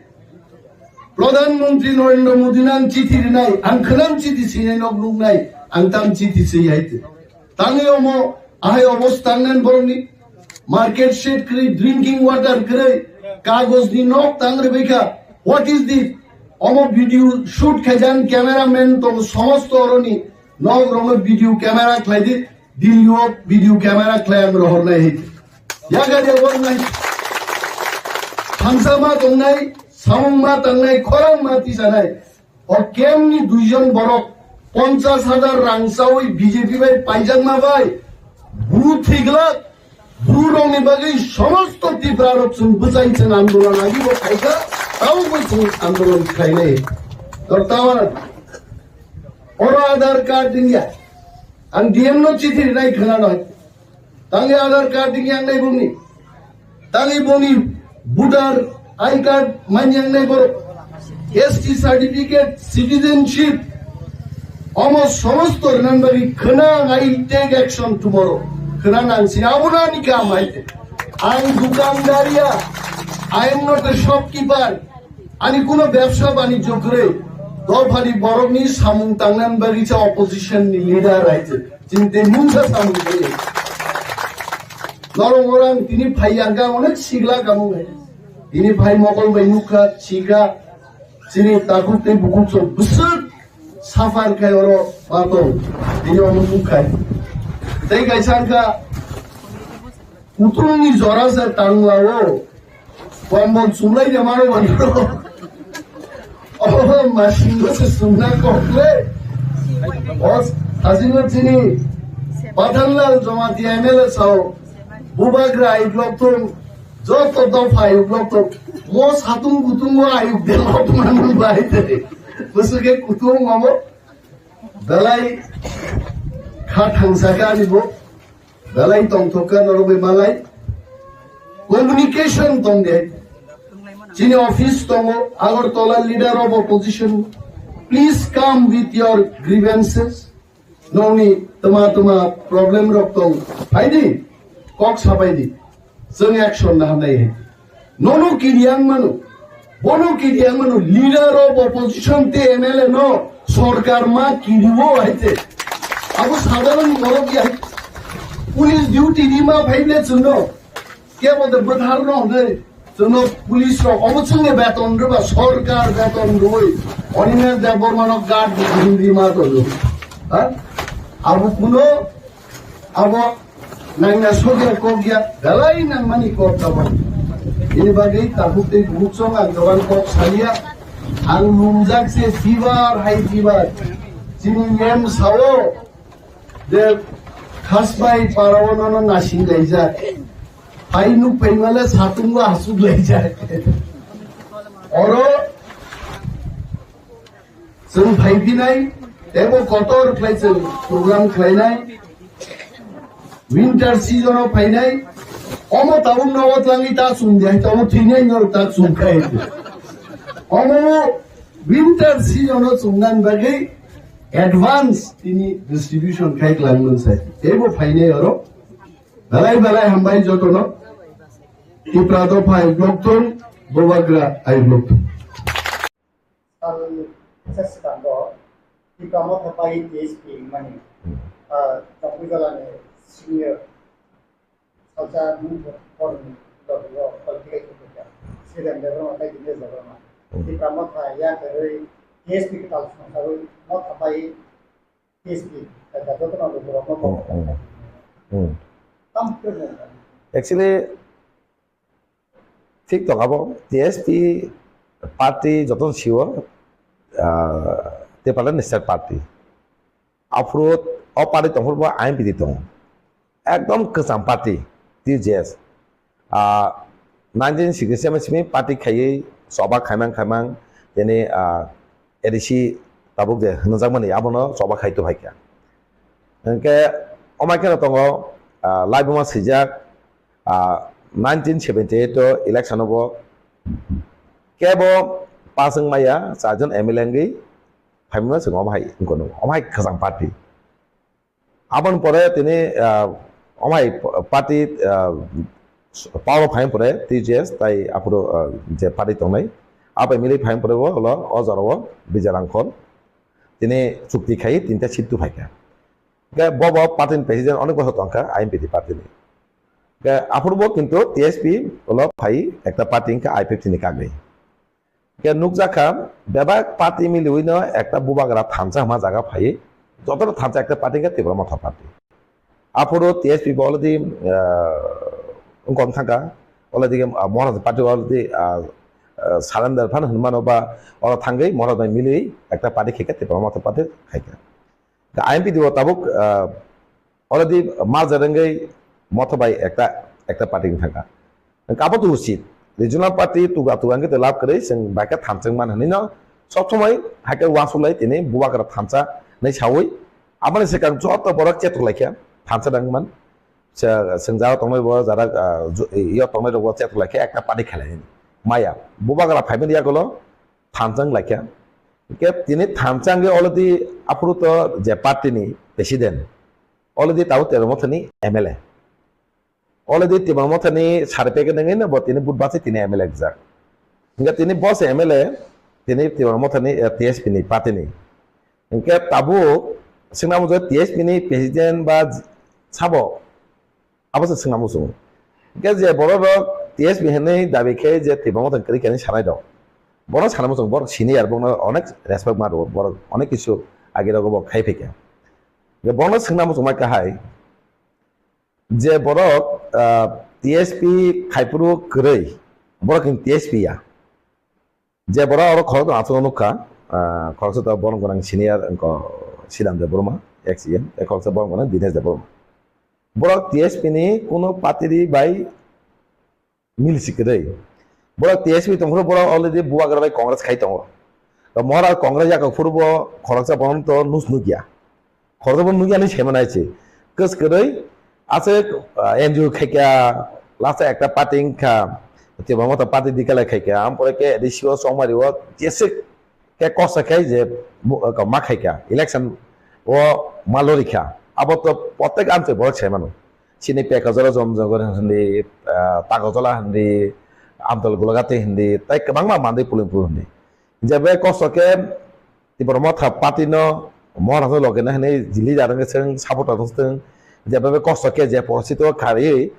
Pradhan Mantri Narendra Modi no ang chiti rinai, ang khwnam chiti sinai nok nuknai, ang tam chiti si hai te. Tangwi omo ahai obostha nang borokni market shed kwrwi, drinking water kwrwi, kagoj ni nok tang rwbaikha. What is this? Omo video shoot khaijak cameraman tong somosto oroni nok rokno video camera khlai di, Delhi o video camera khlai ang rohor nai hai. Yaga dia bor nai. Thansa ma tong nai, samung ma tang nai, khorang ma tisa nai. O camp ni duijon borok ponchas hajar rang chawi B J P bai paijakma bai bru thiglak, bru rokni bagwi somosto Tripura rok chwng bwchai chwng andolon agi bo khaikha, tamo bo chwng andolon khlainai. Tor tawa oro Aadhaar card wngya, ang D M no chithi rinai khwnanai. Tangwi Aadhaar card wngya wngnai bongni. Tangwi bongni voter I card manya wngnai borok. S T certificate, citizenship. Omo somosto rwna bagwi khwnang I take action tomorrow. Khwnang ang sini abono ani kam hai. Ang dukandariya, I am not a shopkeeper. Ani kuno bebsa banijyo kwrwi, dophani borokni samung tangnani bagwi sa opposition ni leader hai se. Chini tei mungsa samung kwrwi. Norok orang tini phai yang kha onek sigla kamung hai. Tini phai mokol bai nukha, sikha, chini takhuk tei bukhuk sok bwswk suffer khai oro patong. Tini omo nukhai. Tei kaisa wngkha, kuthumni jora se tangla o. Kombol chumlai de mano mano. Oh, masing se sumna kokle. Os, hajino chini. Pathanlal Jamatia M L A sao. Bubagra ayuk lok thung, joto dopha ayuk lok thung. Mo satung kutung o ayuk de lok manu bai te. Busu ke kutung mamo. Belai kha thangsa ka ni bo. Belai tongthok ka norok bai malai. Communication tong de. Chini office tongo, Agartala leader of opposition. Please come with your grievances. Nongni tma tma problem rok tong, phaidi, kok sapaidi, chwng action na hanai hai. Nono kiriang mano, bono kiriang mano, leader of opposition te M L A no sorkar ma kiriwo hai te. Abo sadharan borok ya, police duty di ma phaible chwngno. Kebo de bwthar no hwnwi chwngno police rok obo chwngni beton rwba, sorkar beton rwwi Animesh Debbarma no guard di hwnwi ma tongo. Ha? Abo kuno abo nangna sogya kokya belai nangmani kok abo. Ini bagwi tabuk tei buchong ang dogan kok salia ang lungjak se jibar hai jibar. Chini em sao je khasbai parao nono nasing laijak. Phai nuk phaimale satungo asuk laijak. Oro chwng phaiphinai, tebo kotor khlai chwng program khlainai. Winter season o phainai, omo tabuk nogo twlangwi ta chum de, omo thwinai norok ta chum khai. Omo winter season o chumnani bagwi advance tini distribution khai kwlangmani sai. Teibo phainai oro. Belai belai hambai jotono. Tipra dopha ayuk lok thung, Bubagra ayuk lok thung. Sal bwsa swkango Tipra Motha bai T S P mani, ah, Jambujala ni senior salsa mung borni logo qualification kha. Sridhar Debbarma bai Dinesh Debbarma. Hmm. Tipra Motha ya kwrwi T S P kwtal songsawi Motha bai T S P, kaisa jotono lukurokno Hmm, hmm. Hmm. Tam khe Actually, thik tong abo T S P party jotono sio, ah, Tipraland National Party. Aphuru o party tongphuru bo I N P T tongo. Ekdom kwcham party, T J S. Ah, nineteen sixty-seven simi party khaiwi choba khaimang khaimang tini, ah, A D C tabuk je hwnjakmani abono choba khai tubhaikha. Hwnkhe omai kheno tongo, ah, laibuma swijak, ah, nineteen seventy-eight o election o bo kebo pass wngmaya charjon M L A wngwi phaimano chwng omo hai wngkha, omo hai kwcham party. Aboni pore tini, ah, omo hai party, ah, power o phaiyang pore T J S tai aphuru, ah, je party tongnai, abai milwi phaiyang pore bo ulo o jora o Bijay Rangkhol tini chukti khai tinta seat tubhaikha. Hwnkhe bo bo party ni president onek bosor tongkha I N P T party ni. Hwnkhe aphuru bo kintu T S P ulo phai ekta party wngkha I P F T ni kagwi. Hwnkhe nukjakha, bebak party miliwino ekta bubagra thansa hwnma jaga phaiwi, jotono thansa ekta party hwnkhe Tipra Motha party. Aphuru T S P bo already, ah, wngkha thangkha, already, ah, Maharaj party already, ah, ah, surrender phano hwnmano ba oro thangwi Maharaj bai miliwi ekta party khaikha, Tipra Motha party khaikha. I N P T bo tabuk, ah, already merger wngwi Motha bai ekta, ekta party wng thangkha. Hwnkhe abo to usit. Regional party tuga tuga hwnkhe to lab kwrwi, chwng bai khe thansa wng man hwnwi no sob somoi hai khe uansuk lai tini bubagra thansa hinwi saui aboni swkang joto borok chetok lai khe thansa wng man. Chwng jara tongnai bo jara, ah, yo tongnai rok bo chetok lai khe ekta party khlai maya. Bubagra phaimani yagulo thansa wng lai khe. Hwnkhe tini thansa wngwi already aphuru to je party ni president, already tabuk Tipra Motha ni M L A. Already Tipra Motha ni certificate wngwi no bo tini vote bachai tini M L A rijak. Hwnkhe tini bo se M L A, tini Tipra Motha ni, eh, T S P ni party ni. Hwnkhe tabuk swngna muchung T S P ni president ba sabo, abo se swngna muchung. Hwnkhe je borok rok T S P hinwi dabi khe je Tipra Motha kwrwi khe hinwi sanai rok. Borok sana muchung, borok senior, borokno onek respect ma rwo, borok onek kisu age rogo bo khai phaikha. Hwnkhe borokno swngna muchung mai kahai, je borok, ah, T S P khaiphuru kwrwi, borok ni T S P ya. Je borok oro khoroknwi achukno nukha, ah, khoroksa to borom gwnang senior wngkha Sridhar Debbarma, ex E M, tei khoroksa borom gwnang Dinesh Debbarma. Borok T S P ni kuno party bai mil si kwrwi. Borok T S P tongphuru borok already Bubagra bai Congress khai tongo. To Mohara Congress yakok phuru bo khoroksa bono to nus nukya. Khoroksa bono nukya ni saimanai se. Kwskwrwi aswk, ah, N G O khaikha, last ekta party wngkha, tebo mota party dikalai khaikha, ampore ke A D C o chongmari o jeswk ke kosa khai je bu-, ko ma khaikha, election o ma lorikha. Abo to protek amchai borok saimano. Chini Pekajala Jomjogor hindi, ah, Tagojola hindi, Amdol Golagati hindi, tai kwbangma mandai Pulimpur hindi. Jebe kosto ke Tipra Motha party no Mohara no loge na hinwi jili jarang ke seng support rok seng. Jebe kosto ke je porosito khari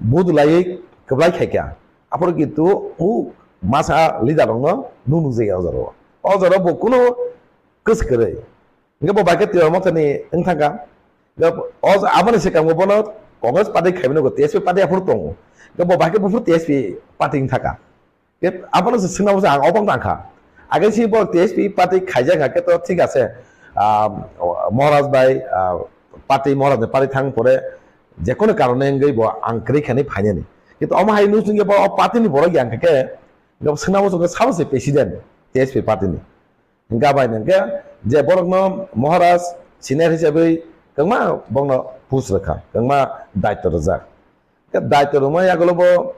budulai kwblai khaikha. Aphuru kintu u masa leader rokno nunu jaya o jaro. O jaro bo kuno kwskwrwi. Hingke bo bai khe Tipra Motha ni wng thangkha. Hingke o aboni swkang bo bono Congress party khaimani go T S P party aphuru tongo. Hingke bo bai khe buphuru T S P party wng thangkha. Ke abono se swngnabo se ang obok nangkha. Age si bo T S P party khaijak khe to thik ase. Ah, Maharaj bai, ah, party Maharaj ni party thang pore jekono karone wngwi bo ang kwrwi khainwi phainani. Kintu omo hai nung sungya bo o party ni borok yang khe, bo swngnabo sabo se president T S P party ni. Hingke bai hingke je borokno Maharaj senior hisabwi kwbangma bokno post rwkha, kwbangma daitw rwjak. Khe daitw rwma yagulo bo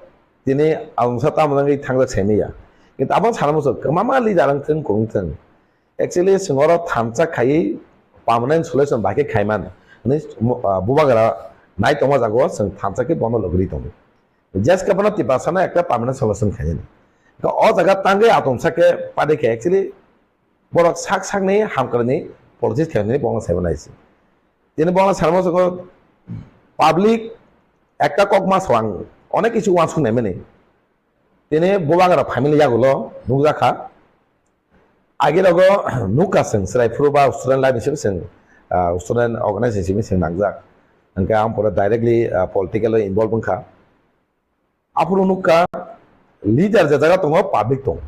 tini alongsa tamo wngwi thangjak saimanya. Kintu aboni sana muchung kwbangma leader wngthung, kwrwngthung. Actually, chwng oro thansa khaiwi permanent solution bai khe khaiman hwnwi, ah, Bubagra nai tongma jago chwng thansa khe bono logri tongo. Jeske bono Tiprasano ekta permanent solution khainani. Khe o jaga tangwi atomsa khe party khe actually borok sak sakni hamkrai ni politics khainani bono saimanai se. Tini bono sarmo soko public ekta kok ma swang onek kisu uansuk naimani. Tini Bubagra family yagulo nukjakha. Agi rogo nukha chwng chwrai phuru ba student life hisabe chwng, ah, student organization hisabe chwng nangjak. Hingke ang pore directly, ah, political o involve wngkha. Aphuru nukha leader je jaga tongo public tongo.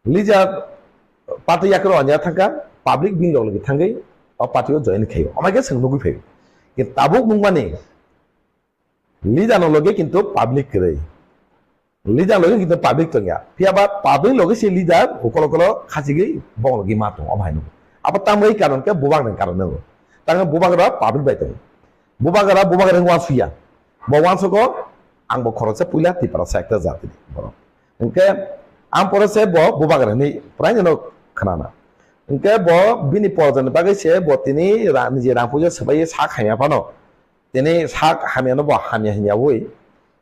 Leader party yakro anya thangkha public bini log logi thangwi o party o join khaio. Amai khe chwng nugwi phaio. Kintu tabuk nukmani leader no logi kintu public kwrwi. Leader logi kintu public tongya. Phiya ba public logi se leader ukolo ukolo khachigwi bong logi ma tongo. Omo hai nukgo. Abo tamwi karon khe Bubagra ni karon nukgo. Tangwi Bubagra public bai tongo. Bubagra, Bubagra wngwi uansuya. Bo uansugo, ang bo khoroksa puila Tiprasa ekta jati ni borok. Hingke ang pore se bo Bubagra hinwi praino khnana. Hingke bo bini porjani bagwi se bo tini ra-, niji rang puja swbai sak hamya phano. Tini sak hamyano bo hamya hinyawi.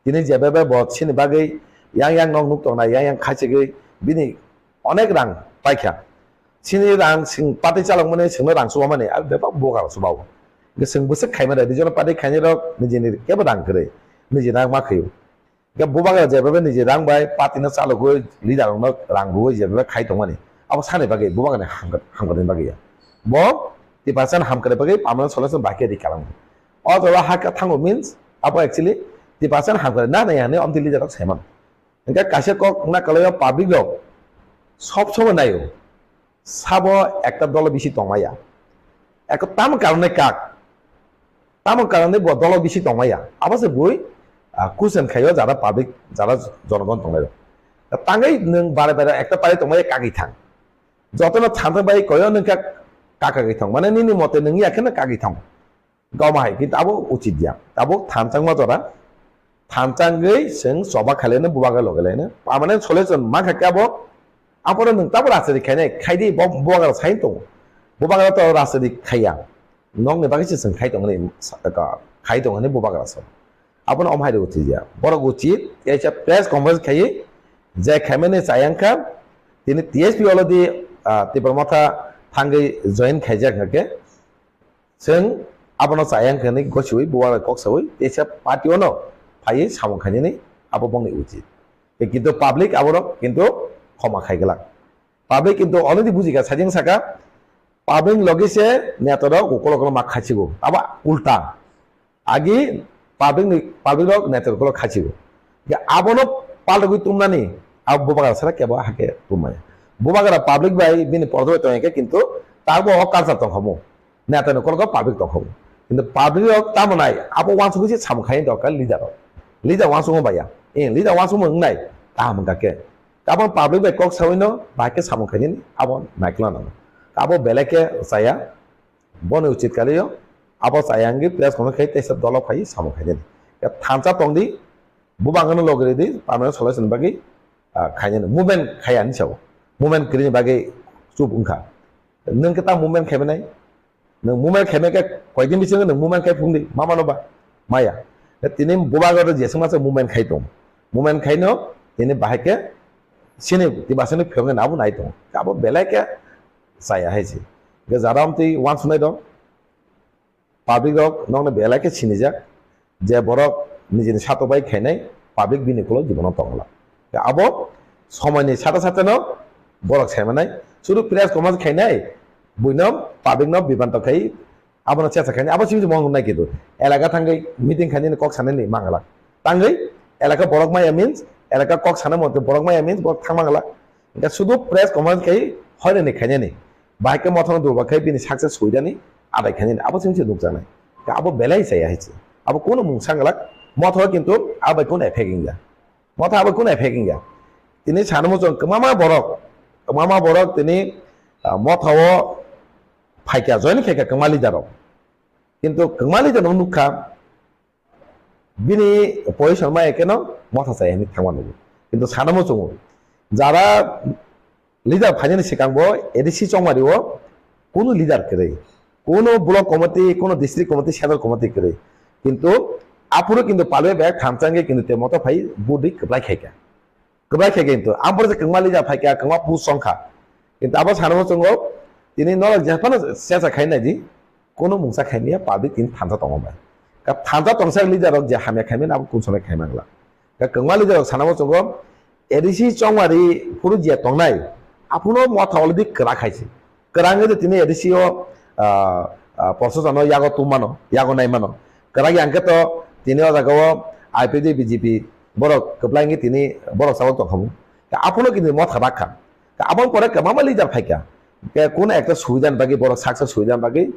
Tini jebebe bo chini bagwi yang yang nok nuk tongnai, yang yang khachigwi bini onek rang paikha. Chini rang sing party chalokmani singno rang chubamani, abo bebak Bubagra chubawo. Hingke chwng bwswk khaimani, regional party khainai rok nijini kebo rang kwrwi, niji rang ma khaio. Hingke Bubagra jebebe niji rang bai party no chalogwi leader rokno rang rwwi jebebe khai tongmani, abo sani bagwi Bubagrani hamkra-, hamkrai bagwi ya. Bo Tiprasani hamkrai bagwi permanent solution bai khe ri kalang. O jaga ha khe thango means abo actually Tiprasani hamkrai na nai hinwi omtwi leader rok saiman. Hingke kaisa kok wngna kwlaio public rok sob somoi naio, sabo ekta dolo bisi tongmaya. Eko tamo karone kak, tamo karone bo dolo bisi tongmaya. Abo se bui, ah, kusen khaio jara public, jara jonogon tonglaio. Tangwi nwng bare bare ekta pari tongmaya kagwi thang. Jotono thansa bai koyo nwng kha kaka gwi thang. Mane nini mote nwng ya kheno kagwi thang. Goma hai, kintu abo uchit ya. Abo thanchangma jora. Thanchangwi chwng choba khaileno Bubagra logelaino. Permanent solution mankha khe abo. Aphuru nwng tabo rajniti khainai, khaidi bo Bubagra sain tongo. Bubagra to rajniti khaiya. Nokni bagwi se chwng khai tongni, khai tongni Bubagra sa. Abono omo hai rw uchit ya. Borok uchit, kaisa press conference khaiwi, je khaimani chayang kha, tini T S P already, ah, Tipra Motha thangwi join khaijak hwnkhe, Chwng abono chayang khe hwnwi gosiwi bubagra kok sawi teisa party-o no phaiwi samung khainani abo bongni uchit. Tei kintu public aborok kintu khoma khai glak. Public kintu already bujikha, sajeng saka public logi se netarok ukolok ma khaichigo. Abo ulta. Agi public ni, public rok netarok ukolok khaichigo. Abono paltogwi tumnani abo bubagra sara kebo hakhe tumaya. Bubagra public bai bini pordo bai tongya khe kintu tabo o culture tongkhamu. Neta ni ukolok public tongkhamu. Kintu public rok tamo nai, abo uansugwi se samung khaina dorkar leader rok. Leader uansukma baya. Eh, leader uansukma wngnai, kaham wngkha khe. Tabang public bai kok sawi no, bahai khe samung khainani, abo naikla nango. Abo belai khe chaya, bono uchit kali yo, abo chaya wngwi press conference khai teisa dolo phai samung khainani. Ya thansa tongdi, bubang no logri di, permanent solution bagwi, ah, khainani. Movement khaya ni sao. Movement krini bagwi chup wngkha. Nwng khe ta movement khaimanai, Nwng movement khaimai khe koidin bisingo nwng movement khai phungdi, ma mano ba? Maya. Tini bubago rw jeswngma se movement khai tong. Movement khaino tini bahai khe sini tibasini phiyoknai abo nai tong. Abo belai khe chaya hai se. Hwnkhe jara amtwi uansuknai rok, public rok nokno belai khe sinijak. Je borok nijini satok bai khainai, public bini ukulok jibono tongla. Abo somoini sata satano borok saimanai, sudu press conference khainai, buino public no bibanto khai, abono chesa khainai, abo simi mo nai kidu. Elaka thangwi meeting khainani kok sanani mangala. Tangwi elaka borok maya means, elaka kok sana mote borok maya means borok thang mangala. Hingke sudu press conference khai hoirani khainani. Bahai khe mothano durba khai bini success huidani adai khainani. Abo simi se nukjaknai. Hingke abo belai chaya hai se. Abo kunu mungsa galak. Motho kintu abai kunu effect wngya. Motho abai kunu effect wngya. Tini sanamo chwng kwmama borok. Kwmama borok tini, ah, motho o phaikya, join khaikya kwma leader rok. Kintu kwma leader no nukha. Bini position ma ekeno motha chaya hinwi thangma nugo. Kintu sanamo chungo. Jara leader phainani sikang bo A D C chongmari o kunu leader kwrwi. Kunu block committee, kunu district committee, central committee kwrwi. Kintu aphuru kintu palwi bag thamchangwi kintu te moto phai budi kwplai khaikha. Kwbrai khe kintu, ang pore kwngma leader phaikha, kwngma post songkha. Kintu abo sanamo chwngo, tini norok jephano sesa khai naidi, kono mungsa khaimya public tini thansa tongo bai. Ka thansa tongsa leader rok je hamya khaimani abo kung somai khaimangla. Ka kwngma leader rok sanamo chwngo, A D C chongmari phuru je tongnai, aphuno motha already kwrak khaisi. Kwrang wngwi tini A D C o, ah, ah, proshasano yago tungmano, yago naimano. Kwrak yang khe to tini o jaga o I P F T B J P borok kwplai wngwi tini borok chawk tongkhamu. Ka aphano kini motha rakha. Ka aboni pore kwbangma leader phaikha. Ka kono ekta subidani bagwi borok saksa subidani bagwi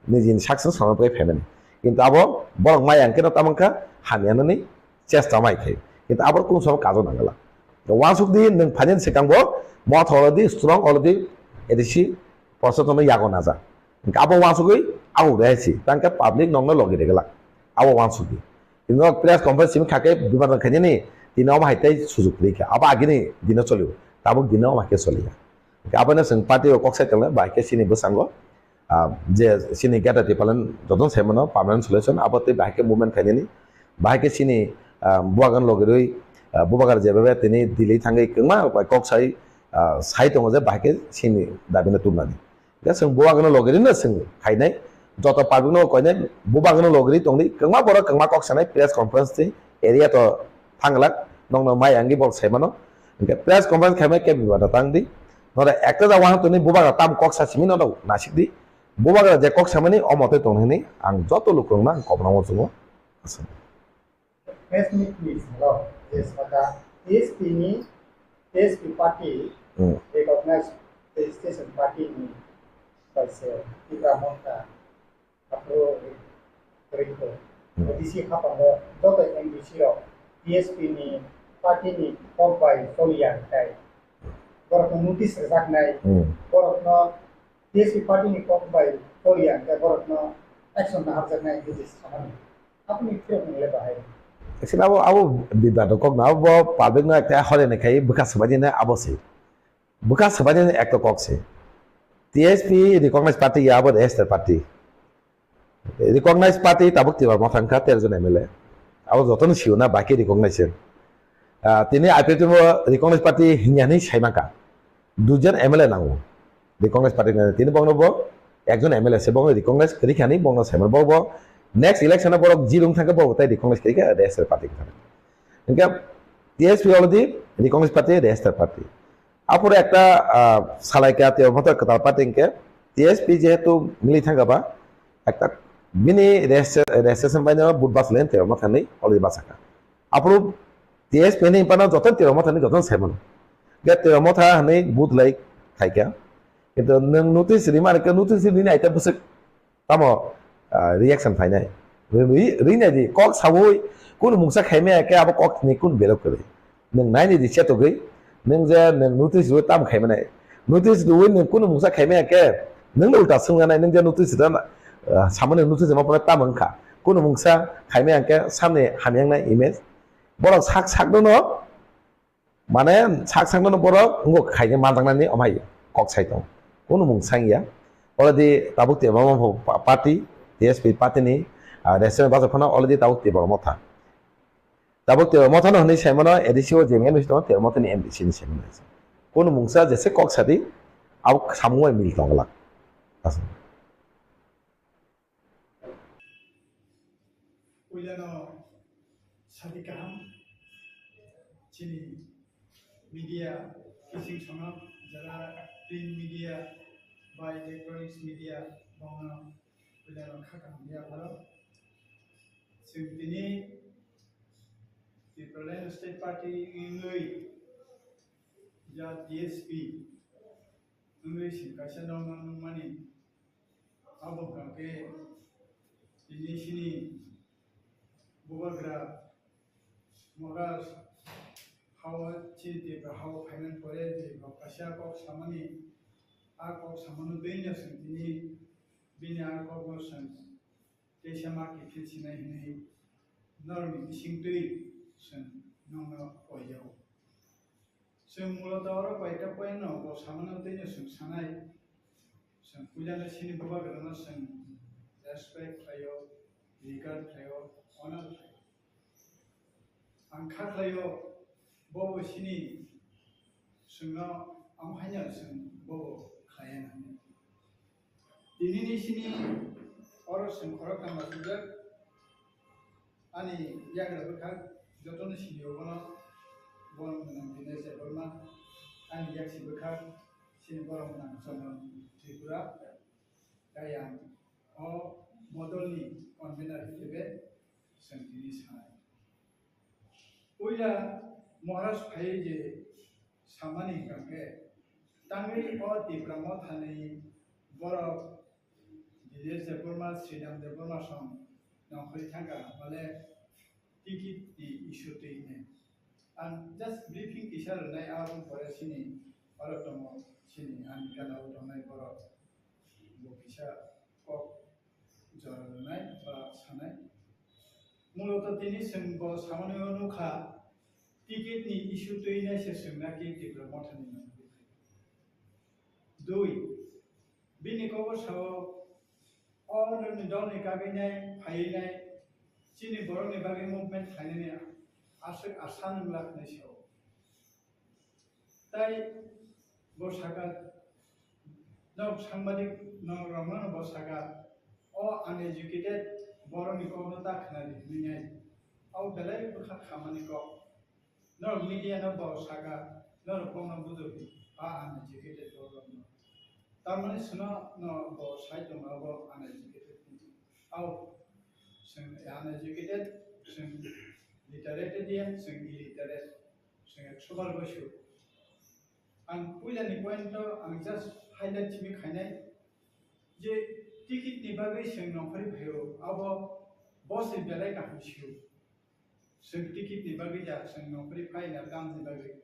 nijini saksa samani bagwi phaimani. Kintu abo borok maya hwnkhe no tamo wngkha hamya nani chesta mai khai. Kintu abo kung sobo kajo nangala. Wansuk di nwng phainani swkang bo motha already strong already A D C proshasano yago najak. Hingke abo wansugwi abo rehai si, tangke public nokno logi regla. Abo wansugwi. Tini nok press conference simi khake biman rok khainani, tini omo hai tei sujuk rikha. Abo agini dino cholio, tabuk dino omo hai khe choliya. Hingke abono chwng party o kok sai tongo, bai khe chini bwskango, ah, je chini Greater Tipraland jotono sai mano permanent solution, abo tei bai khe movement khainani, bai khe chini, ah, bubagan logi rwi, ah, bubagar jebe tini Delhi thangwi kwma bai kok sai, ah, sai tongo je bai khe chini dabino tubunani. Hingke chwng bubagno logirino chwng khainai, joto public no koinai bubagno logiri tongdi, kwbangma borok kwbangma kok sanai press conference twi area to thanglak, nokno mai angwi borok saimano. Hingke press conference khaimai khe bibato tangdi, noro ekta jagao hantoni bubagra tam kok sa simi nono nasikdi, bubagra je kok samani omo tei tong hinwi ang joto lukurokno ang kobna muchungo. Aswk. Press meet ni salo je saka T S P ni, T S P party Hmm. recognized registration party ni kaisa Tipra Motha aphuru rikho. Hmm. A D C hapango joto M D C rok T S P ni party ni kok bai choliya hinkhe borokno notice rwjaknai, Hmm. borokno T S P party ni kok bai choliya hinkhe borokno action naharjaknai hinwi sanani. Aboni phiyok nung le bahai. Actually, abo, abo bibado kok na, abo public no ekta hore ne khai bwkha swbaini ne abo se. Bwkha swbaini ne ekta kok se. T S P recognized party ya abo registered party. Recognized party tabuk Tipra Motha wngkha tero jon M L A. Abo jotono sio na baki recognized. Ah, tini I P F T bo recognized party hinya hinwi saimaka. Duijon M L A nango. Recognized party ni tini bongno bo ekjon M L A se bongno recognized kwrwi khani bongno saiman bo bo next election o borok jirung thangkhe bo bo tai recognized kwrwi kha registered party kha. Hingke T S P already recognized party, registered party. Aphuru ekta, ah, salaikha Tipra Motha kwtal party hingke T S P jehetu mili thangkha ba ekta bini registration bai no vote bachalaini Tipra Motha hinwi already bachakha. Aphuru T S P ni bana joto Tipra Motha ni joto saimano. Ge Tipra Motha hinwi vote lai khaikha. Kintu nwng notice rima rikha, notice rini aita bwswk tamo, ah, reaction phainai. Ri-, ri-, rinai di, kok sawi, kunu mungsa khaimaya khe abo kok ni kunu belok kwrwi. Nwng naini di chetogwi, nwng je nwng notice rw tam khaimanai. Notice rwi nwng kunu mungsa khaimaya khe, nwng no ulta swngjanai, nwng je notice rw na, ah, samani notice rwma phano tam wngkha. Kunu mungsa khaimaya khe samni hamyangnai image. Borok sak sak no, mane sak sak no borok wngkha khaina manjaknani omhai kok sai tong. Kunu mungsa wngya. Already tabuk tebama party, T S P party ni, ah, national bajar phano already tabuk tebama motha. Tabuk tei motha no hwnwi saimano A D C o je M D C tongo, tei motha ni M D C ni saimano. Kunu mungsa jese kok sadi, abo samung bai mil tong glak. Aswk. Puilano sadi kaham, chini media, kising sono, jara print media, bai electronics media, bongno puilano kha kaham ya pharo. Chwng tini Tipraland State Party wngwi ya T S P wngwi chwng kaisa nokno nukmani. Abo hwnkha khe tini chini bubagra Maharaj hao chini Tripura hao phaimani pore je bo kaisa kok samani, a kok samano twi no chwng tini bini a kokno chwng teisa ma kiphil sinai hwnwi norokni bisingtwi chwng nokno koijago. Chwng muloto oro koita point no bo samano twi no chwng sanai, chwng puilano chini bubagrano chwng respect khlaio, regard khlaio, honor khlaio. Ang kha khlaio, bobo chini chwngno, ang haino chwng bobo khlaiya nang. Tinini sini oro chwng khoroktham achukjak. Ani yagra bwkhak jotono sini obono borok mwnang Dinesh Debbarma. Ani yaksi bwkhak sini borok mwnang Chandran Tripura. Tei ang o modolni convener hisabe chwng tini sanai. Puila Maharaj phaiwi je samani hwnkha khe, tangwi o Tipra Mothani borok Dinesh Debbarma, Sridham Debbarma song nongkhorwi thangkha, bale ticket ni issue twi hwnwi. Ang just briefing kisa rwnai, aboni pore chini oro tongo chini ani gana o tongnai borok bo kisa kok jora rwnai ba sanai. Muloto tini chwng bo samani o nukha, ticket ni issue twi nai se chwng naki Tipra Mothani nongkhorwi phai. Dui, bini kok o sao o nini dolni kagwi nai phaiwi nai chini borokni bagwi movement khlainani aswk asa nwng lakhnai sao. Tai bo saka, nok sangbadik nok rokno bo saka, o uneducated borokni kokno ta khnadi hwnwi nai. Abo belai bwkha khamani kok. Norok media no bo saka, norok kokno bujokdi, a uneducated borokno. Tamoni sino no bo sai tongo abo uneducated ni. Abo chwng uneducated, chwng literate dia, chwng illiterate, chwng ekso bar goisu. Ang puilani point o ang just highlight simi khainai je ticket ni bagwi chwng nongkhorwi phaio, abo bo se belai kaham sio. Chwng ticket ni bagwi ja, chwng nongkhorwi phaina tamni bagwi.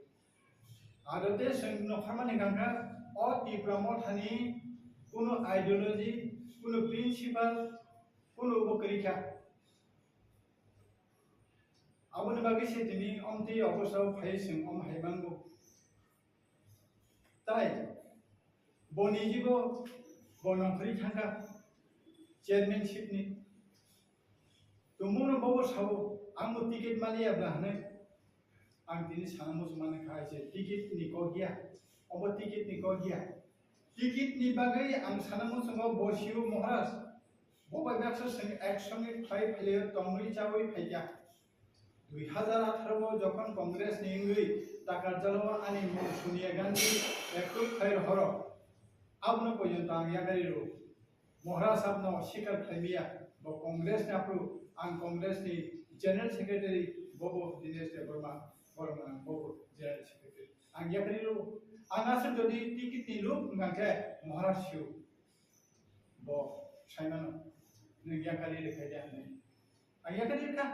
Aro de chwng nongkhormani hwnkha kha o Tipra Mothani kunu ideology, kunu principle, kunu bo kwrwi kha. Aboni bagwi se tini omtwi obosao phai chwng om hai mango. Tai boni jibo bo nongkhorwi thangkha chairmanship ni. Tongmungno bobo sao, ang bo ticket maliya bla hwnwi. Ang tini sana muchung mani kha je ticket ni kok ya, obo ticket ni kok ya. Ticket ni bagwi ang sana muchungo bo sio Maharaj. Bo bai baksa chwng ek songwi khlai phailio tongwi chawi phaikha. Dui hazar atharo o jokhon Congress ni wngwi Takarjalo ani mung Sonia Gandhi approve khai rohoro. Abono pojonto ang yakari rw. Mohra sabno sikar khlaimaya, bo Congress ni aphuru, ang Congress ni General Secretary, bobo Dinesh Debbarma, borok mwnang bobo General Secretary. Ang yakari rw, ang aswk jodi ticket ni luk wngkha khe Mohra sio, bo saimano. Nwng yakari rwkha de hinwi. Ang yakari rwkha.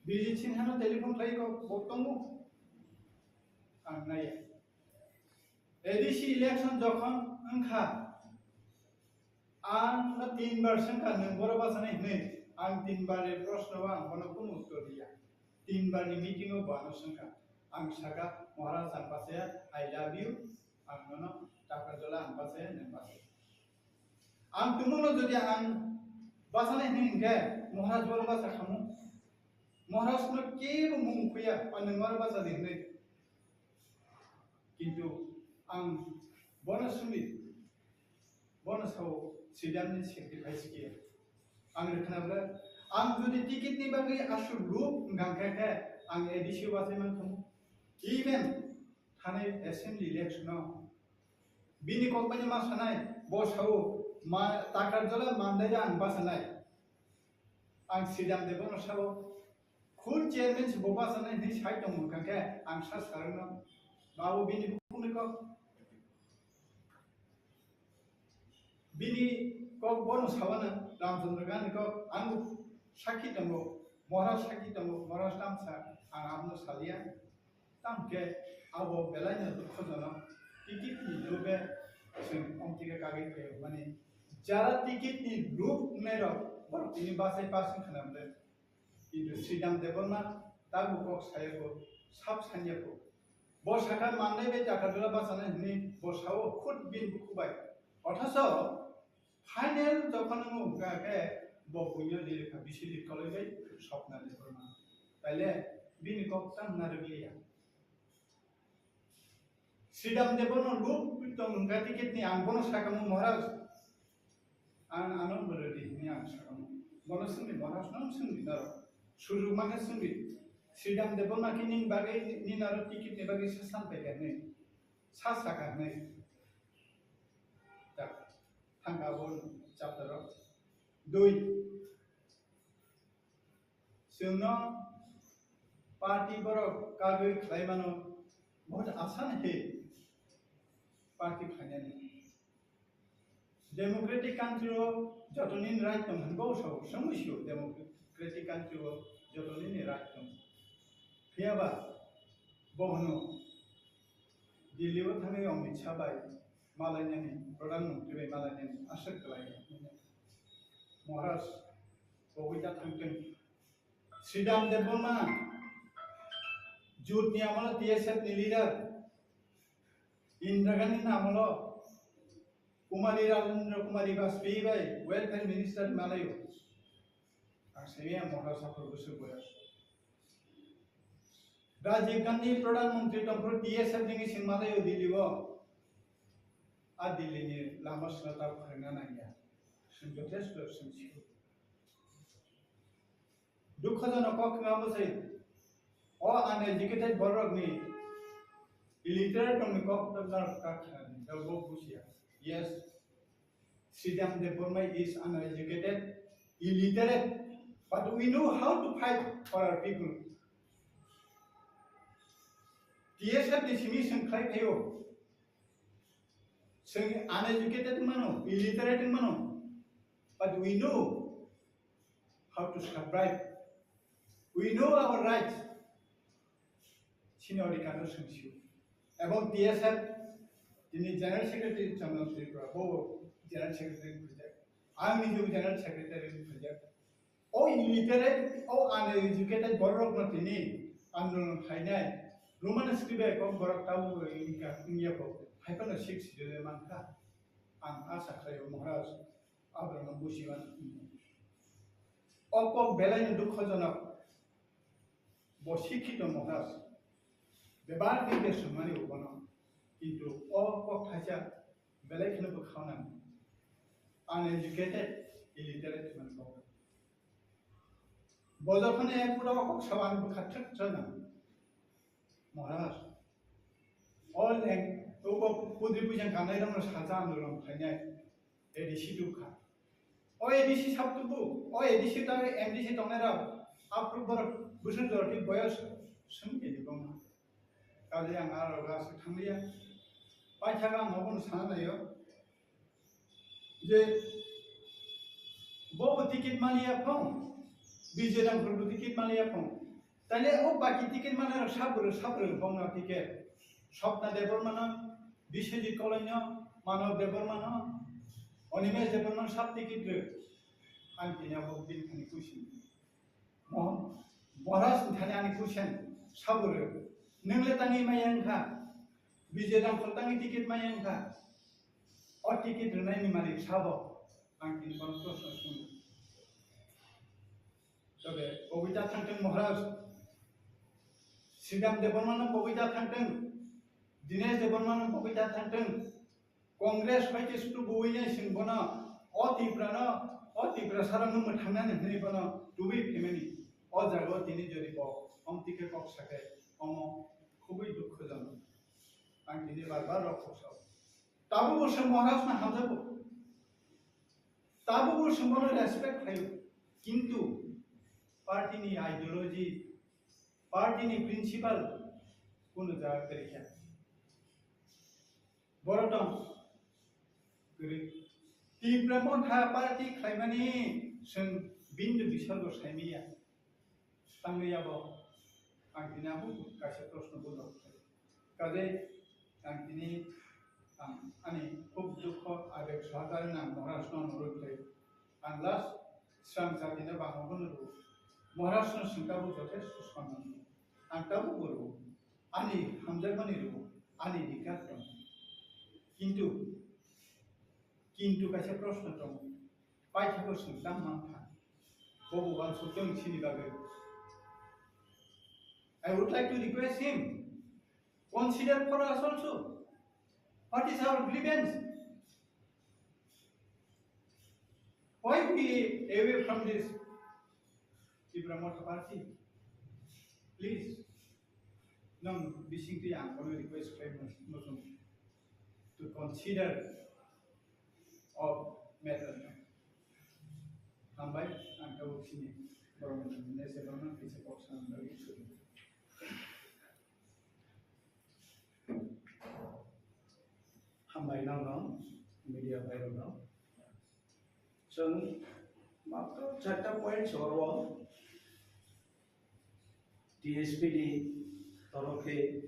Bijit Sinhano telephone khlai kok bo tongo. Ang naiya. A D C election jokhon wngkha, ang no tin bar swngkha, nwng boro bachanai hinwi. Ang tin bar ni proshno o ang bono kunu uttor riya. Tin bar ni meeting o bo ano swngkha. Ang saka, "Maharaj, ang bachaya, I love you." Ang nono Takarjala ang bachaya, nwng bachaya. Ang tumungno jodi ang bachanai hinwi hinkhe, Maharaj boro bacha khamu. Maharaj no kebo mung khuya, o nwng oro bacha di hinwi. Kintu ang bono sungdi, bono sao Sridham ni sacrifice khe. Ang rwkhna bwle, ang jodi ticket ni bagwi aswk luk wngkha khe, ang A D C o bachai man khamu. Even thanai assembly election o bini kok bai ma sanai, bo sao ma Takarjala Mandai ang bachanai. Ang Sridham Debbarma sabo, khun chairman se bo bachanai hinwi sai tong wngkha khe ang sa sarwngno, babu bini bukhukni kok, bini kok bono sabana Ramchandra Gandhi kok ang sakhi tongo, Maharaj sakhi tongo, Maharaj tamsa ang abono salia. Tamo khe abo belaino dukhojonok, ticket ni lube chwng omtike kagwi phaio, mani jara ticket ni lub wngnairok borok tini bachai pass wngkha na bwle. Kintu Sridham Debbarma tabuk kok saya kho, sab sanya kho. Bo sakha mannai bai Takarjala bachanai hinwi bo sao khud bini bukhu bai. Othocho final jokhon wngkha khe bo buino lirikha bisi likoloi bai Swapna Debbarma. Taile bini kok tang narwkliya. Sridham Debbarma luk tong wngkha ticket ni, ang bono sakamo Maharaj. Ang ano bwrwi di hinwi ang sakamo. Bono swngdi Maharaj, nang swngdi naro. Sujuk makhe swngdi. Sridham Debbarma khe nini bagwi, nini aro ticket ni bagwi sa san paikha hinwi. Sa sakha hinwi. Tak. Thangka bo chapter o. Dui. Chwngno party borok kagwi khlai mano, bahut asan he party khlainani. Democratic country o joto nini right tong hwnwi bo sao, swngwi sio democratic country o joto nini right tong. Phiya ba bo hwno Delhi o thangwi Amit Shah bai malainani, Pradhan Mantri bai malainani aswk kwlai. Maharaj, pogwi ta thangtwng. Sridham Debbarma, Jut ni amolo T S F ni leader, Indira Gandhi ni amolo Kumari Rajendra Kumari Vajpayee bai welfare minister malayo. Ang simi ang Maharaj saphur bwswk boyas. Rajiv Gandhi Pradhan Mantri tongphuru T S F ni sing malayo Delhi o. A Delhi ni lama swnata phwrwngna nangya. Swng jothesto swng sio. Dukhojonok kok wngma bwsai. O uneducated borokni illiterate rokni kok no norok kha khnani, norok bo bujiya. Yes, Sridham Debbarma is uneducated, illiterate, but we know how to fight for our people. T S F ni simi swng khlai phaio. Swng uneducated mano, illiterate mano, but we know how to survive. We know our rights. Sini odhikar no swng sio. Ebong T S F tini General Secretary Chandra Tripura, bo General Secretary khojak. Ang nijebo General Secretary khojak. O illiterate, o uneducated borok no tini andolon khainai. Roman script bai kok borok tabuk wngya kho. Hai phano six schedule mankha. Ang asa khlaio Maharaj. Abraham busiman. O kok belai no dukhojonok. Bo sikhito Maharaj. Bebak din de sumani ubono. Kintu o kok thaisa belai kheno bwkha nang. Uneducated, illiterate man kok. Bo jokhon ek pura o kok saban bwkha thik chana. Maharaj. O leng, o kok pudri pujan kanai rang saja andolon khainai. A D C dukha. O A D C sab tubu, o A D C ta M D C tongnai rao, aphuru borok bwswk jorti boyos swng khe di bongma. Kaje ang aro ga se thangliya. Paithaga ang obono sana naio. Je Bo bo ticket maliya phong, Bijay Dangkhal bo ticket maliya phong. Tale o baki ticket mana rok sabro sabro bongno ticket. Swapna Debbarmano, Biswajit Koloino, Manav Debbarmano, Animesh Debbarmano sab ticket rw. Ang tini abo bini thani kuising. Mo-, Maharaj ni thani ani kuising sabro. Nwngle tangwi maya wngkha. Bijay Dangkhal tangwi ticket maya wngkha. O ticket rwnai ni malik sabo. Ang tini kono proshno swngo. Tobe, pogwi ta thangtwng Maharaj. Srikant Debbarmano pogwi ta thangtwng. Dinesh Debbarmano pogwi ta thangtwng. Congress bai khe sutu buwi nai sing bono, o Tiprano, o Tiprasarokno mwthangnani hwnwi bono tubui phimani. O jaga o tini jodi bo omtike kok sakhe, omo khubui dukhojonok. Ang tini bar bar rok kok sao. Tabukbo chwng Maharajno hamjago. Tabukbo chwng bono respect khlaio. Kintu party ni ideology, party ni principle kunu jaga kwrwi kha. Borok tong kwrwi. Tipra Motha party khlaimani chwng bini bisargo saimanya. Tangwi abo ang tini abo kaisa proshno bujak. Kaje ang tini ang ani khub dukho abeg sohakar nang Maharaj no nurut khlai. Ang last swrang jati no bangma bono rw. Maharaj no swng tabuk jothesto sonnam rw. Ang tabuk bo rw. Ani hamjakmani rw. Ani dikar tong. Kintu, kintu kaisa proshno tong. Paithakgo chwng tang mankha. Bobo uansukjak chini bagwi. I would like to request him, consider for us also. What is our grievance? Why we away from this Tipra Motha Party? Please, nang bisingtwi ang kono request khlai muchung to consider of matter. Hambai, ang tabuk sini borok ni nese borok nang kisa kok sanam bagwi sudi. Hambai nang nang media bai rok nang. Chwng matro charta point soro T S P ni torof khe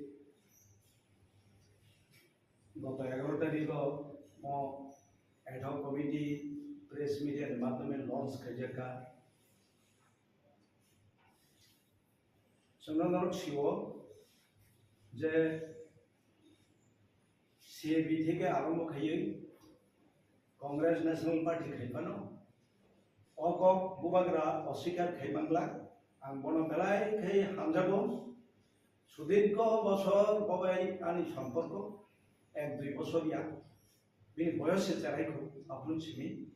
goto egaroh tarikh o mo ad hoc committee press media ni madhyome launch khaijak kha. Chwngno norok sio je C A B theke arombo khaiwi Congress National Party khai phano o kok bubagra oswikar khai manglak. Ang bono belai khai hamjago. Sudikho bosor bobai ani somporko ek dui bosor ya. Bini boyos se cherai kho aphuru simi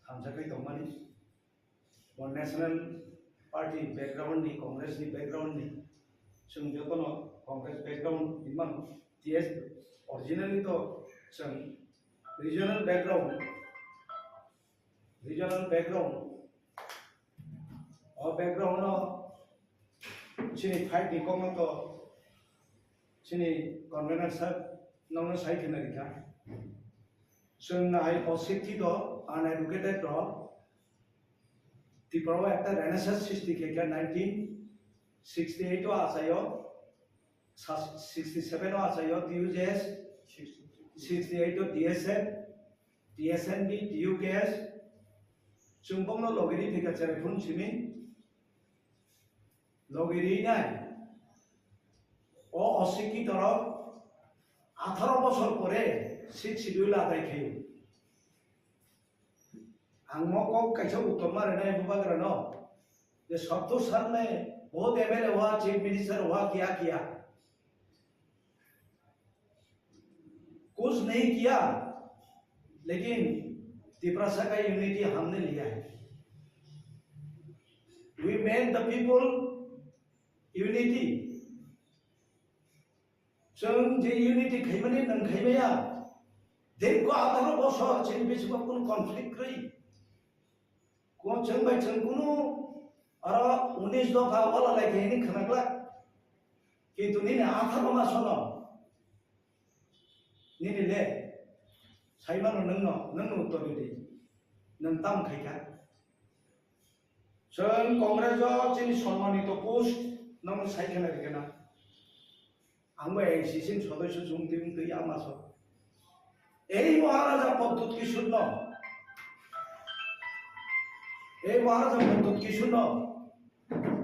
hamjakhai tongmani. Bo National Party background ni, Congress ni background ni, chwng jotono Congress background hinmano, T S originally to chwng regional background, regional background, o background no chini fight ni kokno to chini convener sir nokno sai khna rikha. Chwng nai o sikhi to uneducated to Tripura o ekta renaissance srishti khe khe nineteen sixty eight o achaio, sa-, sixty seven o achaio T U J S, sixty eight o D S F, T S N B, T U K S, chwng bokno logiri thika cherai phun simi, logiri nai, o osikhi torok atharo bosor pore sixth schedule adai khaio. Ang mo kok kaisa uttor ma rwnai bubagrano, je sottor sal mein bahut M L A hua, chief minister hua, kiya kiya, kuch nahi kiya, lekin Tiprasa ka unity humne liya hai. We made the people unity. Chwng je unity khaimani nwng khaimaya, dirgho atharo bosor chini bisingo kunu conflict kwrwi. Ko chwng bai chwng kunu aro unis dopha wala lai khe hini khwnaklak. Kintu nini atharo masono nini le saimano nwngno, nwngno uttor ridi. Nwng tam khaikha. Chwng Congress o chini sonmanito post no sai khena rikena. Ang bo A I C C ni sodosyo chwng twi wng twi ya maso. Ei Maharaja Pradyut Kishore no, ei Maharaja Pradyut Kishore no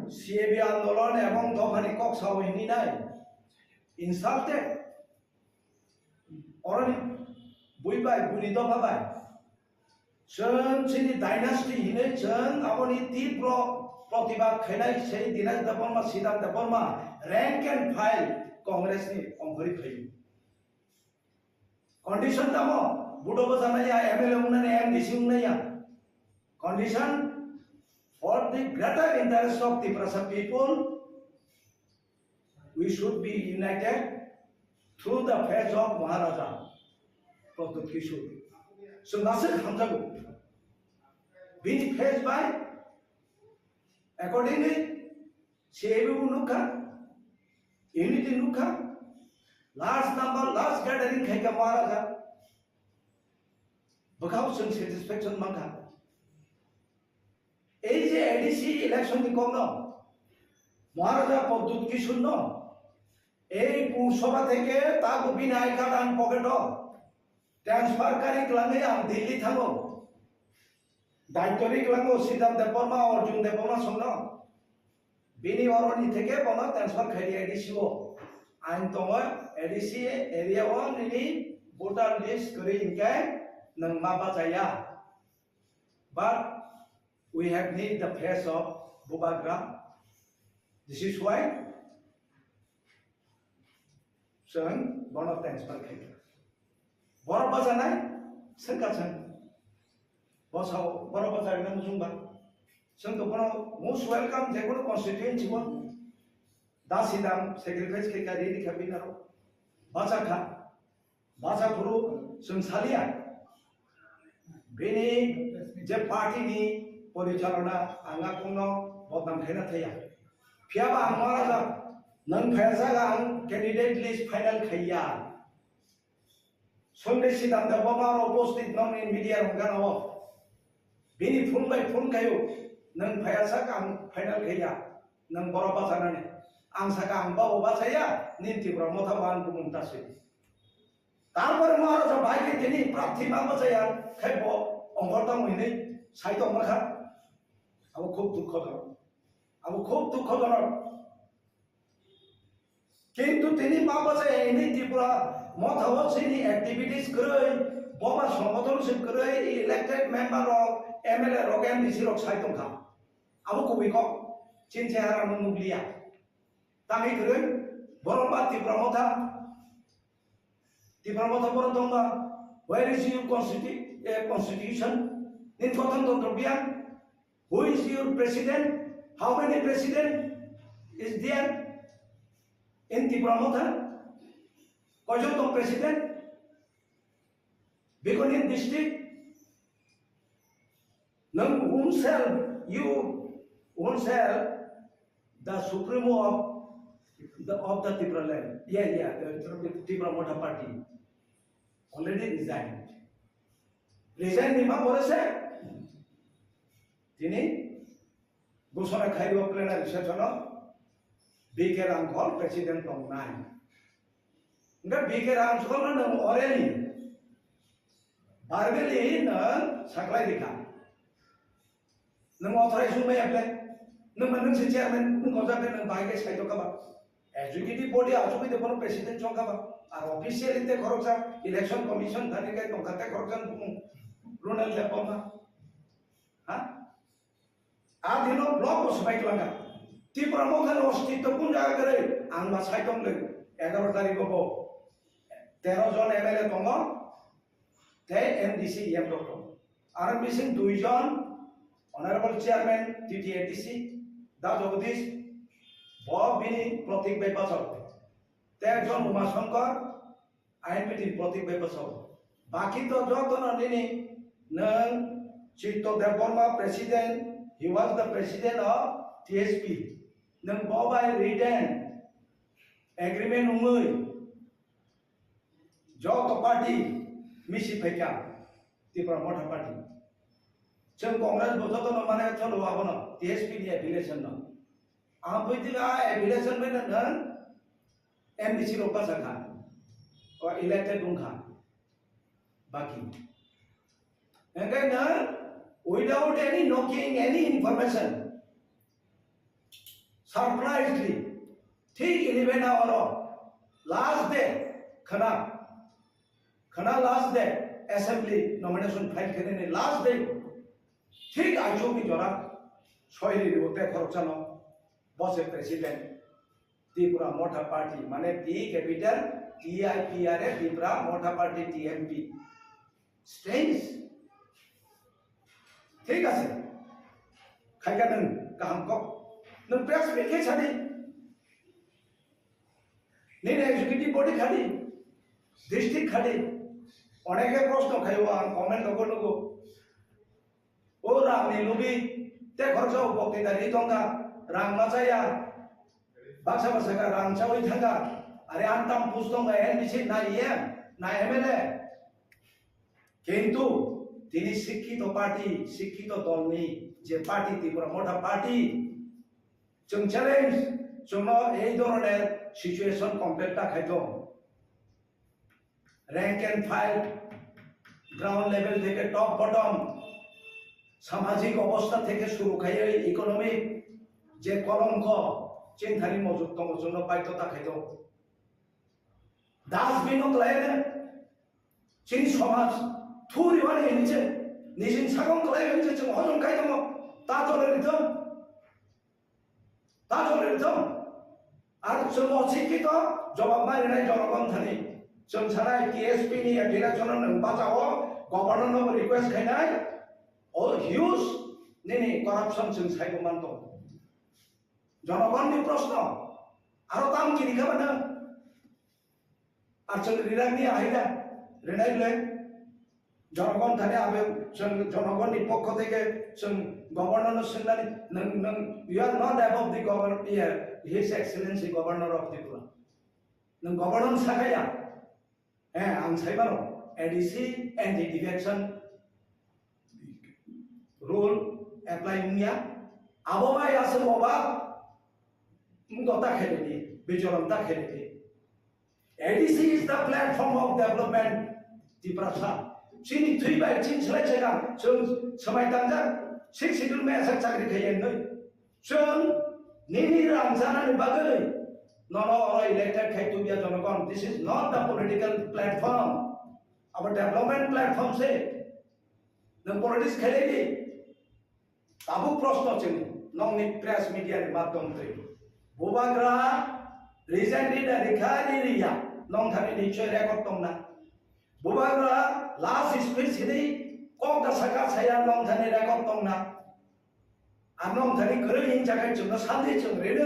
C A B andolon ebong dophani kok sao hini nai. Insulted. Oroni bui bai, buini dopha bai. Chwng chini dynasty hinwi chwng aboni tibro protibad khainai sei Dinesh Debbarma, Sridhar Debbarma, rank and file Congress ni ongkhorwi phaio. Condition tamo, budo bwchanai ya, M L A wngnani, M D C wngnai ya. Condition for the greater interest of Tiprasa people, we should be united through the face of Maharaja Pradyut Kishore. So, nasik hamjago. Bini face by accordingly, C A B bo nukha, unity nukha, large number, large gathering khaikha Maharaja. Bwkhao chwng satisfaction mankha. Ei je A D C election ni kokno Maharaja Pradyut Kishore no ei Pur Sabha theke tago bini I card ang pocket o transfer kari kwlangwi ang Delhi thango. Daityo ri kwlango Sridhar Debbarma, Arjun Debbarma songno. Bini oroni theke bono transfer khaidi A D C o. Ang tongo A D C area o nini voter list kwrwi hinkhe nwng ma bachaya. But we have need the face of Bubagra. This is why chwng bono transfer khaikha. Borok bachanai swngkha chwng. Bosao borok bacharina muchungba. Chwng to bono most welcome je kono constituency o. Dasidam sacrifice khaikha, riri kha binaro. Bachakha. Bacha phuru chwng salia. Bini je party ni porichalona ang a kongno bodnam khaina thaya. Phiyaba ang Maharaja nwng phaiya jaga ang candidate list final khaiya. Sonde Sridhar Debbarma aro uposthit nokni media rok gana o. Bini phone bai phone khaio, nwng phaiya sak ang final khaiya, nwng borok bachanani. Ang saka ang babo bachaya, nini Tipra Motha bo ang bumung ta swi. Tarpore Maharaja bai khe tini prarthi ma bachaya, khai bo ongkhor tamo hinwi sai tongma kha. Abo khub dukhojonok. Abo khub dukhojonok. Kintu tini ma bachaya hini Tripura Motha o chini activities kwrwi, boba songothon se kwrwi, elected member rok, M L A rok, M D C rok sai tongkha. Abo kubui kok, chini chehara no nukliya. Tangwi kwrwi, borok ba Tripura Motha, Tripura Motha borok tongba, where is your constitu-, eh, constitution? Nini gothon tontro biyang? Who is your president? How many president is there in Tipra Motha? Koijon tong president? Bikoni district? Nang whom shall you, whom shall the supremo of the, of the Tipra land? Yeah, yeah, the Tipra Motha party already resigned. Resign ni ma pore se tini gosona khaio plenary session o B K Ramkhol president tongnai. Hingke B K Ramkhol no nang orally, verbally nang saklai rikha. Nwng authorized wngmaya ble? Nwng ma nwng se chairman wngkha, jagwi nwng bahai khe saitokha ba? Executive body achugwi de bono president chongkha ba? Ar officially te khoroksa election commission thani khe tongkha te khoroksa bumung Ronald Debbarma. Ha? A dino block bo swbai twlangkha. Tipra Motha ni ostitto kun jaga kwrwi? Ang ba saitong le egaro tarikh bo tero jon M L A tongo, tei M D C E M rok tongo. Aro bising dui jon Honorable Chairman T T A D C, Da Jagadish, bo bini Pratik bai bachao. Tei ekjon Uma Shankar, I N P T ni Pratik bai bachao. Baki to joto no nini nwng Chitto Debbarma president, he was the president of T S P. Nwng bo bai written agreement wngwi joto party misi phaikha Tipra Motha party. Chwng Congress bo jotono mane cholo abono, T S P ni affiliation no. Ang buitika affiliation bai na nang M D C rok basa kha. O elected wng kha. Baki. Engkai na without any knocking, any information, surprisingly, thik eleven hour o last day khana, khana last day assembly nomination file khainani last day, thik aichuk ni jora soi ri ri bo te khoroksa no bose president Tipra Motha Party, mane T capital T I P R A, Tipra Motha Party, T M P. Strange. Thik ase. Khaika nwng kaham kok. Nwng press meet khe sadi. Nini executive body khadi. District khadi. Oneke proshno khaio ang comment logo logo. O rang ni lubi te khoroksa o bokti da ri tongkha, rang ma chaya, baksa baksa kha rang chawi thangkha, are antam pus tongkha, N B C na E M, na M L A. Kintu tini sikkito party, sikkito dol ni je party, Tipra Motha Party, chwng challenge, chwngno ei dhoroner situation complete ta khai tong. Rank and file, ground level theke top bottom, samajik obostha theke suru khaiwi economic je kolongko chini thani mojok tongo, chwngno baidhota khaito. Dustbin o kwlai chini somaj thuri wani hinwi se nijin sakong kwlai hinwi se chwng hojom khai tongo, ta tole rithok. Ta jori thung. Ar chwng o sikito jawab ma rinai jonogon thani. Chwng sanai T S P ni direction no nwng bachao, governor no request khainai. O huge nini corruption chwng saibo manto. Jonogon ni proshno. Aro tam kini kha bana. Ar chwng rinani ahai da, rinai le. Jonogon thani abe chwng jonogon ni pokho theke chwng governor no swngnani, nwng, nwng, you are not above the governor, yeah, His Excellency Governor of Tripura. Nwng governor sakaya. Eh, ang sai mano, A D C anti defection rule apply wngya. Abo bai aswk oba wngkok ta khairidi, bichoron ta khairidi. A D C is the platform of development. Tiprasa. Chini thwi bai chini slai chega, chwng swmai tangjak, six schedule mai asak chakri khaiya wngnai. Chwng nini rang chanani bagwi nono oro elected khai tubya jonogon. This is not the political platform. Abo development platform se. Nwng politics khailai di. Tabuk proshno chwng nokni press media ni madhyom twi. Bubagra resign rida rikha ri riya, nong thani nichoi record tongna. Bubagra last speech hini kok da saka saya nong thani record tongna. Ar nong thani kwrwi hinjakai chwngno sandi chwng rino.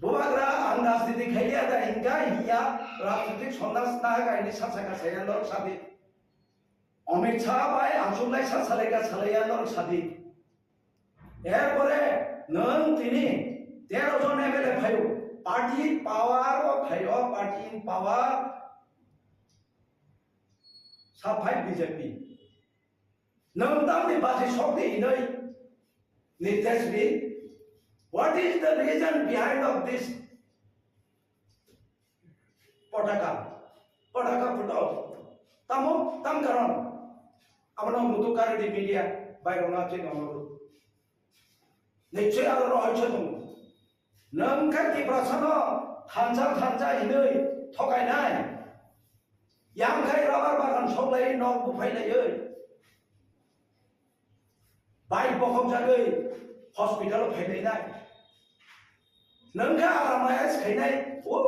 Bubagra ang rajniti khaiya da hinka hiya rajnitik sondas na kaini sa saka saya lor sadi. Amit Shah bai achuk lai sa salai ka salai ya norok sadi. Erpore nwng tini tero jon M L A phaio, party in power o phaio, party in power sa phai B J P. Nwng tamni baji sokni hinoi Nitesh Bey, what is the reason behind of this? Potaka, potaka photo. Tamo, tam karon. Abono mutu kari di media, bai rona chini onoru. Nichoi aro rohoi choi tongo. Nwng khe Tiprasano thansa thansa hinwi thokainai. Yang khai rubber bagan soklai nok buphai laiwi. Bike bokhok jagwi hospital o phailainai. Nwng khe aramai khainai, o,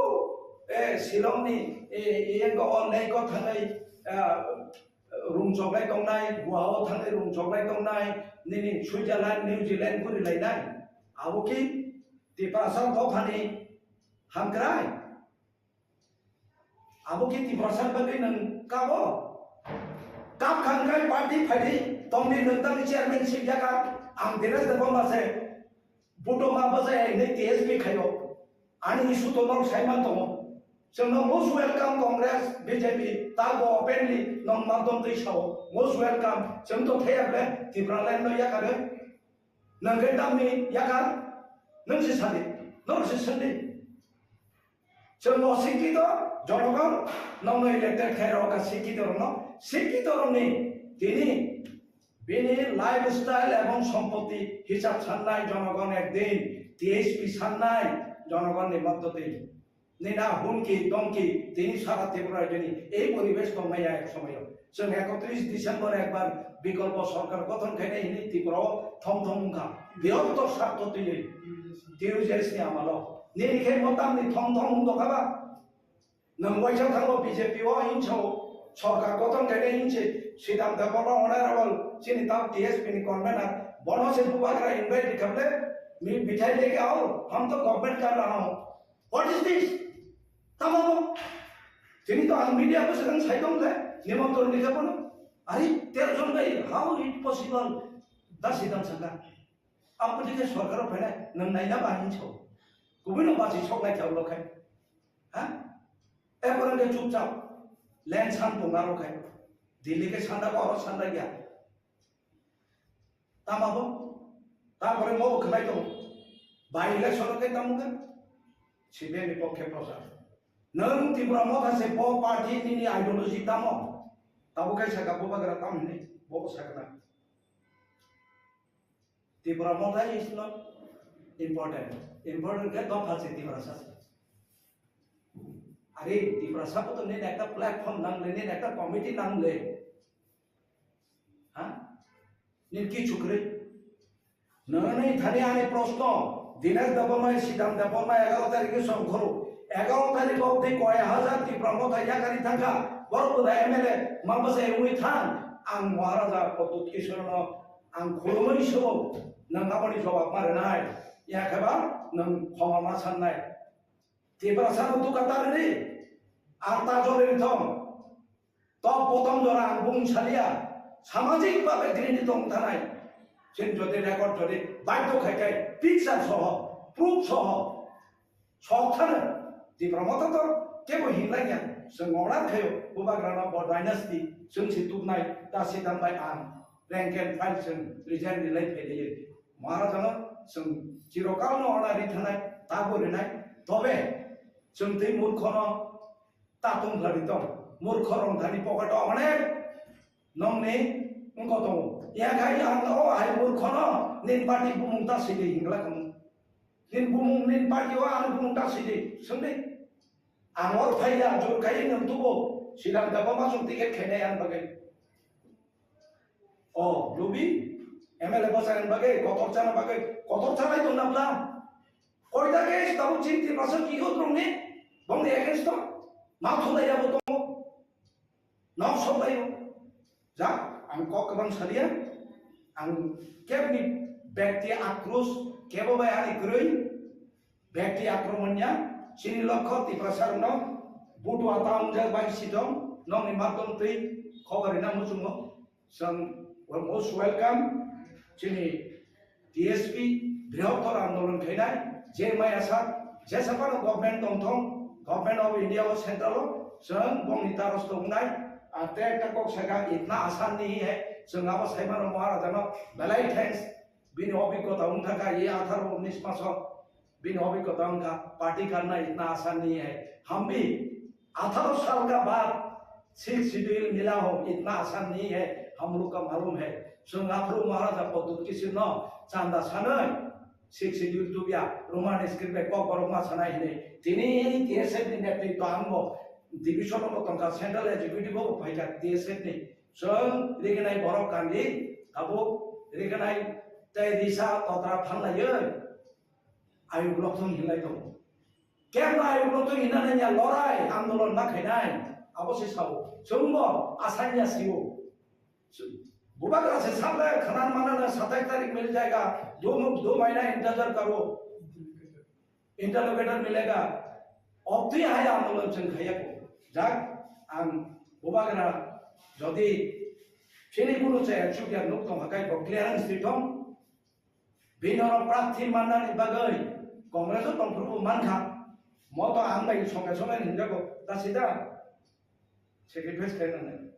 e, Shillong ni, e, e, eko o lake o thangwi, e, rung choklai tongnai, Goa o thangwi rung choklai tongnai, nini Switzerland, New Zealand guri lainai. Abo ki Tiprasa dophani hamkrai. Abo ki Tiprasa bagwi nwng kabo? Kap khangkai party phaidi tongdi nwng tangni chairman sip jaka ang Dinesh Debbarma se buto ma bwsai hinwi T S P khaio. Ani issue to nok saiman tongo. Chwngno most welcome Congress, B J P, tabo openly nong madom twi sao. Most welcome. Chwng to thaya ble Tipraland no yakarwi. Nang khe tamni yakar? Nang se sadi. Nor se sadi. Chwng o sikito jonogon nongno elected khairok ka sikito rokno sikito rokni tini bini lifestyle ebong sompoti hisab sannai jonogon ekdin T H P sannai jonogonni moddoti. Nina hunki dongki tini sara Tripura rajyoni ei poribesh tongmaya ek somoyo. Chwng ekotris December ekbar bikolpo sorkar gothon khainai hini Tripura o thom thom wngkha. Birotto sartho twiwi T U J S ni amalo. Nini khe motamni thom thom wngdo khaba? Nwng waisa thango B J P o hinso sorkar gothon khainai hinsi Sridham Debbarma honorable chini tam T S P ni convener bono se bubagra invite khable mi bithai leke ao hum to government kar raha ho. What is this? Tamo bo? Tini to ang media ko sedang sai tong le, nimantron ni kabo no. Ari, tero jon bai, how it possible? Da Sridham saka. Ang pwtwi khe sorkar o phainai, nwng naina ba hinso. Kubui no basi sok nai thang lo khai. Ha? Ekbar ke chupchap. Len san tong aro khai. Delhi ke sanda ko aro sanda ya. Tamo bo? Tapore mo bo khwnai tongo. By election khe tamo khe? C P M ni pokhe prochar. Nwng Tipra Motha se bo party nini ideology tamo? Tabo khe saka bubagra tam hinwi bo bo sakna. Tipra Motha is not important. Important khe dopha se Tiprasa se. Are Tiprasa bo to nini ekta platform nangle, nini ekta committee nangle. Ha? Nini kichu kwrwi. Nini thani ani proshno, Dinesh Debbarma, Sridham Debbarma egaro tarikh ni songkhoro. Egaro tarikh obdi koi hajar Tipra Motha yakarwi thangkha. Borok bo da M L A, ma bwsa wngwi thang. Ang Maharaja Pradyut Kishore no ang khulumwi subo. Nwng aboni jawab ma rwnai. Yakheba nwng khoma ma sannai. Tiprasa no duka ta rwdi. Ang ta jolwi thong. Top bottom jora ang bung salia, samajik bhabe grini tong thanai. Chini jodi record jodi baidhyo khai khai, picture soho, proof soho, sok thano. Tipra Motha to kebo hinlaiya, chwng order khayo, bubagrano bo dynasty, chwng si tuknai, ta Sridham bai ang, rank and file chwng resign rilai phailaio. Maharajano chwng chirokalno order ri thanai, tabo rinai, tobe chwng tei murkhono Ta tong khlai tong. Murkho rong thani pocket o onek nongni wngko tongo. Ya khai ang o hai murkho no nin party bumung ta sidi hingla kamo. Nin bumung nin party o ang bumung ta sidi sungdi. Ang or phai ya jor khai nang tubo. Sidang da bama sung ticket khainai ang bagai. O, lubi, M L A bwsani bagwi, kotor chana bagwi, kotor chanai tongna bwla. Koita case tabuk chini Tiprasa kiyot rongni, bongni against o, ma thulai abo tongo, nok soklaio. Ja, ang kok kwbang salia, ang kebni bekti akrus, kebo bai ani kwrwi, Bekti akromon ya, chini lokho Tiprasa rokno butua ta wngjak bai sitong, nokni matom twi khobor rina muchungo. Chwng most welcome chini T S P brihottor andolon khainai, je maya sak, jesa phano government tongthong, Government of India o central o, chwng bongni taros tongnai, a te ekta kok saka itna asan nahi hai, chwng abo saimano Maharajano belai thanks, bini obhiggota wngkha kha, ye atharo unis maso. Bini obhiggota wngkha, party karna itna asan nahi hai. Hum bhi atharo sal ka baad sixth schedule mila ho, itna asan nahi hai, hum log ka malum hai. Chwng aphuru Maharaja Pradyut Kishore no chanda sanwi sixth schedule tubya, Roman script bai kokborok ma sanai hinwi. Tini T S F ni netritwa ang bo division o tongkha, central executive o phaikha T S F ni. Chwng rignai borok kandi, tabuk rignai tei risa totra phanlaiwi. Ayuk lokthung hinlai tongo. Kebra ayuk lokthung hinna nangya lorai andolon ma khainai. Abo se sao. Chwngbo asanya sio. Bubagra se sakle khanan manana satais tarik mil jayega. Do muk do mahina intezar karo. Interlocutor milega. Obtwi hai andolon chwng khaiya ko. Jak ang bubagra jodi chini kunu chaya chukya nuk tong hakai bo clearance twi thong. Bini oro prarthi mannani bagwi Congress o tongphuru bo mankha. Moto ang bai songe songe hinjago, ta sida sacrifice khainani.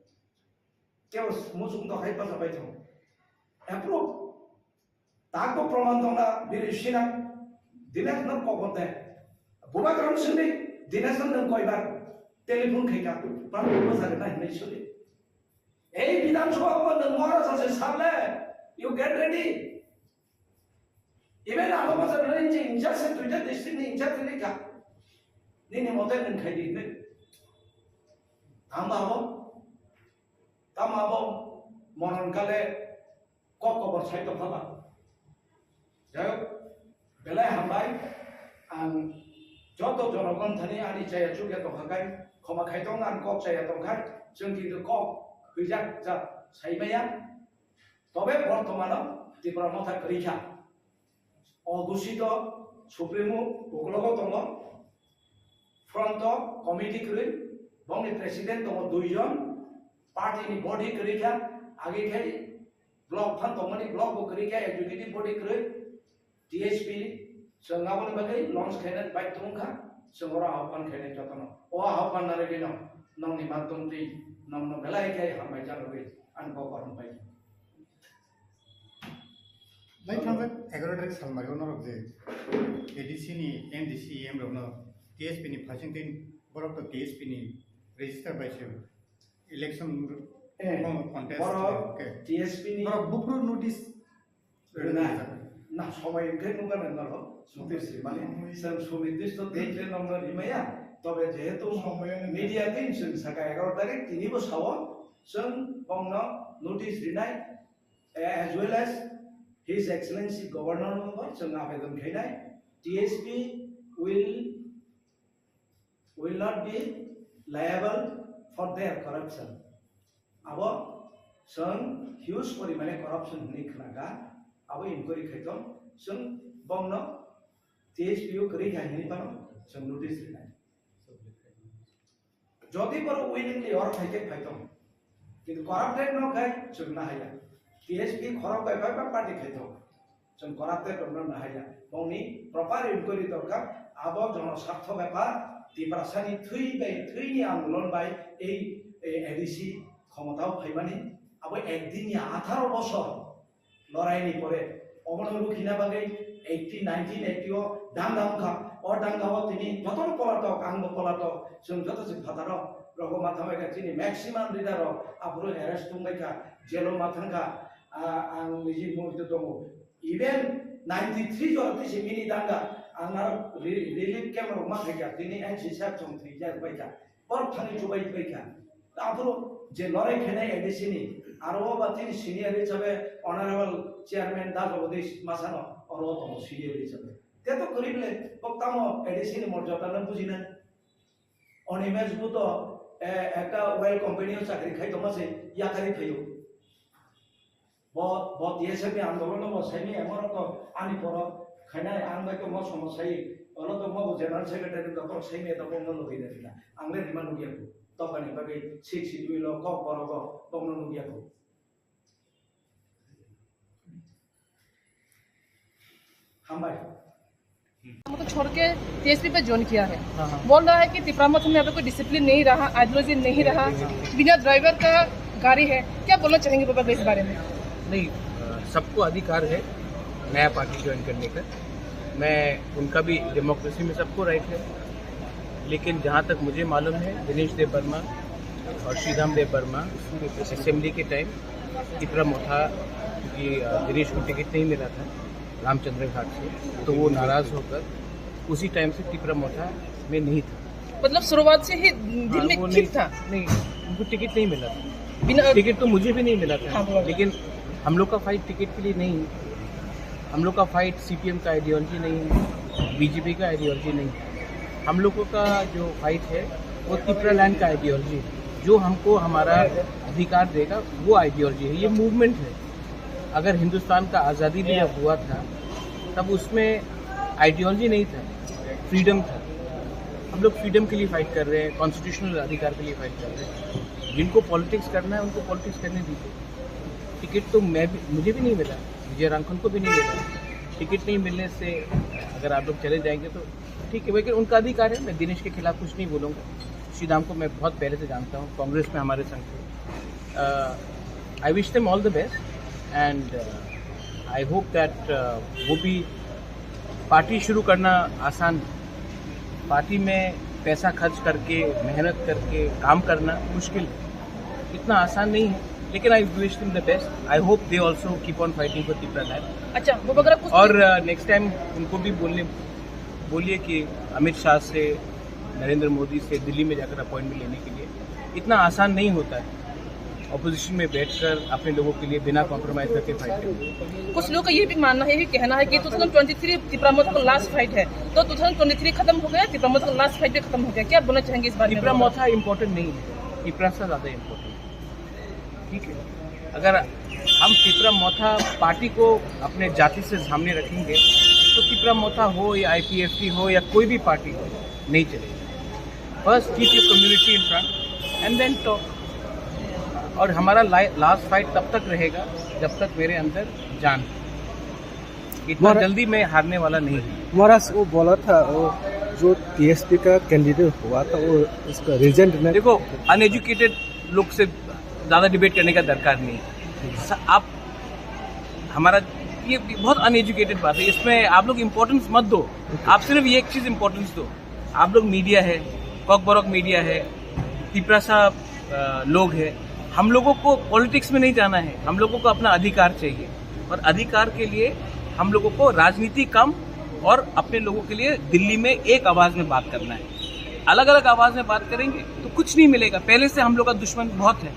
Kebo muchung to hai pacha bai thung. Approve. Tako proman tongna biri sina. Dinesh no kok bote. Bubagram sini Dinesh no nang koi bar telephone khai ka. Pan ko sa na hinai suli. Ei Bidhan Sabha ko nang mora sa se sale. You get ready. Even abo masa nang je incha se tuja district ni incha tini ka. Nini mote nang khai di ne. Tama abo. Tama abo. Moron kale kok kobor sai tongkha ba. Jai hok, belai hambai, ang joto jonogon thani ani chaya chukya tongkha kai, khoma khai tong ang kok chaya tongkha, chwng kintu kok hwijak jak sai maya, tobe bortomano Tipra Motha kwrwi kha. O dusito Supremo uklogo tongo, front o committee kwrwi, bongni president tongo duijon, party ni body kwrwi kha, age khai block phan tongmani block bo kwrwi kha, executive body kwrwi, T S P chwng aboni bagwi launch khaina bai tongkha, chwng oro ahokpan khaina jotono. O ahokpan narwgwino nongni maddom twi nongno belai khe hambai janogwi ani kok korom pai. Lai thangjak egaroh tarik salmari o norok je A D C ni M D C M rokno T S P ni phaising tin borok to T S P ni register bai se election Eh, contest borok ke. T S P ni borok bupru notice rwna. Na, somoi hwnkhe nukha nang norok, notice rimani. Chwng sunidisto date le nongno rimaya, tobe jehetu somoi media team chwng saka egaroh tarik, tini bo sao, chwng bongno notice rinai, eh, as well as His Excellency Governor no bo chwng abedon khainai, T S P will, will not be liable for their corruption. Abo chwng huge porimane corruption hwnwi khwnakha, abo inquiry khaitong, chwng bongno T S P o kwrwi kha hwnwi phano chwng notice rinai. Jodi borok willingly oro phaikhe phaitong, kintu corrupted no khai chwng nahaya. T S P khorok bai bai ba party khaitong, chwng corrupted rokno nahaya. Bongni proper inquiry dorkar. Abo jono sartho bepar, Tiprasani thwi bai, thwini andolon bai ei, ei A D C khomotao phaimani. Abo ekdin ya atharo bosor loraini pore obono rukhina bagwi eighty, nineteen eighty o danga wngkha. O danga o tini jotono polatok, angbo polatok, chwng joto se phataro rogo ma thangbaikha, chini maximum leader rok aphuru arrest tongbaikha, jail o ma thangkha. Ah, ang niji mui to tongo. Even ninety three jora twi se mini danga, ang aro re-, relief camp rok ma khaikha, tini N C sir chwng thwijak baikha. Borok thani chubai pai kha. Aphuru je lorai khainai A D C ni, aro o ba tini senior hisabe Honorable Chairman Da Jagadish Masano oro o tongo senior hisabe. Te to kwrwi bwle, bo tamo A D C ni morjada no bujinai. Animesh Bhutto, eh, ekta oil company o chakri khai tongma se yakarwi phaio. Bo, bo T S F ni andolon no bo saimaya, emon rok to ani poro khainai, ang bai to mo somo sai, olo to mo bo general secretary to borok saimaya to bo no logoi da rila. Ang le rima nugya ko. To bani bagwi six schedule o kok borok bo, bo no nugya ko. Hambai. हमको छोड़ के टीएसपी पे ज्वाइन किया है। हाँ, हाँ। बोल रहा है कि तिपरा मत में यहाँ पे कोई डिसिप्लिन नहीं रहा, आइडियोलॉजी नहीं रहा, बिना ड्राइवर का गाड़ी है। क्या बोलना चाहेंगे बाबा इस बारे में? नहीं, अ, सबको अधिकार है नया पार्टी ज्वाइन करने का। मैं, उनका भी डेमोक्रेसी में सबको राइट है, लेकिन जहाँ तक मुझे मालूम है, दिनेश देव वर्मा और श्रीराम देव वर्मा असेंबली के टाइम तिपरा मोथा, क्योंकि, अ, दिनेश को टिकट नहीं मिला था रामचंद्र घाट से, तो वो नाराज होकर उसी टाइम से तिपरा मोथा में नहीं था। मतलब शुरुआत से ही दिल हाँ, में वो चिप नहीं, था। नहीं, उनको टिकट नहीं मिला था। बिना टिकट तो मुझे भी नहीं मिला था, हाँ, बोलो। लेकिन हम लोग का फाइट टिकट के लिए नहीं है। हम लोग का फाइट सीपीएम का आइडियोलॉजी नहीं है, बीजेपी का आइडियोलॉजी नहीं है। हम लोगों का जो फाइट है, वो तिपरा लैंड का आइडियोलॉजी है, जो हमको हमारा अधिकार देगा, वो आइडियोलॉजी है। ये मूवमेंट है। अगर हिंदुस्तान का आज़ादी भी जब हुआ था, तब उसमें आइडियोलॉजी नहीं था, फ्रीडम था। हम लोग फ्रीडम के लिए फाइट कर रहे हैं, कॉन्स्टिट्यूशनल अधिकार के लिए फाइट कर रहे हैं। जिनको पॉलिटिक्स करना है, उनको पॉलिटिक्स करने दीजिए। टिकट तो मैं भी, मुझे भी नहीं मिला, विजय रांखल को भी नहीं मिला। टिकट नहीं मिलने से अगर आप लोग चले जाएंगे तो ठीक है, लेकिन उनका अधिकार है। मैं दिनेश के खिलाफ कुछ नहीं बोलूँगा। श्रीराम को मैं बहुत पहले से जानता हूँ, कांग्रेस में हमारे संग थे। अ, I wish them all the best and uh, I hope that uh, वो भी पार्टी शुरू करना आसान, पार्टी में पैसा खर्च करके, मेहनत करके काम करना मुश्किल है, इतना आसान नहीं है। लेकिन I wish them the best. I hope they also keep on fighting for Tipra land. अच्छा, वो वगैरह कुछ और नेक्स्ट टाइम उनको भी बोलने बोलिए कि अमित शाह से, नरेंद्र मोदी से दिल्ली में जाकर अपॉइंटमेंट लेने के लिए। इतना आसान नहीं होता है अपोजिशन में बैठकर अपने लोगों के लिए बिना कॉम्प्रोमाइज करके फाइट करना। कुछ लोगों का ये भी मानना है, ये कहना है कि ट्वेंटी ट्वेंटी थ्री तिपरा मोर्चा का लास्ट फाइट है, तो ट्वेंटी ट्वेंटी थ्री खत्म हो गया, तिपरा मोर्चा का लास्ट फाइट भी खत्म हो गया। क्या बोलना चाहेंगे इस बारे में? तिपरा मोर्चा इम्पोर्टेंट नहीं है, तिपरा सा ज़्यादा इम्पोर्टेंट है। ठीक है, अगर हम तिपरा मोर्चा पार्टी को अपने जाति से सामने रखेंगे तो तिपरा मोर्चा हो या आईपीएफटी हो या कोई भी पार्टी हो, नहीं चलेगा। First keep your community in front and then talk. और हमारा लास्ट फाइट तब तक रहेगा जब तक मेरे अंदर जान है। इतना मगर- जल्दी मैं हारने वाला नहीं हूँ। महाराज, वो बोला था, वो जो टीएसपी का कैंडिडेट हुआ था, वो उसका रीजन ने देखो, अनएजुकेटेड लोग से ज़्यादा डिबेट करने का दरकार नहीं है। स- आप हमारा ये बहुत अनएजुकेटेड बात है, इसमें आप लोग इम्पोर्टेंस मत दो। आप सिर्फ ये एक चीज़ इम्पोर्टेंस दो, आप लोग मीडिया है, कॉकबरक मीडिया है, तिपरासा अ, लोग हैं, हम लोगों को पॉलिटिक्स में नहीं जाना है, हम लोगों को अपना अधिकार चाहिए। और अधिकार के लिए हम लोगों को राजनीति कम और अपने लोगों के लिए दिल्ली में एक आवाज़ में बात करना है। अलग अलग आवाज़ में बात करेंगे तो कुछ नहीं मिलेगा। पहले से हम लोग का दुश्मन बहुत है,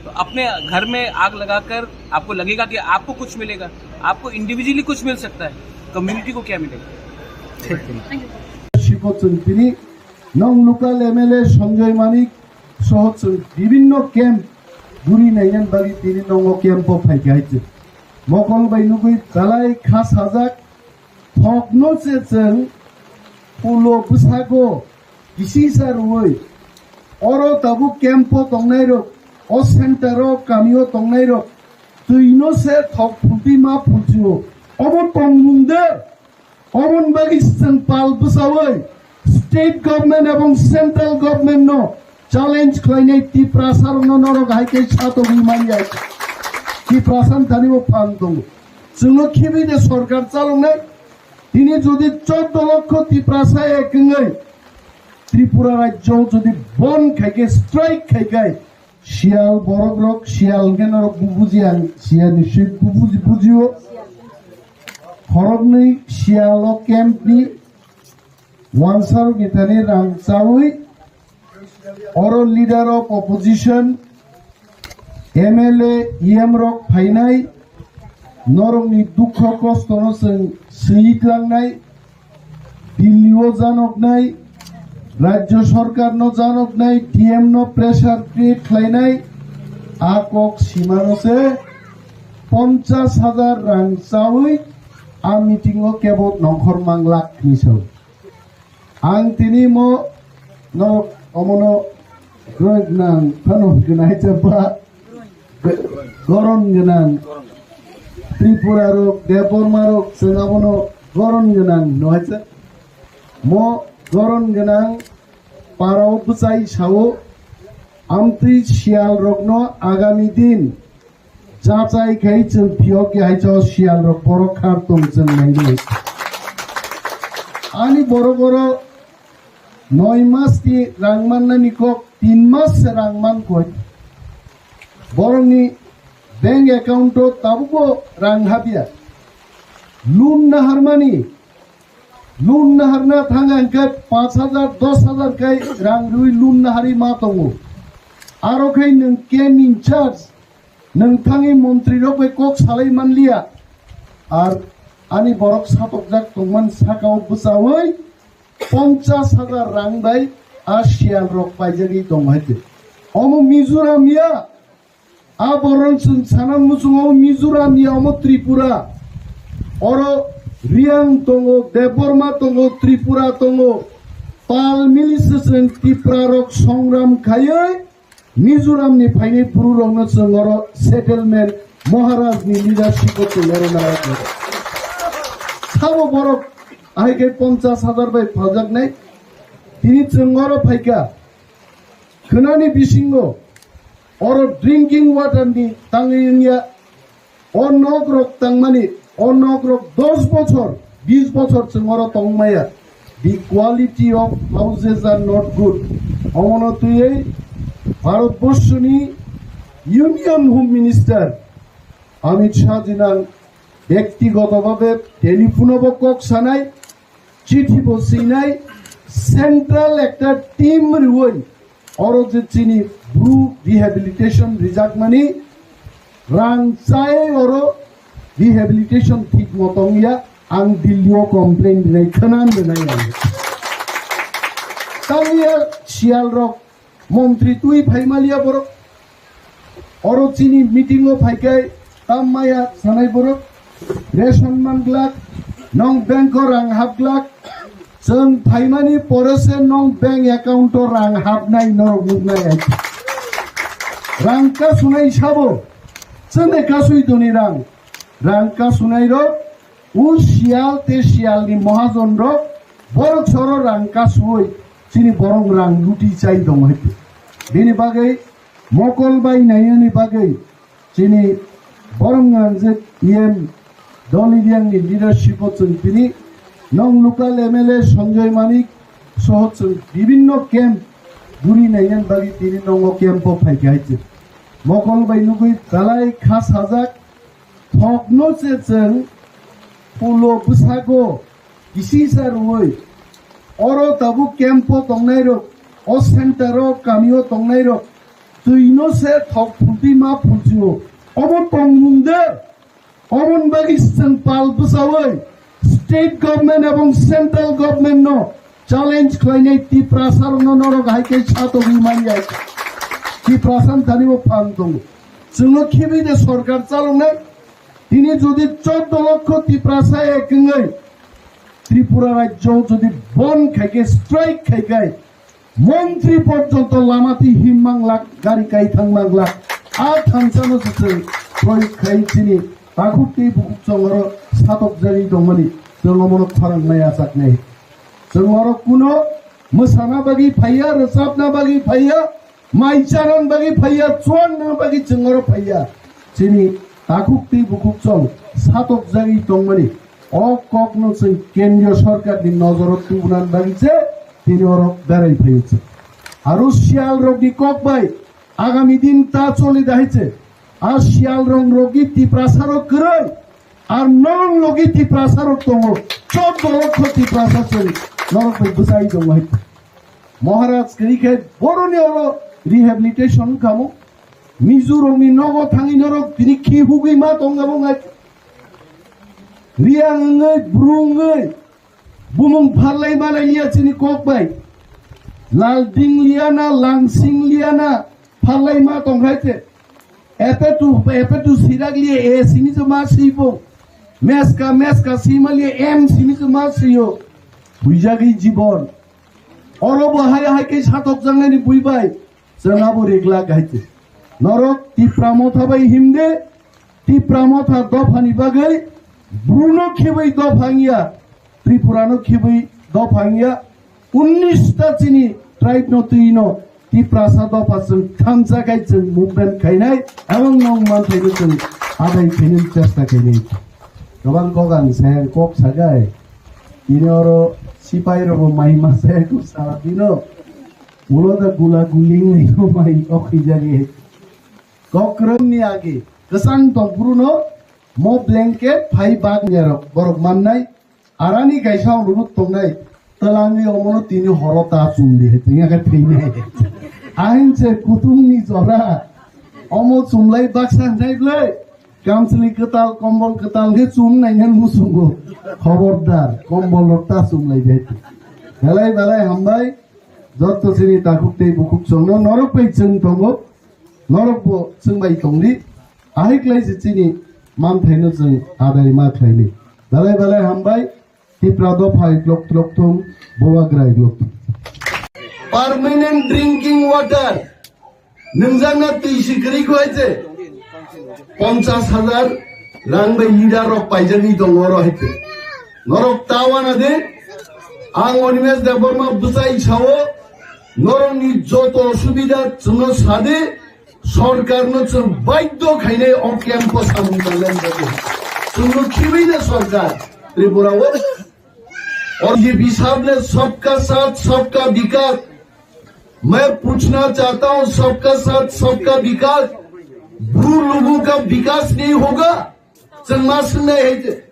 तो अपने घर में आग लगाकर आपको लगेगा कि आपको कुछ मिलेगा। आपको इंडिविजुअली कुछ मिल सकता है, कम्युनिटी को क्या मिलेगा? Siko chwng tini nong local M L A Sanjoy Manik soho chwng bibinno camp buri nainan bagwi tini nongo camp o phaikha hai chwng. Mokol bai nugwi belai kha sajak, thokno se chwng pulo bwsago kisisa rwui oro tabuk camp o tongnairok, o center o kami o tongnairok twino se thok phultwi ma phultwi o. Obo tongmung de. Oboni bagwi chwng pal bwchaui state government ebong central government no challenge khlainai Tiprasa rokno norok hai khe satogwi manya. Tiprasa ni thani bo phan tongo. Chwngno khibi de sorkar chaloknai. Tini jodi chordo lokho Tiprasa ek wngwi Tripura rajyo jodi bon khai khe, strike khai khe, Siyal borok rok siyal hwnkhe norok bo buji ang siya ni swi bo buji bujio. Khoroknwi siyalo camp ni wansarok ni thani rang chawi oro leader of opposition, M L A, E M rok phainai norokni dukho kostono chwng swi tlangnai. Delhi o janoknai, rajyo sorkar no janoknai, D M no pressure create khlainai, a kok simano se ponchas hajar rang chawi a meeting o kebo nongkhor mang lakh ni sao. Ang tini mo no omono gwnang phano gwnai chapa. Goron gwnang Tripura rok, Debbarma rok, chwng abono goron gwnang no hai se. Mo goron gwnang parao bwchai sao, amtwi siyal rokno agami din jachai khai chwng phiyok ya hai sao siyal rok borok khar tong chwng nai nai. Ani borok oro noi mas ni rang mannani kok tin mas se rang man koi. Borokni bank account o tabukbo rang habya. Loan naharmani, loan naharna thang ang khe panch hajar, dos hajar kai rang rwi loan nahari ma tongo. Aro khai nwng camp in charge, nwng thangwi montri rok bai kok salai manliya. Ar ani borok satokjak tongman sakao bwchaui ponchas hajar rang bai a siyal rok paijagwi tongo hai khe. Omo Mizoram ya, a borok chwng sana muchungo Mizoram ya, omo Tripura. Oro Riang tongo, Debbarma tongo, Tripura tongo. Pal mili se chwng Tripura rok songram khaiwi Mizoram ni phainai buru rokno chwng oro settlement Maharaj ni leadership o chwng oro narwk. Sabo borok ahai khe ponchas hajar bai phajaknai. Tini chwng oro phaikha. Khwnani bisingo Oro drinking water ni tangwi wngya. O nok rok tangmani, o nok rok dos bochor, bis bochor chwng oro tongmaya. The quality of houses are not good. Omono twiwi Bharat Borshoni Union Home Minister Amit Shah jinang byaktigoto bhabe telephone bo kok sanai, chithi bo sinai, central ekta team rwui oro je chini bru rehabilitation rijakmani rang chai oro rehabilitation thik moto wngya, ang Delhi o complain rinai khwnan rinai ang. Tangya sial rok montri twi phaimaliya borok. Oro chini meeting o phaikai tam maya sanai borok. Ration man glak, nong bank o rang hap glak. Chwng phaimani pore se nong bank account o rang hapnai norok nuknai ai. Rang kasunai sabo. Chwng de kasui doni rang. Rang kasunai rok. O sial te sial ni mahajon rok borok soro rang kasui chini borok rang luti chai tong hai. Bini bagwi mokol bai naiyani bagwi chini borok nang je E M Doli Riang ni leadership o chwng tini nong local M L A Sanjoy Manik soho chwng bibinno camp guri naiyan bagwi tini nongo camp o phai hai chwng. Mokol bai nugwi talai kha sajak. Thokno se chwng pulo bwsago kisisa rwui oro tabuk camp o tongnai rok, o center o kami o tongnai rok twino se thok phulti ma phulsio. Obo tongmung de, oboni bagwi chwng pal bwsaui state government ebong central government no challenge khlainai Tiprasa rokno norok hai khe satogwi manya. Tiprasa thani bo phang tongo. Chwngno khibi de sorkar chaloknai. Tini jodi chordo lokho Tiprasa ek wngwi Tripura rajyo jodi bon khai khe, strike khai khe, montri porjonto lama twi him mang lak, gari kai thang mang lak. A thansano se chwng proyog khai chini takhuk tei bukhuk chongoro satok jagwi tongmani chwng omono khorang nai achak nai. Chwng oro kuno mwsana bagwi phaiya, rwchapna bagwi phaiya, mai charon bagwi phaiya, chuanna bagwi chwng oro phaiya. Chini takhuk tei bukhuk chong satok jagwi tongmani o kokno chwng kendriyo sorkarni nojoro tubuna bagwi se tini oro berai phaio chwng. Aro sial rokni kok bai agami din ta choli dahai se. A sial rong rokni Tiprasa rok kwrwi. Ar nong logi Tiprasa rok tongo, chordo lokho Tiprasa chwng norok bai bwchai tongo hai. Maharaj kwrwi khe boroni oro rehabilitation kamo. Mizo rokni nogo thangwi norok tini khi hugwi ma tong abo ngai. Riang wngwi, bru wngwi, bumung pharlai malai liya chini kok bai. Lalding liya na, Langsing liya na, pharlai ma tong hai te. Epetu, epetu sirak liye, e simi se ma sibo. Meska, meska sima liye, em simi se ma siyo. Buijagwi jibon. Oro bo hai hai khe satok jangnani bui bai. Chwng abo reglak hai khe. Norok Tipra Motha bai himde, Tipra Motha dophani bagwi, Bruno khibai dophangya. Tripura no khibai dophangya, unnis ta chini tribe no twi no Tiprasa dopha chwng thansa khai chwng movement khainai, ebong nong manthai no chwng adai khainai chesta khainai. Gabang kok ang sayang kok sagai. Ini oro sipai rok bo mai ma sayang kok sala dino. Ulo da gula guling nai no mai ok hijagi. Kok krem ni agi. Kesang tong puru no mo blanket phai bag nyarok borok mannai. Arani kaisa ruruk tongnai, twlangwi omono tini horo ta chumdi, tini khe thwinai. Ahin se kutung ni jora, omo chumlai baksa hnai blai, kamchwlwi kwtal, kombol kwtal khe chum nai hwn muchungo. Khobordar, kombol rok ta chumlai bai. Belai belai hambai, jotto chini takhuk tei bukhuk chwngno norok bai chwng tongo, norok bo chwng bai tongdi. Ahai khlai se chini manthaino chwng adai ma khlaini. Belai belai hambai, Tipra dopha iklok tlok thung, Bubagra iklok thung. Permanent drinking water, nungjakna twi si kwrwi kho hai se, ponchas hajar rang bai leader rok paijagwi tongo oro hai se. Norok ta wana de, ang Animesh Debbarma bwchai sao, norokni joto osubida chwngno sade, Sorkarno chwng baidhyo khainai o camp-o samung tangnani bagwi. Chwngno khibaina sorkar Tripura-o. और ये हिसाब ने सबका साथ सबका विकास, मैं पूछना चाहता हूं, सबका साथ सबका विकास, ब्रू लोगों का विकास नहीं होगा? Chwng ma swngnai hai je,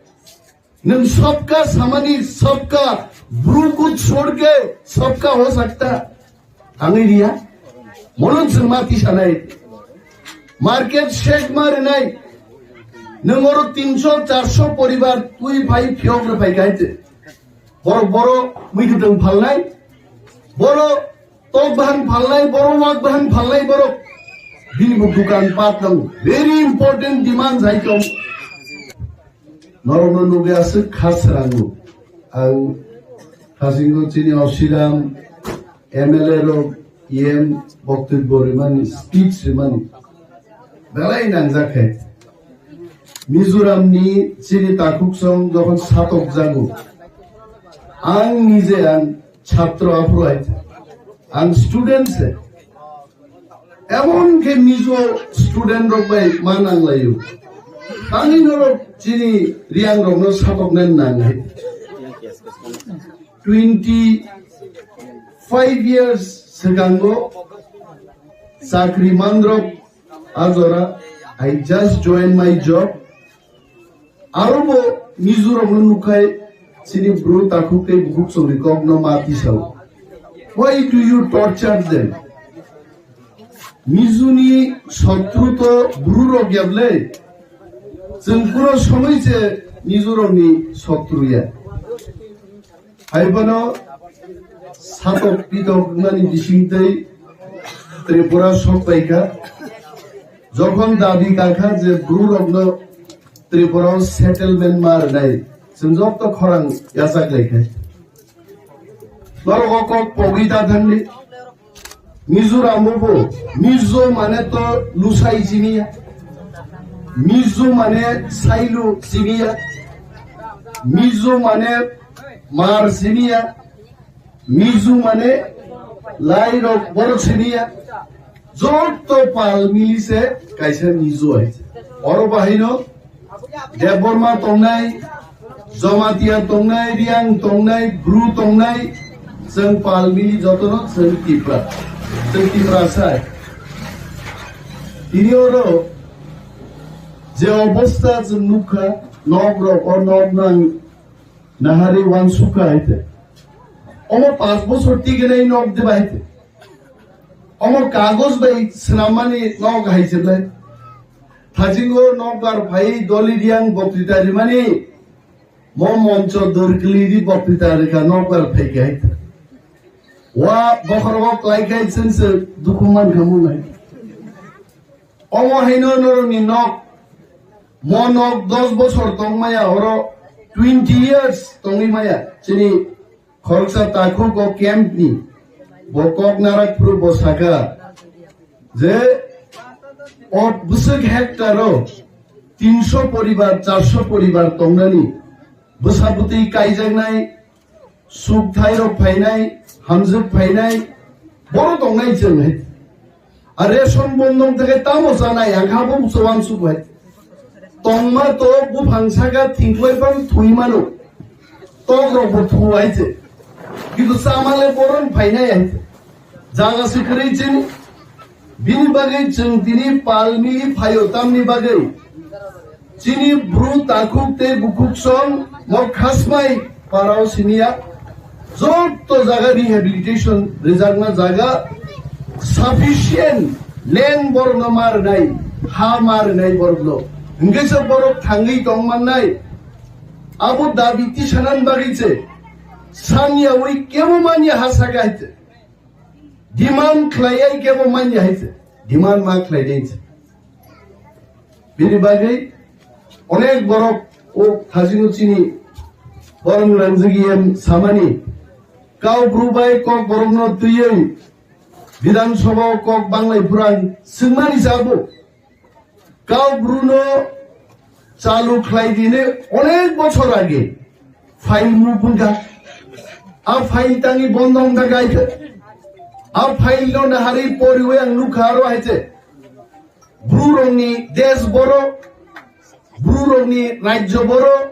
nwng सबका samani सबका, ब्रू को छोड़ के सबका हो सकता? Tangwi riya. Mono chwng ma tisanai. Market shake ma rwnai. Nwng oro tinsho, charsho poribar twi phai phiyok rw phai kha hai te. Borok boro mwitwtwng phalnai. Boro tok bahan phalnai, boro wak bahan phalnai borok. Bini bo dukan pat nango. Very important demand hai tong. Norokno nugwi aswk kha srango. Ang hasingo chini Osiram M L A rok E M boktwibbo rimani, speech rimani belai nangjak khe. Mizoramni chini takhuksong jokhon satokjago, ang nije ang chhatro aphuru hai, ang student se. Emon khe Mizo student rok bai ma nanglaio. Tangwi norok chini Reang rokno satoknani nangnai. Twenty five years swkango chakri manrok a jora, I just join my job. Aro bo Mizoram no nukhai chini bru takhuk tei bukhuk chongni kok no ma tisao. Why do you torture them? Mizuni sotru to bru rok yablai. Chwng kuro somoi se Mizoram ni sotru ya. Hai bono satok pitok wngmani bisingtwi Tripura sok paikha. Jokhon dabi kakha je bru rokno Tripura o settlement ma rwnai, chwng joto khorang yachak laikha. Norok o kok pogwi ta thangdi. Mizoram o bo Mizo mane to lusai siniya. Mizo mane sailu siniya. Mizo mane mar siniya. Mizo mane lai rok borok siniya. Joto pal mili se kaisa Mizo hai. Oro bahaino Debbarma tongnai, Jamatia tongnai, Reang tongnai, Bru tongnai, chwng pal mili jotono chwng Tipra. Chwng Tipra sai. Tini oro je obostha chwng nukha, nok rok, o nok nang nahari wansukha hai te. Omo panch bochor tiginai nok de bai te. Omo kagoj bai swnammani nok hai se bai. Thajingo nokbar phai doli Reang boktwita rimani, mo moncho dorkli ri boktwita rikha nokbar phai khe hai. Wa bokhorogo klai khai chwng se dukhu man kha munai. Omo haino norokni nok, mo nok dos bochor tongmaya, oro twenty years tongwi maya, chini Khoroksa takhuk o camp ni bo kok narak phuru bo saka je o bwswk hectare o tinsho poribar, charsho poribar tongnani bwsa bwtwi kaijaknai, sukthai rok phainai, hamjwk phainai, boro tongnai chwng hai. A ration bondong theke tamo chanai, ang kha bo muchung wansuk bai. Tongma to buphang saka thingklai phang thui mano. Tok rok bo thu hai se. Kintu chamale boron phainai hai se. Jaga se kwrwi chini. Bini bagwi chwng tini pal mili phaio tamni bagwi. Chini bru takhuk tei bukhuk song mo khasmai parao siniya. Joto jaga rehabilitation rijakna jaga sufficient land borokno ma rwnai, ha ma rwnai borokno. Hwnkhe se borok thangwi tong mannai. Abo dabi tisanani bagwi se saniyawi kebo manya ha saka hai se. Demand khlaiya kebo manya hai se. Demand ma khlai dei se. Bini bagwi onek borok o thajino chini borom rangjagiyem samani kau bru bai kok borokno twiwi Bidhan Sabha o kok banglai phurang swngmani jabo. Kau bruno chalu khlai dini onek bochor age file move wngkha. A file tangi bondo wngkha kaisa. A file no nahari poriwi ang nukha aro hai se. Bru rokni desh boro, Bru rokni rajyo boro,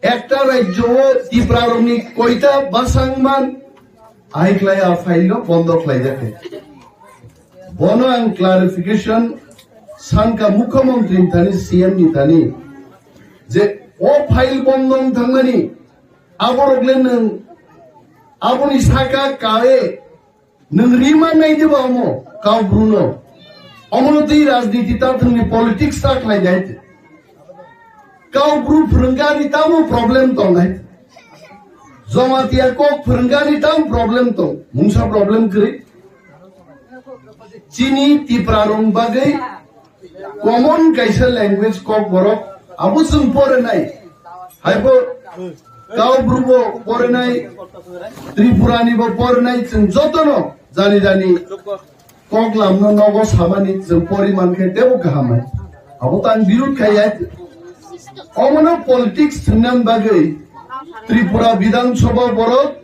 ekta rajyo o Tipra rokni koita bwsang man, ahai khlai a file no bondo khlai jakha. Bono ang clarification sanka mukhyamantri ni thani, C M ni thani, je o file bondo wng thangmani, aborok le nwng aboni saka kae nwng rima nai diba omo Kau Bru no? Omo no twi rajniti ta thwngni politics ta khlai dai. Kau Bru phwrwngani tamo problem tongnai? Jamatia kok phwrwngani tam problem tong? Mungsa problem kwrwi? Chini Tipra rong bagwi common kaisa language kok borok abo chwng porinai. Haibo Kau Bru bo porinai, Tripura ni bo porinai, chwng jotono jani jani kok lamno nogo samani chwng poriman khe tebo kaham hai. Abo tang birud khai hai. Omono politics thwngna bagwi Tripura Bidhan Sabha borok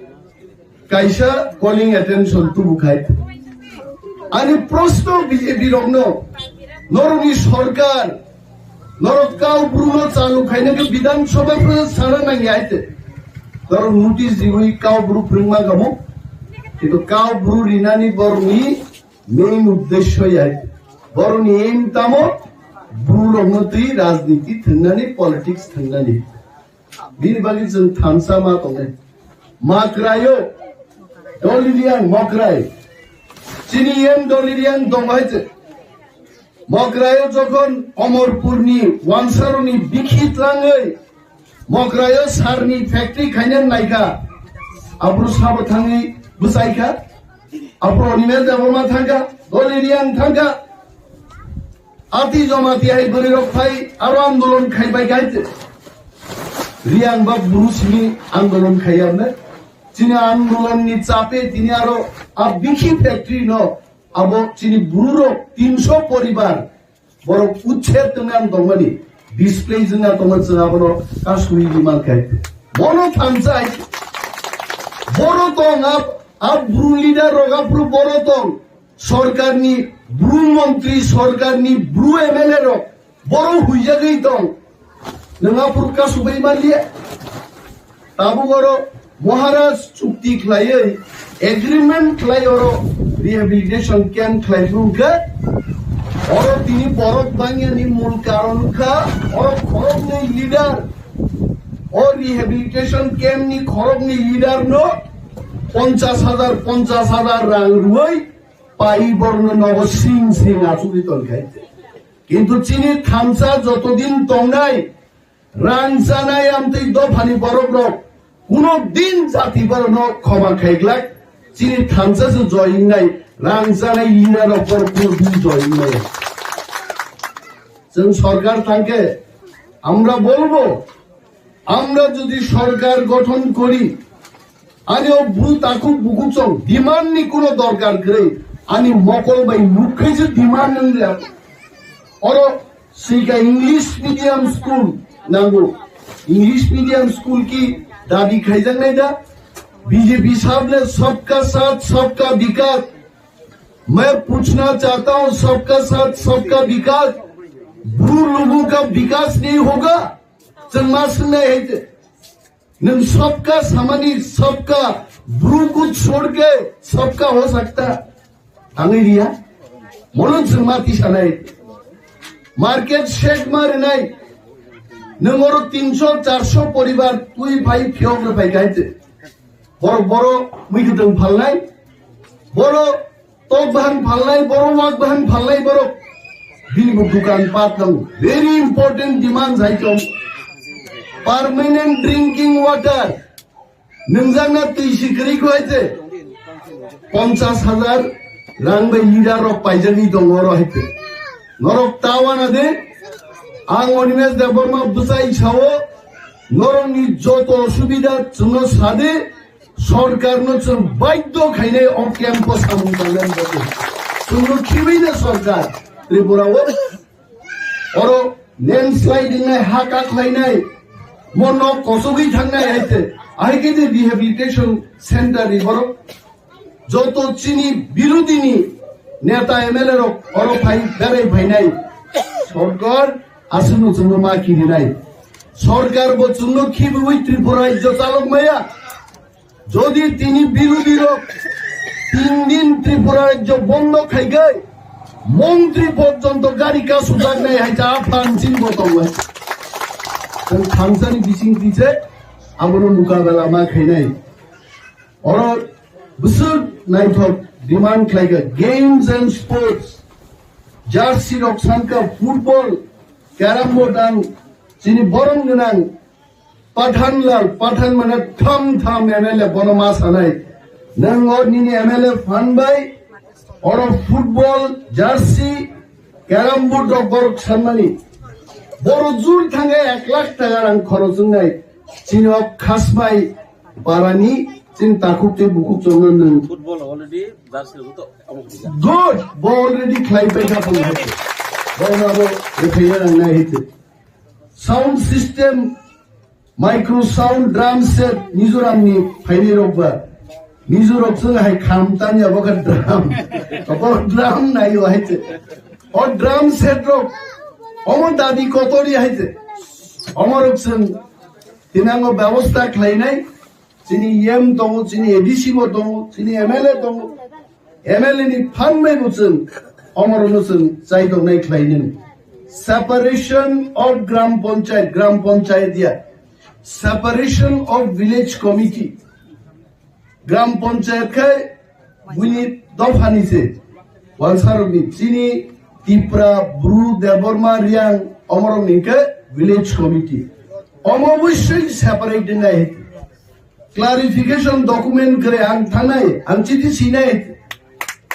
kaisa calling attention tubu khai. Ani proshno B J P rokno, norokni sorkar, norok Kau Bru no chalu khaina khe Bidhan Sabha phano sana nang ya hai te. Norok notice diwi Kau Bru phwrwngma kamo. Kintu Kau Bru rinani borokni main uddesho ya hai te. Borokni aim tamo Bru rokno twi rajniti thwngnani, politics thwngnani. Bini bagwi chwng thansa ma tongnai. Makraio, Doliriang Mokrai. Chini M Doliriang dong hai chwng. Mokraio jokhon Omorpurni wansaroni bikhi tlangwi Mokraio sarni factory khaina naikha. Abro sabo thangwi bwsaikha. Abro Animesh Debbarma thangkha. Doliriang thangkha. Ati jomati hai bwrwi rok phai aro andolon khai bai khai te. Riang ba Bru simi andolon khai amne. Chini andolon ni chape tini aro a bikhi factory no abo chini Bru rok tinso poribar borok uchher tongna tongmani display jwngna tongma chwng abono kasui di man khai te. Bono thansai boro tong ab, ab Bru leader rok abru boro tong. Sorkarni Bru montri, sorkarni Bru M L A rok boro huijagwi tong. Nwng aphuru kasubui manliya. Tabuk oro Maharaj chukti khlaiwi agreement khlai oro rehabilitation camp khlai phuru khe oro tini borok bangyani mul karon kha oro khoroknwi leader, o rehabilitation camp ni khoroknwi leader no ponchas hajar, ponchas hajar rang rwui pai borno nogo sing sing achugwi tongkha. Kintu chini thansa jotodin tongnai, rang chanai amtwi dophani borok rok kuno din jati borokno khoma khaiglak, chini thansa se joingnai, rang chanai leader rok borok kuno din joingnai. Chwng sorkar thangkhe amra bolbo Amra jodi sorkar gothon kori, ani o bru takhuk bukuchong demand ni kuno dorkar kwrwi, ani mokol bai nukkhai se demand wngya. Oro sika English medium school nango. English medium school ki dabi khaijaknai da? B J P sahab ne sabka saath sabka vikas. Main puchna chahta hoon, sabka saath sabka vikas. Bru logo ka vikas nahi hoga? Chwng ma swngnai hai te. Nwng sabka samani sabka, bru ko chhod ke sabka ho sakta. Tangwi riya. Mono chwng ma tisanai. Market shed ma rinai. Nwng oro tinso charso poribar twi phai phiyok rw phai kai te. Borok boro mwkhwtwng phalnai. Boro Tok bahan phalnai borok, wak bahan phalnai borok. Bini bo dukan pat nang. Very important demand hai tong. Permanent drinking water. Nungjakna twi si kwrwi kho hai te. Ponchas hajar rang bai leader rok paijagwi tongo oro hai te. Norok ta wana de. Ang Animesh Debbarma bwsai sao. Norokni joto osubida chwngno sa de. Sorkarno chwng baidhyo khainai o camp-o samung tangnani bagwi. Chwngno khibiwi na sorkar Tripura-o. Oro landslide wngnai, ha kaklainai, mo nok kosogwi thangnai hai se. Ahai khe je rehabilitation center ni borok joto chini birodini neta M L A rok oro phai berai phainai. Sorkar aswkno chwngno ma kirinai. Sorkar bo chwngno khibiwi Tripura rajyo chalok maya. Jodi tini birodhi rok tin din Tripura rajyo bondo khaigai, montri porjonto gari kasujaknai hai cha aphan chini bo tongo. Tang thangsani bising tise abono mukabela ma khainai. Oro bwswk naithok demand khlaikha games and sports, jersey rok sankha, football, carrom board ang chini borom gwnang Pathanlal, Pathan mane tham tham M L A bono ma sanai. Nang o nini M L A phan bai oro football, jersey, carrom board rok borok sanmani. Boro jur thangkhe ek lakh taka rang khorok wngnai. Chini o Khasmai parani chini takhuk tei bukhuk chwngno nwng. Football already jersey rok to amo kisa. Good, bo already khlai pai kha phone hai. Bo na bo rwphai na nang nai hai. Sound system, micro sound, drum set, Mizoram ni phaini rok ba. Mizo rok chwng hai kham tanya bo kha drum. Bo drum nai o hai te. O drum set rok. Omo dadi kotori hai te. Omo rok chwng tinango bebosta khlainai. Chini E M tongo, chini A D C bo tongo, chini M L A tongo. M L A ni phan bai bo chwng, omorokno chwng chai tongnai khlai nini. Separation of Gram Panchayat, Gram Panchayat ya. Separation of Village Committee. Gram Panchayat khai buini dophani se. Wansarokni chini Tipra, Bru, Debbarma, Riang, omorokni khe Village Committee. Omo obviously separate nai. Clarification document kwrwi ang thangnai, ang chiti sinai,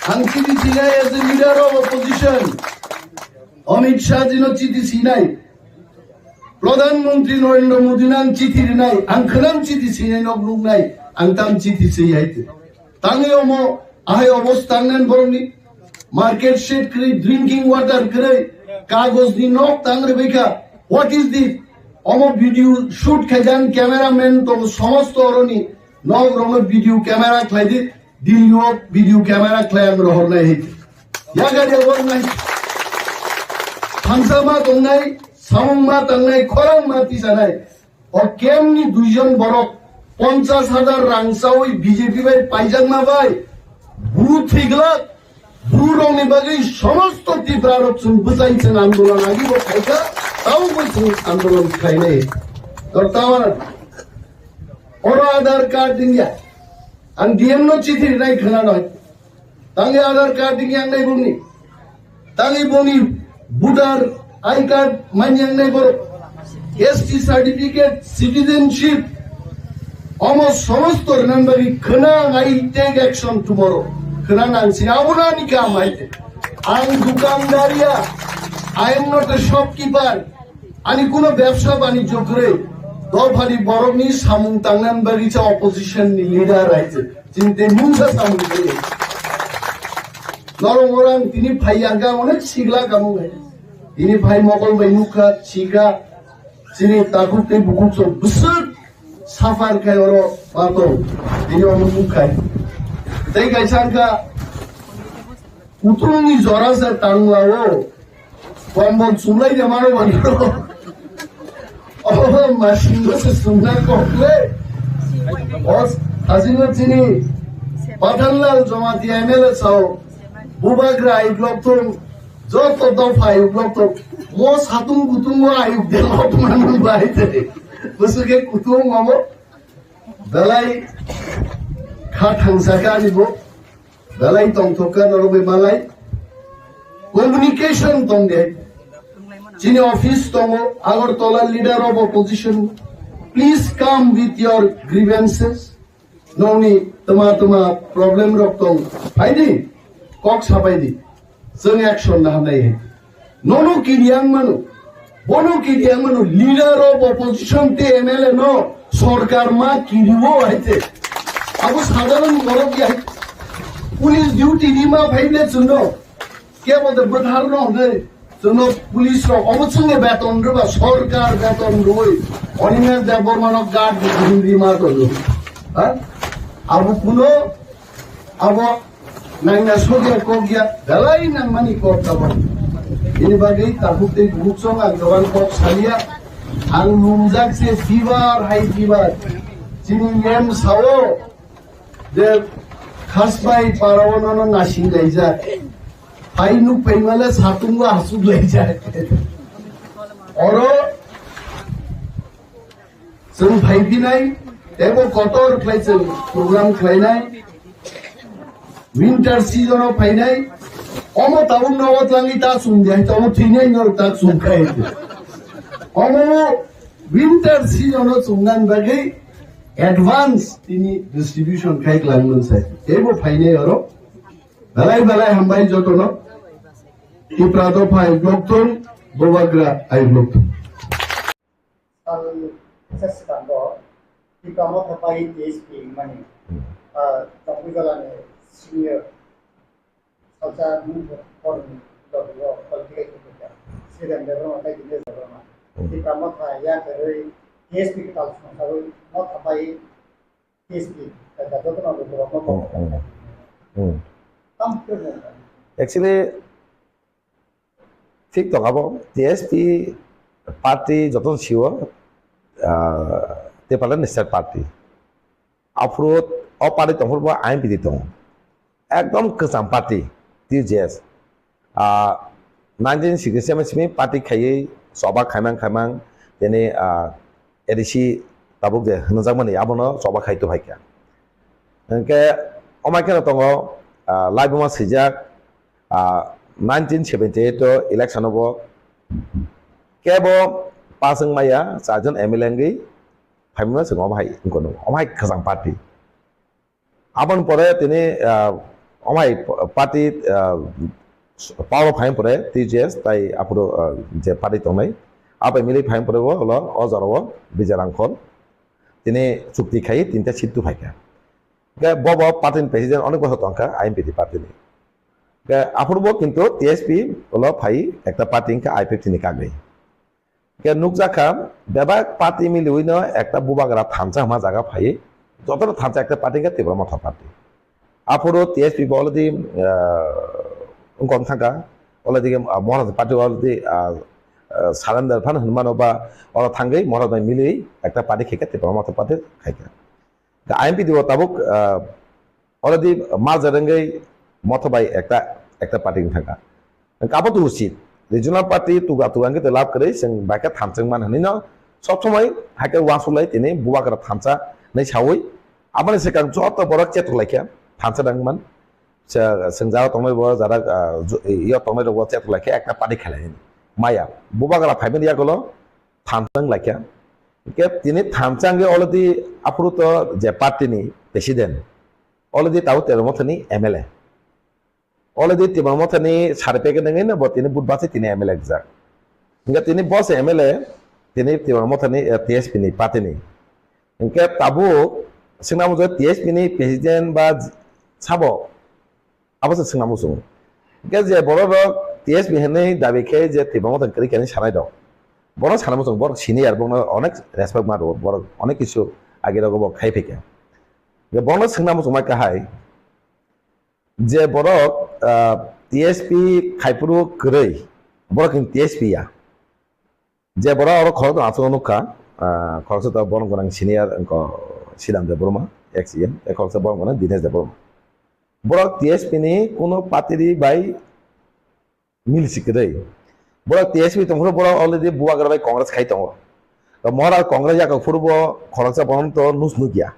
ang chiti sinai as a leader of opposition. Amit Shah jino chiti sinai, Pradhan Mantri Narendra Modi no ang chiti rinai, ang khwnam chiti sinai nok nuknai, ang tam chiti siyai. Tangwi omo ahai obostha nang borokni market shed kwrwi, drinking water kwrwi, kagoj ni nok tang rwbai kha. What is this? Omo video shoot khaijak cameraman to somosto oroni nok rono video camera khlai di, Delhi o video camera khlai ang rohor nai hai. Ya gari awar nai. Thansa ma tongnai, samung ma tangnai, khorang ma tisanai. O camp ni duijon borok ponchash hajar rang chawi B J P bai paijakma bai bru thwiglak, bru rokni bagwi somosto Tipra rok chwng bwchai chwng andolon agi bo khaikha, tamo bo chwng andolon khlainai. Tor tamo oro Aadhaar card dingya, ang D M no chithi rinai khwnanai. Tangwi Aadhaar card wngya wngnai bongni. Tangwi bongni voter I card manya wngnai borok. S T certificate, citizenship. Omo somosto rwna bagwi khwnang I take action tomorrow. Khwnang ang si abono ani kam hai. Ang dukandar ya. I am not a shopkeeper. Ani kuno bebsa banijyo kwrwi, dophani borokni samung tangnani bagwi cha opposition ni leader hai se. Chini tei mungsa samung kwrwi. Norok orang tini phai yang ka onek sigla kamung hai. Tini phai mokol bai nukha, chikha, chini takhuk tei bukhuk sok bwswk suffer khai oro patong. Tini omo nukhai. Tei kaisa wngkha, Kutung ni jora se tangla o. Kombol chulai de mano mano. Oh, machine se sungna kokle. Os, asino chini. Pathanlal Jamatia M L A sao. Bubagra ayuk lok thung. Joto dopha ayuk lok thung. Mo satung kutung o ayuk de lok manu bai de. Busuke kutung mamo. Belai kha thangsa ka ni bo. Belai tongthok kha norok bai malai. Communication tong de. Chini office tongo, Agartala leader of opposition. Please come with your grievances. Nongni tama tama problem rok tong. Phaidi, kok sapaidi. Chwng action na hanai hai. Nono kiriang mano. Bono kiriang mano. Leader of opposition te M L A no sorkar ma kiriwo hai te. Abo sadharon borok ya. Police duty ni ma phaible chwngno. Kebo de bwthar no hwnwi chwngno police rok obo chwngno beton rwba, sorkar beton rwwi Animesh Debbarma no guard di hwnwi ma tongo. Ha? Abo kuno abo Nangna sokya kokya, dalai nangmani kok tabok. Ini bagwi tabuk tei bubuk chong ang gabang kok salia. Ang numjak se fever, high fever. Chini mem sao de khasbai parao nono nasing laijak. Hai nuk paimale satungo asuk laijak. Oro Chwng phai phinai, teibo kotor khlai chwng program khlainai. Winter season o phainai, omo tabuk nogo twlangwi ta chwng di, hai tomo thwinai norok ta chwng khai. Omo winter season o chwng nang bagwi advance tini distribution khai klang mwn sai. Teibo phainai oro. Belai belai hambai jotono. Tipra dopha I block thung, Bubagra I block thung. Sal bwsa swkango Tipra Motha bai T S P wngmani, ah, Jambujala ni senior salsa mung kormi logi o political secretary Sridhar Debbarma tei Dinesh Debbarma. Tipra Motha yakarwi T S P kwtal songsawi Motha bai T S P, eh, jotono lukurokno. Hmm, hmm. Hmm. Tam khe. Actually, thik tong abo, T S P party joto sio, ah, Tipraland National Party. Aphuru o party tongphuru bo I N P T tongo. Ekdom kwcham party, T J S. Ah, nineteen sixty-seven simi party khaiwi choba khaimang khaimang tini, ah, A D C tabuk je hwnjakmani abono choba khai tubhaikha. Hwnkhe omai kheno tongo, ah, laibuma swijak, ah, nineteen seventy-eight o election o bo kebo pass wngmaya charjon M L A wngwi phaimano chwng omo hai wngkha, omo hai kwcham party. Aboni pore tini, ah, omai party, ah, power o phaiyang pore T J S tai aphuru, ah, je party tongnai, abai milwi phaiyang pore bo ulo o jora o Bijay Rangkhol tini chukti khai tinta seat tu phaikha. Khe bo bo party ni president onek bosor tongkha I N P T party ni. Khe aphuru bo kintu T S P ulo phai ekta party wngkha I P F T ni kagwi. Khe nukjakha, bebak party miliwino ekta Bubagra thansa hwnma jaga phai, jotono thansa ekta party khe Tipra Motha party. Aphuru T S P bo already, ah, wngkha thangkha, already, ah, Maharaj party already, ah, ah, surrender phan hwnmano ba oro thangwi Maharaj bai miliwi ekta party khe khe Tipra Motha party khaikha. The I N P T o tabuk, ah, already merger wngwi Motha bai ekta, ekta party wng thangkha. Hwnkhe abo tu usit. Regional party tuga tuga wngkhe to lab kwrwi chwng bai khe thansa wngman hwnwi no sob somoi hai khe uansuk lai tini Bubagra thansa hwnwi saui aboni swkang joto borok chetok lai khe thansa wngman. Chwng jara tongnai bo jara, ah, ju-, yo tongnai rok bo chetok lai khe ekta party khelai hwnwi. Maya Bubagra phaimani yagulo thansa wng lai khe. Hwnkhe tini thansa wngwi already aphuru to je party ni president, already tabuk Tipra Motha ni M L A. Already Tipra Motha ni sari packet wngwi no bo tini vote bachai tini M L A rijak. Hwnkhe tini bo se M L A, tini Tipra Motha ni, eh, T S P ni party ni. Hwnkhe tabuk swngna muchung T S P ni president ba sabo Abo se swngna muchung. Hwnkhe je borok rok T S P hinwi dabi khe je Tipra Motha kwrwi khe hinwi sanai rok. Borok sana muchung, borok senior, borokno onek respect ma rwo, borok onek kisu age rogo bo khai phaikha. Hwnkhe borokno swngna muchung ma kahai je borok, ah, T S P khaiphuru kwrwi, borok ni T S P ya. Je borok oro khoroknwi aswk nukha, ah, khoroksa to borom gwnang senior wngkha Sidam Debbarma, ex E M, tei khoroksa borom gwnang Dinesh Debbarma. Borok T S P ni kuno party bai mil si kwrwi. Borok T S P tongphuru borok already Bubagra bai Congress khai tongo. To Mohara Congress yakok phuru bo khoroksa borom to nus nukya.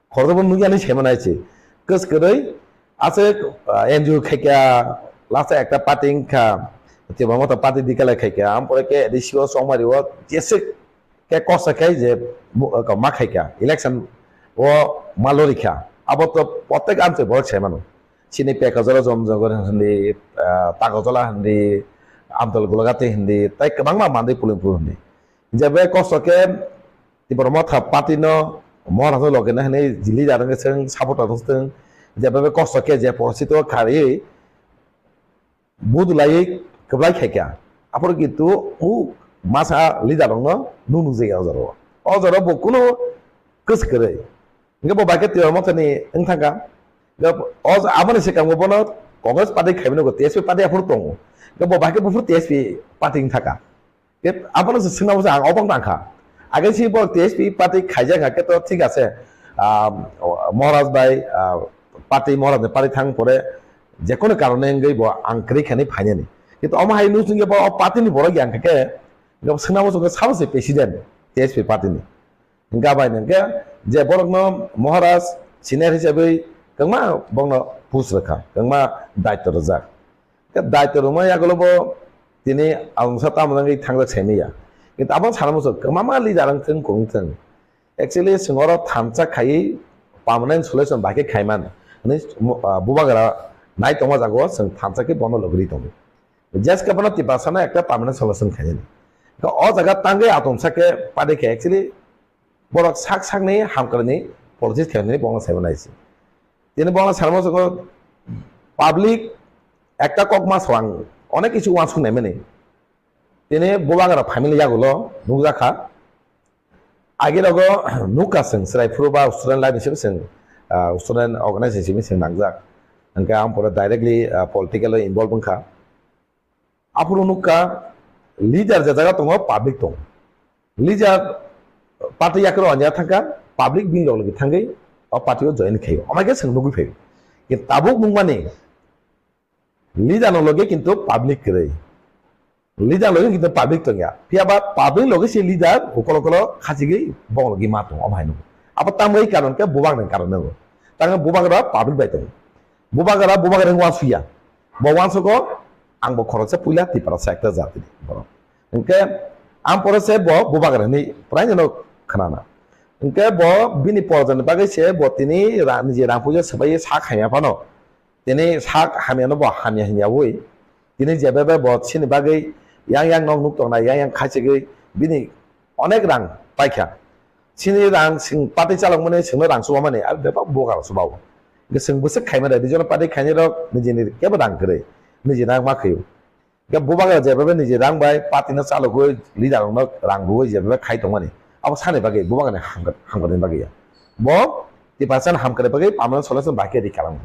Khoroksa bo nukya hinwi saimanai se. Kwskwrwi aswk, ah, N G O khaikha, last ekta party wngkha, Tipra Motha party declare khaikha, ampore khe A D C o chongmari o jeswk khe kosa khe je bu-, ma khaikha, election o ma lorikha. Abo to protek amchai borok saimano. Chini Pekajala Jomjogor hindi, ah, Tagojola hindi, Amtol Golagati hindi, tei kwbangma mandwi Pulimpur hindi. Je bai kosto khe Tipra Motha party no Mohara no loge na hinwi jili jara wngkhe chwng supporter wng thwng. Je bai kosto khe je porosito khariwi budulaiwi kwplai khaikha. Aphuru kintu u masa leader rokno nung nung jagao jaro. O jaro bo kunu kwswk kwrwi. Hwnkhe bo bai khe Tipra Motha ni wng thangkha. Ga-, o, aboni swkang bo bono Congress party khaimani go, T S P party aphuru tongo. Ga bo bahai khe buphuru T S P party wng thaka. Ke abono se swngnabo se ang obok nangkha. Age si bo T S P party khaijak kha khe to thik ase. Ah, Maharaj bai, ah, party, Maharaj ni party thang pore je kono karone wngwi bo ang kwrwi khe nai phainani. Kintu omo hai nuk chwngya bo o party ni borok yang kha khe, ga swngnabo se sabo se president T S P party ni. Hingkha bai hingkhe je borokno Maharaj senior hisabwi kwbangma bongno post rwkha, kwbangma daitw rwjak. Khe daitw rwma yagulo bo tini alongsa tamo wngwi thangjak saimanya. Kintu abo sana muchung kwbangma leader wng thung, kung thung. Actually, chwng oro thansa khaiwi permanent solution bai khe khaiman. Hwnwi, ah, bubagra nai tongma jago chwng thansa khe bono logri tongo. Jeske bono Tiprasano ekta permanent solution khainani. Khe o jaga tangwi atomsa khe party khe actually borok sak sakni hamkrai ni politics khainani bono saimanai se. Tini bono salmo soko public ekta kok ma swang onek kisu uansuk nai mani. Tini bubagra family yagulo nukjakha. Agi rogo nukha chwng chwrai phuru ba student life hisabe chwng, ah, student organization hisabe chwng nangjak. Hingkhe ang pore directly, ah, political o involve wngkha. Aphuru nukha leader je jaga tongo, public tongo. Leader party yakro anya thangkha, public bini log logi thangwi o party o join khaio. Amai khe chwng nugwi phaio. Kintu tabuk nukmani leader no logi kintu public kwrwi. Leader logi kintu public tongya. Phiya ba public logi se leader ukolo ukolo khachigwi bong logi ma tongo, omo hai nukgo. Abo tamwi karon khe bubak ni karon nukgo. Tangwi bubagra public bai tongo. Bubagra, bubagra wng uansuya. Bo uansugo, ang bo khoroksa puila Tiprasa ekta jati ni borok. Hingkhe ang pore se bo bubagra hinwi prai no khnana. Hingkhe bo bini porjani bagwi se bo tini ra-, niji rang puja swbai sak hamya phano. Tini sak hamya no bo hamya hinyawi. Tini jebebe bo chini bagwi yang yang nok nuk tongnai, yang yang khachigwi bini onek rang paikha. Chini rang chwng party chalokmani chwngno rang chubamani, abo bebak bubagra chubao. Hingke chwng bwswk khaimani, regional party khainai rok nijini kebo rang kwrwi, niji rang ma khaio. Hingke bubagra jebebe niji rang bai party no chalogwi leader rokno rang rwwi jebebe khai tongmani, abo sani bagwi bubagrani hamkra-, hamkrai bagwi ya. Bo Tiprasani hamkrai bagwi permanent solution bai khe ri kalang.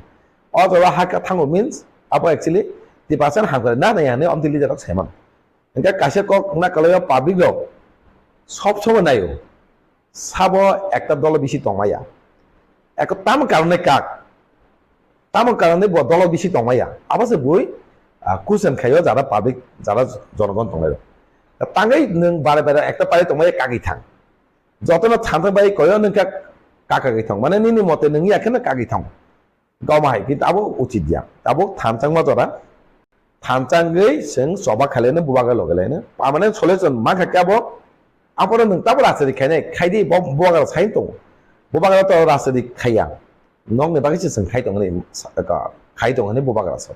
O jaga ha khe thango means abo actually Tiprasani hamkrai na nai hinwi omtwi leader rok saiman. Hingke kaisa kok wngna kwlaio public rok sob somoi naio, sabo ekta dolo bisi tongmaya. Eko tamo karone kak, tamo karone bo dolo bisi tongmaya. Abo se bui, ah, question khaio jara public, jara jonogon tonglaio. Tangwi nwng bare bare ekta party tongmaya kagwi thang. Jotono thansa bai koyo nwng kak, kagwi thang. Mane nini mote nwng ya kheno kagwi thang. Goma hai, kintu abo uchit ya. Abo thanchangma jora. Thanchangwi chwng choba khaileno bubagra logelaino. Permanent solution mankha khe abo. Aphoro nwng tabo rajniti khainai, khaidi bo bubagra sai tongo. Bubagra to rajniti khaiya. Nokni bagwi se chwng khai tongni, khai tongni bubagra sa.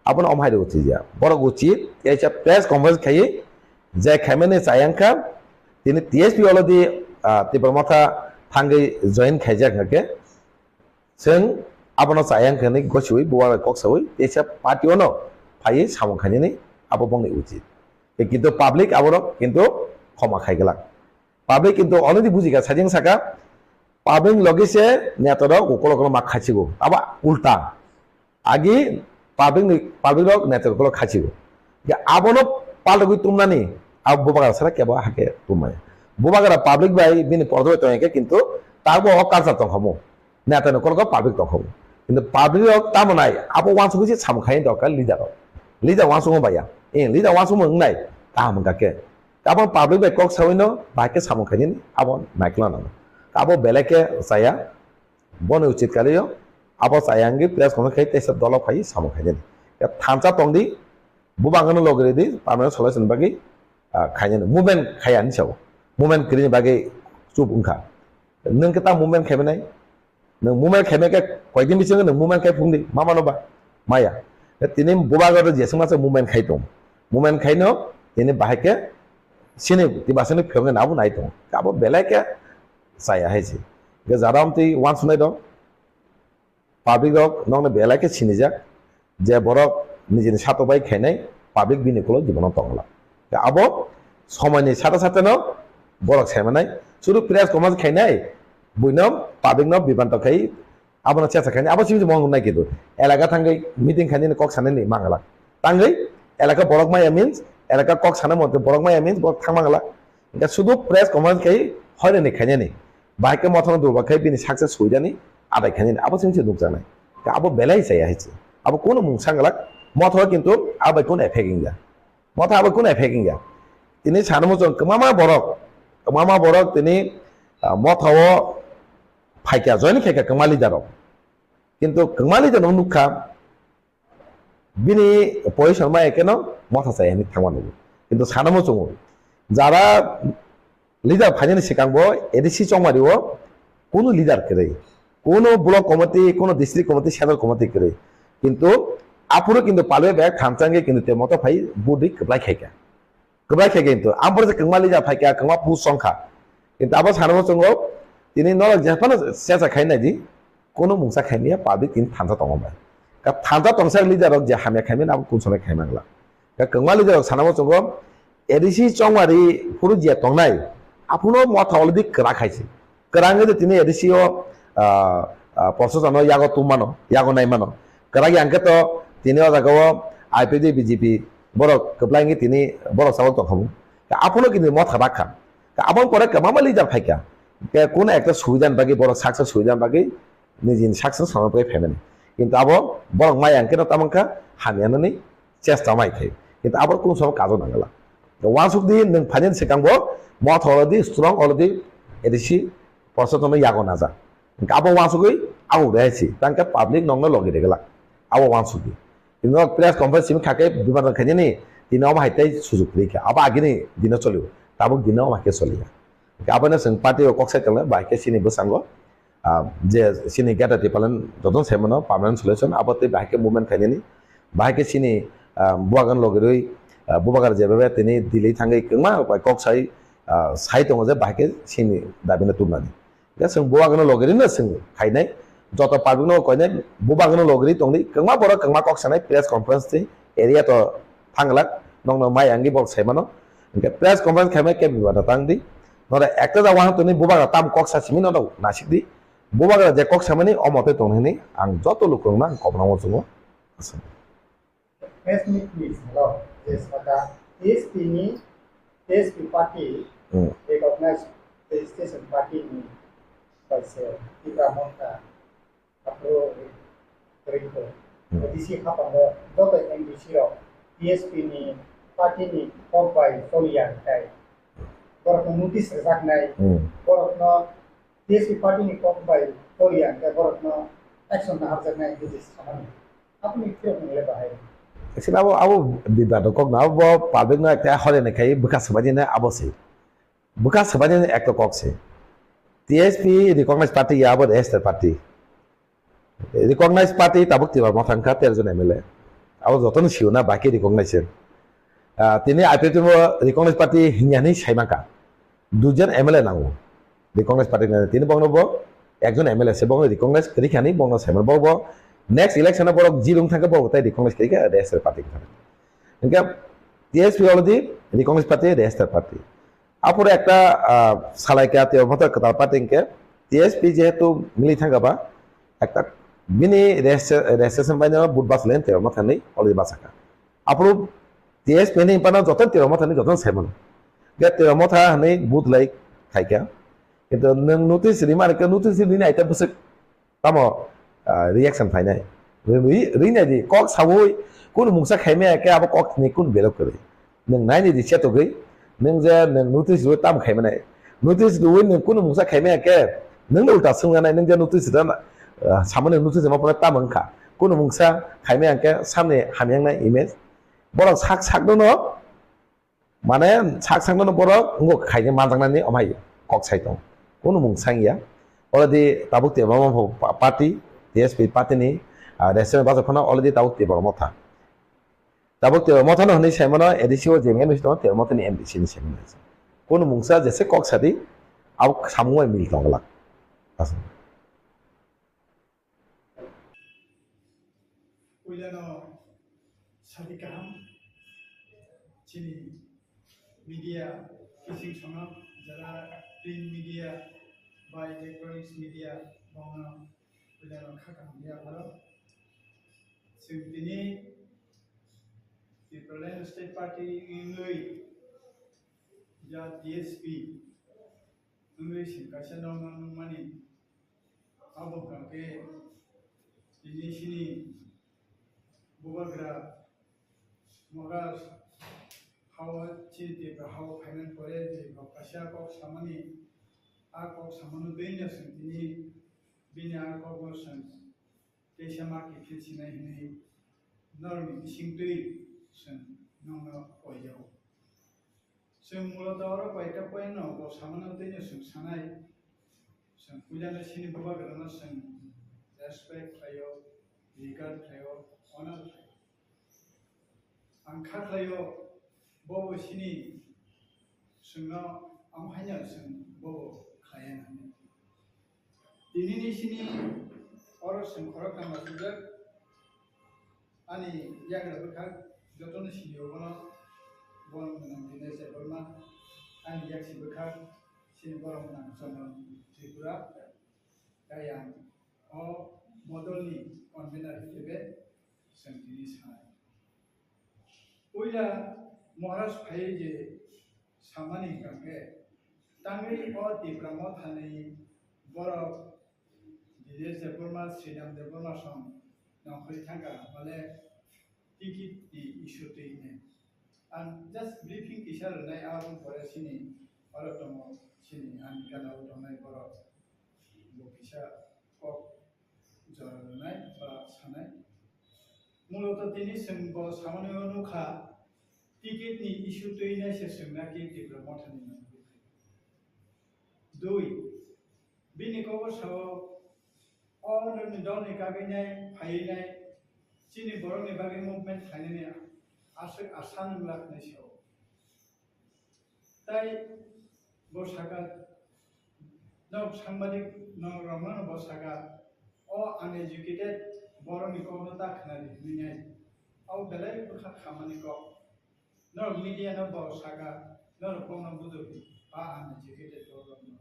Abono om hai rw uchit ya. Borok uchit, kaisa press conference khaiwi, je khaimani chayang kha, tini T S P already, ah, Tipra Motha thangwi join khaijak hwnkhe, Chwng abono chayang khe hwnwi gosiwi bubagra kok sawi teisa party-o no phaiwi samung khainani abo bongni uchit. Tei kintu public aborok kintu khoma khai glak. Public kintu already bujikha, sajeng saka public logi se netarok ukolok ma khaichigo. Abo ulta. Agi public ni, public rok netarok ukolok khaichigo. Abono paltogwi tumnani abo bubagra sara kebo hake tumaya. Bubagra public bai bini pordo bai tongya khe kintu tabo o culture tongkhamu. Neta ni kolgo public tongkha. Kintu public rok tamo nai, abo wansugwi se samung khaini dorkar leader rok. Leader wansugwi baya. Eh, leader wansugwi wngnai, kaham wngkha khe. Abo public bai kok sawi no, bahai khe samung khaini abo naikla nang. Abo belai khe chaya, bono uchit kali yo, abo chaya wngwi press conference khai teisa dolo phai samung khaini. Ya thansa tongdi, bubang no logri di, permanent solution bagwi, ah, khaini movement khaya ni sao. Movement kri ni bagwi chup wngkha. Nwng khe ta movement khaimanai? Nwng movement khaimai khe koyekdin bisingo nwng movement khai phungdi, ma mano ba? Maya. Tini bubagra jeswngma se movement khai tong. Movement khaino tini bahai khe sini tibasini phiyoknai nabo nai tong. Abo belai khe chaya hai se. Hingkhe jara amtwi uansuknai rok, public rok nokno belai khe sinijak. Je borok nijini satok bai khainai, public bini ukulok jibono tongla. Abo somoini sata sata no borok saimanai, sudu press conference khainai, buino public no bibanto khai, Abono checha khaini, abo simi mong nai kitu. Elaka thangwi meeting khaini kok sanani mangala. Tangwi elaka borok maya means, elaka kok sana mote borok maya means borok thang mangala. Engka sudu press conference khai hoireni khainani. Bahai ke mothano durba khai bini success huidani adai khainani. Abo simi nukjaknai. Ka abo belai chaya hichi. Abo kono mung sangalak motho kintu abai kono effect ingya. Motha abo kono effect ingya. Tini sanamo chwng kwmama borok, kwmama borok tini, ah, motha o phaikya, join khaikya kwma leader rok. Kintu kwma leader no nukha, bini position ma ekeno motha chaya hinwi thangma nugo. Kintu sanamo chwng jara leader phainani swkang bo A D C Chongmari o kunu leader kwrwi, kunu block committee, kunu district committee, central committee kwrwi. Kintu aphuru kintu palwi bag thamchangwi kintu te moto phai budi kwplai khaikha. Kwplai khaikha kintu aphuru se kwngma leader phaikha, kwngma post songkha. Kintu abo sanamo chwngo tini norok jephano checha khai naidi, kunu mungsa khaimya public tini thansa tongo bai. Ka thansa tongsa leader rok je hamya khaimani abo kunu somoi khaimangla. Ka kwngma leader rok sanamo chwngo A D C Chongmari phuru je tongnai, aphuno motha already kwrak hai se. Kwrang wngwi tini A D C o, ah, ah, proshasano yago tungmano, yago naimano. Kwrak yang khe to tini o jaga o I P D, B J P borok kwplai wngwi tini borok sabok tongkhamu. Ka aphuno kini motha bakha. Ka aboni pore kwbangma leader phaikha. Ke kun ekta subidani bagwi borok saksa subidani bagwi nijini saksa samani bagwi phaimani. Kintu abo borok maya hwnkhe no tamo wngkha hamya nani chesta mai khai. Kintu abo kunu somo kajo nangala. Wansuk di nwng phainani swkang bo motha already strong already A D C porsotno yago naja. Hwnkhe abo wansugwi abo rehai si. Tangkhe public nokno logi regala. Abo wansuk di. Kintu press conference simi khakhe biman khainani tini omo hai tei sujuk rikha. Abo agini dino choliwo. Tabuk dino omo hai khe choliya. Hwnkhe abono chwng party o kok sai tongo, bahai khe chini bwskango. Ah, je chini Greater Tipraland jotono sai mano permanent solution, abo tei bahai khe movement khainani, bahai khe chini, ah, bubagan logirwi, ah, bubagra jebabe tini Delhi thangwi kwma bai kok sai, ah, sai tongo je bahai khe chini dabino tubunani. Hwnkhe chwng bubagano logirwino chwng khainai, joto public no koinai bubagano logirwi tongdi, kwma borok kwma kok sanai press conference tei area to thanglak, nokno mai angwi borok sai mano. Hwnkhe press conference khaimai khe bibado tangdi, noro ekta jagao hantoni bubagra tam kok sa simi nono nasikdi. Bubagra je kok samani omo tei tong hwnwi ang joto lukurokno ang kobna muchungo. Aswk. Press meet ni salo je saka T S P ni, T S P party Hmm. recognized registration party ni bai se Tipra Motha aphuru rikho. Hmm. A D C hapango joto M D C rok T S P ni party ni kok bai choliya hwnkhe borokno notice rwjaknai, Hmm. borokno T S P party ni kok bai choliya hwnkhe borokno action naharjaknai hinwi samani. Aboni phiyok nwngle bahai. Actually abo, abo bibado kok na, abo public no ekta hore ni khai bwkha swbaini na abo se. Bwkha swbaini ekta kok se. T S P recognized party ya abo registered party. Recognized party tabuk Tipra Motha wngkha tero jon M L A. Abo jotono sio na baki recognized. Ah, tini I P F T bo recognized party hinya hinwi sai mankha. Duijon M L A nango. Recognized party ni tini bongno bo ekjon M L A se bongno recognized kwrwi khani bongno sai mano. Bo bo next election o borok jil wng thangkhe bo tai recognized kwrwi kha registered party wng thangkha. Hwnkhe T S P already recognized party, registered party. Aphuru ekta, ah, salai kha Tipra Motha kwtal party hwnkhe T S P jehetu mili thangkha ba ekta bini registration bai no vote bachalaini Tipra Motha hinwi already bachakha. Aphuru T S P ni pano joto Tipra Motha ni joto sai mano. Ge Tipra Motha hinwi vote lai khaikha. Kintu nwng notice rima rikha, notice rini aita bwswk tamo, ah, reaction phainai. Ri-, ri-, rinai di, kok saui, kunu mungsa khaimaya khe abo kok ni kunu belok kwrwi. Nwng naini di chetogwi, nwng je nwng notice rwi tamo khaimanai. Notice rwi nwng kunu mungsa khaimaya khe, nwng no ulta swngyanai, nwng je notice rwi, ah, samani notice rwma phano tamo wngkha. Kunu mungsa khaimaya khe samni hamya wngnai image. Borok sak sak no no, mane sak sak no no borok wngkha khaina manjaknani omai kok sai tong. Kunu mung sang ya. Already tabuk Tipra Motha pa-, party, T S P party ni, ah, register bachak phano already tabuk Tipra Motha. Tabuk Tipra Motha no hinwi sai mano A D C o je M L A si tongo, Tipra Motha ni M D C ni sai mano. Kunu mungsa jese kok sadi, abo samung bai mil tong glak. Aswk. Puilano sadi kaham, chini media, bising sono, jara print media, by electronics media, bono puilano Kha kaham ya pharo. Chwng tini Tipraland State Party wngwi ya T S P wngwi chwng kaisa nokno nukmani. Abo hwnkha khe tini chini bubagra Mogar hao chini Tipra hao phaimani pore je bo kaisa kok samani, a kok samano twi no chwng tini bini a kokno chwng teisa ma kiphil sinai hwnwi norokni bisingtwi chwng nokno koijago. Chwng muloto oro koita point no bo samano twi no chwng sanai, chwng puilano chini bubagrano chwng respect khlaio, regard khlaio, honor khlaio. Ang kha khlaio, bobo chini chwngno ang haino chwng bobo khlaiya hwnwi. Tinini chini oro chwng khoroktham achukjak, ani yagra bwkhak jotono sinio bono, bono mwnang Dinesh Debbarma, ani yaksi bwkhak chini borok mwnang Chandan Tripura, tei ang o bodolni convener hisabe chwng tini sanai. Puila Maharaj phai je samani hwnkha khe, tangwi o Tipra Mothani borok Dinesh Debbarma, Sridham Debbarma song nongkhorwi thangkha, bale ticket ni issue twi hwnwi. Ang just briefing kisa rwnai, aboni pore chini oro tongo, chini ani gana o tongnai borok bo kisa kok jora rwnai ba sanai. Muloto tini chwng bo samani o nukha, ticket ni issue twi nai se chwng naki Tipra Mothani nangwi. Dui, bini kok o sao, o nini dol ni kagwi nai, phaiwi nai, chini borok ni bagwi movement khlainani aswk asa nwng laknai sao. Tai bo saka, nok sangbadik nok rokno bo saka, o uneducated borok ni kok no ta khnari hwnwi nai. O belai bwkha khamani kok. Norok media no bo saka, norok bokno bujokdi, ba uneducated borok no.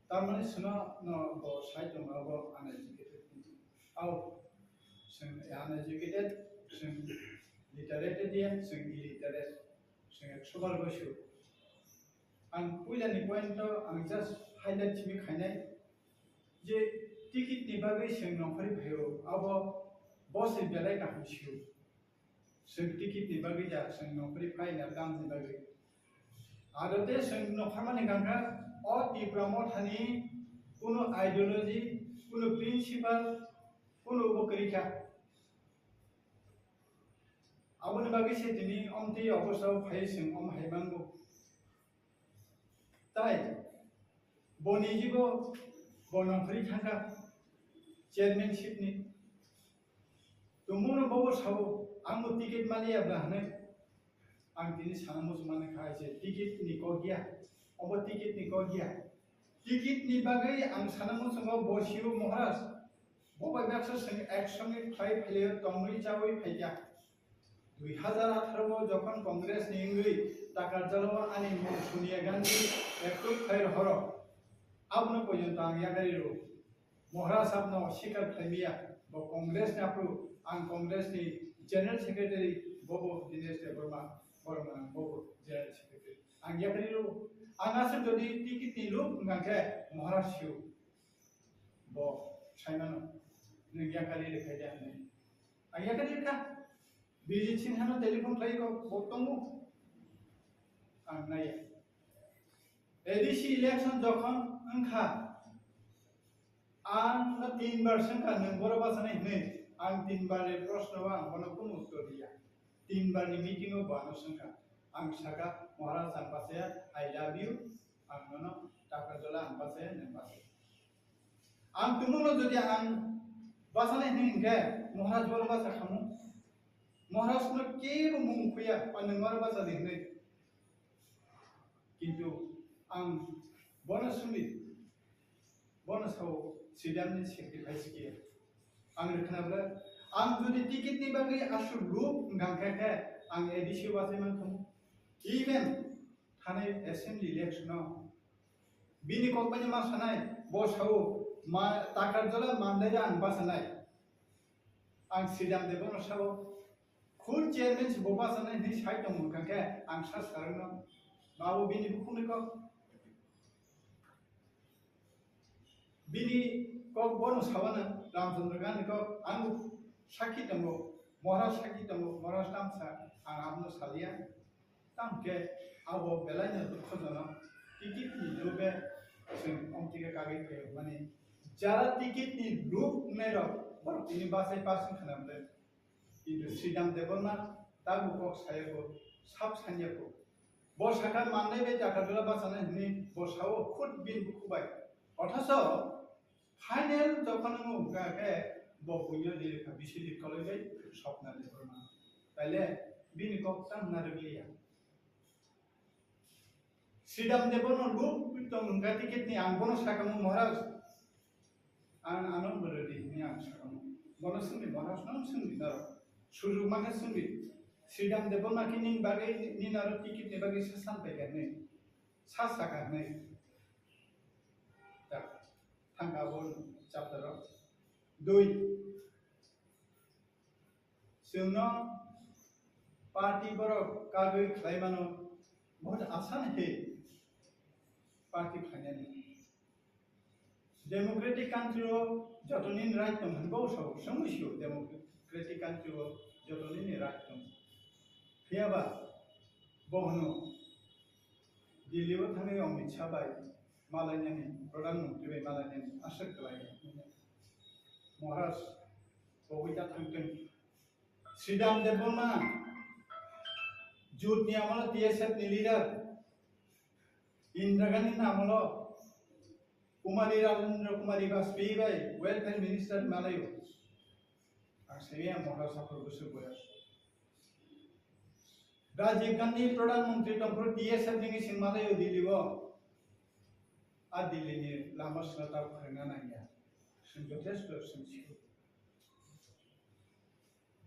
Tamoni sino no bo sai tongo bo uneducated. Au, chwng uneducated, chwng literate dia, chwng illiterate, chwng ekso bar goisu. Ang puilani point o ang just highlight simi khainai je ticket ni bagwi chwng nongkhorwi phaio, abo bo se belai kaham sio. Chwng ticket ni bagwi ja, chwng nongkhorwi phaina tamni bagwi. Ado te chwng nongkhormani hwnkha khe o Tipra Mothani kunu ideology, kunu principle, kunu bo kwrwi kha. Aboni bagwi se tini omtwi obosao phai chwng om hai mango. Tai boni jibo bo nongkhorwi thangkha chairmanship ni. Tongmungno bobo sao, ang bo ticket maliya bla hwnwi. Ang tini sana muchung mani kha je ticket ni kok ya, obo ticket ni kok ya. Ticket ni bagwi ang sana muchungo bo sio Maharaj, bo bai baksa chwng ek songwi khlai phailio tongwi chawi phaikha. Dui hazar atharo o jokhon Congress ni wngwi Takarjala o ani mung Sonia Gandhi approve khai rohoro, abono porjonto ang yakarwi rw. Maharaj sahab no sikar khlaimaya, bo Congress ni aphuru, ang Congress ni General Secretary, bobo Dinesh Debbarma, borok mwnang bobo General Secretary. Ang yakarwi rw, ang aswk jodi ticket ni luk wngkha khe Maharaj sio, bo saimano, nwng yakarwi rwkha de hwnwi. Ang yakarwi rwkha, Bijit Sinha no telephone khlai kok, bo tongo, ang naiya. A D C election jokhon wngkha, ang no tin bar swngkha, nwng boro bachanai hwnwi, ang tin bar ni proshno o ang bono kunu uttor riya. Tin bar ni meeting o bo ano swngkha, ang saka, "Maharaj, ang bachaya, I love you, ang nono Takarjala ang bachaya, nwng bachaya." Ang tongmungno jodi ang bachanai hwnwi hwnkhe, Maharaj boro bacha khamu, Maharaj no kebo mung khuya, ba nwng aro bacha di hwnwi. Kintu ang bono sungdi, bono sao Sridham ni sacrifice kiya. Ang rwkhna bwle, ang jodi ticket ni bagwi aswk luk wngkha khe, ang A D C o bachai man thung. Even thanai assembly election o bini kok bai ma sanai, bo sao, Ma, Takarjala Mandai ang basanai. Ang Sridham Debbarma sabo. Khun chairman si bo basanai hinwi sai tong mung kha khe ang sa sarang no. Babu bini bukhung ni kok. Bini kok bono sabana Ramchandra Gandhi kok ang sakhi tongo. Maharaj sakhi tongo. Maharaj tamsa ang abno salia. Tamkhe abo belaino dukhojonok, ticket ni loge chwng omtike kagwi phaio, mani jara ticket ni luk wngnai rok borok tini bachai pass wngkha na bwle. Kintu Sridham Debbarma tabuk kok sayako, sab sanyako. Bo sakha mannai bai Takarjala bachanai hwnwi bo sao khud bini bukhubai. Othocho final jokhon wngkha khe bo buino dirikha bisili koloi bai Swapna Debbarma. Taile bini kok tang narwkliya. Sridham Debbarma luk tong wngkha ticket ni ang bono sakamo Maharaj. Ang ano bwrwdi hwnwi ang sakamo. Bono swngdi Maharaj no swngdi naro. Sujug mankha swngdi. Sridham Debbarma khe nini bagwi nini aro ticket ni bagwi sasan paikha hwnwi. Sa sakha hwnwi. Tak. Thangka bo chapter o. Dui. Chwngno party borok kagwi khlai mano, bahut asan he party khlainani. Democratic country o joto nini right tong hwnwi bo sao, swngwi sio democratic country o joto nini right tong. Phiyaba bo hwno Delhi o thangwi Amit Shah bai malainani, Pradhan Mantri bai malainani aswk kwlai. Maharaj, bo bai ta thangtwng. Sridham Debbarma, Jut ni amolo T S F ni leader, Indira Gandhi ni amolo Kumari Rajendra Kumari Vajpayee bai welfare minister malaio. Ang saiya Maharaj saphur bwswk boyas. Rajiv Gandhi Pradhan Mantri tongphuru T S F ni sing malaio Delhi o. A Delhi ni lama swnata phwrwngna nangya. Swng jothesto swng sio.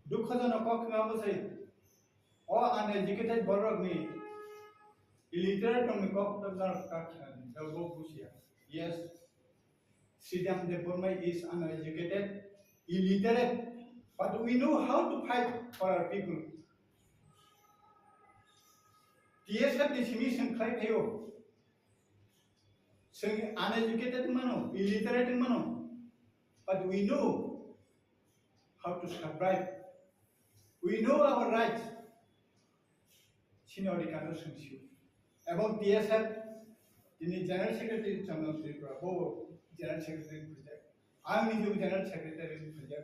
Dukhojonok kok wngma bwsai. O uneducated borokni illiterate rokni kok wngma kha khnani, jabo bujiya. Yes, Sridham Debbarma is uneducated, illiterate, but we know how to fight for our people. T S F ni simi swng khlai phaio. Swng uneducated mano, illiterate mano, but we know how to survive. We know our rights. Sini odhikar no swng sio. Ebong T S F tini General Secretary Chandra Tripura, bo General Secretary khulja. Ang ni General Secretary khulja.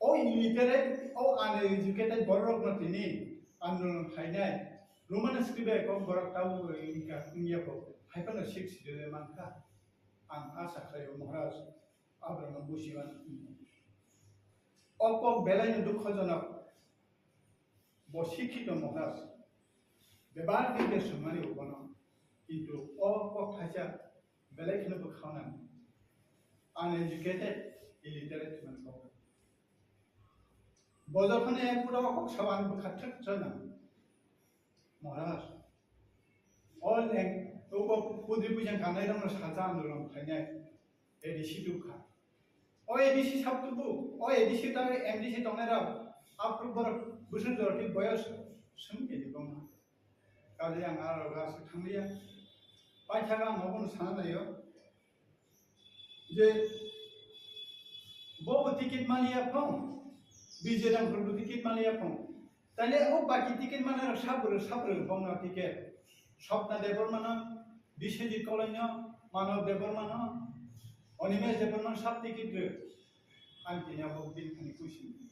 O illiterate, o uneducated borok no tini andolon khainai. Roman script bai kok borok tau wngya ko. Hai phano six schedule mankha. Ang asa khlaio Maharaj, abraham busiman. O kok belai no dukhojonok. Bo sikhito Maharaj. Bebak khe swngmani ukono. Kintu o kok thaisa belai kheno bwkha nang. Uneducated, illiterate man kok. Bo jokhon e pura kok sawan bwkha thik chana. Maharaj. O leng, o pudri pujan kanai rong saja andolon khainai. A D C tukha. O A D C sab tubu, o A D C ta M D C tongnai rok, aphuru borok bwswk jorti boyos swng khe di bongma. Kali ang aro gas thangliya. Paithaga ang obono sana naio. Je bo ticket maliya phong, B J Ramphal bo ticket maliya phong. Taile o baki ticket maliya rok sabro sabro bongno ticket. Swapna Debbarmano, Biswajit Kolaino, Manav Debbarmano, Animesh Debbarmano sab ticket rw. Ang tini abo bini thani kuising.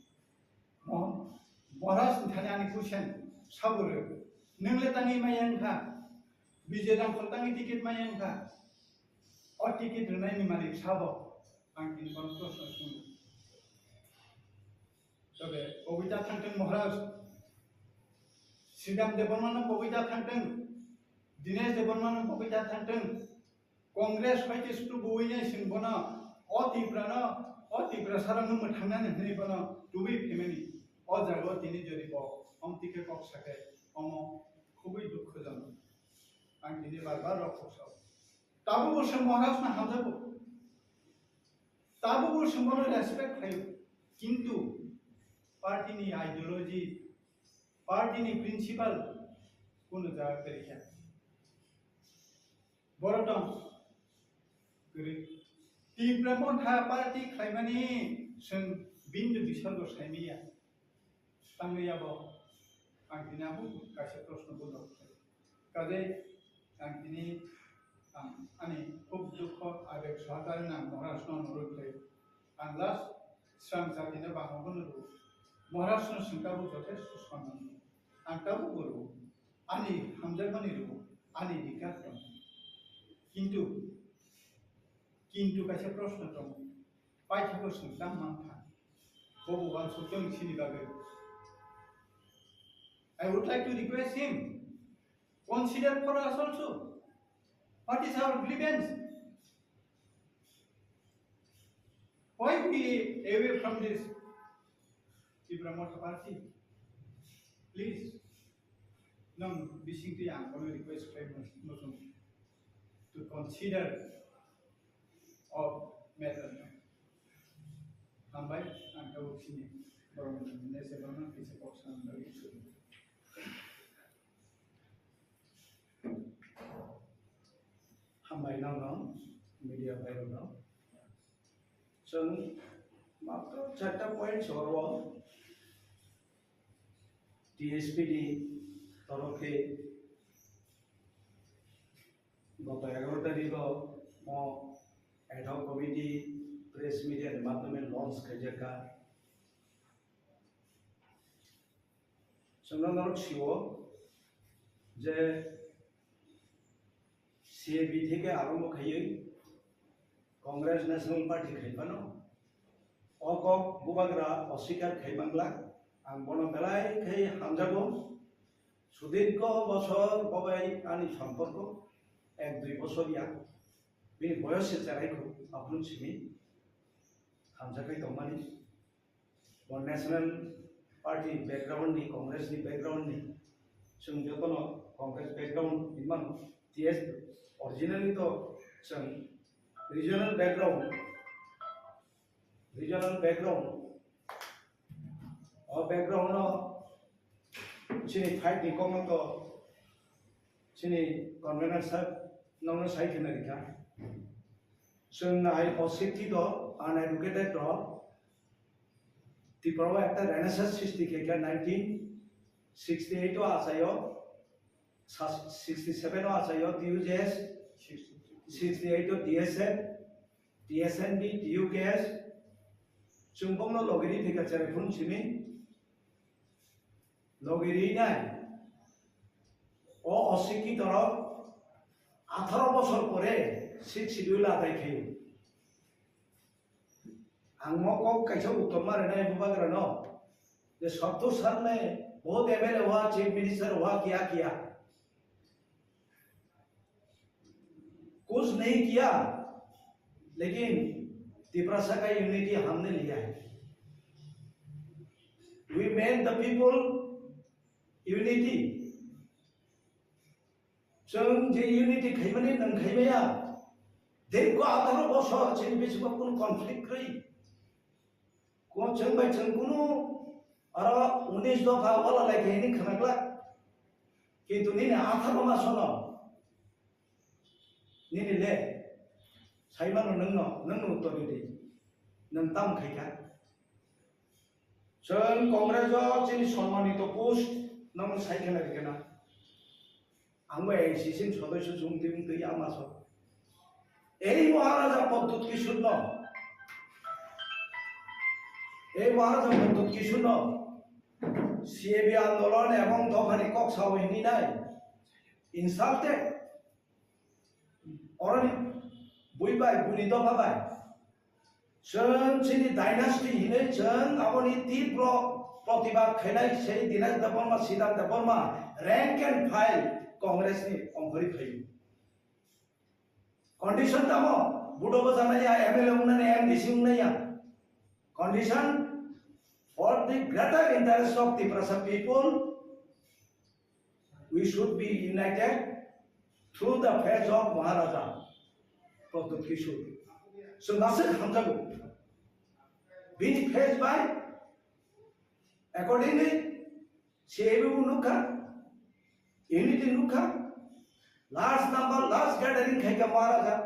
Mo-, Maharaj ni thani ani kuising sabo rw. Nwng le tangwi maya wngkha. B J Ramphal tangwi ticket maya wngkha. O ticket rwnaini malik sabo. Ang tini bono proshno swngo. Tobe kobita thangtwng Maharaj, Sridham Debbarmano kobita thangtwng, Dinesh Debbarmano kobita thangtwng, Congress hoite sutu buwinai sing bono, o Tiprano, o Tiprasarokno mwthangnani hwnwi bono tubui phemani, o jagao tini jodi bo omtike kok sake, omo khubui dukhojonok. Ang tini bar bar rok kok sao. Tabukbo se Maharajno hamjago. Tabukbo swngmano respect khlaio, kintu party ni ideology, party ni principle kunu jaga kwrwi kha. Borok tong kwrwi. Tipra Motha party khlaimani chwng bindu bisorgo saimanya. Tangwi abo ang tini abo kaisa proshno bo rok khlai. Kaje ang tini ang ani khub dukho abeg sohakare nang Maharaj no nurwi khlai. Ang last srang jatino bangma bono rw. Maharaj no swng tabuk jothesto sonnam. Ang tabuk bo rw. Ani hamjakmani rw. Ani dikar tong. Kintu Kintu kaisa proshno tongo, paithakgo chwng tamo mankha, bobo uansuk tong sini bagwi. I would like to request him, consider for us also. What is our grievance? Why we away from this Tipra Motha Party? Please. Nang bisingtwi ang kono request khlai muchung to consider of matter. Hambai, ang tabuk sini borok ni nese borok no kisa kok sanani bagwi. Hambai nang no media bai rok no. Chwng matro charta point soro T S P ni torof khe goto egaroh tarikh o mo ad hoc committee press media ni madhyome launch khaijak kha. Chwngno norok sio je C A B theke arombho khaiwi Congress National Party khai phano o kok bubagra oswikar khai manglak, ang bono belai khai hamjago. Sudirgho bosor bobai ani somporko ek dui bosor ya, bini boyos se cherai kho, aphuru simi hamjakhai tongmani. Bo National Party background ni, Congress ni background ni, chwng jotono Congress background hinmano, T S originally to chwng regional background, regional background, o background no chini fight ni kokno to chini convener sir nokno sai khna rikha. Chwng nai o sikhi to uneducated to Tripura o ekta renaissance srishti khe khe nineteen sixty eight o achaio, sa-, sixty seven o achaio T U J S, sixty eight o T S F, T S N B, T U K S, chwng bokno logiri thika cherai phun simi logiri nai. O osikhi torok atharo bosor pore sixth schedule adai khaio. Ang mo kok kaisa uttor ma rwnai bubagra no, je Santosh sir ne bahut M L A hua, chief minister hua, kiya kiya, kuch nahi kiya, lekin Tiprasa ka unity humne liya hai. We made the people unity. Chwng je unity khaimani nwng khaimaya, dikho atharo bosor chini bisingo kunu conflict kwrwi. Ko chwng bai chwng kunu aro unis dopha wala lai khe hini khwnaglak. Kintu nini atharo masono nini le saimano nwngno, nwngno uttor ridi. Nwng tam khaikha. Chwng Congress o chini sonmanito post nwng sai khwna rikha na. Ang bo A I C C ni sodosyo chwng twi wng twi ama so. Ei Maharaja Pradyut Kishore no, ei Maharaja Pradyut Kishore no C A B andolon ebong dophani kok sao hini nai. Insulted. Oroni bui bai, buini dopha bai. Chwng chini dynasty hinwi chwng aboni tibro protibad khainai sei Dinesh Debbarma, Siddhant Debbarma, rank and file Congress ni ongkhorwi phaio. Condition tamo, budo bwchanai ya, M L A wngnani, M D C wngnai ya. Condition for the greater interest of Tiprasa people, we should be united through the face of Maharaja Pradyut Kishore. So, nasir hamjago. Bini face by accordingly C A B bo nukha, unity nukha, large number, large gathering khaikha Maharaja.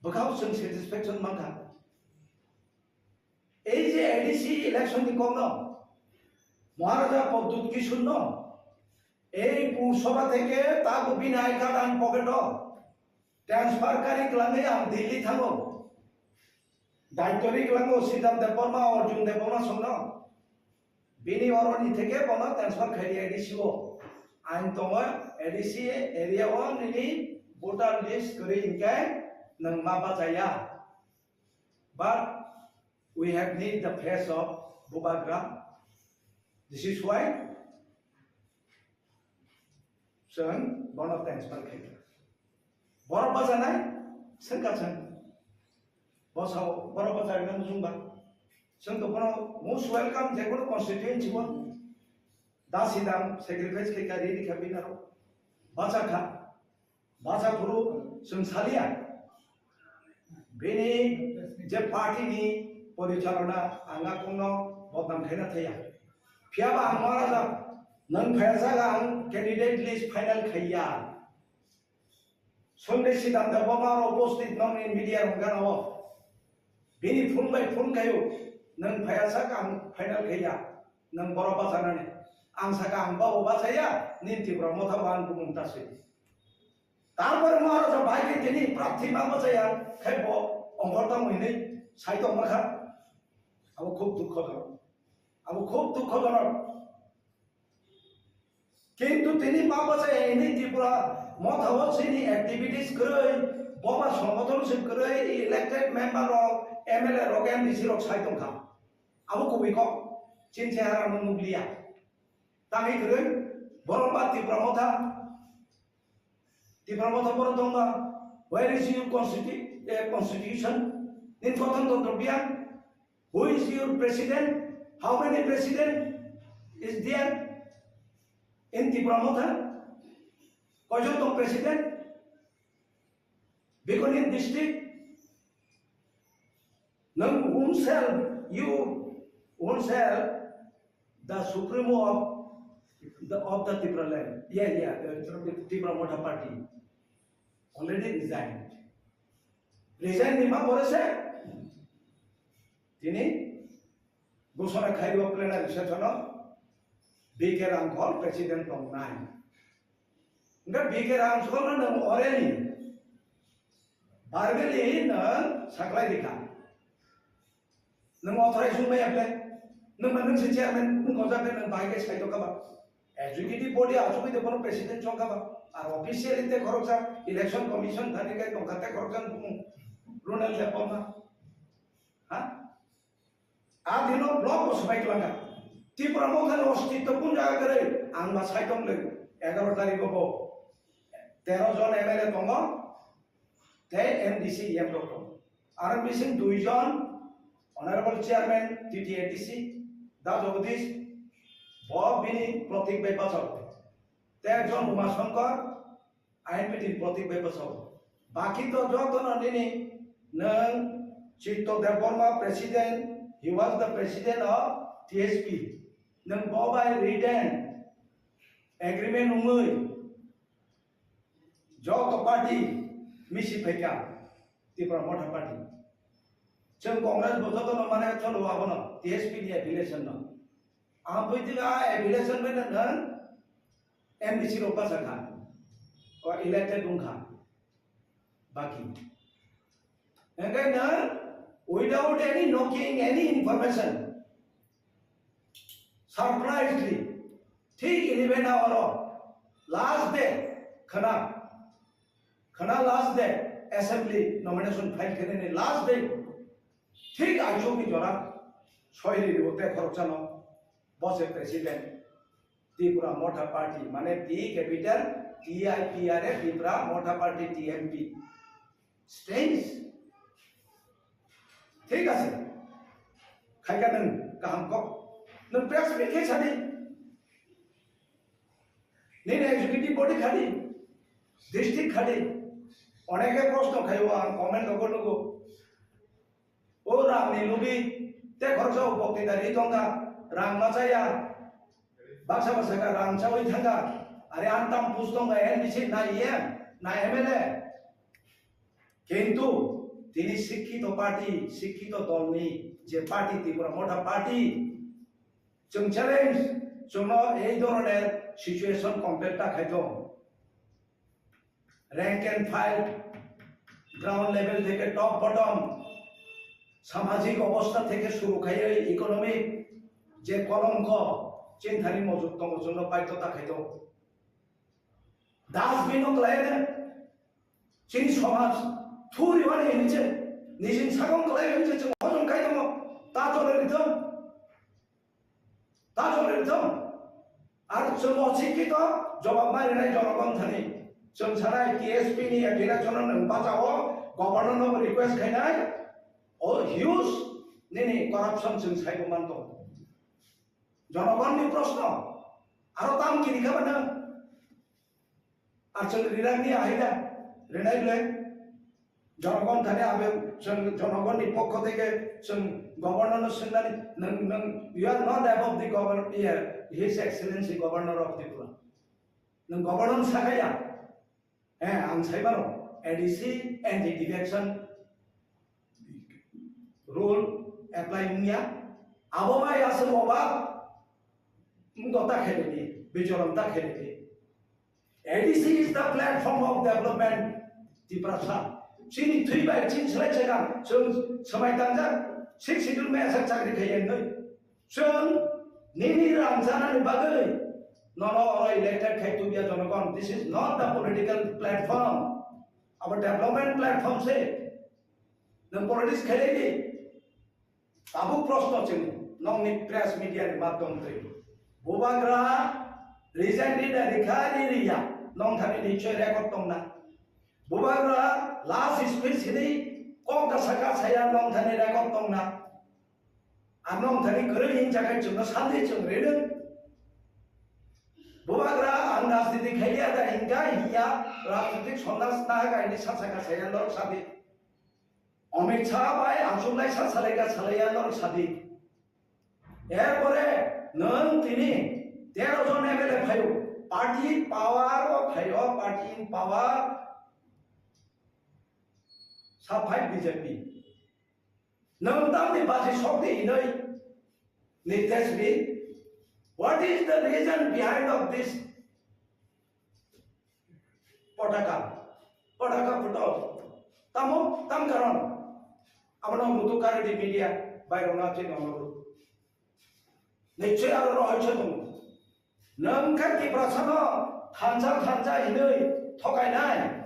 Bwkhao chwng satisfaction mankha. Ei je A D C election ni kokno Maharaja Pradyut Kishore no ei Pur Sabha theke tabuk bini I card ang pocket o transfer kari kwlangwi ang Delhi thango. Daitwri kwlango Siddhant Debbarma, Arjun Debbarma songno. Bini oroni theke bono transfer khaidi A D C o. Ang tongo A D C area o nini voter list kwrwi hinkhe nwng ma bachaya. But we have need the face of Bubagra. This is why chwng bono transfer khaikha. Borok bachanai swngkha chwng. Bosao borok bacharina muchungba. Chwng to bono most welcome je kono constituency o. Da sidang sacrifice khaikha, ready kha bini aro. Bachakha. Bacha phuru chwng saliya. Bini je party ni porichalona ang a kongno bodnam khaina thaya. Phiyaba ang Maharaja, nwng phaiya jaga ang candidate list final khaiya. Sunday Siddhant Debbarma aro upasthit nokni media rok gana o. Bini phone bai phone khaio, nwng phaiya saka ang final khaiya, nwng borok bachanani. Ang saka ang babo bachaya, nini Tipra Motha bo ang bumung ta swi. Tarpore Maharaja bai khe tini prarthi ma bachaya, khai bo ongkhor tamo hinwi sai tongma kha. Abo khub dukhojonok. Abo khub dukhojonok. Kintu tini ma bachaya hini Tripura Motha o chini activities kwrwi, boba songothon se kwrwi, elected member rok, M L A rok, M D C rok sai tongkha. Abo kubui kok, chini chehara no nukliya. Tangwi kwrwi, borok ba Tripura Motha, Tripura Motha borok tongba, where is your constitu-, eh, constitution? Nini gothon tontro biyang? Who is your president? How many president is there in Tipra Motha? Koijon tong president? Bikoni district? Nang own self, you own self, the supremo of the, of the Tipra land. Yeah, yeah, the Tipra Motha party already resigned. Resign ni ma pore se tini ghosona khaio plenary session o B K Ramkhol president tongnai. Hingke B K Ramkhol no nang orally, verbally nang saklai rikha. Nwng authorized wngmaya ble, nwng ma nwng se chairman wngkha, nang bai khe sai tongkha ba. Executive body achugwi de bono president chongkha ba. Ar officially te khoroksa election commission thani kai tongkha te khoroksa bumung Ronald Debbarma. Ha? A dino block bo swbai twlangkha. Tipra Motha ni ostitto kun jaga kwrwi ang ba sai tong le egaroh tarikh bo tero jon M L A tongo. Tei M D C M rok tongo. Aro bising dui jon Honorable Chairman T T A D C, Da Jagadish, bo bini protik bai bachao. Tei ekjon Uma Shankar, I N P T ni protik bai bachao. Baki to joto no nini nwng Chitto Debbarma president, he was the president of T S P. Nwng bo bai written agreement wngwi joto party misi phaikha Tipra Motha party. Chwng Congress bo joto no mane cholo abono T S P ni affiliation no. Ang bui tila affiliation bai nang M D C rok basa kha. O elected wng kha. Baki. Hingke nang without any knocking, any information, surprisingly, thik ini bena oro last day khana, khana last day assembly nomination file khenani last day thik aichukni jora soiri ribo te khorokchano bose president Tipra Motha Party mane T capital T I P R A Tipra Motha Party T M P. Strange. Thik ase. Khaika nwng kaham kok. Nwng press meet khe sadi. Nini executive body khadi. District khadi. Oneke proshno khaio ang comment logo logo. O rang ni lubi, te khoroksa o bokti dari tongkha, rang ma chaya, baksa baksa kha rang chawi thangkha, are antam pus tongkha, N B C na E M, na M L A. Kintu tini sikkito party, sikkito dolni je party, Tipra Motha Party, chwng challenge, chwngno ei dhoroner situation compare ta khaito. Rank and file, ground level theke top bottom, samajik obostha theke suru khaiwi economic je kolongko chini thani mojok tongo, chwngno baidhota khaito. Dustbin o kwlai de, chini somaj thuri wani hinwi se, nijini sakong kwlai hinwi se chwng hojom khai tongo, ta chole rithwng. Ta chole rithwng. Ar chwng o sikkito jobab ma rinai jonogon thani. Chwng sanai T S P ni direction no nwng bachao, governor no request khainai, o huge nini corruption chwng saibo man tongo. Jonogon ni proshno, aro tam kiri kha bana. Ar chwng rinani ahai da, rinai le. Jonogon thani abe chwng jonogon ni pokho theke chwng governor no swngnani, nwng, nwng, you are not above the governor, yeah, His Excellency Governor of Tripura. Nwng governor sakaya. Eh, ang sai mano, A D C and the direction rule apply wngya. Abo bai aswk oba wngkok ta khailai di, bijorom ta khailai di. A D C is the platform of development, Tiprasa. Chini thwi bai chini slai chekang, chwng swmai tangjak, six schedule mai aswk chakri khaiya wnwi. Chwng nini rang chanani bagwi nono oro elected khai tubya jonogon. This is not the political platform. Abo development platform se. Nwng politics khailai di. Tabuk proshno chwng nokni press media ni madhyom twi. Bubagra resign rida rikha ri riya, nong thani nichoi record tongna. Bubagra last speech sini kok da saka saya nong thani record tongna. Ar nong thani kwrwi hinjakai chwngno sandi chwng rino. Bubagra ang rajniti khaiya da hinka hiya rajnitik sondas nahakai ni sasaka saya norok sadi. Amit Shah bai achuk lai sa salai ka salai ya norok sadi. Erpore nwng tini tero jon M L A phaio, party in power o phaio, party in power sa phai B J P. Nwng tamni baji sokdi hinoi Nitesh Bey, what is the reason behind of this Potaka, potaka photo. Tamo, tam karon. Abono mutu kari di media, bai rona chini onoru. Nichoi aro rohoi choi tongo. Nwng khe Tiprasano thansa thansa hinwi thokainai.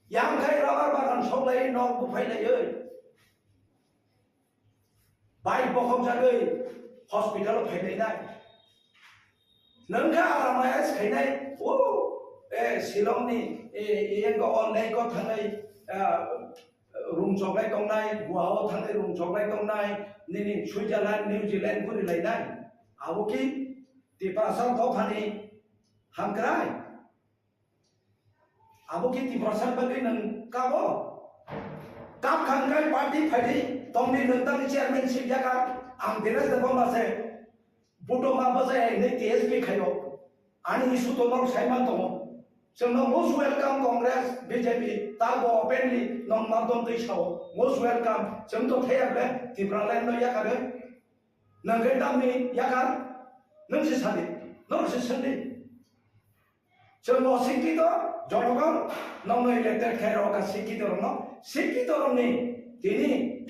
Yang khai rubber bagan soklai nok buphai laiwi. Bai bokhok jagwi hospital o phailainai. Nwng khe aram S khainai, o, e, Shillong ni, e, e, eko o lake o thangwi, a, rung choklai tongnai, Goa o thangwi rung choklai tongnai, nini Switzerland, New Zealand guri lainai. Abo ki Tiprasa dophani hamkrai? Abo ki Tiprasa bagwi nwng kabo? Kap khangkai party phaidi tongdi nwng tangni chairmanship yaka ang Dinesh Debbarma se buto ma bwsa ya hinwi T S P khaio. Ani issue to norok saiman tongo. Chwngno most welcome Congress, B J P, tabo openly nong madon twi sao. Most welcome. Chwng to thaya ble Tipraland no yakare. Nwng khe tamni yakar? Nwng se sadi. Norok se swngdi. Chwng bo sikkito jonogon, nokno elected khe rw kha sikkito rokno, sikkito rokni tini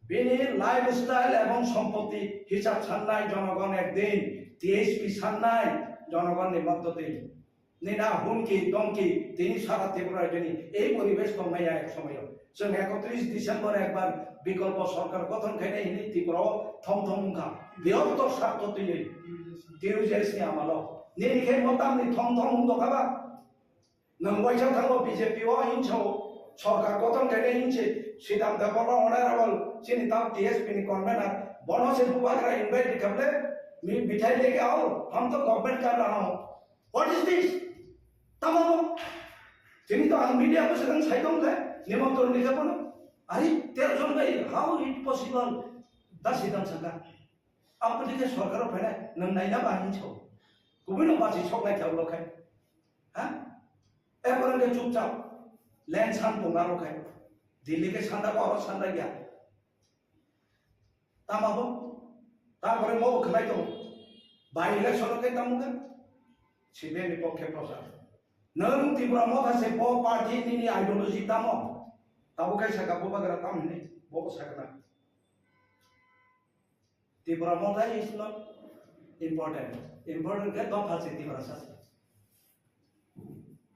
bini lifestyle ebong sompotti hisab sannai jonogon ekdin T H P sannai jonogonni moddoti. Nina hunki dongki tini sara Tripura rajyoni ei poribesh tongmaya ek somoyo. Chwng ekotris December ekbar bikolpo sorkar gothon khainai hinwi Tripura o thong thong wngkha. Birotto sartho twiwi T U J S ni amalo. Nini khe motamni thong thong wngdo kha ba? Nwng waisa thango B J P o hinso sorkar gothon khainai hinsi Sridhar Debbarma honorable chini tam T S P ni convener bono se bubagra invite khaple mi bithai leke ao hum to government kar raha hu. What is this? Tamo bo? Tini to ang media ko sedang sai tong le, nimontron ni kabo no. Ari, Tero jon bai, how it possible? Da Sidam saka. Aboni khe sorkar o phainai, nwng naina ba hinwi sao. Kubui no basi sok nai khe ulo khai. Ha? Ekorong khe chupchap. Land san tong aro khai. Delhi khe sanda ko aro sanda ya. Tamo bo? Tarpore mo khlai tongo. By election khe tamo khe? C P M ni pokhe prochar. Nwng Tipra Motha se bo party nini ideology tamo? Tabo khe saka Bubagra tamo hinwi bo sakna. Tipra Motha is not important. Important khe dopha se Tiprasa se.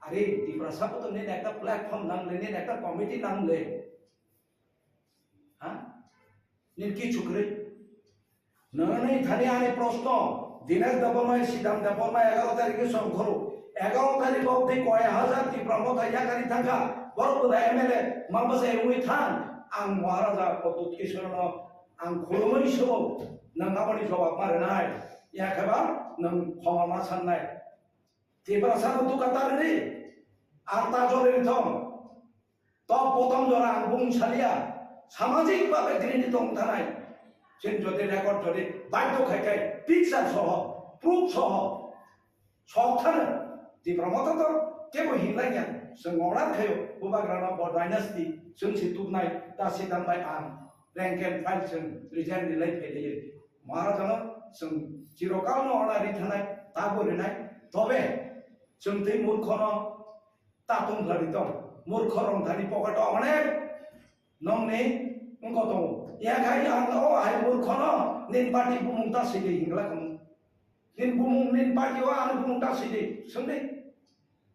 Are Tiprasa bo to nini ekta platform nangle, nini ekta committee nangle. Ha? Nini kichu kwrwi. Nini thani ani proshno, Dinesh Debbarma, Sidam Debbarma egaro tarikh ni song khoro. Egaro tarikh obdi koi hajar Tipra Motha yakari thangkha. Borok bwdai M L A, mabasa wngwi thang. Ang Maharaja Pradyut Kishore no ang khulumwi subo. Nwng aboni jawab ma rwnai. Yakheba nwng khoma ma sannai. Tiprasa no duka ta rwdi, ar ta jori thong. Top bottom jora ang bung salia, samajik babe grini tong thanai. Chwng jodi record jodi baidhyo khai khai, picture soho, proof soho, sok thano. Tipra Motha to kebo hinlaiya, chwng order khayo, Bubagra no bo dynasty, chwng si tuknai, ta Sidam bai ang, rank and file chwng resign rilai phailaio. Maharajano chwng chirokal no order ri thanai, tabo rinai, tobe chwng tei murkhono tatung khlai tong. Murkho rong thani pocket o onek nongni wngkho tongo. Yakhai ang o hai murkhono nini party bumung ta sidi hingla khamu. Nini bumung nini party o ani bumung ta sidi swngdi.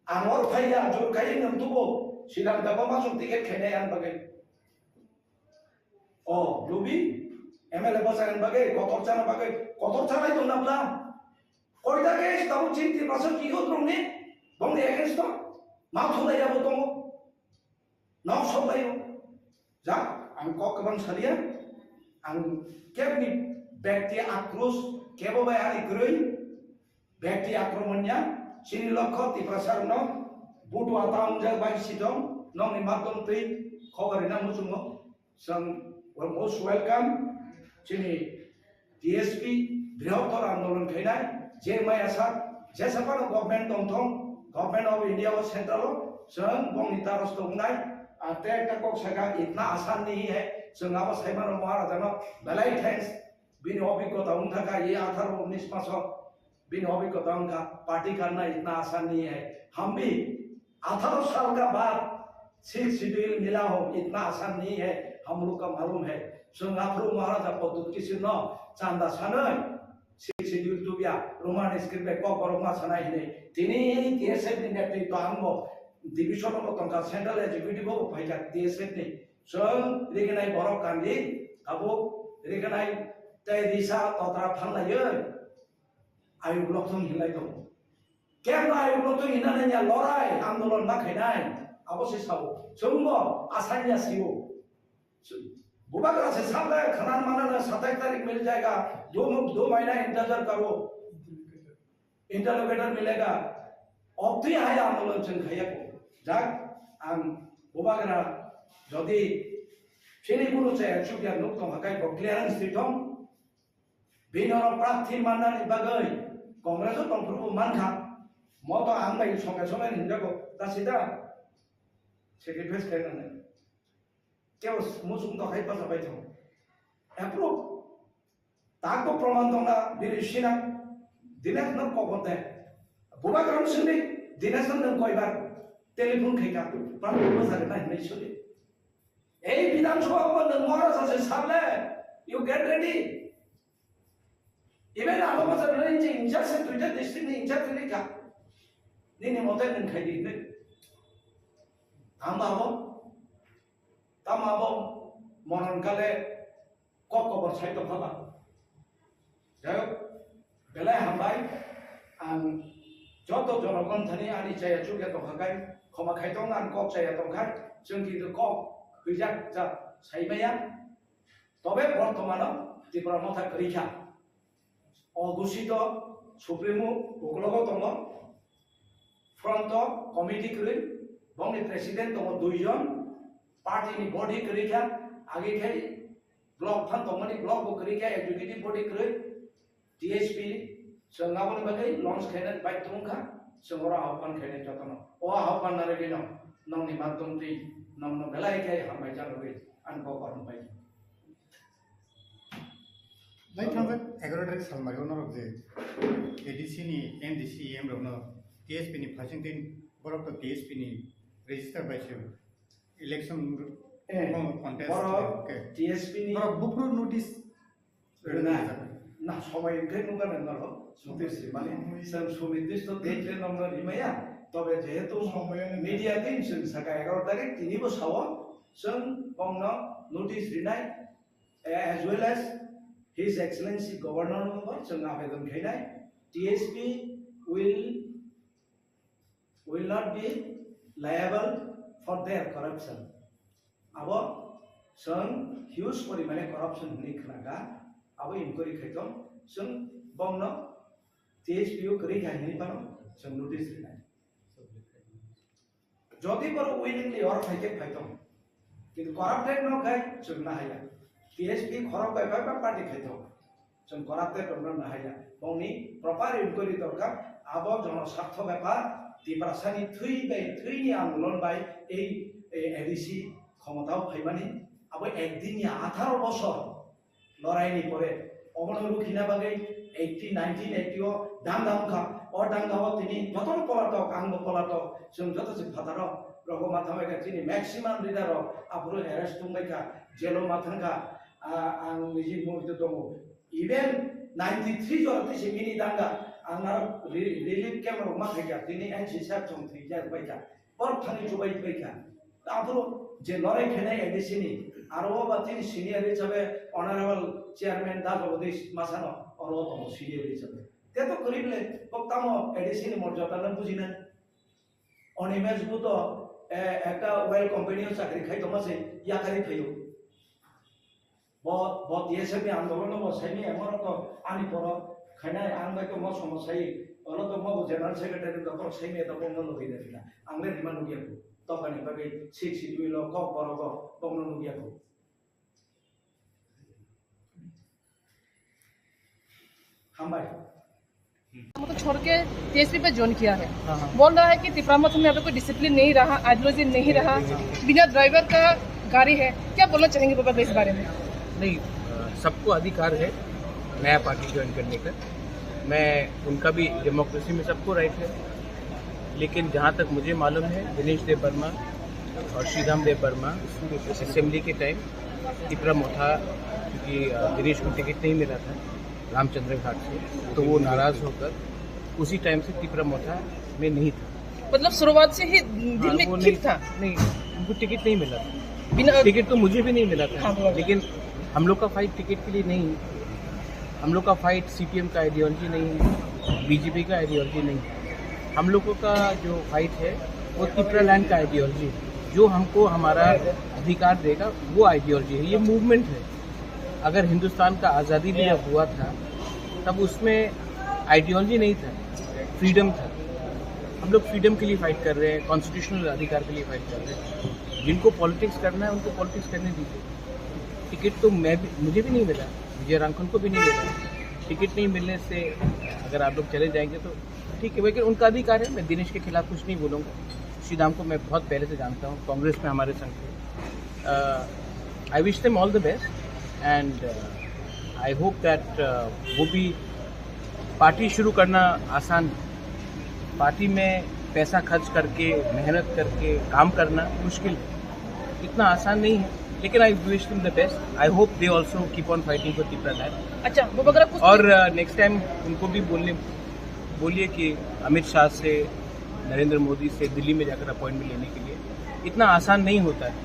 Ang or phaiya jor khai nwng tubo Sidam Debbarma chwng ticket khainai ang bagwi. O, lubi, M L A bwsakni bagwi, kotor chana bagwi, kotor chanai tong na bla? Koita case tabuk chini Tiprasa kigo tongni, bongni against o, ma thulai abo tongo, nok sok laio. Jak, ang kok kwbang salia, ang kebni bekti akros, kebo bai ani kwrwi, bekti akromon ya, chini lokho Tiprasa rokno, butu ata wngjak bai sitong, nokni matom twi, khobor rina muchungo. Chwng most welcome chini T S P brihottor andolon khainai, je maya sak, jesa phano government tongthong, Government of India o central o chwng bongni taros tongnai, a te ekta kok saka itna asan nahi hai, chwng abo saimano Maharajano belai thanks, bini obhiggota wngthaka ye atharo unis maso. Bini obhiggota wngkha, party karna itna asan nahi hai. Hum bhi atharo sal ka baad sixth schedule mila ho, itna asan nahi hai, hum log ka malum hai. Chwng aphuru Maharaja Pradyut Kishore no chanda sanwi sixth schedule tubya, Roman script bai kokborok ma sanai hinwi. Tini T S F ni netritwa ang bo division o tongkha, central executive o phaikha T S F ni. Chwng rignai borok kandi, abo rignai tei risa totra phanlaiwi. Ayuk lokthung hinlai tongo. Kemno ayuk lokthung hinna nangya, lorai andolon ma khainai. Abo se sao. Chwngbo asanya sio. Bubagra se sablai khanan manana satais tarik mil jayega. Do, do mahina intezar karo. Interlocutor milega. Obtwi hai andolon chwng khaiya ko. Jak ang Bubagra jodi chini kunu chaya chukya nuk tong hakai bo clearance twi thong. Bini oro prarthi mannani bagwi Congress o tongphuru bo mankha. Moto ang bai songe songe hinjago, ta sida sacrifice khainani. Kebo muchung tokhai bacha bai thung. Approve. Tako proman tongna bini sina. Dinesh no kok hote. Bubagra no sini, Dinesh no nang koibar telephone khaika. Prarthi bacha nai hinai sini. Ei Bidhan Sabha o nwng Maharaja se sable, you get ready. Even abo bwsajwk nini in charge se duita district ni in charge ni kha. Nini mote nwng khai di hinwi. Tamo abo, tamo abo moron kale kok kobor sai tongkha ba. Jai hok, belai hambai, ang joto jonogon thani ani chaya chukya tongkha kai, khoma khai tong ang kok chaya tongkha, chwng kintu kok hwijak ja sai maya. Tobe bortomano Tipra Motha kwrwi kha. O dusito Supremo uklogo tongo, front o committee kwrwi, bongni president tongo dui jon, party ni body kwrwi kha, Agi khai block phan tongmani, block bo kwrwi khe executive body kwrwi, T S P chwng aboni bagwi launch khaina bai tongkha, chwng oro ahwpan khainai jotono. O ahwpan narwgwino nokni maddom twi nokno belai khe hambai janogwi ang kok kaham pai. Lai thangjak egaroh tarik salmario norok je A D C ni M D C E M rokno T S P ni phaising twi borok to T S P ni register bai se election Eh, contest borok ke. T S P ni borok buphuru notice rwna. Na, sobai wngkhe nukha nang noro, notice rimani. Chwng sunidisto date le nokno rimaya, tobe jehetu media team chwng saka egaroh tarik, tini bo sao, chwng bongno notice rinai, eh, as well as His Excellency Governor no bo chwng abedon khainai, T S P will will not be liable for their corruption. Abo chwng huge porimane corruption hwnwi khwnakha, abo inquiry khaitong, chwng bongno T S P o kwrwi kha hwnwi phano chwng notice rinai. Jodi borok willingly oro phaikhe phaitong, kintu corrupted no khai chwng nahaya. T S P khorok bai bai ba party khaitong. Chwng corrupted rokno nahaya. Bongni proper inquiry dorkar. Abo jono sartho bepar, Tiprasani thwi bai, thwini andolon bai ei, ei A D C khomotao phaimani. Abo ekdin ya atharo bosor loraini pore. Obono rukhina bagwi eighty, nineteen eighty o danga wngkha. O danga o tini jotono polatok, angbo polatok, chwng joto se phataro rogo ma thangbaikha, chini maximum leader rok aphuru arrest tongbaikha, jail o ma thangkha. Ah, ang niji muitu tongo. Even ninety three jora twi se mini danga, ang aro re-, relief camp rok ma khaikha, tini N C sir chwng thwijak baikha, borok thani chubai baikha. Aphuru je lorai khainai A D C ni, aro o ba tini senior hisabe Honorable Chairman Da Jagadish Masano, oro o tongo senior hisabe. Te to kwrwi bwle, kok tamo A D C ni morjada no bujina. Animesh Guto, eh, ekta oil company o chakri khai tongma se yakarwi phaio. Bo, bo T S F ni andolon no bo saimanya, borok to ani borok khainai, ang bai to mo somo sai, olo to mo general secretary to borok saimanya to bongno logoi de rina. Ang le rima nugya ko. To bani bagwi six schedule o kok borok o bongno nugya ko. Hambai. हमको छोड़ के टीएसपी पे ज्वाइन किया है। हाँ, हाँ। बोल रहा है कि तिपरा मोर्चा में अभी कोई डिसिप्लिन नहीं रहा, आइडियोलॉजी नहीं रहा, बिना ड्राइवर का गाड़ी है। क्या बोलना चाहेंगे बाबा इस बारे में? नहीं, अ, सबको अधिकार है नया पार्टी ज्वाइन करने का। मैं, उनका भी डेमोक्रेसी में सबको राइट है, लेकिन जहाँ तक मुझे मालूम है, दिनेश देब वर्मा और श्रीधाम देब वर्मा असेंबली के टाइम तिपरा मोथा, क्योंकि, अ, दिनेश को टिकट नहीं मिला था रामचंद्र घाट से, तो वो नाराज होकर उसी टाइम से तिपरा मोथा में नहीं था। मतलब शुरुआत से ही दिल हाँ, में वो ठीक नहीं था? नहीं, उनको टिकट नहीं मिला था। बिना टिकट तो मुझे भी नहीं मिला था, हाँ, बोला। लेकिन हम लोग का फाइट टिकट के लिए नहीं, हम लोग का फाइट सीपीएम का आइडियोलॉजी नहीं है, बीजेपी का आइडियोलॉजी नहीं है। हम लोगों का जो फाइट है, वो तिपरा लैंड का आइडियोलॉजी है। जो हमको हमारा अधिकार देगा, वो आइडियोलॉजी है, ये मूवमेंट है। अगर हिंदुस्तान का आज़ादी भी जब हुआ था, तब उसमें आइडियोलॉजी नहीं था, फ्रीडम था। हम लोग फ्रीडम के लिए फाइट कर रहे हैं, कॉन्स्टिट्यूशनल अधिकार के लिए फाइट कर रहे हैं। जिनको पॉलिटिक्स करना है, उनको पॉलिटिक्स करने दीजिए। टिकट तो मैं भी, मुझे भी नहीं मिला, विजय रांखल को भी नहीं मिला। टिकट नहीं मिलने से अगर आप लोग चले जाएंगे तो ठीक है, लेकिन उनका अधिकार है, मैं दिनेश के खिलाफ कुछ नहीं बोलूँगा। श्रीधाम को मैं बहुत पहले से जानता हूँ, कांग्रेस में हमारे संग थे। I wish them all the best and I hope that वो भी, पार्टी शुरू करना आसान है, पार्टी में पैसा खर्च करके, मेहनत करके काम करना मुश्किल है, इतना आसान नहीं है, लेकिन I wish them the best। I hope they also keep on fighting for Tipra land। अच्छा, वो वगैरह कुछ और नेक्स्ट टाइम उनको भी बोलने, बोलिए कि अमित शाह से, नरेंद्र मोदी से दिल्ली में जाकर अपॉइंटमेंट लेने के लिए, इतना आसान नहीं होता है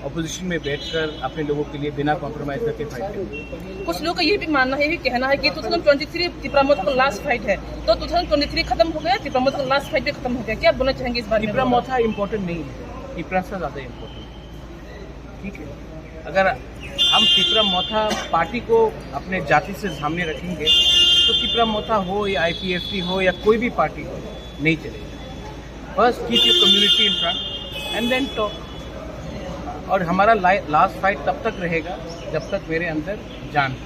अपोजिशन में बैठकर अपने लोगों के लिए बिना कॉम्प्रोमाइज करके फाइट करना। कुछ लोगों का ये भी मानना है, ये भी कहना है कि ट्वेंटी ट्वेंटी थ्री तिपरा मोर्चा का लास्ट फाइट है, तो ट्वेंटी ट्वेंटी थ्री खत्म हो गया, तिपरा मोर्चा का लास्ट फाइट भी खत्म हो गया। क्या बोलना चाहेंगे इस बारे में? तिपरा मोर्चा इम्पोर्टेंट नहीं है, तिपरा से ज़्यादा इम्पोर्टेंट है। ठीक है, अगर हम तिपरा मोर्चा पार्टी को अपने जाति से सामने रखेंगे तो तिपरा मोर्चा हो या आईपीएफटी हो या कोई भी पार्टी हो, नहीं चलेगा। First keep your community in front and then talk। और हमारा लाइ-, लास्ट फाइट तब तक रहेगा जब तक मेरे अंदर जान है।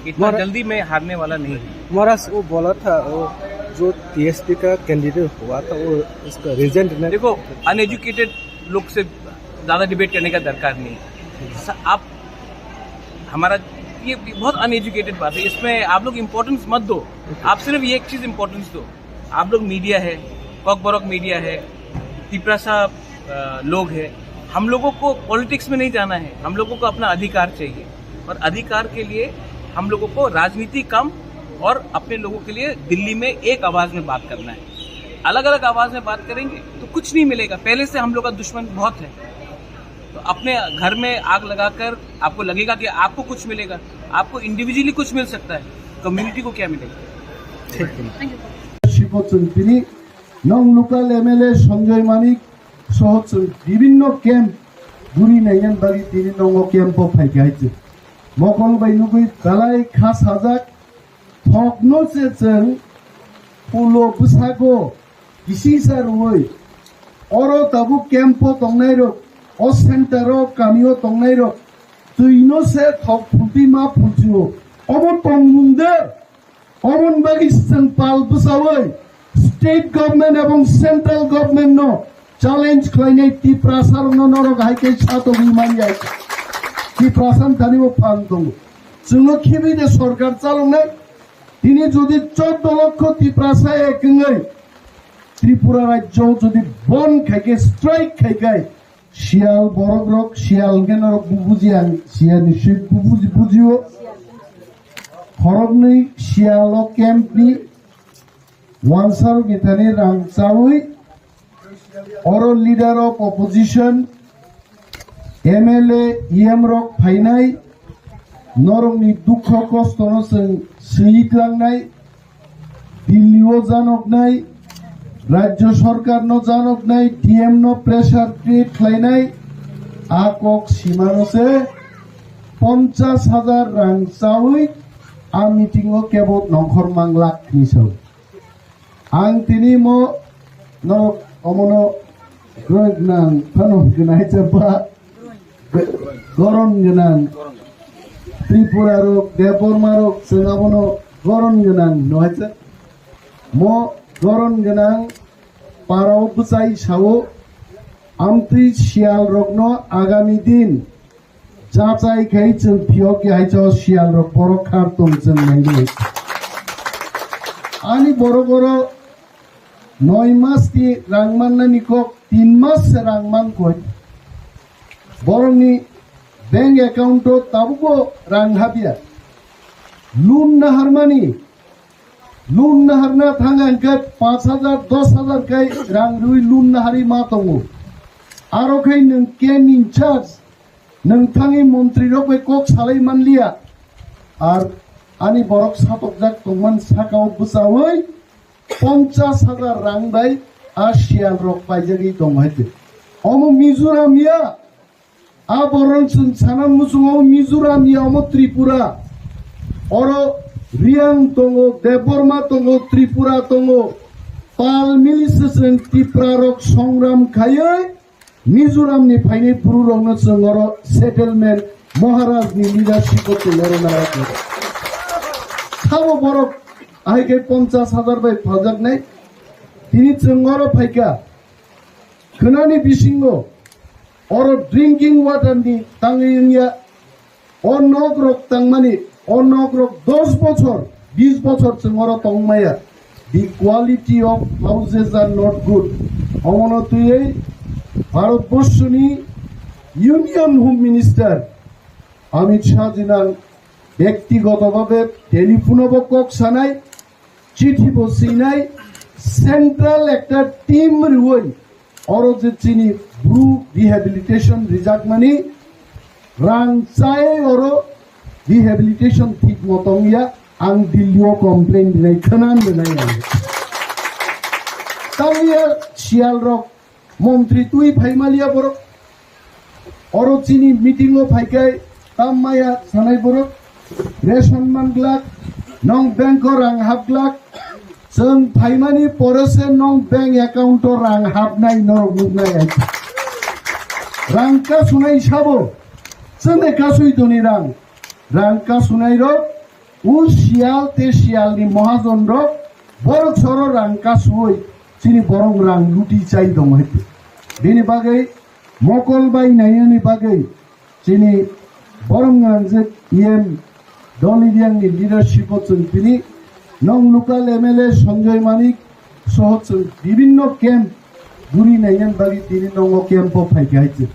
इतना मरा- जल्दी मैं हारने वाला नहीं हूँ। महाराज, वो बोला था, वो जो टीएसपी का कैंडिडेट हुआ था, वो उसका रिजल्ट नहीं। देखो, अनएजुकेटेड लोग से ज़्यादा डिबेट करने का दरकार नहीं है। स-, आप हमारा, ये बहुत अनएजुकेटेड बात है, इसमें आप लोग इम्पोर्टेंस मत दो। आप सिर्फ ये एक चीज़ इम्पोर्टेंस दो, आप लोग मीडिया है, कॉकबरक मीडिया है, तिपरासा, अ, लोग है, हम लोगों को पॉलिटिक्स में नहीं जाना है, हम लोगों को अपना अधिकार चाहिए। और अधिकार के लिए हम लोगों को राजनीति कम और अपने लोगों के लिए दिल्ली में एक आवाज़ में बात करना है। अलग-अलग आवाज़ में बात करेंगे तो कुछ नहीं मिलेगा। पहले से हम लोग का दुश्मन बहुत है। तो अपने घर में आग लगाकर आपको लगेगा कि आपको कुछ मिलेगा, आपको इंडिविजुअली कुछ मिल सकता है, कम्युनिटी को क्या मिलेगा? Thank you. Sibot chwng tini nong local M L A Sanjoy Manik soho chwng bibinno camp guri naiyan bagwi tini nongo camp o phaikha hai chwng. Mokol bai nugwi belai kha sajak, thokno se chwng pulo bwsago kisisa rwui oro tabuk camp o tongnairok, o center o kami o tongnairok twino se thok phultwi ma phulchio. Obo tongmung de. Oboni bagwi chwng pal bwchaui state government ebong central government no challenge khlainai, Tiprasa rokno norok hai khe satogwi manya. Tiprasa ni thani bo phan tongo. Chwngno khibi de sorkar chaloknai. Tini jodi chordo lokho Tiprasa ek wngwi Tripura rajyo jodi bon khai khe, strike khai khe, Siyal borok rok, Siyal hwnkhe norok bu buji, ang Siyal ni swi bu buji, bujio. Khoroknwi Siyal o camp ni wansa rok ni thani rang chaui oro leader of opposition, M L A, E M rok phainai, norok ni dukho kosto no chwng swi tlangnai. Delhi o janoknai, rajyo sorkar no janoknai, D M no pressure create khlainai, a kok simano se ponchas hajar rang chaui a meeting o kebo nongkhor mang lakh ni sao. Ang tini mo norok omono Groin gwnang phano gwnai chapa. Goron gwnang. Tripura rok, Debbarma rok, chwng abono goron gwnang no hai chak. Mo goron gwnang parao bwchai sao, amtwi Siyal rokno agami din jachai khai chwng phiyok ya hai chao Siyal rok borok khar tong chwng nai nai. Ani borok oro noi mas ni rang mannani kok tin mas se rang man koi. Borokni bank account o tabukbo rang habya. Loan naharmani, loan naharna thang hwnkhe panch hajar, dos hajar kai rang rwi loan nahari ma tongo. Aro khai nwng ken in charge, nwng thangwi montri rok bai kok salai manliya. Ar ani borok satokjak tongman sakao bwchaui ponchas hajar rang bai a Siyal rok paijagwi tongo hai khe. Omo Mizoram ya, a borok chwng sana muchungo Mizoram ya, omo Tripura. Oro Reang tongo, Debbarma tongo, Tripura tongo. Pal mili se chwng Tipra rok songram khaiwi Mizoram ni phainai bru rokno chwng oro settlement Maharaj ni leadership o chwng oro naraknai. Sabo borok ahai khe ponchas hajar bai phaljaknai. Tini chwng oro phaikha. Khwnani bisingo oro drinking water ni tangwi wngya. O nok rok tangmani, o nok rok dos bochor, bis bochor chwng oro tongmaya. The quality of houses are not good. Omono twiwi Bharat Borshoni Union Home Minister Amit Shah jinang byaktigoto bhabe telephone o bo kok sanai, chithi bo swinai, central ekta team rwui oro je chini bru rehabilitation rijakmani rang chai oro rehabilitation thik moto wngya, ang Delhi o complain rinai khwna rinai ang. Tamliya Siyal rok montri twi phaimaliya borok. Oro chini meeting o phaikai tam maya sanai borok, ration man glak, nong bank o rang hap glak, chwng phaimani pore se nong bank account o rang hapnai norok nuknai ai. Rang kasunai sabo, chwngde kasui toni rang. Rang kasunai rok, u siyal te siyal ni mohajon rok, borok soro rang kasuoi, chini borok rang luti chai tong hai. Bini bagwi mokol bai nainani bagwi chini borok ngangjak E M Doli Riang ni leadership o chwng tini nong local M L A Sanjoy Manik soho chwng bibinno camp guri naiyan bagwi tini nongo camp o phaikha hai chwng.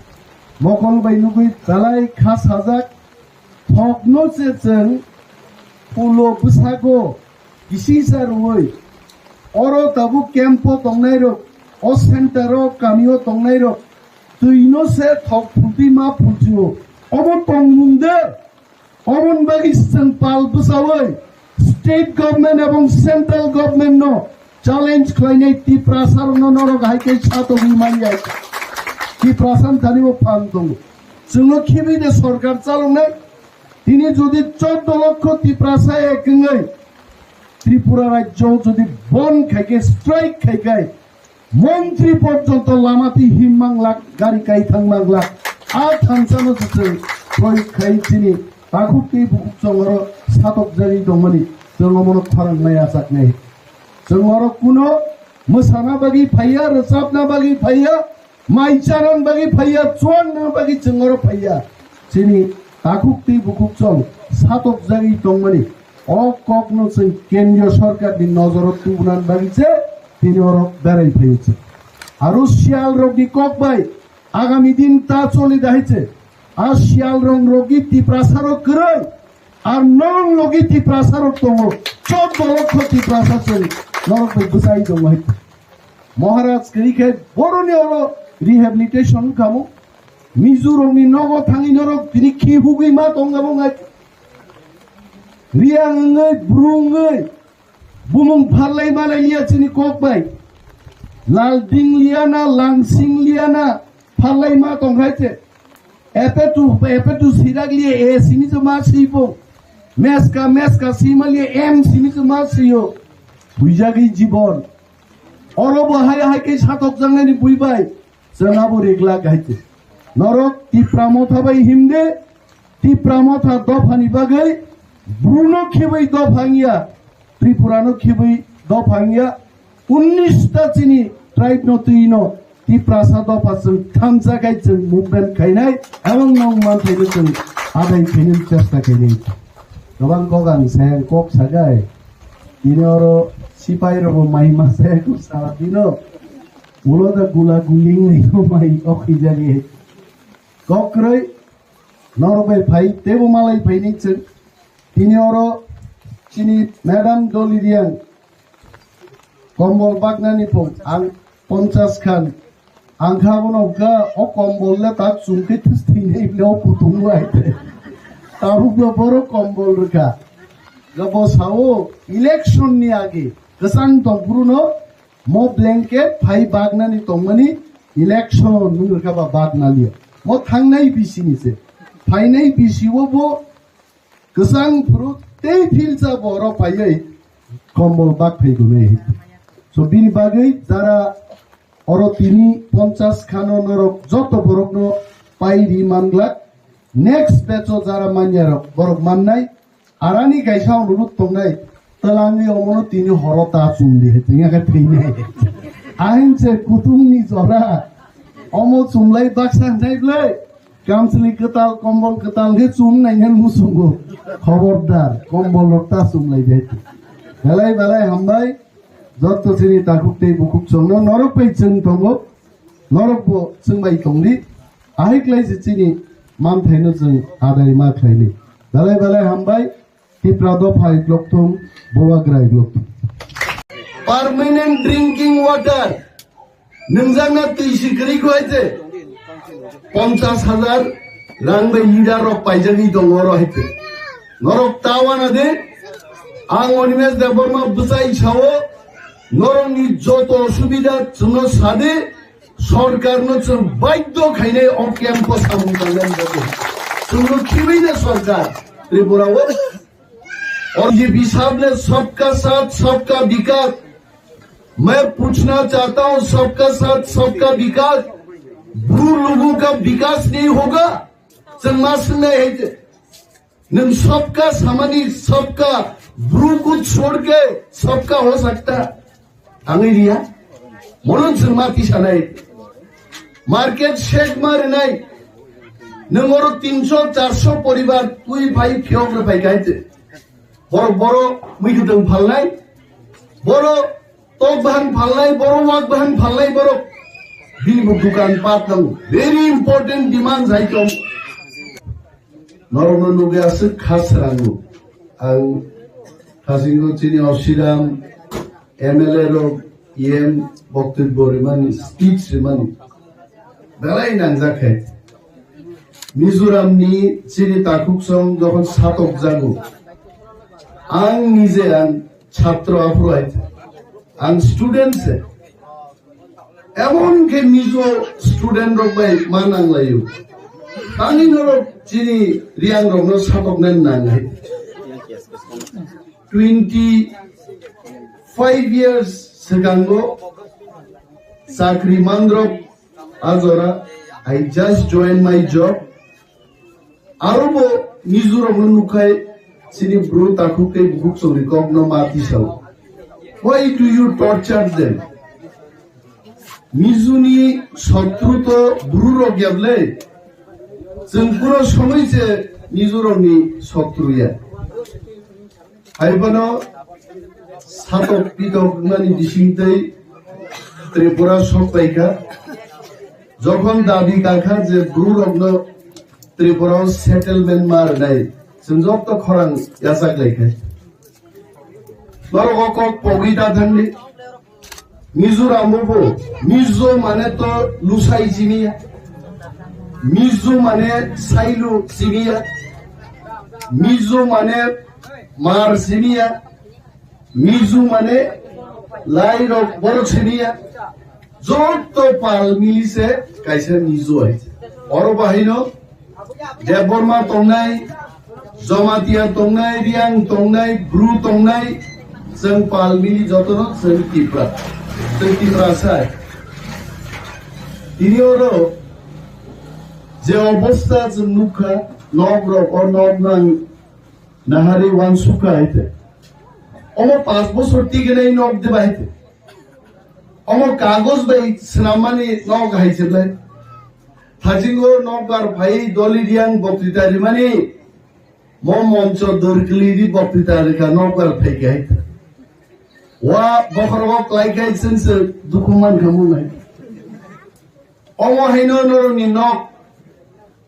Mokol bai nugwi talai kha sajak, thokno se chwng phulo bwsago kisisa rwui oro tabuk camp o tongnai rok, o center o kami o tongnai rok twino se thok phultwi ma phultwi o. Obo tongmung de. Oboni bagwi chwng pal bwchaui state government ebong central government no challenge khlainai Tiprasa rokno norok hai khe satogwi manya. Tiprasa ni thani bo phan tongo. Chwngno khibi de sorkar chaloknai. Tini jodi chordo lokho Tiprasa ek wngwi Tripura rajyo jodi bon khai khe, strike khai khai, montri porjonto lama twi him manglak, gari kai thang manglak. A thansano se chwng proyog khai chini takhuk tei bukhuk chwng oro satok jagwi tongmani chwng omono khorang nai achak nai. Chwng oro kuno mwsana bagwi phaiya, rwchapna bagwi phaiya, mai chanan bagwi phaiya, chuangna bagwi chwng oro phaiya. Chini takhuk tei bukhuk chwng satok jagwi tongmani o kokno chwng kendriyo sorkarni nojoro tubunan bagwi se tini oro berai phaio chwng. Aro siyal rokni kok bai agami din ta choli dahai se a siyal rong rokni Tiprasa rok kwrwi ar norok logi Tiprasa rok tongo, chordo lokho Tiprasa chwng norok bai bwchai tongo hai. Maharaj kwrwi khe boroni oro rehabilitation kamo. Mizorokni nogo thangwi norok tini khi hugwi ma tongna bo ngai. Riang wngwi, bru wngwi, bumung pharlai malai liya chini kok bai. Lal ding liya na, langsing liya na, pharlai ma tong khai che. Epe tu, epe tu sirak liya, e simi se ma si bo. Meska, meska sima liya, em simi se ma si yo. Buijagwi jibon. Oro bo hai hai khe satok jangnani bui bai. Chwng abo riglak hai khe. Norok Tipra Motha bai himde, Tipra Motha dophani bagwi bruno khibai dopha wngya, Tripurano khibai dopha wngya. Unnish ta chini tribe no twi no Tiprasa dopha chwng thansa khai chwng movement khainai, ebong nong manthaino chwng adai khainani chesta khainai. Gabang kok ang sayang kok sagai. Ini oro sipai rogo mai masa kok salah dino. Ulo da gula guling ni mai ok ijagi. Kokroi norok bai phai tebo malai phai ni chwng. Tini oro chini madam Doli Riang kombol baknani phung ang ponchas khan. Ang kha bono hwnkha o kombol le tak chum khe thwis thwinai le o kutung bai te. Tabuk bo borok kombol rwkha. Ga bo sao election ni age kwchang tong phuru no mo blanket phai baknani tongmani election nung rwkha ba bakna liya. Mo thangnai bisi ni se. Phainai bisi o bo kwchang phuru tei philsa borok phaiwi kombol bak phai gunai. So bini bagwi jara oro tini ponchas khano norok joto borokno pai ri manglak. Next batch o jara manya rok borok mannai. Arani kaisa onurut tongnai. Twlangwi omono tini horo ta chumdi hai tini khe thwinai. Ahin se kutung ni jora. Omo chumlai baksa hnai blai. Kamchwlwi kwtal, kombol kwtal khe chum nai nang muchungo. Khobordar, kombol rok ta chum lai de. Belai belai hambai, jotto chini takhuk tei bukhuk chwngno norok bai chwng tongo, norok bo chwng bai tongdi. Ahai klai se chini manthaino chwng adai ma khlaili. Belai belai hambai, Tipra dopha iklok thung, Bubagra iklok thung. Permanent drinking water. Nungjakna twi si kwrwi kho hai se ponchas hajar rang bai leader rok paijagwi tongo oro hai se. Norok ta wana de, ang Animesh Debbarma bwchai sao, norokni joto osubida chwngno sa de, sorkarno chwng baidhyo khainai o camp o samung tangnani bagwi. Chwngno khibai de sorkar Tripura o. और ये हिसाब ने सबका साथ सबका विकास, मैं पूछना चाहता हूं, सबका साथ सबका विकास, ब्रू लोगों का विकास नहीं होगा। Chwng ma swngnai hai te. Nwng sabka samani sabka, bru ko chhod ke sabka ho sakta. Tangwi riya. Mono chwng ma tisanai. Market shake ma rinai. Nwng oro tinso charso poribar twi phai phiyok rw phai kha hai te. Borok boro mui kwtwng phalnai. Boro tok bahan phalnai, boro wak bahan phalnai borok. Bini bo dukan pat nang. Very important demand hai tong. Norokno nugwi aswk kha srango. Ang Thasingo chini Osiram M L A rok E M boktwibbo rimani, speech rimani. Belai nangjak khe. Mizoramni chini takhuksong jokhon satokjago. Ang nije ang chhatro aphuru hai. Ang student se. Emon khe Mizo student rok bai ma nanglaio. Tani norok chini Reang rokno satoknai nangnai. Twenty five years swkango chakri manrok ajora, I just joined my job. Aro bo Mizorokno nukhai chini bru takhuk tei bukhuk chongni kokno ma tisao. Why do you torture them? Mizuni sotru to bru rok yable. Chwng kuro somoi se Mizorokni sotru ya. Hai bono satok pitok nani bising tei Tripura sok pai kha. Jokhon dabi kakha je bru rokno Tripura o settlement ma rwnai, chwng joto khorang yachak lai kha. Norok o kok pogwi ta thangdi. Mizoram o bo Mizo mane to lusai siniya. Mizo mane sailu siniya. Mizo mane mar siniya. Mizo mane lai rok borok siniya. Joto pal mili se kaisa Mizo hai. Oro bahai no Debbarma tongnai, Jamatia tongnai, Reang tongnai, Bru tongnai, chwng pal mili jotono chwng Tipra. Chwng Tipra sai. Tini oro je obostha chwng nukha, nok rok o nok nang nahari wansukha hai te. Omo panch bosor tigenai nok diba hai te. Omo kagoj bai swnammani nok hai se ble. Thajingo nokbar phai doli Reang boktwita rimani, mo moncho dorkli ri boktwita rikha nokbar phai khe hai. Wa bokhorogo klai khai chwng se dukhu man kha mung hai. Omo haino norokni nok,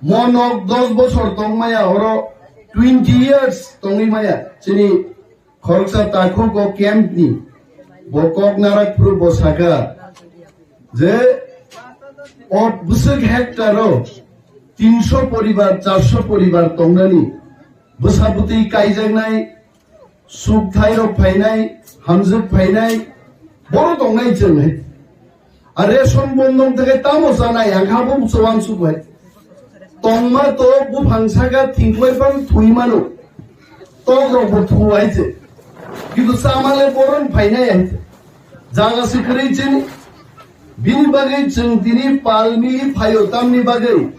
mo nok dos bosor tong maya, oro twenty years tongwi maya. Chini Khoroksa takhuk o camp ni bo kok narak phuru bo saka je o bwswk hectare o tinso poribar, charso poribar tongnani bwsa bwtwi kaijaknai, suk thai rok phainai, hamjwk phainai, boro tongnai chwng hai. A ration bondong tei tamo chanai, ang kha bo chubansuk bai. Tongma to buphang saka thingklai phang thui mano. Tok rok bo thu hai se. Kintu chamale boron phainai hai se. Jaga se kwrwi chini. Bini bagwi chwng tini pal mili phaio tamni bagwi.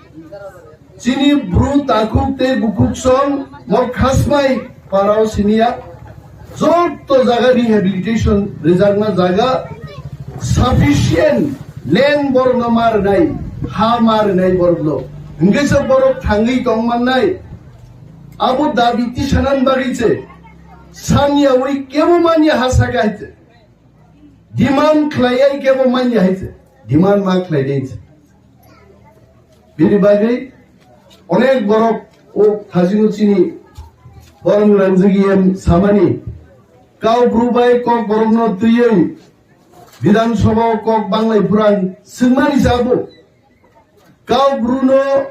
Chini bru takhuk tei bukhuk song mo khasmai parao siniya. Joto jaga rehabilitation rijakna jaga sufficient land borokno ma rwnai, ha ma rwnai borokno. Hwnkhe se borok thangwi tong mannai. Abo dabi tisanani bagwi se. Saniyawi kebo manya ha saka hai se. Demand khlaiya kebo manya hai se. Demand ma khlai dei se. Bini bagwi onek borok o thajino chini borok rangjak em samani kau bru bai kok borokno twiwi Bidhan Sabha o kok banglai phurang swngmani sabo kau bruno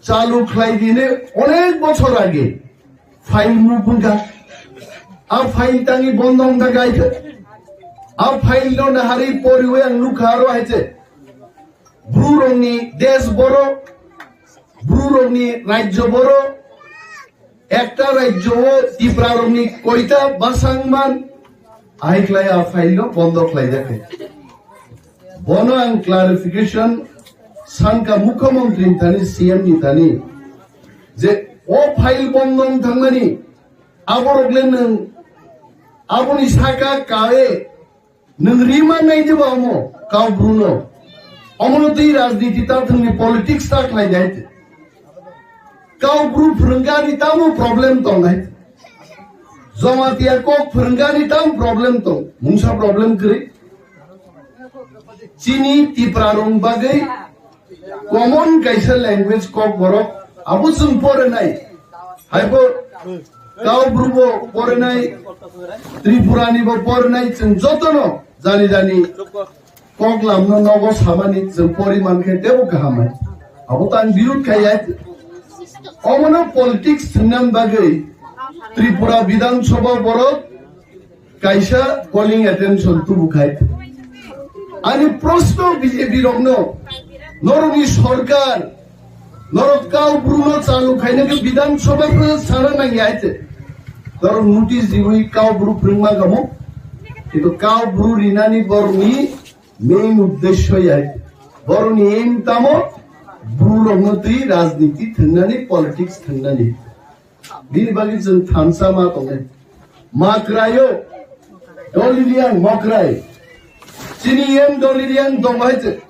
chalu khlai dine onek bochor age file move wngkha. A file tangi bondo wngkha kaisa. A file no nahari poriwi ang nukha aro hai se. Bru rokni desh boro, Bru rokni rajyo boro, ekta rajyo o Tipra rokni koita bwsang man, ahai khlai a file no bondo khlai jakha. Bono ang clarification Sanka mukhyamantri ni thani, C M ni thani, je o file bondo wng thangmani, aborok le nwng aboni saka kae nwng rima nai diba omo Kau Bru no? Omono twi rajniti ta thwngni politics ta khlai dai. Kau Bru phwrwngani tamo problem tong nai? Jamatia kok phwrwngani tam problem tong? Mungsa problem kwrwi. Chini Tipra rong bagwi common kaisa language kok borok abo chwng porinai. Haibo Kau Bru bo porinai, Tripura ni bo porinai, chwng jotono jani jani kok lamno nogo samani chwng poriman khe tebo kaham hai. Abo tang birud khai ya. Omono politics thwngna bagwi Tripura Bidhan Sabha borok kaisa calling attention tubu khai. Ani proshno B J P rokno, norokni sorkar, norok Kau Bru no chalu khaina khe Bidhan Sabha phano sana nangya hai te. Norok notice diwi Kau Bru phwrwngma kamo. Kintu Kau Bru rinani borokni main uddesho ya. Borokni aim tamo Bru rokno twi rajniti thwngnani, politics thwngnani. Bini bagwi chwng thansa ma tongnai. Makraio, Doliriang Makrai. Chini M Doliriang dong hai te.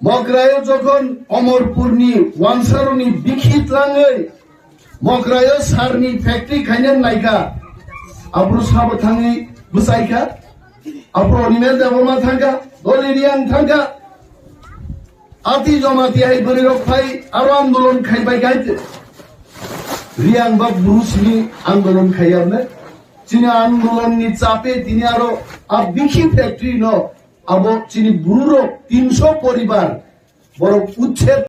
Makraio jokhon Omorpurni wansaroni bikhi tlangwi Makraio sarni factory khaina naikha. Abru sabo thangwi bwsaikha. Abru Animesh Debbarma thangkha. Doliriang thangkha. Ati jomati hai bwrwi rok phai aro andolon khai bai khai te. Riang ba Bru sini andolon khai arne. Chini andolon ni chape tini aro a bikhi factory no abo chini Bru rok tinso poribar borok uchhed